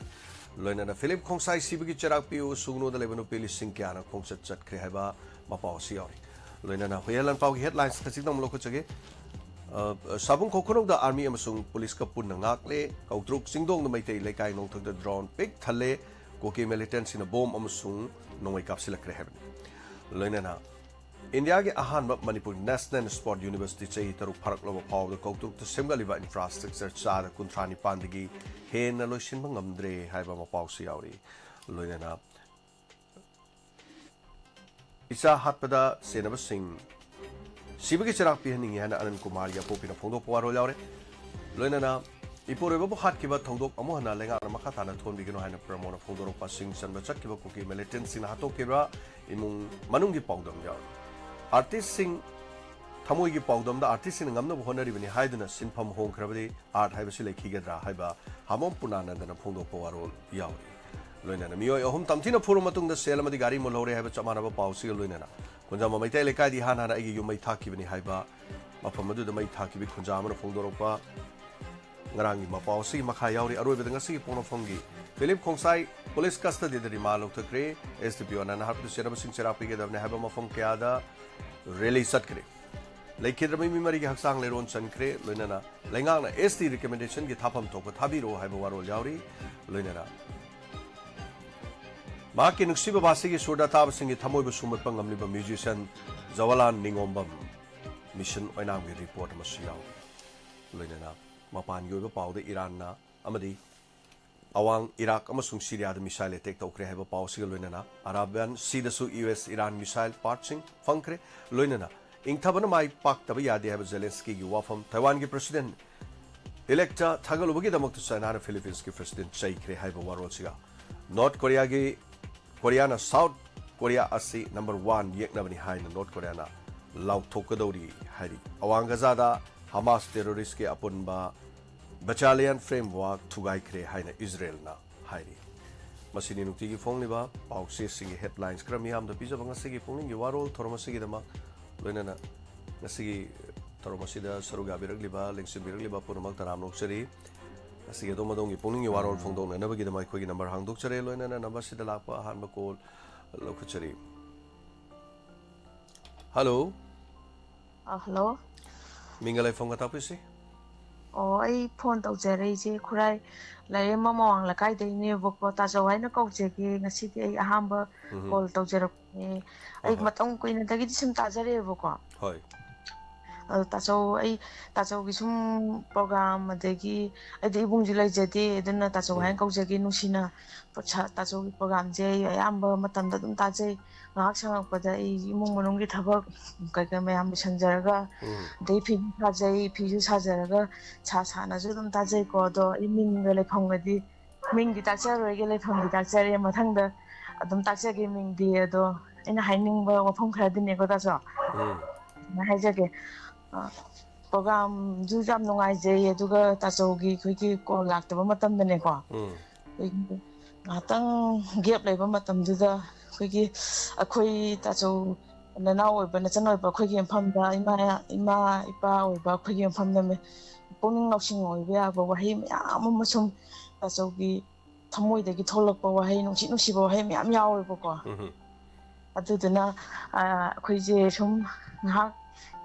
ꯂꯣꯏꯅꯅ ꯐꯤꯂꯤꯞ ꯈꯣꯡꯁꯥꯏ ꯁꯤꯕꯒꯤ ꯆꯩꯔꯥꯛ ꯄꯤꯌꯨ ꯁꯨꯒꯅꯨꯗ ꯂꯩꯕ ꯅꯨꯄꯤ ꯂꯤꯁꯤꯡ ꯀꯌꯥꯅ ꯈꯣꯡꯆꯠ ꯆꯠꯈ꯭ꯔꯦ ꯍꯥꯏꯕ ꯃꯄꯥꯎ ꯑꯁꯤ ꯌꯥꯎꯔꯤ꯫ ꯂꯣꯏꯅꯅ ꯍꯨꯏꯌꯦꯟ ꯂꯥꯟꯄꯥꯎꯒꯤ ꯍꯦꯗꯂꯥꯏꯟꯁ ꯈꯖꯤꯛꯇꯪ ꯑꯃꯨꯛ ꯂꯧꯈꯠꯆꯒꯦ꯫ ꯑ, ꯁꯥꯕꯨꯡ ꯈꯣꯡꯈꯨꯅꯧꯗ ꯑꯥꯔꯃꯤ ꯑꯃꯁꯨꯡ ꯄꯨꯂꯤꯁꯀ ꯄꯨꯟꯅ ꯉꯥꯛꯂꯦ꯫ ꯀꯧꯇ꯭ꯔꯨꯛ ꯆꯤꯡꯗꯣꯡꯗ ꯃꯩꯇꯩ ꯂꯩꯀꯥꯏ ꯅꯣꯡꯊꯛꯇ ꯗ꯭ꯔꯣꯟ ꯄꯤꯛ ꯊꯜꯂꯦ꯫ ꯀꯨꯀꯤ ꯃꯤꯂꯤꯇꯦꯟꯁꯤꯡꯅ ꯕꯣꯝ ꯑꯃꯁꯨꯡ ꯅꯣꯡꯃꯩ ꯀꯥꯞꯁꯤꯜꯂꯛꯈ꯭ꯔꯦ ꯍꯥꯏꯕꯅꯤ꯫ ꯂꯣꯏꯅꯅ ꯏꯟꯗꯤꯌꯥꯒꯤ ꯑꯍꯥꯟꯕ ꯃꯅꯤꯄꯨꯔ ꯅꯦꯁꯅꯦꯜ ꯁ꯭ꯄꯣꯔꯠ ꯌꯨꯅꯤꯚꯔꯁꯤꯇꯤ ꯆꯍꯤ ꯇꯔꯨꯛ ꯐꯥꯔꯛꯂꯕ ꯐꯥꯎꯕꯗ ꯀꯧꯇ꯭ꯔꯨꯛꯇ ꯁꯦꯝꯒꯠꯂꯤꯕ ꯏꯟꯐ꯭ꯔꯥꯁ꯭ꯇ꯭ꯔꯛꯆꯔ ꯆꯥꯗ ꯀꯨꯟꯊ꯭ꯔꯥ ꯅꯤꯄꯥꯟꯗꯒꯤ ꯍꯦꯟꯅ ꯂꯣꯏꯁꯤꯟꯕ ꯉꯝꯗ꯭ꯔꯦ ꯍꯥꯏꯕ ꯃꯄꯥꯎꯁꯨ ꯌꯥꯎꯔꯤ꯫ ꯂꯣꯏꯅꯅ ꯏꯆꯥ ꯍꯥꯠꯄꯗ ꯆꯦꯟꯅꯕꯁꯤꯡ ꯁꯤꯕꯒꯤ ꯆꯩꯔꯥꯛ ꯄꯤꯍꯟꯅꯤꯡꯏ ꯍꯥꯏꯅ ꯑꯅꯟ ꯀꯨꯃꯥꯔꯒꯤ ꯑꯄꯣꯛꯄꯤꯅ ꯐꯣꯡꯗꯣꯛꯄ ꯋꯥꯔꯣꯜ ꯌꯥꯎꯔꯦ꯫ ꯂꯣꯏꯅꯅ ꯏꯄꯨꯔꯣꯏꯕꯕꯨ ꯍꯥꯠꯈꯤꯕ ꯊꯧꯗꯣꯛ ꯑꯃꯨꯛ ꯍꯟꯅ ꯂꯩꯉꯥꯛꯅ ꯃꯈꯥ ꯇꯥꯅ ꯊꯣꯟꯕꯤꯒꯅꯨ ꯍꯥꯏꯅ ꯄ꯭ꯔꯃꯣꯅ ꯐꯣꯡꯗꯣꯔꯛꯄ ꯁꯤꯡ ꯆꯟꯕ ꯆꯠꯈꯤꯕ ꯀꯨꯀꯤ ꯃꯤꯂꯤꯇꯦꯟꯁꯤꯡꯅ ꯍꯥꯠꯇꯣꯛꯈꯤꯕ ꯏꯃꯨꯡ ꯃꯅꯨꯡꯒꯤ ꯄꯥꯎꯗꯝ ꯌꯥꯎꯔꯤ꯫ ꯑꯥꯔꯇꯤꯁꯁꯤꯡ ꯊꯃꯣꯏꯒꯤ ꯄꯥꯎꯗꯝꯗ ꯑꯥꯔꯇꯤꯁꯁꯤꯡꯅ ꯉꯝꯅꯕ ꯍꯣꯠꯅꯔꯤꯕꯅꯤ ꯍꯥꯏꯗꯨꯅ ꯁꯤꯟꯐꯝ ꯍꯣꯡꯈ꯭ꯔꯕꯗꯤ ꯑꯥꯔꯠ ꯍꯥꯏꯕꯁꯤ ꯂꯩꯈꯤꯒꯗ꯭ꯔꯥ ꯍꯥꯏꯕ ꯍꯥꯃꯣꯝ ꯄꯨꯔꯅꯥꯅꯟꯗꯅ ꯐꯣꯡꯗꯣꯛꯄ ꯋꯥꯔꯣꯜ ꯌꯥꯎꯔꯤ꯫ ꯂꯣꯏꯅꯅ ꯃꯤꯑꯣꯏ ꯑꯍꯨꯝ ꯇꯝꯊꯤꯅ ꯐꯨꯔ ꯃꯇꯨꯡꯗ ꯁꯦꯜ ꯑꯃꯗꯤ ꯒꯥꯔꯤ ꯃꯨꯜꯍꯧꯔꯦ ꯍꯥꯏꯕ ꯆꯞ ꯃꯥꯟꯅꯕ ꯄꯥꯎꯁꯤꯒ ꯂꯣꯏꯅꯅ ꯈꯨꯟꯖꯥꯝꯕ ꯃꯩꯇꯩ ꯂꯩꯀꯥꯏꯗ ꯏꯍꯥꯟ ꯍꯥꯟꯅ ꯑꯩꯒꯤ ꯌꯨꯝ ꯃꯩ ꯊꯥꯈꯤꯕꯅꯤ ꯍꯥꯏꯕ ꯃꯐꯝ ꯑꯗꯨꯗ ꯃꯩ ꯊꯥꯈꯤꯕꯒꯤ ꯈꯨꯟꯖꯥ ꯑꯃꯅ ꯐꯣꯡꯗꯣꯔꯛꯄ ꯉꯔꯥꯡꯒꯤ ꯃꯄꯥꯎ ꯑꯁꯤꯒꯤ ꯃꯈꯥ ꯌꯥꯎꯔꯤ꯫ ꯑꯔꯣꯏꯕꯗ ꯉꯁꯤꯒꯤ ꯄꯣꯛꯅꯐꯝꯒꯤ ꯐꯤꯂꯤꯞ ꯈꯣꯡꯁꯥꯏ ꯄꯨꯂꯤꯁ ꯀꯁꯇꯗꯤꯗ ꯔꯤꯃꯥꯟ ꯂꯧꯊꯈ꯭ꯔꯦ꯫ ꯑꯦꯁ ꯗꯤ ꯄꯤ ꯑꯣ ꯑꯅꯟ ꯍꯥꯔꯞꯇ ꯆꯦꯟꯅꯕꯁꯤꯡ ꯆꯩꯔꯥꯛ ꯄꯤꯒꯗꯕꯅꯤ ꯍꯥꯏꯕ ꯃꯐꯝ ꯀꯌꯥꯗ ꯔꯦꯂꯤ ꯆꯠꯈ꯭ꯔꯦ꯫ ꯂꯩꯈꯤꯗ꯭ꯔꯕ ꯃꯤ ꯃꯔꯤꯒꯤ ꯍꯛꯆꯥꯡ ꯂꯩꯔꯣꯟ ꯆꯟꯈ꯭ꯔꯦ꯫ ꯂꯣꯏꯅꯅ ꯂꯩꯉꯥꯛꯅ ꯑꯦꯁ ꯇꯤ ꯔꯤꯀꯃꯦꯟꯗꯦꯁꯟꯒꯤ ꯊꯥꯐꯝ ꯊꯣꯛꯄ ꯊꯥꯕꯤꯔꯣ ꯍꯥꯏꯕ ꯋꯥꯔꯣꯜ ꯌꯥꯎꯔꯤ꯫ ꯂꯣꯏꯅꯅ ꯃꯍꯥꯛꯀꯤ ꯅꯨꯡꯁꯤꯕ ꯕꯥꯁꯤꯒꯤ ꯁꯨꯔꯗ ꯇꯥꯕꯁꯤꯡꯒꯤ ꯊꯃꯣꯏꯕꯨ ꯁꯨꯝꯍꯠꯄ ꯉꯝꯂꯤꯕ ꯃ꯭ꯌꯨꯖꯤꯁꯤꯌꯥꯟ ꯖꯋꯥꯍꯔꯂꯥꯜ ꯅꯤꯉꯣꯝꯕꯝ ꯃꯤꯁꯟ ꯑꯣꯏꯅꯥꯝꯒꯤ ꯔꯤꯄꯣꯔꯠ ꯑꯃꯁꯨ ꯌꯥꯎꯔꯤ꯫ ꯂꯣꯏꯅꯅ ꯃꯄꯥꯟꯒꯤ ꯑꯣꯏꯕ ꯄꯥꯎꯗ ꯏꯔꯥꯟꯅ ꯑꯃꯗꯤ ꯑꯋꯥꯡ ꯏꯔꯥꯛ ꯑꯃꯁꯨꯡ ꯁꯤꯔꯤꯌꯥꯗ ꯃꯤꯁꯥꯏꯜ ꯑꯦꯇꯦꯛ ꯇꯧꯈ꯭ꯔꯦ ꯍꯥꯏꯕ ꯄꯥꯎ ꯑꯁꯤꯒ ꯂꯣꯏꯅꯅ ꯑꯔꯥꯕꯤꯌꯥꯟ ꯁꯤꯗꯁꯨ ꯌꯨ ꯑꯦꯁ ꯏꯔꯥꯟ ꯃꯤꯁꯥꯏꯜ ꯄꯥꯔꯠꯁꯤꯡ ꯐꯪꯈ꯭ꯔꯦ꯫ ꯂꯣꯏꯅꯅ ꯏꯪꯊꯕꯅ ꯃꯥꯏ ꯄꯥꯛꯇꯕ ꯌꯥꯗꯦ ꯍꯥꯏꯕ ꯖꯦꯂꯦꯟꯁꯀꯤꯒꯤ ꯋꯥꯐꯝ꯫ ꯇꯥꯏꯋꯥꯟꯒꯤ ꯄ꯭ꯔꯁꯤꯗꯦꯟ ꯏꯂꯦꯛꯇ ꯊꯥꯒꯠꯂꯨꯕꯒꯤꯗꯃꯛꯇ ꯆꯥꯏꯅꯥꯅ ꯐꯤꯂꯤꯄꯤꯟꯁꯀꯤ ꯄ꯭ꯔꯁꯤꯗꯦꯟ ꯆꯩꯈ꯭ꯔꯦ ꯍꯥꯏꯕ ꯋꯥꯔꯣꯜꯁꯤꯒ ꯅꯣꯔꯠ ꯀꯣꯔꯤꯌꯥꯒꯤ, ꯀꯣꯔꯤꯌꯥꯅ ꯁꯥꯎꯠ ꯀꯣꯔꯤꯌꯥ ꯑꯁꯤ ꯅꯝꯕꯔ ꯋꯥꯟ ꯌꯦꯛꯅꯕꯅꯤ ꯍꯥꯏꯅ ꯅꯣꯔꯠ ꯀꯣꯔꯤꯌꯥꯅ ꯂꯥꯎꯊꯣꯛꯀꯗꯧꯔꯤ ꯍꯥꯏꯔꯤ꯫ ꯑꯋꯥꯡ ꯒꯖꯥꯗ ꯍꯃꯥꯁ ꯇꯦꯔꯣꯔꯤꯁꯀꯤ ꯑꯄꯨꯟꯕ ꯕꯦꯇꯥꯂꯤꯌꯟ ꯐ꯭ꯔꯦꯝꯋꯥꯔꯛ ꯊꯨꯒꯥꯏꯈ꯭ꯔꯦ ꯍꯥꯏꯅ ꯏꯖꯔꯦꯜꯅ ꯍꯥꯏꯔꯤ꯫ ꯃꯁꯤꯅꯤ ꯅꯨꯡꯇꯤꯒꯤ ꯐꯣꯡꯂꯤꯕ ꯄꯥꯎꯆꯦꯁꯤꯡꯒꯤ ꯍꯦꯗꯂꯥꯏꯟꯁ ꯈꯔ ꯃꯤꯌꯥꯝꯗ ꯄꯤꯖꯕ ꯉꯁꯤꯒꯤ ꯄꯨꯛꯅꯤꯡꯒꯤ ꯋꯥꯔꯣꯜ ꯊꯧꯔꯝ ꯑꯁꯤꯒꯤꯗꯃꯛ꯫ ꯂꯣꯏꯅꯅ ꯉꯁꯤꯒꯤ ꯊꯧꯔꯝ ꯑꯁꯤꯗ ꯁꯔꯨꯛ ꯌꯥꯕꯤꯔꯛꯂꯤꯕ, ꯂꯦꯡꯁꯤꯟꯕꯤꯔꯛꯂꯤꯕ ꯄꯨꯝꯅꯃꯛ ꯇꯔꯥꯝꯅ ꯑꯣꯛꯆꯔꯤ꯫ ꯉꯁꯤꯒꯤ ꯑꯗꯣꯝ ꯑꯗꯣꯝꯒꯤ ꯄꯨꯛꯅꯤꯡꯒꯤ ꯋꯥꯔꯣꯜ ꯐꯣꯡꯗꯣꯛꯅꯅꯕꯒꯤꯗꯃꯛ ꯑꯩꯈꯣꯏꯒꯤ ꯅꯝꯕꯔ ꯍꯥꯡꯗꯣꯛꯆꯔꯦ꯫ ꯂꯣꯏꯅꯅ ꯅꯝꯕꯔ ꯑꯁꯤꯗ ꯂꯥꯛꯄ ꯑꯍꯥꯟꯕ ꯀꯣꯜ ꯂꯧꯈꯠꯆꯔꯤ꯫ ꯍꯜꯂꯣ꯫ ꯑ, ꯍꯜꯂꯣ꯫ ꯃꯤꯡꯒ ꯂꯩꯐꯝꯒ ꯇꯥꯛꯄꯤꯁꯤ꯫ ꯑꯣ, ꯑꯩ ꯐꯣꯟ ꯇꯧꯖꯔꯛꯏꯁꯦ ꯈꯨꯔꯥꯏ ꯂꯥꯏꯔꯦꯝꯕꯝ ꯃꯃꯥꯡ ꯂꯩꯀꯥꯏꯗꯩꯅꯦꯕꯀꯣ꯫ ꯇꯥꯆꯧ ꯍꯥꯏꯅ ꯀꯧꯖꯒꯦ꯫ ꯉꯁꯤꯗꯤ ꯑꯩ ꯑꯍꯥꯟꯕ ꯎꯝ꯫ ꯀꯣꯜ ꯇꯧꯖꯔꯛꯄꯅꯦ꯫ ꯍꯣꯏ, ꯑꯩ ꯍꯣꯏ꯫ ꯃꯇꯝ ꯀꯨꯏꯅꯗꯒꯤꯗꯤ ꯁꯨꯝ ꯇꯥꯖꯔꯛꯑꯦꯕꯀꯣ꯫ ꯍꯣꯏ꯫ ꯑꯗꯣ ꯇꯥꯆꯧ, ꯑꯩ ꯇꯥꯆꯧꯒꯤ ꯁꯨꯝ ꯄ꯭ꯔꯣꯒ꯭ꯔꯥꯝ, ꯑꯗꯒꯤ ꯑꯩꯗꯤ ꯏꯕꯨꯡꯁꯨ ꯂꯩꯖꯗꯦ, ꯑꯗꯨꯅ ꯇꯥꯆꯧ ꯎꯝ꯫ ꯍꯥꯏꯅ ꯀꯧꯖꯒꯦ ꯅꯨꯡꯁꯤꯅ꯫ ꯄ꯭ꯔꯣꯠꯁꯥ-, ꯇꯥꯆꯧꯒꯤ ꯄ꯭ꯔꯣꯒ꯭ꯔꯥꯝꯁꯦ ꯑꯩ ꯑꯌꯥꯝꯕ ꯃꯇꯝꯗ ꯑꯗꯨꯝ ꯇꯥꯖꯩ꯫ ꯉꯥꯏꯍꯥꯛ ꯁꯪꯉꯛꯄꯗ ꯑꯩ ꯏꯃꯨꯡ ꯃꯅꯨꯡꯒꯤ ꯊꯕꯛ ꯀꯩꯀꯩ ꯃꯌꯥꯝ ꯂꯣꯏꯁꯟꯖꯔꯒ, ꯎꯝ꯫ ꯑꯗꯩ ꯐꯤꯁꯨ ꯁꯥꯖꯩ, ꯐꯤꯁꯨ ꯁꯥꯖꯔꯒ ꯁꯥ ꯁꯥꯅꯁꯨ ꯑꯗꯨꯝ ꯇꯥꯖꯩꯀꯣ꯫ ꯑꯗꯣ ꯑꯩ ꯃꯤꯡꯒ ꯂꯩꯐꯝꯒꯗꯤ, ꯃꯤꯡꯗꯤ ꯇꯥꯛꯆꯔꯣꯏꯒꯦ, ꯂꯩꯐꯝꯗꯤ ꯇꯥꯛꯆꯔꯦ꯫ ꯃꯊꯪꯗ ꯑꯗꯨꯝ ꯇꯥꯛꯆꯒꯦ ꯃꯤꯡꯗꯤ꯫ ꯑꯗꯣ ꯑꯩꯅ ꯍꯥꯏꯅꯤꯡꯕ ꯋꯥꯐꯝ ꯈꯔꯗꯤꯅꯦꯀꯣ, ꯇꯥꯆꯧ꯫ ꯎꯝ꯫ ꯁꯨꯃꯥꯏꯅ ꯍꯥꯏꯖꯒꯦ꯫ ꯑ, ꯄ꯭ꯔꯣꯒ꯭ꯔꯥꯝꯁꯨ ꯌꯥꯝ ꯅꯨꯡꯉꯥꯏꯖꯩ, ꯑꯗꯨꯒ ꯇꯥꯆꯧꯒꯤ ꯑꯩꯈꯣꯏꯒꯤ ꯀꯣꯜ ꯂꯥꯛꯇꯕ ꯃꯇꯝꯗꯅꯦꯀꯣ, ꯎꯝ꯫ ꯑꯩꯈꯣꯏꯒꯤ ꯉꯥꯏꯍꯥꯛꯇꯪ ꯒꯦꯞ ꯂꯩꯕ ꯃꯇꯝꯗꯨꯗ ꯑꯩꯈꯣꯏꯒꯤ, ꯑꯩꯈꯣꯏ ꯇꯥꯆꯧ ꯅꯅꯥꯎ ꯑꯣꯏꯕ, ꯅꯆꯟ ꯑꯣꯏꯕ ꯑꯩꯈꯣꯏꯒꯤ ꯃꯐꯝꯗ, ꯏꯃꯥ, ꯏꯃꯥ ꯏꯄꯥ ꯑꯣꯏꯕ ꯑꯩꯈꯣꯏꯒꯤ ꯃꯐꯝꯗ ꯃꯤ-, ꯄꯨꯛꯅꯤꯡ ꯂꯧꯁꯤꯡ ꯑꯣꯏꯕ ꯌꯥꯕ ꯋꯥꯍꯩ ꯃꯌꯥꯝ ꯑꯃ ꯁꯨꯝ ꯇꯥꯆꯧꯒꯤ ꯊꯃꯣꯏꯗꯒꯤ ꯊꯣꯛꯂꯛꯄ ꯋꯥꯍꯩ, ꯅꯨꯡꯁꯤ ꯅꯨꯡꯁꯤꯕ ꯋꯥꯍꯩ ꯃꯌꯥꯝ ꯌꯥꯎꯋꯦꯕꯀꯣ꯫ ꯎꯝ꯫ ꯑꯗꯨꯗꯨꯅ, ꯑ, ꯑꯩꯈꯣꯏꯁꯦ ꯁꯨꯝ ꯉꯥꯏꯍꯥꯛ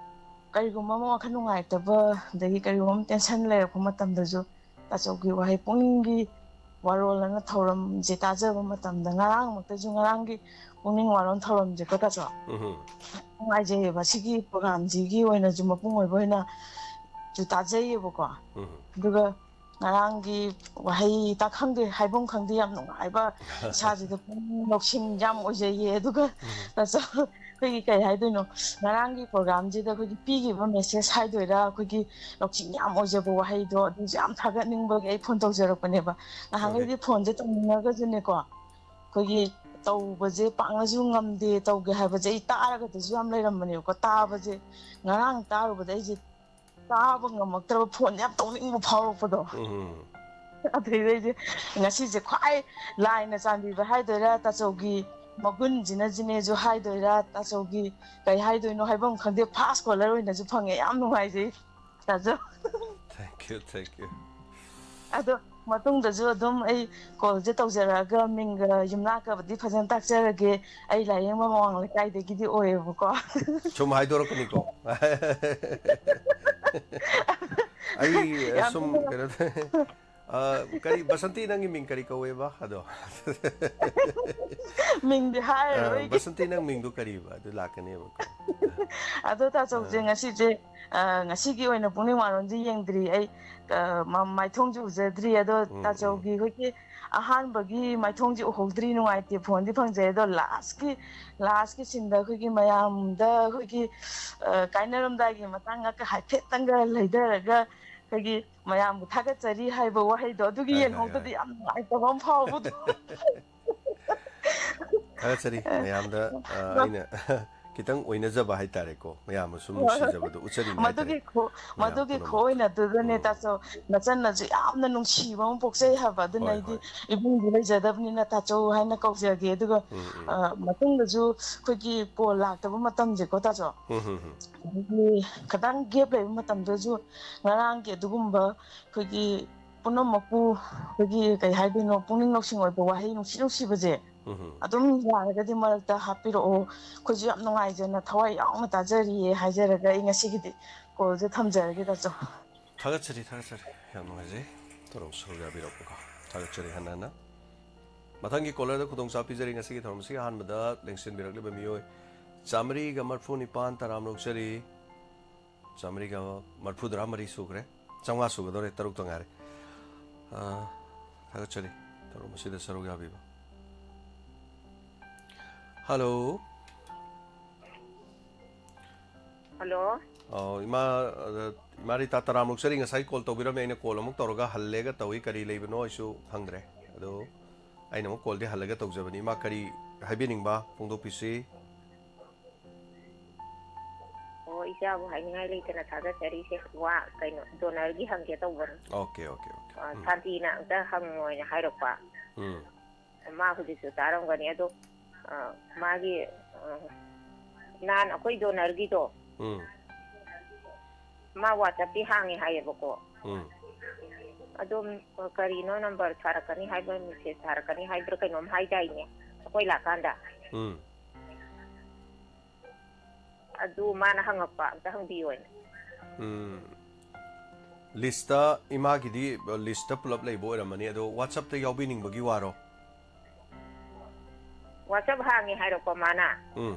ꯀꯔꯤꯒꯨꯝꯕ ꯑꯃ ꯋꯥꯈꯜ ꯅꯨꯡꯉꯥꯏꯇꯕ, ꯑꯗꯒꯤ ꯀꯔꯤꯒꯨꯝꯕ ꯑꯃ ꯇꯦꯟꯁꯟ ꯂꯩꯔꯛꯄ ꯃꯇꯝꯗꯁꯨ ꯇꯥꯆꯧꯒꯤ ꯋꯥꯍꯩ ꯄꯨꯛꯅꯤꯡꯒꯤ ꯋꯥꯔꯣꯜ ꯑꯅ ꯊꯧꯔꯝꯁꯦ ꯇꯥꯖꯕ ꯃꯇꯝꯗ, ꯉꯔꯥꯡꯃꯛꯇꯁꯨ ꯉꯔꯥꯡꯒꯤ ꯄꯨꯛꯅꯤꯡ ꯋꯥꯔꯣꯜ ꯊꯧꯔꯝꯁꯦꯀꯣ, ꯇꯥꯆꯧ, ꯎꯝ꯫ ꯅꯨꯡꯉꯥꯏꯖꯩꯌꯦꯕ꯫ ꯁꯤꯒꯤ ꯄ꯭ꯔꯣꯒ꯭ꯔꯥꯝꯁꯤꯒꯤ ꯑꯣꯏꯅꯁꯨ ꯃꯄꯨꯡ ꯑꯣꯏꯕ ꯑꯣꯏꯅꯁꯨ ꯇꯥꯖꯩꯌꯦꯕꯀꯣ꯫ ꯎꯝ꯫ ꯑꯗꯨꯒ ꯉꯔꯥꯡꯒꯤ ꯋꯥꯍꯩ ꯇꯥ ꯈꯪꯗꯦ, ꯍꯥꯏꯐꯝ ꯈꯪꯗꯦ, ꯌꯥꯝ ꯅꯨꯡꯉꯥꯏꯕ, ꯏꯁꯥꯁꯤꯗ ꯄꯨꯛꯅꯤꯡ ꯂꯧꯁꯤꯡ ꯌꯥꯝ ꯑꯣꯏꯖꯩꯌꯦ꯫ ꯑꯗꯨꯒ ꯎꯝ꯫ ꯇꯥꯆꯧ, ꯑꯩꯈꯣꯏꯒꯤ ꯀꯩ ꯍꯥꯏꯗꯣꯏꯅꯣ, ꯉꯔꯥꯡꯒꯤ ꯄ꯭ꯔꯣꯒ꯭ꯔꯥꯝꯁꯤꯗ ꯑꯩꯈꯣꯏꯒꯤ ꯄꯤꯈꯤꯕ ꯃꯦꯁꯦꯖ ꯍꯥꯏꯗꯣꯏꯔꯥ, ꯑꯩꯈꯣꯏꯒꯤ ꯂꯧꯁꯤꯡ ꯌꯥꯝ ꯑꯣꯏꯖꯕ ꯋꯥꯍꯩꯗꯣ, ꯑꯗꯨꯁꯨ ꯌꯥꯝ ꯊꯥꯒꯠꯅꯤꯡꯕꯒꯤ ꯑꯩ ꯐꯣꯟ ꯇꯧꯖꯔꯛꯄꯅꯦꯕ꯫ ꯅꯍꯥꯟꯈꯩꯗꯤ ꯐꯣꯟꯁꯦ ꯇꯧꯅꯤꯡꯉꯒꯁꯨꯅꯦꯀꯣ, ꯑꯩꯈꯣꯏꯒꯤ ꯇꯧꯕꯁꯦ ꯄꯥꯛꯅꯁꯨ ꯉꯝꯗꯦ, ꯇꯧꯒꯦ ꯍꯥꯏꯕꯁꯦ ꯑꯩ ꯇꯥꯔꯒꯗꯁꯨ ꯌꯥꯝ ꯂꯩꯔꯝꯕꯅꯦꯕꯀꯣ꯫ ꯇꯥꯕꯁꯦ ꯉꯔꯥꯡ ꯇꯥꯔꯨꯕꯗ ꯑꯩꯁꯦ ꯇꯥꯕ ꯉꯝꯃꯛꯇ꯭ꯔꯕ, ꯐꯣꯟ ꯌꯥꯝ ꯇꯧꯅꯤꯡꯕ ꯐꯥꯎꯔꯛꯄꯗꯣ꯫ ꯎꯝ꯫ ꯑꯗꯩꯗꯤ ꯑꯩꯁꯦ ꯉꯁꯤꯁꯦ ꯈ꯭ꯋꯥꯏ ꯂꯥꯏꯅ ꯆꯥꯟꯕꯤꯕ ꯍꯥꯏꯗꯣꯏꯔꯥ, ꯇꯥꯆꯧꯒꯤ ꯃꯒꯨꯟꯁꯤꯅꯁꯤꯅꯦꯁꯨ ꯍꯥꯏꯗꯣꯏꯔꯥ, ꯇꯥꯆꯧꯒꯤ ꯀꯩ ꯍꯥꯏꯗꯣꯏꯅꯣ ꯍꯥꯏꯐꯝ ꯈꯪꯗꯦ, ꯐꯥꯔꯁ ꯀꯣꯂꯔ ꯑꯣꯏꯅꯁꯨ ꯐꯪꯉꯦ꯫ ꯌꯥꯝ ꯅꯨꯡꯉꯥꯏꯖꯩ ꯇꯥꯆꯧ꯫ Thank you, thank you. ꯑꯗꯣ ꯃꯇꯨꯡꯗꯁꯨ ꯑꯗꯨꯝ ꯑꯩ ꯀꯣꯜꯁꯦ ꯇꯧꯖꯔꯛꯑꯒ ꯃꯤꯡꯒ ꯌꯨꯝꯅꯥꯛꯀꯕꯨꯗꯤ ꯐꯖꯅ ꯇꯥꯛꯆꯔꯒꯦ꯫ ꯑꯩ ꯂꯥꯏꯌꯦꯡꯕ ꯃꯃꯥꯡ ꯂꯩꯀꯥꯏꯗꯒꯤꯗꯤ ꯑꯣꯏꯌꯦꯕꯀꯣ꯫ ꯁꯨꯝ ꯍꯥꯏꯗꯣꯔꯛꯄꯅꯤꯀꯣ꯫ ꯑꯩ ꯌꯥꯝ ꯁꯨꯝ ꯊꯤꯅ ꯀꯩꯅꯣ ꯇꯧ-, ꯑ, ꯀꯔꯤ, ꯕꯁꯟꯇꯤ, ꯅꯪꯒꯤ ꯃꯤꯡ ꯀꯔꯤ ꯀꯧꯋꯦꯕ ꯑꯗꯣ? ꯃꯤꯡꯗꯤ ꯑ, ꯍꯥꯏꯔꯔꯣꯏꯒꯦ꯫ ꯕꯁꯟꯇꯤ, ꯅꯪ ꯃꯤꯡꯗꯣ ꯀꯔꯤꯕ? ꯑꯗꯨ ꯂꯥꯛꯀꯅꯦꯕꯀꯣ꯫ ꯑꯗꯣ ꯇꯥꯆꯧꯁꯦ ꯑ, ꯉꯁꯤꯁꯦ, ꯑ, ꯉꯁꯤꯒꯤ ꯑꯣꯏꯅ ꯄꯨꯛꯅꯤꯡ ꯋꯥꯔꯣꯟꯁꯦ ꯌꯦꯡꯗ꯭ꯔꯤ ꯑꯩ, ꯑ, ꯃ-, ꯃꯥꯏꯊꯣꯡꯁꯨ ꯎꯖꯗ꯭ꯔꯤ꯫ ꯑꯗꯣ ꯎꯝ, ꯎꯝ꯫ ꯇꯥꯆꯧꯒꯤ ꯑꯩꯈꯣꯏꯒꯤ ꯑꯍꯥꯟꯕꯒꯤ ꯃꯥꯏꯊꯣꯡꯁꯦ ꯎꯍꯧꯗ꯭ꯔꯤ, ꯅꯨꯡꯉꯥꯏꯇꯦ꯫ ꯐꯣꯟꯗꯤ ꯐꯪꯖꯩ, ꯑꯗꯣ ꯂꯥꯁꯀꯤ, ꯂꯥꯁꯀꯤ ꯁꯤꯟꯗ ꯑꯩꯈꯣꯏꯒꯤ ꯃꯌꯥꯝꯗ ꯑꯩꯈꯣꯏꯒꯤ, ꯑ, ꯀꯥꯏꯅꯔꯝꯗꯥꯏꯒꯤ ꯃꯇꯥꯡꯒ ꯍꯥꯏꯐꯦꯠꯇꯪꯒ ꯂꯩꯊꯔꯒ ꯑꯩꯈꯣꯏꯒꯤ ꯃꯌꯥꯝꯕꯨ ꯊꯥꯒꯠꯆꯔꯤ ꯍꯥꯏꯕ ꯋꯥꯍꯩꯗꯣ, ꯑꯗꯨꯒꯤ ꯍꯥꯏ, ꯍꯥꯏ, ꯍꯥꯏ꯫ ꯌꯦꯡꯍꯧꯗꯗꯤ ꯌꯥꯝ ꯅꯨꯡꯉꯥꯏꯇꯕ ꯑꯃ ꯐꯥꯎꯕꯗꯣ꯫ ꯊꯥꯒꯠꯆꯔꯤ ꯃꯌꯥꯝꯗ, ꯑ, ꯃ-, ꯑꯩꯅ ꯈꯤꯇꯪ ꯑꯣꯏꯅꯖꯕ ꯍꯥꯏꯇꯥꯔꯦꯀꯣ, ꯃꯌꯥꯝꯅ ꯁꯨꯝ ꯍꯣꯏ, ꯍꯣꯏ꯫ ꯅꯨꯡꯁꯤꯖꯕꯗꯣ ꯎꯠꯆꯔꯤꯅꯤ ꯍꯥꯏꯇꯥꯔꯦ ꯃꯗꯨꯒꯤ ꯈꯨ-, ꯃꯌꯥꯝ ꯃꯗꯨꯒꯤ ꯄꯨꯝꯅꯃꯛꯇ꯫ ꯈꯨꯑꯣꯏꯅꯗꯨꯗꯅꯦ ꯎꯝ꯫ ꯇꯥꯆꯧ, ꯅꯆꯟꯅꯁꯨ ꯌꯥꯝꯅ ꯅꯨꯡꯁꯤꯕ ꯑꯃ ꯄꯣꯛꯆꯩ ꯍꯥꯏꯕ꯫ ꯑꯗꯨꯅ ꯍꯣꯏ, ꯑꯩꯗꯤ ꯍꯣꯏ꯫ ꯏꯕꯨꯡꯗꯤ ꯂꯩꯖꯗꯕꯅꯤꯅ ꯇꯥꯆꯧ ꯍꯥꯏꯅ ꯀꯧꯖꯒꯦ꯫ ꯑꯗꯨꯒ, ꯎꯝ, ꯎꯝ꯫ ꯑ, ꯃꯇꯨꯡꯗꯁꯨ ꯑꯩꯈꯣꯏꯒꯤ ꯀꯣꯜ ꯂꯥꯛꯇꯕ ꯃꯇꯝꯁꯦꯀꯣ ꯇꯥꯆꯧ, ꯎꯝ, ꯎꯝ, ꯎꯝ꯫ ꯑꯗꯒꯤ ꯈꯤꯇꯪ ꯒꯦꯞ ꯂꯩꯕ ꯃꯇꯝꯗꯁꯨ ꯉꯔꯥꯡꯒꯤ ꯑꯗꯨꯒꯨꯝꯕ ꯑꯩꯈꯣꯏꯒꯤ ꯄꯨꯝꯅꯃꯛꯄꯨ ꯑꯩꯈꯣꯏꯒꯤ ꯀꯩ ꯍꯥꯏꯗꯣꯏꯅꯣ, ꯄꯨꯛꯅꯤꯡ ꯂꯧꯁꯤꯡ ꯑꯣꯏꯕ ꯋꯥꯍꯩ ꯅꯨꯡꯁꯤ ꯅꯨꯡꯁꯤꯕꯁꯦ ꯎꯝ, ꯎꯝ꯫ ꯑꯗꯨꯝ ꯌꯥꯔꯒꯗꯤ ꯃꯔꯛꯇ ꯍꯥꯞꯄꯤꯔꯛꯑꯣ꯫ ꯑꯩꯈꯣꯏꯁꯨ ꯌꯥꯝ ꯅꯨꯡꯉꯥꯏꯖꯅ ꯊꯋꯥꯏ ꯌꯥꯎꯅ ꯇꯥꯖꯔꯤꯌꯦ ꯍꯥꯏꯖꯔꯒ ꯑꯩ ꯉꯁꯤꯒꯤꯗꯤ ꯀꯣꯜꯁꯦ ꯊꯝꯖꯔꯒꯦ ꯇꯥꯆꯧ꯫ ꯊꯥꯒꯠꯆꯔꯤ, ꯊꯥꯒꯠꯆꯔꯤ꯫ ꯌꯥꯝ ꯅꯨꯡꯉꯥꯏꯖꯩ꯫ ꯊꯧꯔꯝ ꯁꯔꯨꯛ ꯌꯥꯕꯤꯔꯛꯄꯀꯣ꯫ ꯊꯥꯒꯠꯆꯔꯤ ꯍꯟꯅ ꯍꯟꯅ꯫ ꯃꯊꯪꯒꯤ ꯀꯣꯂꯔꯗ ꯈꯨꯗꯣꯡꯆꯥꯕ ꯄꯤꯖꯔꯤ꯫ ꯉꯁꯤꯒꯤ ꯊꯧꯔꯝ ꯑꯁꯤꯒꯤ ꯑꯍꯥꯟꯕꯗ ꯂꯦꯡꯁꯤꯟꯕꯤꯔꯛꯂꯤꯕ ꯃꯤꯑꯣꯏ ꯆꯥꯃꯔꯤꯒ ꯃꯔꯐꯨ ꯅꯤꯄꯥꯟ ꯇꯔꯥꯝ ꯂꯧꯖꯔꯤ꯫ ꯆꯥꯃꯔꯤꯒ ꯃꯔꯐꯨ ꯇꯔꯥ ꯃꯔꯤ ꯁꯨꯈ꯭ꯔꯦ꯫ ꯆꯥꯝꯃꯉꯥ ꯁꯨꯒꯗꯧꯔꯦ, ꯇꯔꯨꯛꯇ ꯉꯥꯏꯔꯦ꯫ ꯑ, ꯊꯥꯒꯠꯆꯔꯤ ꯊꯧꯔꯝ ꯑꯁꯤꯗ ꯁꯔꯨꯛ ꯌꯥꯕꯤꯕ꯫ ꯍꯜꯂꯣ꯫ ꯍꯜꯂꯣ꯫ ꯑꯣ, ꯏꯃꯥ, ꯑ, ꯏꯃꯥ ꯔꯤꯇꯥ, ꯇꯔꯥꯝꯅ ꯑꯣꯛꯆꯔꯤ꯫ ꯉꯁꯥꯏ ꯀꯣꯜ ꯇꯧꯕꯤꯔꯝꯃꯦ, ꯑꯩꯅ ꯀꯣꯜ ꯑꯃꯨꯛ ꯇꯧꯔꯒ ꯍꯜꯂꯦꯒ ꯇꯧꯏ, ꯀꯔꯤ ꯂꯩꯕꯅꯣ ꯑꯩꯁꯨ ꯈꯪꯗ꯭ꯔꯦ꯫ ꯑꯗꯣ ꯑꯩꯅ ꯑꯃꯨꯛ ꯀꯣꯜꯗꯤ ꯍꯜꯂꯒ ꯇꯧꯖꯕꯅꯤ꯫ ꯏꯃꯥ, ꯀꯔꯤ ꯍꯥꯏꯕꯤꯅꯤꯡꯕ ꯐꯣꯡꯗꯣꯛꯄꯤꯁꯤ꯫ ꯑꯣ, ꯏꯆꯥꯕꯨ ꯍꯥꯏꯅꯤꯡꯉꯥꯏ ꯂꯩꯇꯅ ꯊꯥꯒꯠꯆꯔꯤꯁꯦ꯫ ꯋꯥ ꯀꯩꯅꯣ, ꯗꯣꯅꯔꯒꯤ ꯍꯪꯒꯦ ꯇꯧꯕꯅꯤ꯫ Okay, okay, okay. ꯑ, ꯎꯝ, ꯁꯥꯟꯇꯤꯅ ꯑꯝꯇ ꯍꯪꯉꯣꯅ ꯍꯥꯏꯔꯛꯄ꯫ ꯎꯝ, ꯃꯥ ꯍꯧꯖꯤꯛꯁꯨ ꯇꯥꯔꯝꯒꯅꯤ꯫ ꯑꯗꯣ, ꯑ, ꯃꯥꯒꯤ, ꯑ, ꯅꯍꯥꯟ ꯑꯩꯈꯣꯏ ꯗꯣꯅꯔꯒꯤꯗꯣ, ꯎꯝ, ꯃꯥ ꯋꯥꯆꯞꯇꯤ ꯍꯥꯡꯉꯦ ꯍꯥꯏꯌꯦꯕꯀꯣ꯫ ꯎꯝ, ꯑꯗꯨꯝ, ꯑ, ꯀꯔꯤꯅꯣ, ꯅꯝꯕꯔ ꯊꯥꯔꯛꯀꯅꯤ ꯍꯥꯏꯕ꯭ꯔꯥ, ꯃꯦꯁꯦꯖ ꯊꯥꯔꯛꯀꯅꯤ ꯍꯥꯏꯕ꯭ꯔꯥ, ꯀꯩꯅꯣꯝ ꯍꯥꯏꯗꯥꯏꯅꯦ ꯑꯩꯈꯣꯏ ꯂꯥꯛꯀꯥꯟꯗ? ꯎꯝ꯫ ꯑꯗꯨ ꯃꯥꯅ ꯍꯪꯉꯛꯄ, ꯑꯝꯇ ꯍꯪꯕꯤꯌꯣꯅ꯫ ꯎꯝ꯫ ꯂꯤꯁꯇ, ꯏꯃꯥꯒꯤꯗꯤ ꯂꯤꯁꯇ ꯄꯨꯂꯞ ꯂꯩꯕ ꯑꯣꯏꯔꯝꯃꯅꯤ, ꯑꯗꯣ ꯋꯥꯆꯞꯇ ꯌꯥꯎꯕꯤꯅꯤꯡꯕꯒꯤ ꯋꯥꯔꯣ? ꯋꯥꯆꯞ ꯍꯥꯡꯉꯦ ꯍꯥꯏꯔꯛꯄ ꯃꯥꯅ꯫ ꯎꯝ꯫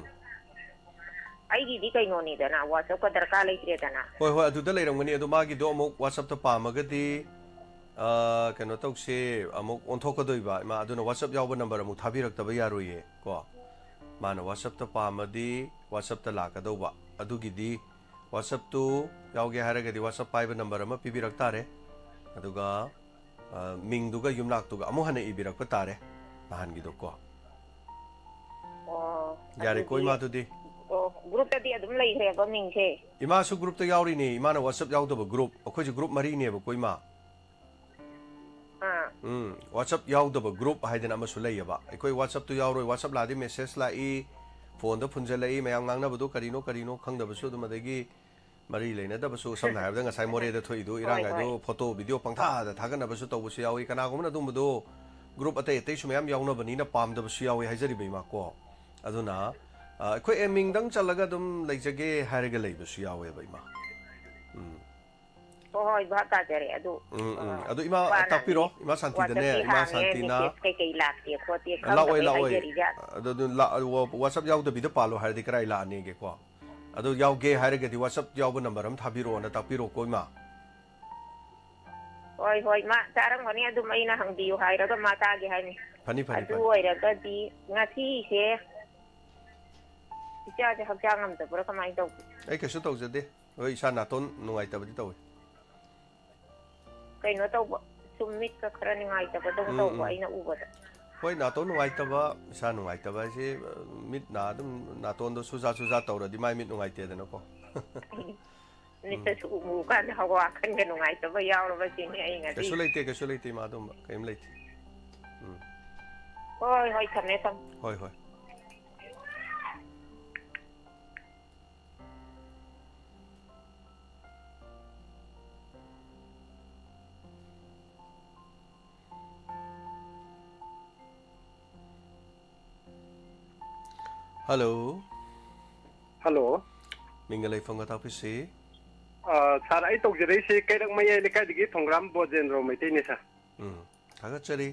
ꯑꯩꯒꯤꯗꯤ ꯀꯩꯅꯣꯅꯤꯗꯅ, ꯋꯥꯆꯞꯀ ꯗꯔꯀꯥꯔ ꯂꯩꯇ꯭ꯔꯦꯗꯅ꯫ ꯍꯣꯏ, ꯍꯣꯏ, ꯑꯗꯨꯗ ꯂꯩꯔꯝꯒꯅꯤ꯫ ꯑꯗꯣ ꯃꯥꯒꯤꯗꯣ ꯑꯃꯨꯛ ꯋꯥꯆꯞꯇ ꯄꯥꯝꯃꯒꯗꯤ, ꯑ, ꯀꯩꯅꯣ ꯇꯧꯁꯦ, ꯑꯃꯨꯛ ꯑꯣꯟꯊꯣꯛꯀꯗꯣꯏꯕ, ꯏꯃꯥ꯫ ꯑꯗꯨꯅ ꯋꯥꯆꯞ ꯌꯥꯎꯕ ꯅꯝꯕꯔ ꯑꯃꯨꯛ ꯊꯥꯕꯤꯔꯛꯇꯕ ꯌꯥꯔꯣꯏꯌꯦ ꯀꯣ꯫ ꯃꯥꯅ ꯋꯥꯆꯞꯇ ꯄꯥꯝꯃꯗꯤ ꯋꯥꯆꯞꯇ ꯂꯥꯛꯀꯗꯧꯕ꯫ ꯑꯗꯨꯒꯤꯗꯤ ꯋꯥꯆꯞꯇꯨ ꯌꯥꯎꯒꯦ ꯍꯥꯏꯔꯒꯗꯤ ꯋꯥꯆꯞ ꯄꯥꯏꯕ ꯅꯝꯕꯔ ꯑꯃ ꯄꯤꯕꯤꯔꯛ ꯇꯥꯔꯦ꯫ ꯑꯗꯨꯒ, ꯑ, ꯃꯤꯡꯗꯨꯒ ꯌꯨꯝꯅꯥꯛꯇꯨꯒ ꯑꯃꯨꯛ ꯍꯟꯅ ꯏꯕꯤꯔꯛꯄ ꯇꯥꯔꯦ, ꯅꯍꯥꯟꯒꯤꯗꯣ ꯀꯣ꯫ ꯑꯣ, ꯌꯥꯔꯦꯀꯣ, ꯑꯗꯨꯗꯤ, ꯏꯃꯥꯗꯨꯗꯤ? ꯑꯣ, ꯒ꯭ꯔꯨꯞꯇꯗꯤ ꯑꯗꯨꯝ ꯂꯩꯈ꯭ꯔꯦꯕ ꯃꯤꯡꯁꯦ꯫ ꯏꯃꯥꯁꯨ ꯒ꯭ꯔꯨꯞꯇ ꯌꯥꯎꯔꯤꯅꯦ, ꯏꯃꯥꯅ ꯋꯥꯆꯞ ꯌꯥꯎꯗꯕ ꯒ꯭ꯔꯨꯞ꯫ ꯑꯩꯈꯣꯏꯁꯨ ꯒ꯭ꯔꯨꯞ ꯃꯔꯤꯅꯦꯕꯀꯣ, ꯏꯃꯥ꯫ ꯑꯥ꯫ ꯎꯝ, ꯋꯥꯆꯞ ꯌꯥꯎꯗꯕ ꯒ꯭ꯔꯨꯞ ꯍꯥꯏꯗꯅ ꯑꯃꯁꯨ ꯂꯩꯌꯦꯕ꯫ ꯑꯩꯈꯣꯏ ꯋꯥꯆꯞꯇꯨ ꯌꯥꯎꯔꯣꯏ, ꯋꯥꯆꯞ ꯂꯥꯛꯑꯗꯤ ꯃꯦꯁꯦꯖ ꯂꯥꯛꯏ, ꯐꯣꯟꯗ ꯐꯨꯟꯖꯜꯂꯛꯏ, ꯃꯌꯥꯝ ꯉꯥꯡꯅꯕꯗꯣ ꯀꯔꯤꯅꯣ ꯀꯔꯤꯅꯣ ꯈꯪꯗꯕꯁꯨ ꯑꯗꯨꯝ, ꯑꯗꯒꯤ ꯃꯔꯤ ꯂꯩꯅꯗꯕꯁꯨ, ꯁꯝꯅ ꯍꯥꯏꯔꯕꯗ ꯉꯁꯥꯏ ꯃꯣꯔꯦꯗ ꯊꯣꯛꯏꯗꯨ, ꯏꯔꯥꯡ ꯍꯣꯏ, ꯍꯥꯏꯗꯨ, ꯍꯣꯏ꯫ ꯐꯣꯇꯣ ꯚꯤꯗꯤꯑꯣ ꯄꯪꯊꯥꯗ ꯊꯥꯒꯠꯅꯕꯁꯨ ꯇꯧꯕꯁꯨ ꯌꯥꯎꯏ꯫ ꯀꯅꯥꯒꯨꯝꯕꯅ ꯑꯗꯨꯝꯕꯗꯣ ꯒ꯭ꯔꯨꯞ ꯑꯇꯩ ꯑꯇꯩꯁꯨ ꯃꯌꯥꯝ ꯌꯥꯎꯅꯕꯅꯤꯅ ꯄꯥꯝꯗꯕꯁꯨ ꯌꯥꯎꯏ ꯍꯥꯏꯖꯔꯤꯕ, ꯏꯃꯥ ꯀꯣ꯫ ꯑꯗꯨꯅ, ꯑ, ꯑꯩꯈꯣꯏ ꯑꯦ ꯃꯤꯡꯗꯪ ꯆꯜꯂꯒ ꯑꯗꯨꯝ ꯂꯩꯖꯒꯦ ꯍꯥꯏꯔꯒ ꯂꯩꯕꯁꯨ ꯌꯥꯎꯋꯦꯕ, ꯏꯃꯥ꯫ ꯎꯝ꯫ ꯍꯣꯏ, ꯍꯣꯏ, ꯚꯥꯞ ꯇꯥꯖꯔꯦ꯫ ꯑꯗꯨ, ꯎꯝ, ꯎꯝ꯫ ꯑ, ꯑꯗꯨ ꯏꯃꯥ, ꯄꯥꯅꯅꯤ꯫ ꯇꯥꯛꯄꯤꯔꯣ, ꯏꯃꯥ ꯁꯥꯟꯇꯤꯗꯅꯦ, WhatsApp-ꯇꯤ ꯏꯃꯥ ꯍꯥꯡꯉꯦ, ꯁꯥꯟꯇꯤꯅ message ꯀꯩꯀꯩ ꯂꯥꯛꯇꯦ ꯈꯣꯠꯇꯦ ꯂꯥꯛꯑꯣꯏ, ꯈꯪꯗꯕꯩ ꯂꯥꯛꯑꯣꯏ꯫ ꯍꯥꯏꯖꯔꯤꯖꯥꯠꯅꯤ꯫ ꯑꯗꯨ, ꯑꯗꯨ ꯂꯥꯛ-, ꯋꯥ-, WhatsApp ꯌꯥꯎꯗꯕꯤꯗ ꯄꯥꯜꯂꯣ ꯍꯥꯏꯔꯗꯤ ꯀꯔꯥꯏ ꯂꯥꯛꯑꯅꯤꯒꯦꯀꯣ? ꯑꯗꯨ ꯌꯥꯎꯒꯦ ꯍꯥꯏꯔꯒꯗꯤ WhatsApp ꯌꯥꯎꯕ ꯅꯝꯕꯔ ꯑꯃ ꯊꯥꯕꯤꯔꯛꯑꯣꯅ ꯇꯥꯛꯄꯤꯔꯣꯀꯣ, ꯏꯃꯥ꯫ ꯍꯣꯏ, ꯍꯣꯏ, ꯃꯥ ꯇꯥꯔꯝꯒꯅꯤ꯫ ꯑꯗꯨꯝ ꯑꯩꯅ ꯍꯪꯕꯤꯌꯨ ꯍꯥꯏꯔꯒ ꯃꯥ ꯇꯥꯒꯦ ꯍꯥꯏꯅꯤ꯫ ꯐꯅꯤ, ꯐꯅꯤ, ꯑꯗꯨ ꯐꯅꯤ꯫ ꯑꯣꯏꯔꯒꯗꯤ ꯉꯁꯤꯁꯦ ꯏꯆꯥꯁꯦ ꯍꯛꯆꯥꯡ ꯉꯝꯗꯕ꯭ꯔꯥ ꯀꯃꯥꯏꯅ ꯇꯧꯒꯦ? ꯑꯩ ꯀꯩꯁꯨ ꯇꯧꯖꯗꯦ꯫ ꯍꯣꯏ, ꯏꯁꯥ ꯅꯥꯇꯣꯟ ꯅꯨꯡꯉꯥꯏꯇꯕꯗꯤ ꯇꯧꯏ꯫ ꯀꯩꯅꯣ ꯇꯧꯕ, ꯁꯨꯝ ꯃꯤꯠꯀ ꯈꯔ ꯅꯨꯡꯉꯥꯏꯇꯕꯗꯧ ꯎꯝ, ꯇꯧꯕ ꯎꯝ꯫ ꯑꯩꯅ ꯎꯕꯗ꯫ ꯍꯣꯏ, ꯅꯥꯇꯣꯟ ꯅꯨꯡꯉꯥꯏꯇꯕ, ꯏꯁꯥ ꯅꯨꯡꯉꯥꯏꯇꯕ ꯍꯥꯏꯁꯦ, ꯑ, ꯃꯤꯠ ꯅꯥ ꯑꯗꯨꯝ, ꯅꯥꯇꯣꯟꯗꯣ ꯁꯨꯖꯥ ꯁꯨꯖꯥ ꯇꯧꯔꯗꯤ ꯃꯥꯏ ꯃꯤꯠ ꯅꯨꯡꯉꯥꯏꯇꯦꯗꯅꯀꯣ꯫ ꯃꯤꯠꯇꯁꯨ ꯎꯕ ꯀꯥꯟꯗ ꯋꯥꯈꯜꯒ ꯅꯨꯡꯉꯥꯏꯇꯕ ꯌꯥꯎꯔꯕ ꯁꯤꯅꯤ ꯑꯩ ꯉꯁꯤ꯫ ꯀꯩꯁꯨ ꯂꯩꯇꯦ, ꯀꯩꯁꯨ ꯂꯩꯇꯦ, ꯏꯃꯥ, ꯑꯗꯨꯝꯕ ꯀꯔꯤꯝ ꯂꯩꯇꯦ꯫ ꯎꯝ꯫ ꯍꯣꯏ, ꯍꯣꯏ, ꯊꯝꯃꯦ, ꯊꯝꯃꯦ꯫ ꯍꯣꯏ, ꯍꯣꯏ꯫ ꯍꯜꯂꯣ꯫ ꯍꯜꯂꯣ꯫ ꯃꯤꯡꯒ ꯂꯩꯐꯝꯒ ꯇꯥꯛꯄꯤꯁꯤ꯫ ꯑ, ꯁꯥꯔ, ꯑꯩ ꯇꯧꯖꯔꯛꯏꯁꯤ ꯀꯩꯔꯛ ꯃꯌꯥꯏ ꯂꯩꯀꯥꯏꯗꯒꯤ ꯊꯣꯡꯒ꯭ꯔꯥꯝ ꯕꯣꯖꯦꯟꯗ꯭ꯔꯣ ꯃꯩꯇꯩꯅꯦ, ꯁꯥꯔ꯫ ꯎꯝ, ꯊꯥꯒꯠꯆꯔꯤ꯫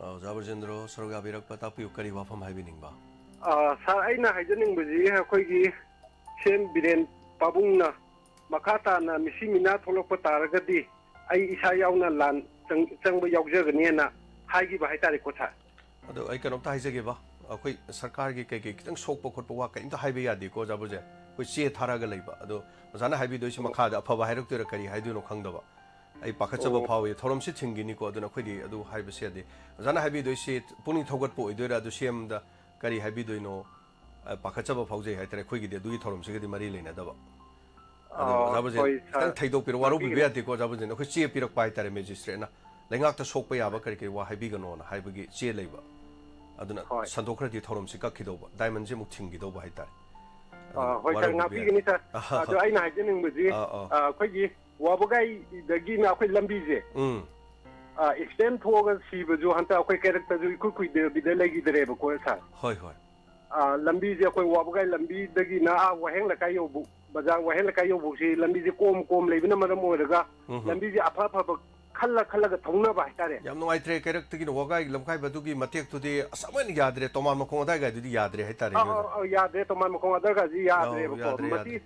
ꯑ, ꯑꯣꯖꯥ ꯕ꯭ꯔꯖꯦꯟꯗ꯭ꯔꯣ ꯁꯔꯨꯛ ꯌꯥꯕꯤꯔꯛꯄ, ꯇꯥꯛꯄꯤꯌꯨ, ꯀꯔꯤ ꯋꯥꯐꯝ ꯍꯥꯏꯕꯤꯅꯤꯡꯕ? ꯑ, ꯁꯥꯔ, ꯑꯩꯅ ꯍꯥꯏꯖꯅꯤꯡꯕꯁꯤ ꯑꯩꯈꯣꯏꯒꯤ ꯁꯤ ꯑꯦꯝ ꯕꯤꯔꯦꯟ ꯄꯥꯕꯨꯡꯅ ꯃꯈꯥ ꯇꯥꯅ ꯃꯤꯁꯤ ꯃꯤꯅꯥ ꯊꯣꯛꯂꯛꯄ ꯇꯥꯔꯒꯗꯤ ꯑꯩ ꯏꯁꯥ ꯌꯥꯎꯅ ꯂꯥꯟ ꯆꯪ-, ꯆꯪꯕ ꯌꯥꯎꯖꯒꯅꯤꯅ ꯍꯥꯏꯈꯤꯕ ꯍꯥꯏꯇꯥꯔꯦꯀꯣ, ꯁꯥꯔ꯫ ꯑꯗꯣ ꯑꯩ ꯀꯩꯅꯣꯝꯇ ꯍꯥꯏꯖꯒꯦꯕ, ꯑꯩꯈꯣꯏ ꯁꯔꯀꯥꯔꯒꯤ ꯀꯩꯀꯩ ꯈꯤꯇꯪ ꯁꯣꯛꯄ ꯈꯣꯠꯄ ꯋꯥ ꯀꯩꯝꯇ ꯍꯥꯏꯕ ꯌꯥꯗꯦꯀꯣ, ꯑꯣꯖꯥ ꯕ꯭ꯔꯖꯦꯟ꯫ ꯑꯩꯈꯣꯏ ꯆꯦ ꯊꯥꯔꯛꯑꯒ ꯂꯩꯕ꯫ ꯑꯗꯣ ꯑꯣꯖꯥꯅ ꯍꯥꯏꯕꯤꯗꯣꯏꯁꯤ ꯃꯈꯥꯗ ꯑꯐꯕ ꯍꯥꯏꯔꯛꯇꯣꯏꯔꯥ ꯀꯔꯤ ꯍꯥꯏꯗꯣꯏꯅꯣ ꯈꯪꯗꯕ꯫ ꯑꯩ ꯄꯥꯈꯠꯆꯕ ꯑꯣ꯫ ꯐꯥꯎꯏ꯫ ꯊꯧꯔꯝꯁꯤ ꯊꯤꯡꯈꯤꯅꯤꯀꯣ, ꯑꯗꯨꯅ ꯑꯩꯈꯣꯏꯗꯤ ꯑꯗꯨ ꯍꯥꯏꯕꯁꯤ ꯌꯥꯗꯦ꯫ ꯑꯣꯖꯥꯅ ꯍꯥꯏꯕꯤꯗꯣꯏꯁꯤ ꯄꯨꯛꯅꯤꯡ ꯊꯧꯒꯠꯄ ꯑꯣꯏꯗꯣꯏꯔꯥ, ꯑꯗꯨ ꯁꯤ ꯑꯦꯝꯗ ꯀꯔꯤ ꯍꯥꯏꯕꯤꯗꯣꯏꯅꯣ? ꯑ, ꯄꯥꯈꯠꯆꯕ ꯐꯥꯎꯖꯩ ꯍꯥꯏꯇꯥꯔꯦ꯫ ꯑꯩꯈꯣꯏꯒꯤꯗꯤ ꯑꯗꯨꯒꯤ ꯊꯧꯔꯝꯁꯤꯒꯗꯤ ꯃꯔꯤ ꯂꯩꯅꯗꯕ꯫ ꯑꯗꯣ ꯑꯣ, ꯑꯣꯖꯥ ꯕ꯭ꯔꯖꯦꯟ, ꯍꯣꯏ, ꯈꯤꯇꯪ ꯁꯥꯔ, ꯊꯩꯗꯣꯛꯄꯤꯔꯣ, ꯋꯥꯔꯧꯕꯤꯕ ꯇꯥꯛꯄꯤꯒꯅꯤ꯫ ꯌꯥꯗꯦꯀꯣ, ꯑꯣꯖꯥ ꯕ꯭ꯔꯖꯦꯟ꯫ ꯑꯩꯈꯣꯏ ꯆꯦ ꯄꯤꯔꯛꯄ ꯍꯥꯏꯇꯥꯔꯦ, ꯃꯦꯖꯤꯁꯇ꯭ꯔꯦꯠꯅ꯫ ꯂꯩꯉꯥꯛꯇ ꯁꯣꯛꯄ ꯌꯥꯕ ꯀꯔꯤ ꯀꯔꯤ ꯋꯥ ꯍꯥꯏꯕꯤꯒꯅꯣꯅ ꯍꯥꯏꯕꯒꯤ ꯆꯦ ꯂꯩꯕ꯫ ꯑꯗꯨꯅ ꯍꯣꯏ꯫ ꯁꯟꯗꯣꯛꯈ꯭ꯔꯗꯤ ꯊꯧꯔꯝꯁꯤ ꯀꯛꯈꯤꯗꯧꯕ, ꯗꯥꯏꯃꯟꯁꯦ ꯑꯃꯨꯛ ꯊꯤꯡꯈꯤꯗꯧꯕ ꯍꯥꯏꯇꯥꯔꯦ꯫ ꯑ, ꯍꯣꯏ, ꯁꯥꯔ, ꯋꯥꯔꯧꯕꯤꯕ ꯉꯥꯛꯄꯤꯒꯅꯤ, ꯌꯥꯗꯦ꯫ ꯁꯥꯔ꯫ ꯑꯗꯣ ꯑꯩꯅ ꯍꯥꯏꯖꯅꯤꯡꯕꯁꯤ, ꯑꯥ, ꯑꯥ꯫ ꯑ, ꯑꯩꯈꯣꯏꯒꯤ ꯋꯥꯕꯒꯥꯏꯗꯒꯤꯅ ꯑꯩꯈꯣꯏ ꯂꯝꯕꯤꯁꯦ, ꯎꯝ꯫ ꯑ, ꯑꯦꯛꯁꯤꯗꯦꯟ ꯊꯣꯛꯑꯒ ꯁꯤꯕꯁꯨ ꯍꯟꯗꯛ ꯑꯩꯈꯣꯏ ꯀꯩꯔꯛꯇꯁꯨ ꯏꯀꯨꯏ ꯀꯨꯏꯗꯕꯤꯗ ꯂꯩꯈꯤꯗ꯭ꯔꯦꯕꯀꯣ, ꯁꯥꯔ꯫ ꯍꯣꯏ, ꯍꯣꯏ꯫ ꯑ, ꯂꯝꯕꯤꯁꯦ ꯑꯩꯈꯣꯏ ꯋꯥꯕꯒꯥꯏ ꯂꯝꯕꯤꯗꯒꯤꯅ ꯑꯥ ꯋꯥꯍꯦꯡ ꯂꯩꯀꯥꯏ ꯌꯧꯕ, ꯕꯖꯥꯔ ꯋꯥꯍꯦꯡ ꯂꯩꯀꯥꯏ ꯌꯧꯕꯁꯤ ꯂꯝꯕꯤꯁꯦ ꯀꯣꯝ ꯀꯣꯝ ꯂꯩꯕꯅ ꯃꯔꯝ ꯑꯣꯏꯔꯒ ꯎꯝ꯫ ꯂꯝꯕꯤꯁꯦ ꯑꯐ ꯑꯐꯕ ꯈꯜꯂ ꯈꯜꯂꯒ ꯊꯧꯅꯕ ꯍꯥꯏꯇꯥꯔꯦ꯫ ꯌꯥꯝ ꯅꯨꯡꯉꯥꯏꯇ꯭ꯔꯦ, ꯀꯩꯔꯛꯇꯒꯤꯅ ꯋꯥꯒꯥꯏ ꯂꯝꯈꯥꯏꯕꯗꯨꯒꯤ ꯃꯇꯦꯛꯇꯨꯗꯤ ꯑꯁ ꯑꯃꯨꯛ ꯍꯦꯟꯅ ꯌꯥꯗ꯭ꯔꯦ, ꯇꯣꯃꯥꯟ ꯃꯈꯣꯡ ꯑꯗꯥꯏꯒꯥꯏꯗꯨꯗꯤ ꯌꯥꯗ꯭ꯔꯦ ꯍꯥꯏꯇꯥꯔꯦꯅꯦ, ꯑꯧ, ꯑꯧ, ꯑꯣꯖꯥ꯫ ꯑꯧ, ꯌꯥꯗ꯭ꯔꯦ, ꯇꯣꯃꯥꯟ ꯃꯈꯣꯡ ꯑꯗꯥꯏꯒꯥꯁꯤ ꯑꯧ, ꯌꯥꯗ꯭ꯔꯦꯕꯀꯣ꯫ ꯌꯥꯗ꯭ꯔꯦ, ꯃꯁꯤ, ꯌꯥꯗ꯭ꯔꯦ꯫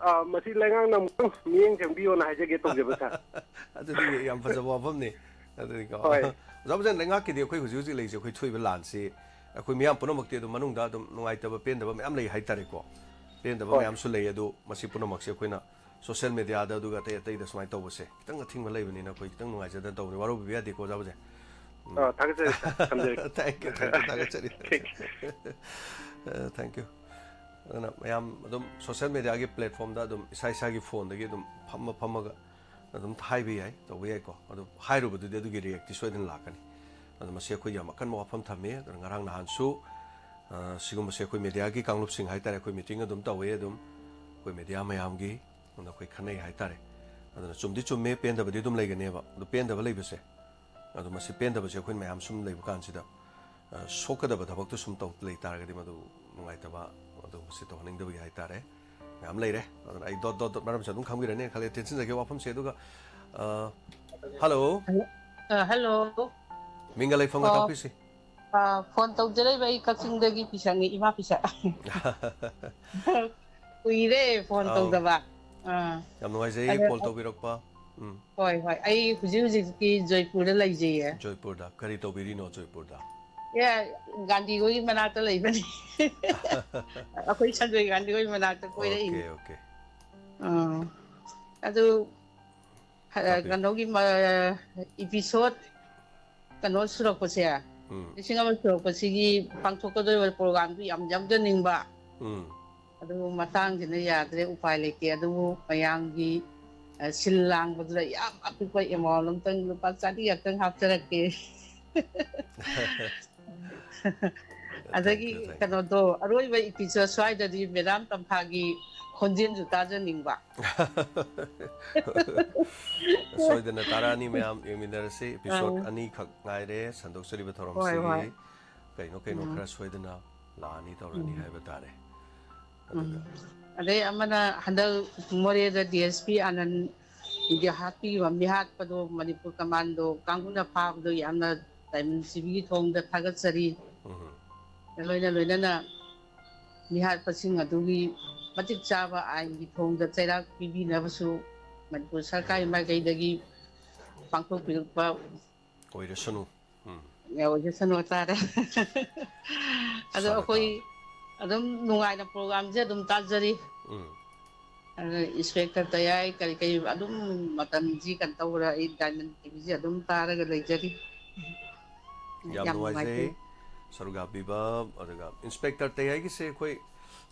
ꯑ, ꯃꯁꯤ ꯂꯩꯉꯥꯛꯅ ꯑꯃꯨꯛꯇꯪ ꯃꯤꯠꯌꯦꯡ ꯆꯪꯕꯤꯌꯣꯅ ꯍꯥꯏꯖꯒꯦ ꯇꯧꯖꯕ, ꯁꯥꯔ꯫ ꯑꯗꯨꯗꯤ ꯌꯥꯝ ꯐꯖꯕ ꯋꯥꯐꯝꯅꯤ꯫ ꯑꯗꯨꯗꯤꯀꯣ꯫ ꯍꯣꯏ꯫ ꯑꯣꯖꯥ ꯕ꯭ꯔꯖꯦꯟ, ꯂꯩꯉꯥꯛꯀꯤꯗꯤ ꯑꯩꯈꯣꯏ ꯍꯧꯖꯤꯛ ꯍꯧꯖꯤꯛ ꯂꯩꯔꯤꯁꯦ, ꯑꯩꯈꯣꯏ ꯊꯣꯛꯏꯕ ꯂꯥꯟꯁꯤ ꯑꯩꯈꯣꯏ ꯃꯤꯌꯥꯝ ꯄꯨꯝꯅꯃꯛꯇꯤ ꯑꯗꯨꯝ ꯃꯅꯨꯡꯗ ꯑꯗꯨꯝ ꯅꯨꯡꯉꯥꯏꯇꯕ ꯄꯦꯟꯗꯕ ꯃꯌꯥꯝ ꯂꯩ ꯍꯥꯏꯇꯥꯔꯦꯀꯣ꯫ ꯄꯦꯟꯗꯕ ꯍꯣꯏ꯫ ꯃꯌꯥꯝꯁꯨ ꯂꯩ꯫ ꯑꯗꯨ ꯃꯁꯤ ꯄꯨꯝꯅꯃꯛꯁꯦ ꯑꯩꯈꯣꯏꯅ social media ꯗ ꯑꯗꯨꯒ ꯑꯇꯩ ꯑꯇꯩꯗ ꯁꯨꯃꯥꯏꯅ ꯇꯧꯕꯁꯦ ꯈꯤꯇꯪ ꯑꯊꯤꯡꯕ ꯂꯩꯕꯅꯤꯅ ꯑꯩꯈꯣꯏ ꯈꯤꯇꯪ ꯅꯨꯡꯉꯥꯏꯖꯗꯅ ꯇꯧꯕꯅꯤ꯫ ꯋꯥꯔꯧꯕꯤꯕ ꯌꯥꯗꯦꯀꯣ, ꯑꯣꯖꯥ ꯕꯖꯦ꯫ ꯎꯝ꯫ ꯑ, ꯊꯥꯒꯠꯆꯔꯤ, ꯁꯥꯔ꯫ ꯊꯝꯖꯔꯒꯦ꯫ Thank you, thank you, ꯊꯥꯒꯠꯆꯔꯤ꯫ Thank you꯫ ꯑ, thank you꯫ ꯑꯗꯨꯅ ꯃꯌꯥꯝ ꯑꯗꯨꯝ social media ꯒꯤ platform ꯗ ꯑꯗꯨꯝ ꯏꯁꯥ ꯏꯁꯥꯒꯤ phone ꯗꯒꯤ ꯑꯗꯨꯝ ꯐꯝꯃ ꯐꯝꯃꯒ ꯑꯗꯨꯝ ꯍꯥꯏꯕ ꯌꯥꯏ, ꯇꯧꯕ ꯌꯥꯏꯀꯣ꯫ ꯑꯗꯨ ꯍꯥꯏꯔꯨꯕꯗꯨꯗꯤ ꯑꯗꯨꯒꯤ react ꯇꯤ ꯁꯣꯏꯗꯅ ꯂꯥꯛꯀꯅꯤ꯫ ꯑꯗꯨ ꯃꯁꯤ ꯑꯩꯈꯣꯏ ꯌꯥꯝ ꯑꯀꯟꯕ ꯋꯥꯐꯝ ꯊꯝꯃꯤ꯫ ꯑꯗꯨꯅ ꯉꯔꯥꯡ ꯅꯍꯥꯟꯁꯨ, ꯑ, ꯁꯤꯒꯨꯝꯕꯁꯦ ꯑꯩꯈꯣꯏ media ꯒꯤ ꯀꯥꯡꯂꯨꯞꯁꯤꯡ ꯍꯥꯏꯇꯥꯔꯦ, ꯑꯩꯈꯣꯏ meeting ꯑꯗꯨꯝ ꯇꯧꯋꯦ꯫ ꯑꯗꯨꯝ ꯑꯩꯈꯣꯏ media ꯃꯌꯥꯝꯒꯤ ꯑꯗꯨꯅ ꯑꯩꯈꯣꯏ ꯈꯟꯅꯩ ꯍꯥꯏꯇꯥꯔꯦ꯫ ꯑꯗꯨꯅ ꯆꯨꯝꯗꯤ ꯆꯨꯝꯃꯦ, ꯄꯦꯟꯗꯕꯗꯤ ꯑꯗꯨꯝ ꯂꯩꯒꯅꯦꯕ꯫ ꯑꯗꯨ ꯄꯦꯟꯗꯕ ꯂꯩꯕꯁꯦ, ꯑꯗꯣ ꯃꯁꯤ ꯄꯦꯟꯗꯕꯁꯦ ꯑꯩꯈꯣꯏ ꯃꯌꯥꯝ ꯁꯨꯝ ꯂꯩꯕ ꯀꯥꯟꯁꯤꯗ, ꯑ, ꯁꯣꯛꯀꯗꯕ ꯊꯕꯛꯇꯨ ꯁꯨꯝ ꯇꯧ ꯂꯩ ꯇꯥꯔꯒꯗꯤ ꯃꯗꯨ ꯅꯨꯡꯉꯥꯏꯇꯕ, ꯑꯗꯨ ꯃꯁꯤ ꯇꯧꯍꯟꯅꯤꯡꯗꯕꯒꯤ ꯍꯥꯏꯇꯥꯔꯦ, ꯃꯌꯥꯝ ꯂꯩꯔꯦ꯫ ꯑꯗꯨꯅ ꯑꯩ dot, dot, dot ꯃꯔꯝꯁꯦ ꯑꯗꯨꯝ ꯈꯪꯕꯤꯔꯅꯤ ꯈꯜꯂꯦ, ꯇꯦꯟꯁꯤꯟꯖꯒꯦ ꯋꯥꯐꯝꯁꯦ꯫ ꯑꯗꯨꯒ, ꯑ, hello꯫ ꯑ, hello꯫ ꯃꯤꯡꯒ ꯂꯩꯐꯝꯒ ꯑꯣ꯫ ꯇꯥꯛꯄꯤꯁꯤ꯫ ꯑ, phone ꯇꯧꯖꯔꯛꯏꯕ ꯑꯩ ꯀꯛꯆꯤꯡꯗꯒꯤ ꯄꯤꯁꯛꯅꯤ, ꯏꯃꯥ ꯄꯤꯁꯛ꯫ ꯀꯨꯏꯔꯦ phone ꯑꯧ꯫ ꯇꯧꯗꯕ꯫ ꯑꯥ꯫ ꯌꯥꯝ ꯅꯨꯡꯉꯥꯏꯖꯩꯌꯦ ꯑꯗ call ꯇꯧꯕꯤꯔꯛꯄ꯫ ꯎꯝ꯫ ꯍꯣꯏ, ꯍꯣꯏ꯫ ꯑꯩ ꯍꯧꯖꯤꯛ ꯍꯧꯖꯤꯛꯇꯤ ꯖꯣꯏꯄꯨꯔꯗ ꯂꯩꯖꯩꯌꯦ꯫ ꯖꯣꯏꯄꯨꯔꯗ꯫ ꯀꯔꯤ ꯇꯧꯕꯤꯔꯤꯅꯣ ꯖꯣꯏꯄꯨꯔꯗ? ꯑꯦ, ꯒꯥꯟꯙꯤ ꯍꯣꯏꯒꯤ ꯃꯅꯥꯛꯇ ꯂꯩꯕꯅꯤ꯫ ꯑꯩꯈꯣꯏ ꯁꯟꯖꯣꯏ ꯒꯥꯟꯙꯤ ꯍꯣꯏ ꯃꯅꯥꯛꯇ ꯀꯣꯏꯔꯛꯏꯅꯤ꯫ Okay, okay꯫ ꯑꯥ꯫ ꯑꯗꯨ, ꯍ-, ꯇꯥꯛꯄꯤꯌꯨ꯫ ꯀꯩꯅꯣꯒꯤ ꯃ-, episode ꯀꯩꯅꯣ ꯁꯨꯔꯛꯄꯁꯦ, ꯎꯝ꯫ ꯂꯤꯁꯤꯡ ꯑꯃ ꯁꯨꯔꯛꯄꯁꯤꯒꯤ ꯄꯥꯡꯊꯣꯛꯀꯗꯧꯔꯤꯕ program ꯗꯨ ꯌꯥꯝ ꯌꯥꯎꯖꯅꯤꯡꯕ꯫ ꯎꯝ꯫ ꯑꯗꯨꯕꯨ ꯃꯇꯥꯡꯁꯤꯅ ꯌꯥꯗ꯭ꯔꯦ, ꯎꯄꯥꯏ ꯂꯩꯇꯦ꯫ ꯑꯗꯨꯕꯨ ꯃꯌꯥꯝꯒꯤ, ꯑ, ꯁꯤꯜ ꯂꯥꯡꯕꯗꯨꯗ ꯌꯥꯝ ꯑꯄꯤꯛꯄ amount ꯑꯝꯇꯪ, ꯂꯨꯄꯥ ꯆꯥꯇ꯭ꯔꯦꯠ ꯈꯛꯇꯪ ꯍꯥꯞꯆꯔꯛꯀꯦ꯫ ꯑꯗꯒꯤ Thank you, thank you꯫ ꯀꯩꯅꯣꯗꯣ, ꯑꯔꯣꯏꯕ episode ꯁ꯭ꯋꯥꯏꯗꯗꯤ madam ꯇꯝꯐꯥꯒꯤ ꯈꯣꯟꯖꯦꯜꯁꯨ ꯇꯥꯖꯅꯤꯡꯕ꯫ ꯁꯣꯏꯗꯅ ꯇꯥꯔꯛꯑꯅꯤ ꯃꯌꯥꯝ, ꯌꯦꯡꯃꯤꯟꯅꯔꯁꯤ꯫ Episode ꯑꯥ꯫ ꯑꯅꯤꯈꯛ ꯉꯥꯏꯔꯦ ꯁꯟꯗꯣꯛꯆꯔꯤꯕ ꯍꯣꯏ, ꯊꯧꯔꯝꯁꯤꯒꯤ꯫ ꯍꯣꯏ꯫ ꯀꯩꯅꯣ ꯀꯩꯅꯣ ꯎꯝ꯫ ꯈꯔ ꯁꯣꯏꯗꯅ ꯂꯥꯛꯑꯅꯤ ꯇꯧꯔꯅꯤ ꯎꯝ꯫ ꯍꯥꯏꯕ ꯇꯥꯔꯦ꯫ ꯎꯝ꯫ ꯑꯗꯨꯒ ꯑꯗꯩ ꯑꯃꯅ ꯍꯟꯗꯛ ꯃꯣꯔꯦꯗ D S P ꯑꯥꯅꯟꯗꯒꯤ ꯍꯥꯠꯄꯤꯕ, ꯃꯤꯍꯥꯠꯄꯗꯣ, Manipur commando ꯀꯥꯡꯕꯨꯅ ꯐꯥꯕꯗꯣ ꯌꯥꯝꯅ ꯇꯥꯏꯕꯪ ꯁꯤꯕꯤꯒꯤ ꯊꯣꯡꯗ ꯊꯥꯒꯠꯆꯔꯤ꯫ ꯎꯝ꯫ ꯂꯣꯏꯅ ꯂꯣꯏꯅꯅ ꯃꯤꯍꯥꯠꯄꯁꯤꯡ ꯑꯗꯨꯒꯤ ꯃꯇꯤꯛ ꯆꯥꯕ ꯑꯥꯏꯟꯒꯤ ꯊꯣꯡꯗ ꯆꯩꯔꯥꯛ ꯄꯤꯕꯤꯅꯕꯁꯨ ꯃꯅꯤꯄꯨꯔ ꯁꯔꯀꯥꯔꯒꯤ ꯎꯝ꯫ ꯃꯥꯏꯀꯩꯗꯒꯤ ꯄꯥꯡꯊꯣꯛꯄꯤꯔꯛꯄ ꯑꯣꯏꯔꯁꯅꯨ꯫ ꯎꯝ꯫ ꯑꯣꯏꯖꯁꯅꯨ ꯍꯥꯏꯇꯥꯔꯦ꯫ ꯑꯗꯣ ꯁꯥꯅ ꯑꯩꯈꯣꯏ ꯇꯥꯕ꯫ ꯑꯗꯨꯝ ꯅꯨꯡꯉꯥꯏꯅ ꯄ꯭ꯔꯣꯒ꯭ꯔꯥꯝꯁꯦ ꯑꯗꯨꯝ ꯇꯥꯖꯔꯤ꯫ ꯎꯝ꯫ ꯑꯗꯨꯅ ꯏꯟꯁꯄꯦꯛꯇꯔ ꯇꯌꯥꯏ ꯀꯔꯤ ꯀꯔꯤ ꯑꯗꯨꯝ ꯃꯇꯝꯁꯤ ꯀꯩꯅꯣ ꯇꯧꯕꯗ ꯑꯩ ꯗꯥꯏꯃꯟ ꯇꯤꯚꯤꯁꯦ ꯑꯗꯨꯝ ꯇꯥꯔꯒ ꯂꯩꯖꯔꯤ꯫ ꯌꯥꯝ ꯅꯨꯡꯉꯥꯏꯖꯩ ꯁꯔꯨꯛ ꯌꯥꯕꯤꯕ꯫ ꯑꯗꯨꯒ ꯏꯟꯁꯄꯦꯛꯇꯔ ꯇꯌꯥꯏꯒꯤꯁꯦ ꯑꯩꯈꯣꯏ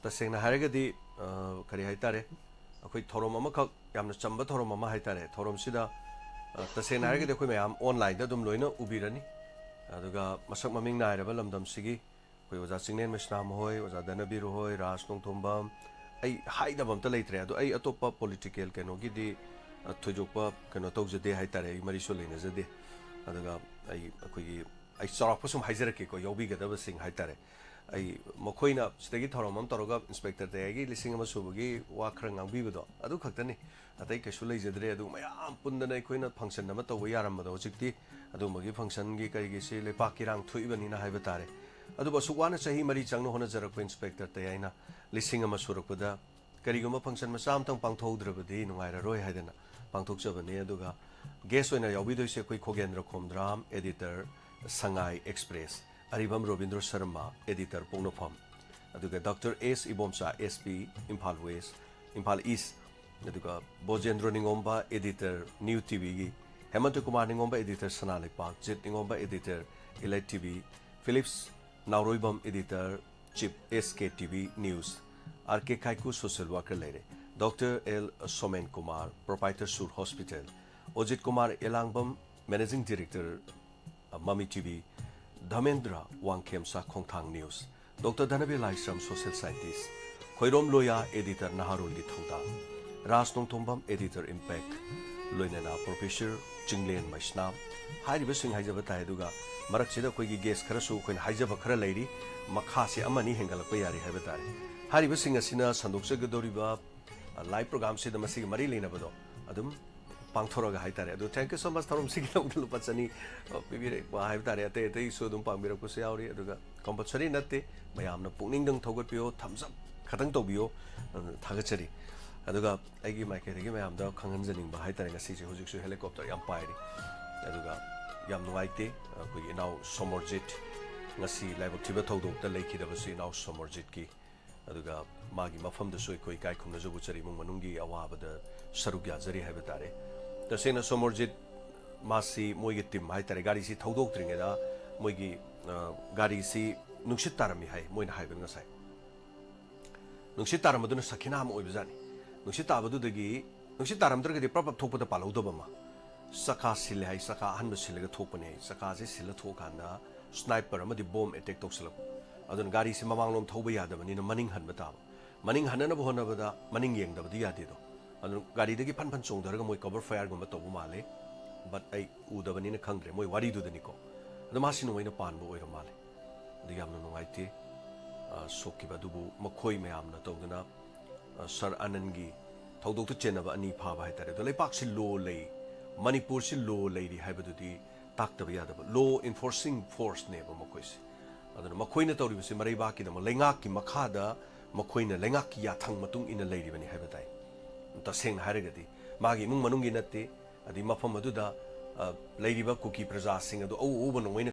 ꯇꯁꯦꯡꯅ ꯍꯥꯏꯔꯒꯗꯤ, ꯑ, ꯀꯔꯤ ꯍꯥꯏꯇꯥꯔꯦ, ꯑꯩꯈꯣꯏ ꯊꯧꯔꯝ ꯑꯃꯈꯛ, ꯌꯥꯝꯅ ꯆꯝꯕ ꯊꯧꯔꯝ ꯑꯃ ꯍꯥꯏꯇꯥꯔꯦ, ꯊꯧꯔꯝꯁꯤꯗ, ꯑ, ꯇꯁꯦꯡꯅ ꯍꯥꯏꯔꯒꯗꯤ ꯑꯩꯈꯣꯏ ꯃꯌꯥꯝ ꯑꯣꯟꯂꯥꯏꯟꯗ ꯑꯗꯨꯝ ꯂꯣꯏꯅ ꯎꯕꯤꯔꯅꯤ꯫ ꯑꯗꯨꯒ ꯃꯁꯛ ꯃꯃꯤꯡ ꯅꯥꯏꯔꯕ ꯂꯝꯗꯝꯁꯤꯒꯤ ꯑꯩꯈꯣꯏ ꯑꯣꯖꯥ ꯆꯤꯡꯂꯦꯟ ꯃꯩꯁꯅꯥꯝ ꯍꯣꯏ, ꯑꯣꯖꯥ ꯙꯅꯕꯤꯔ ꯍꯣꯏ, ꯔꯥꯖ ꯅꯣꯡꯊꯣꯝꯕꯝ, ꯑꯩ ꯍꯥꯏꯗꯕ ꯑꯝꯇ ꯂꯩꯇ꯭ꯔꯦ꯫ ꯑꯗꯣ ꯑꯩ ꯑꯇꯣꯞꯄ ꯄꯣꯂꯤꯇꯤꯀꯦꯜ ꯀꯩꯅꯣꯒꯤꯗꯤ, ꯑ, ꯊꯣꯏꯗꯣꯛꯄ ꯀꯩꯅꯣ ꯇꯧꯖꯗꯦ ꯍꯥꯏꯇꯥꯔꯦ, ꯑꯩ ꯃꯔꯤꯁꯨ ꯂꯩꯅꯖꯗꯦ꯫ ꯑꯗꯨꯒ ꯑꯩ, ꯑꯩꯈꯣꯏꯒꯤ, ꯑꯩ ꯆꯥꯎꯔꯥꯛꯄ ꯁꯨꯝ ꯍꯥꯏꯖꯔꯛꯀꯦꯀꯣ, ꯌꯥꯎꯕꯤꯒꯗꯕꯁꯤꯡ ꯍꯥꯏꯇꯥꯔꯦ꯫ ꯑꯩ ꯃꯈꯣꯏꯅ ꯁꯤꯗꯒꯤ ꯊꯧꯔꯝ ꯑꯃ ꯇꯧꯔꯒ ꯏꯟꯁꯄꯦꯛꯇꯔ ꯇꯌꯥꯏꯒꯤ ꯂꯤꯁꯤꯡ ꯑꯃ ꯁꯨꯕꯒꯤ ꯋꯥ ꯈꯔ ꯉꯥꯡꯕꯤꯕꯗꯣ ꯑꯗꯨ ꯈꯛꯇꯅꯤ, ꯑꯇꯩ ꯀꯩꯁꯨ ꯂꯩꯖꯗ꯭ꯔꯦ꯫ ꯑꯗꯨ ꯃꯌꯥꯝ ꯄꯨꯟꯗꯅ ꯑꯩꯈꯣꯏꯅ ꯐꯪꯁꯟ ꯑꯃ ꯇꯧꯕ ꯌꯥꯔꯝꯕꯗꯣ, ꯍꯧꯖꯤꯛꯇꯤ ꯑꯗꯨꯝꯕꯒꯤ ꯐꯪꯁꯟꯒꯤ ꯀꯔꯤꯒꯤꯁꯤ ꯂꯩꯄꯥꯛꯀꯤ ꯏꯔꯥꯡ ꯊꯣꯛꯏꯕꯅꯤꯅ ꯍꯥꯏꯕ ꯇꯥꯔꯦ꯫ ꯑꯗꯨꯕꯨ ꯑꯁꯨꯛ ꯋꯥꯅ ꯆꯍꯤ ꯃꯔꯤ ꯆꯪꯅ ꯍꯣꯠꯅꯖꯔꯛꯄ ꯏꯟꯁꯄꯦꯛꯇꯔ ꯇꯌꯥꯏꯅ ꯂꯤꯁꯤꯡ ꯑꯃ ꯁꯨꯔꯛꯄꯗ ꯀꯔꯤꯒꯨꯝꯕ ꯐꯪꯁꯟ ꯃꯆꯥ ꯑꯃꯇꯪ ꯄꯥꯡꯊꯣꯛꯍꯧꯗ꯭ꯔꯕꯗꯤ ꯅꯨꯡꯉꯥꯏꯔꯔꯣꯏ ꯍꯥꯏꯗꯅ ꯄꯥꯡꯊꯣꯛꯆꯕꯅꯤ꯫ ꯑꯗꯨꯒ ꯒꯦꯁ ꯑꯣꯏꯅ ꯌꯥꯎꯕꯤꯗꯣꯏꯁꯦ ꯑꯩꯈꯣꯏ ꯈꯣꯒꯦꯟꯗ꯭ꯔ ꯈꯣꯝꯗ꯭ꯔꯥꯝ, ꯑꯦꯗꯤꯇꯔ ꯁꯉꯥꯏ ꯑꯦꯛꯁꯄ꯭ꯔꯦꯁ, ꯑꯔꯤꯕꯝ ꯔꯣꯕꯤꯟꯗ꯭ꯔ ꯁꯔꯃ, ꯑꯦꯗꯤꯇꯔ ꯄꯣꯛꯅꯐꯝ, ꯑꯗꯨꯒ ꯗꯣꯛꯇꯔ ꯑꯦꯁ Ibomcha, S P, Imphal west, Imphal ꯏꯁ, ꯑꯗꯨꯒ ꯕꯣꯖꯦꯟꯗ꯭ꯔꯣ ꯅꯤꯉꯣꯝꯕ, ꯑꯦꯗꯤꯇꯔ ꯅ꯭ꯌꯨ ꯇꯤꯚꯤꯒꯤ, ꯍꯦꯃꯟꯇ ꯀꯨꯃꯥꯔ ꯅꯤꯉꯣꯝꯕ, ꯑꯦꯗꯤꯇꯔ ꯁꯅꯥ ꯂꯩꯄꯥꯛ, ꯖꯤꯠ ꯅꯤꯉꯣꯝꯕ, editor ꯏꯂꯥꯏꯠ TV, Philips ꯅꯥꯎꯔꯣꯏꯕꯝ, editor chief ꯑꯦꯁ ꯀꯦ ꯇꯤꯚꯤ ꯅ꯭ꯌꯨꯁ, ꯑꯥꯔ ꯀꯦ ꯈꯥꯏꯀꯨ ꯁꯣꯁꯤꯌꯦꯜ ꯋꯥꯔꯀꯔ ꯂꯩꯔꯦ, doctor L showman Kumar, proprietor ꯁꯨꯔ ꯍꯣꯁꯄꯤꯇꯥꯜ, ꯑꯣꯖꯤꯠ ꯀꯨꯃꯥꯔ ꯑꯦꯂꯥꯡꯕꯝ, ꯃꯦꯅꯦꯖꯤꯡ ꯗꯤꯔꯦꯛꯇꯔ, ꯑ, ꯃꯃꯤ ꯇꯤꯚꯤ, ꯙꯃꯦꯟꯗ꯭ꯔ ꯋꯥꯡꯈꯦꯝꯁꯥ ꯈꯣꯡꯊꯥꯡ ꯅ꯭ꯌꯨꯁ, ꯗꯣꯛꯇꯔ ꯙꯅꯕꯤꯔ ꯂꯥꯏꯁ꯭ꯔꯝ ꯁꯣꯁꯤꯌꯦꯜ ꯁꯥꯏꯟꯇꯤꯁ꯭ꯠ, ꯈꯣꯏꯔꯣꯝ ꯂꯣꯌꯥ ꯑꯦꯗꯤꯇꯔ ꯅꯍꯥꯔꯣꯜꯒꯤ ꯊꯧꯗꯥꯡ, ꯔꯥꯖ ꯅꯣꯡꯊꯣꯝꯕꯝ ꯑꯦꯗꯤꯇꯔ ꯏꯝꯄꯦꯛ, ꯂꯣꯏꯅꯅ professor Chinglen ꯃꯩꯁꯅꯥꯝ, ꯍꯥꯏꯔꯤꯕꯁꯤꯡ ꯍꯥꯏꯖꯕ ꯇꯥꯏ꯫ ꯑꯗꯨꯒ ꯃꯔꯛꯁꯤꯗ ꯑꯩꯈꯣꯏꯒꯤ ꯒꯦꯁ ꯈꯔꯁꯨ ꯑꯩꯈꯣꯏꯅ ꯍꯥꯏꯖꯕ ꯈꯔ ꯂꯩꯔꯤ, ꯃꯈꯥꯁꯤ ꯑꯃꯅꯤ ꯍꯦꯟꯒꯠꯂꯛꯄ ꯌꯥꯔꯤ ꯍꯥꯏꯕ ꯇꯥꯔꯦ꯫ ꯍꯥꯏꯔꯤꯕꯁꯤꯡ ꯑꯁꯤꯅ ꯁꯟꯗꯣꯛꯆꯒꯗꯧꯔꯤꯕ, ꯑ, ꯂꯥꯏꯚ ꯄ꯭ꯔꯣꯒ꯭ꯔꯥꯝꯁꯤꯗ ꯃꯁꯤꯒꯤ ꯃꯔꯤ ꯂꯩꯅꯕꯗꯣ ꯑꯗꯨꯝ ꯄꯥꯡꯊꯣꯔꯛꯑꯒ ꯍꯥꯏꯇꯥꯔꯦ꯫ ꯑꯗꯨ thank you so much, ꯊꯧꯔꯝꯁꯤꯒꯤꯗꯃꯛꯇ ꯂꯨꯄꯥ ꯆꯅꯤ, ꯑ, ꯄꯤꯕꯤꯔꯛꯄ ꯍꯥꯏꯕ ꯇꯥꯔꯦ꯫ ꯑꯇꯩ ꯑꯇꯩꯁꯨ ꯑꯗꯨꯝ ꯄꯥꯡꯕꯤꯔꯛꯄꯁꯨ ꯌꯥꯎꯔꯤ꯫ ꯑꯗꯨꯒ compulsory ꯅꯠꯇꯦ, ꯃꯌꯥꯝꯅ ꯄꯨꯛꯅꯤꯡꯗꯪ ꯊꯧꯒꯠꯄꯤꯌꯣ, thumbs up ꯈꯇꯪ ꯇꯧꯕꯤꯌꯣ꯫ ꯑꯗꯨꯅ ꯊꯥꯒꯠꯆꯔꯤ꯫ ꯑꯗꯨꯒ ꯑꯩꯒꯤ ꯃꯥꯏꯀꯩꯗꯒꯤ ꯃꯌꯥꯝꯗ ꯈꯪꯍꯟꯖꯅꯤꯡꯕ ꯍꯥꯏꯇꯥꯔꯦ, ꯉꯁꯤꯁꯦ ꯍꯧꯖꯤꯛꯁꯨ ꯍꯦꯂꯤꯀꯣꯞꯇꯔ ꯌꯥꯝ ꯄꯥꯏꯔꯤ꯫ ꯑꯗꯨꯒ ꯌꯥꯝ ꯅꯨꯡꯉꯥꯏꯇꯦ, ꯑꯩꯈꯣꯏꯒꯤ ꯏꯅꯥꯎ ꯁꯣꯃꯣꯔꯖꯤꯠ, ꯉꯁꯤ ꯂꯥꯏꯕꯛ ꯊꯤꯕ ꯊꯧꯗꯣꯛꯇ ꯂꯩꯈꯤꯗꯕꯁꯨ ꯏꯅꯥꯎ ꯁꯣꯃꯣꯔꯖꯤꯠꯀꯤ, ꯑꯗꯨꯒ ꯃꯥꯒꯤ ꯃꯐꯝꯗꯁꯨ ꯑꯩꯈꯣꯏ ꯏꯀꯥꯏ ꯈꯨꯝꯅꯖꯧ ꯎꯠꯆꯔꯤ, ꯏꯃꯨꯡ ꯃꯅꯨꯡꯒꯤ ꯑꯋꯥꯕꯗ ꯁꯔꯨꯛ ꯌꯥꯖꯔꯤ ꯍꯥꯏꯕ ꯇꯥꯔꯦ꯫ ꯇꯁꯦꯡꯅ ꯁꯣꯃꯣꯔꯖꯤꯠ ꯃꯥꯁꯤ ꯃꯣꯏꯒꯤ ꯇꯤꯝ ꯍꯥꯏꯇꯥꯔꯦ, ꯒꯥꯔꯤꯁꯤ ꯊꯧꯗꯣꯛꯇ꯭ꯔꯤꯉꯩꯗ ꯃꯣꯏꯒꯤ, ꯑ, ꯒꯥꯔꯤꯁꯤ ꯅꯨꯡꯁꯤꯠ ꯇꯥꯔꯝꯃꯤ ꯍꯥꯏ, ꯃꯣꯏꯅ ꯍꯥꯏꯕꯗ ꯉꯁꯥꯏ꯫ ꯅꯨꯡꯁꯤꯠ ꯇꯥꯔꯝꯕꯗꯨꯅ ꯁꯈꯤꯅꯥ ꯑꯃ ꯑꯣꯏꯕꯖꯥꯠꯅꯤ꯫ ꯅꯨꯡꯁꯤꯠ ꯇꯥꯕꯗꯨꯗꯒꯤ, ꯅꯨꯡꯁꯤꯠ ꯇꯥꯔꯝꯗ꯭ꯔꯒꯗꯤ ꯄ꯭ꯔꯞ ꯄ꯭ꯔꯞ ꯊꯣꯛꯄꯗ ꯄꯥꯜꯍꯧꯗꯕ ꯑꯃ꯫ ꯆꯀꯥ ꯁꯤꯜꯂꯦ ꯍꯥꯏ, ꯆꯀꯥ ꯑꯍꯟꯕ ꯁꯤꯜꯂꯒ ꯊꯣꯛꯄꯅꯦ ꯍꯥꯏ꯫ ꯆꯀꯥꯁꯦ ꯁꯤꯜꯂ ꯊꯣꯛꯑꯀꯥꯟꯗ ꯁ꯭ꯅꯥꯏꯄꯔ ꯑꯃꯗꯤ ꯕꯣꯝ ꯑꯦꯇꯦꯛ ꯇꯧꯁꯤꯜꯂꯛꯄ꯫ ꯑꯗꯨꯅ ꯒꯥꯔꯤꯁꯦ ꯃꯃꯥꯡꯂꯣꯝ ꯊꯧꯕ ꯌꯥꯗꯕꯅꯤꯅ ꯃꯅꯤꯡ ꯍꯟꯕ ꯇꯥꯕ꯫ ꯃꯅꯤꯡ ꯍꯟꯅꯅꯕ ꯍꯣꯠꯅꯕꯗ ꯃꯅꯤꯡ ꯌꯦꯡꯗꯕꯗꯤ ꯌꯥꯗꯦꯗꯣ꯫ ꯑꯗꯨꯅ ꯒꯥꯔꯤꯗꯒꯤ ꯐꯟ ꯐꯟ ꯆꯣꯡꯊꯔꯒ ꯃꯣꯏ ꯀꯣꯚꯔ ꯐꯥꯌꯔꯒꯨꯝꯕ ꯇꯧꯕ ꯃꯥꯜꯂꯦ꯫ But ꯑꯩ ꯎꯗꯕꯅꯤꯅ ꯈꯪꯗ꯭ꯔꯦ, ꯃꯣꯏ ꯋꯥꯔꯤꯗꯨꯗꯅꯤꯀꯣ꯫ ꯑꯗꯣ ꯃꯥꯁꯤ ꯅꯣꯡꯃꯩꯅ ꯄꯥꯟꯕ ꯑꯣꯏꯔ ꯃꯥꯜꯂꯦ꯫ ꯑꯗꯨ ꯌꯥꯝꯅ ꯅꯨꯡꯉꯥꯏꯇꯦ꯫ ꯑ, ꯁꯣꯛꯈꯤꯕ ꯑꯗꯨꯕꯨ ꯃꯈꯣꯏ ꯃꯌꯥꯝꯅ ꯇꯧꯗꯨꯅ, ꯑ, ꯁꯥꯔ ꯑꯅꯟꯒꯤ ꯊꯧꯗꯣꯛꯇ ꯆꯦꯟꯅꯕ ꯑꯅꯤ ꯐꯥꯕ ꯍꯥꯏꯇꯥꯔꯦ꯫ ꯑꯗꯣ ꯂꯩꯄꯥꯛꯁꯤ ꯂꯣ ꯂꯩ, ꯃꯅꯤꯄꯨꯔꯁꯤ ꯂꯣ ꯂꯩꯔꯤ ꯍꯥꯏꯕꯗꯨꯗꯤ ꯇꯥꯛꯇꯕ ꯌꯥꯗꯕ꯫ Law enforcing forceꯅꯦꯕ ꯃꯈꯣꯏꯁꯦ꯫ ꯑꯗꯨꯅ ꯃꯈꯣꯏꯅ ꯇꯧꯔꯤꯕꯁꯤ ꯃꯔꯩꯕꯥꯛꯀꯤꯗꯃꯛ, ꯂꯩꯉꯥꯛꯀꯤ ꯃꯈꯥꯗ ꯃꯈꯣꯏꯅ ꯂꯩꯉꯥꯛꯀꯤ ꯌꯥꯊꯪ ꯃꯇꯨꯡ ꯏꯟꯅ ꯂꯩꯔꯤꯕꯅꯤ ꯍꯥꯏꯕ ꯇꯥꯏ꯫ ꯇꯁꯦꯡꯅ ꯍꯥꯏꯔꯒꯗꯤ ꯃꯥꯒꯤ ꯏꯃꯨꯡ ꯃꯅꯨꯡꯒꯤ ꯅꯠꯇꯦ, ꯑꯗꯩ ꯃꯐꯝ ꯑꯗꯨꯗ, ꯑ, ꯂꯩꯔꯤꯕ ꯀꯨꯀꯤ ꯄ꯭ꯔꯖꯥꯁꯤꯡ ꯑꯗꯨ ꯑꯎ ꯑꯎꯕ ꯅꯣꯡꯃꯩꯅ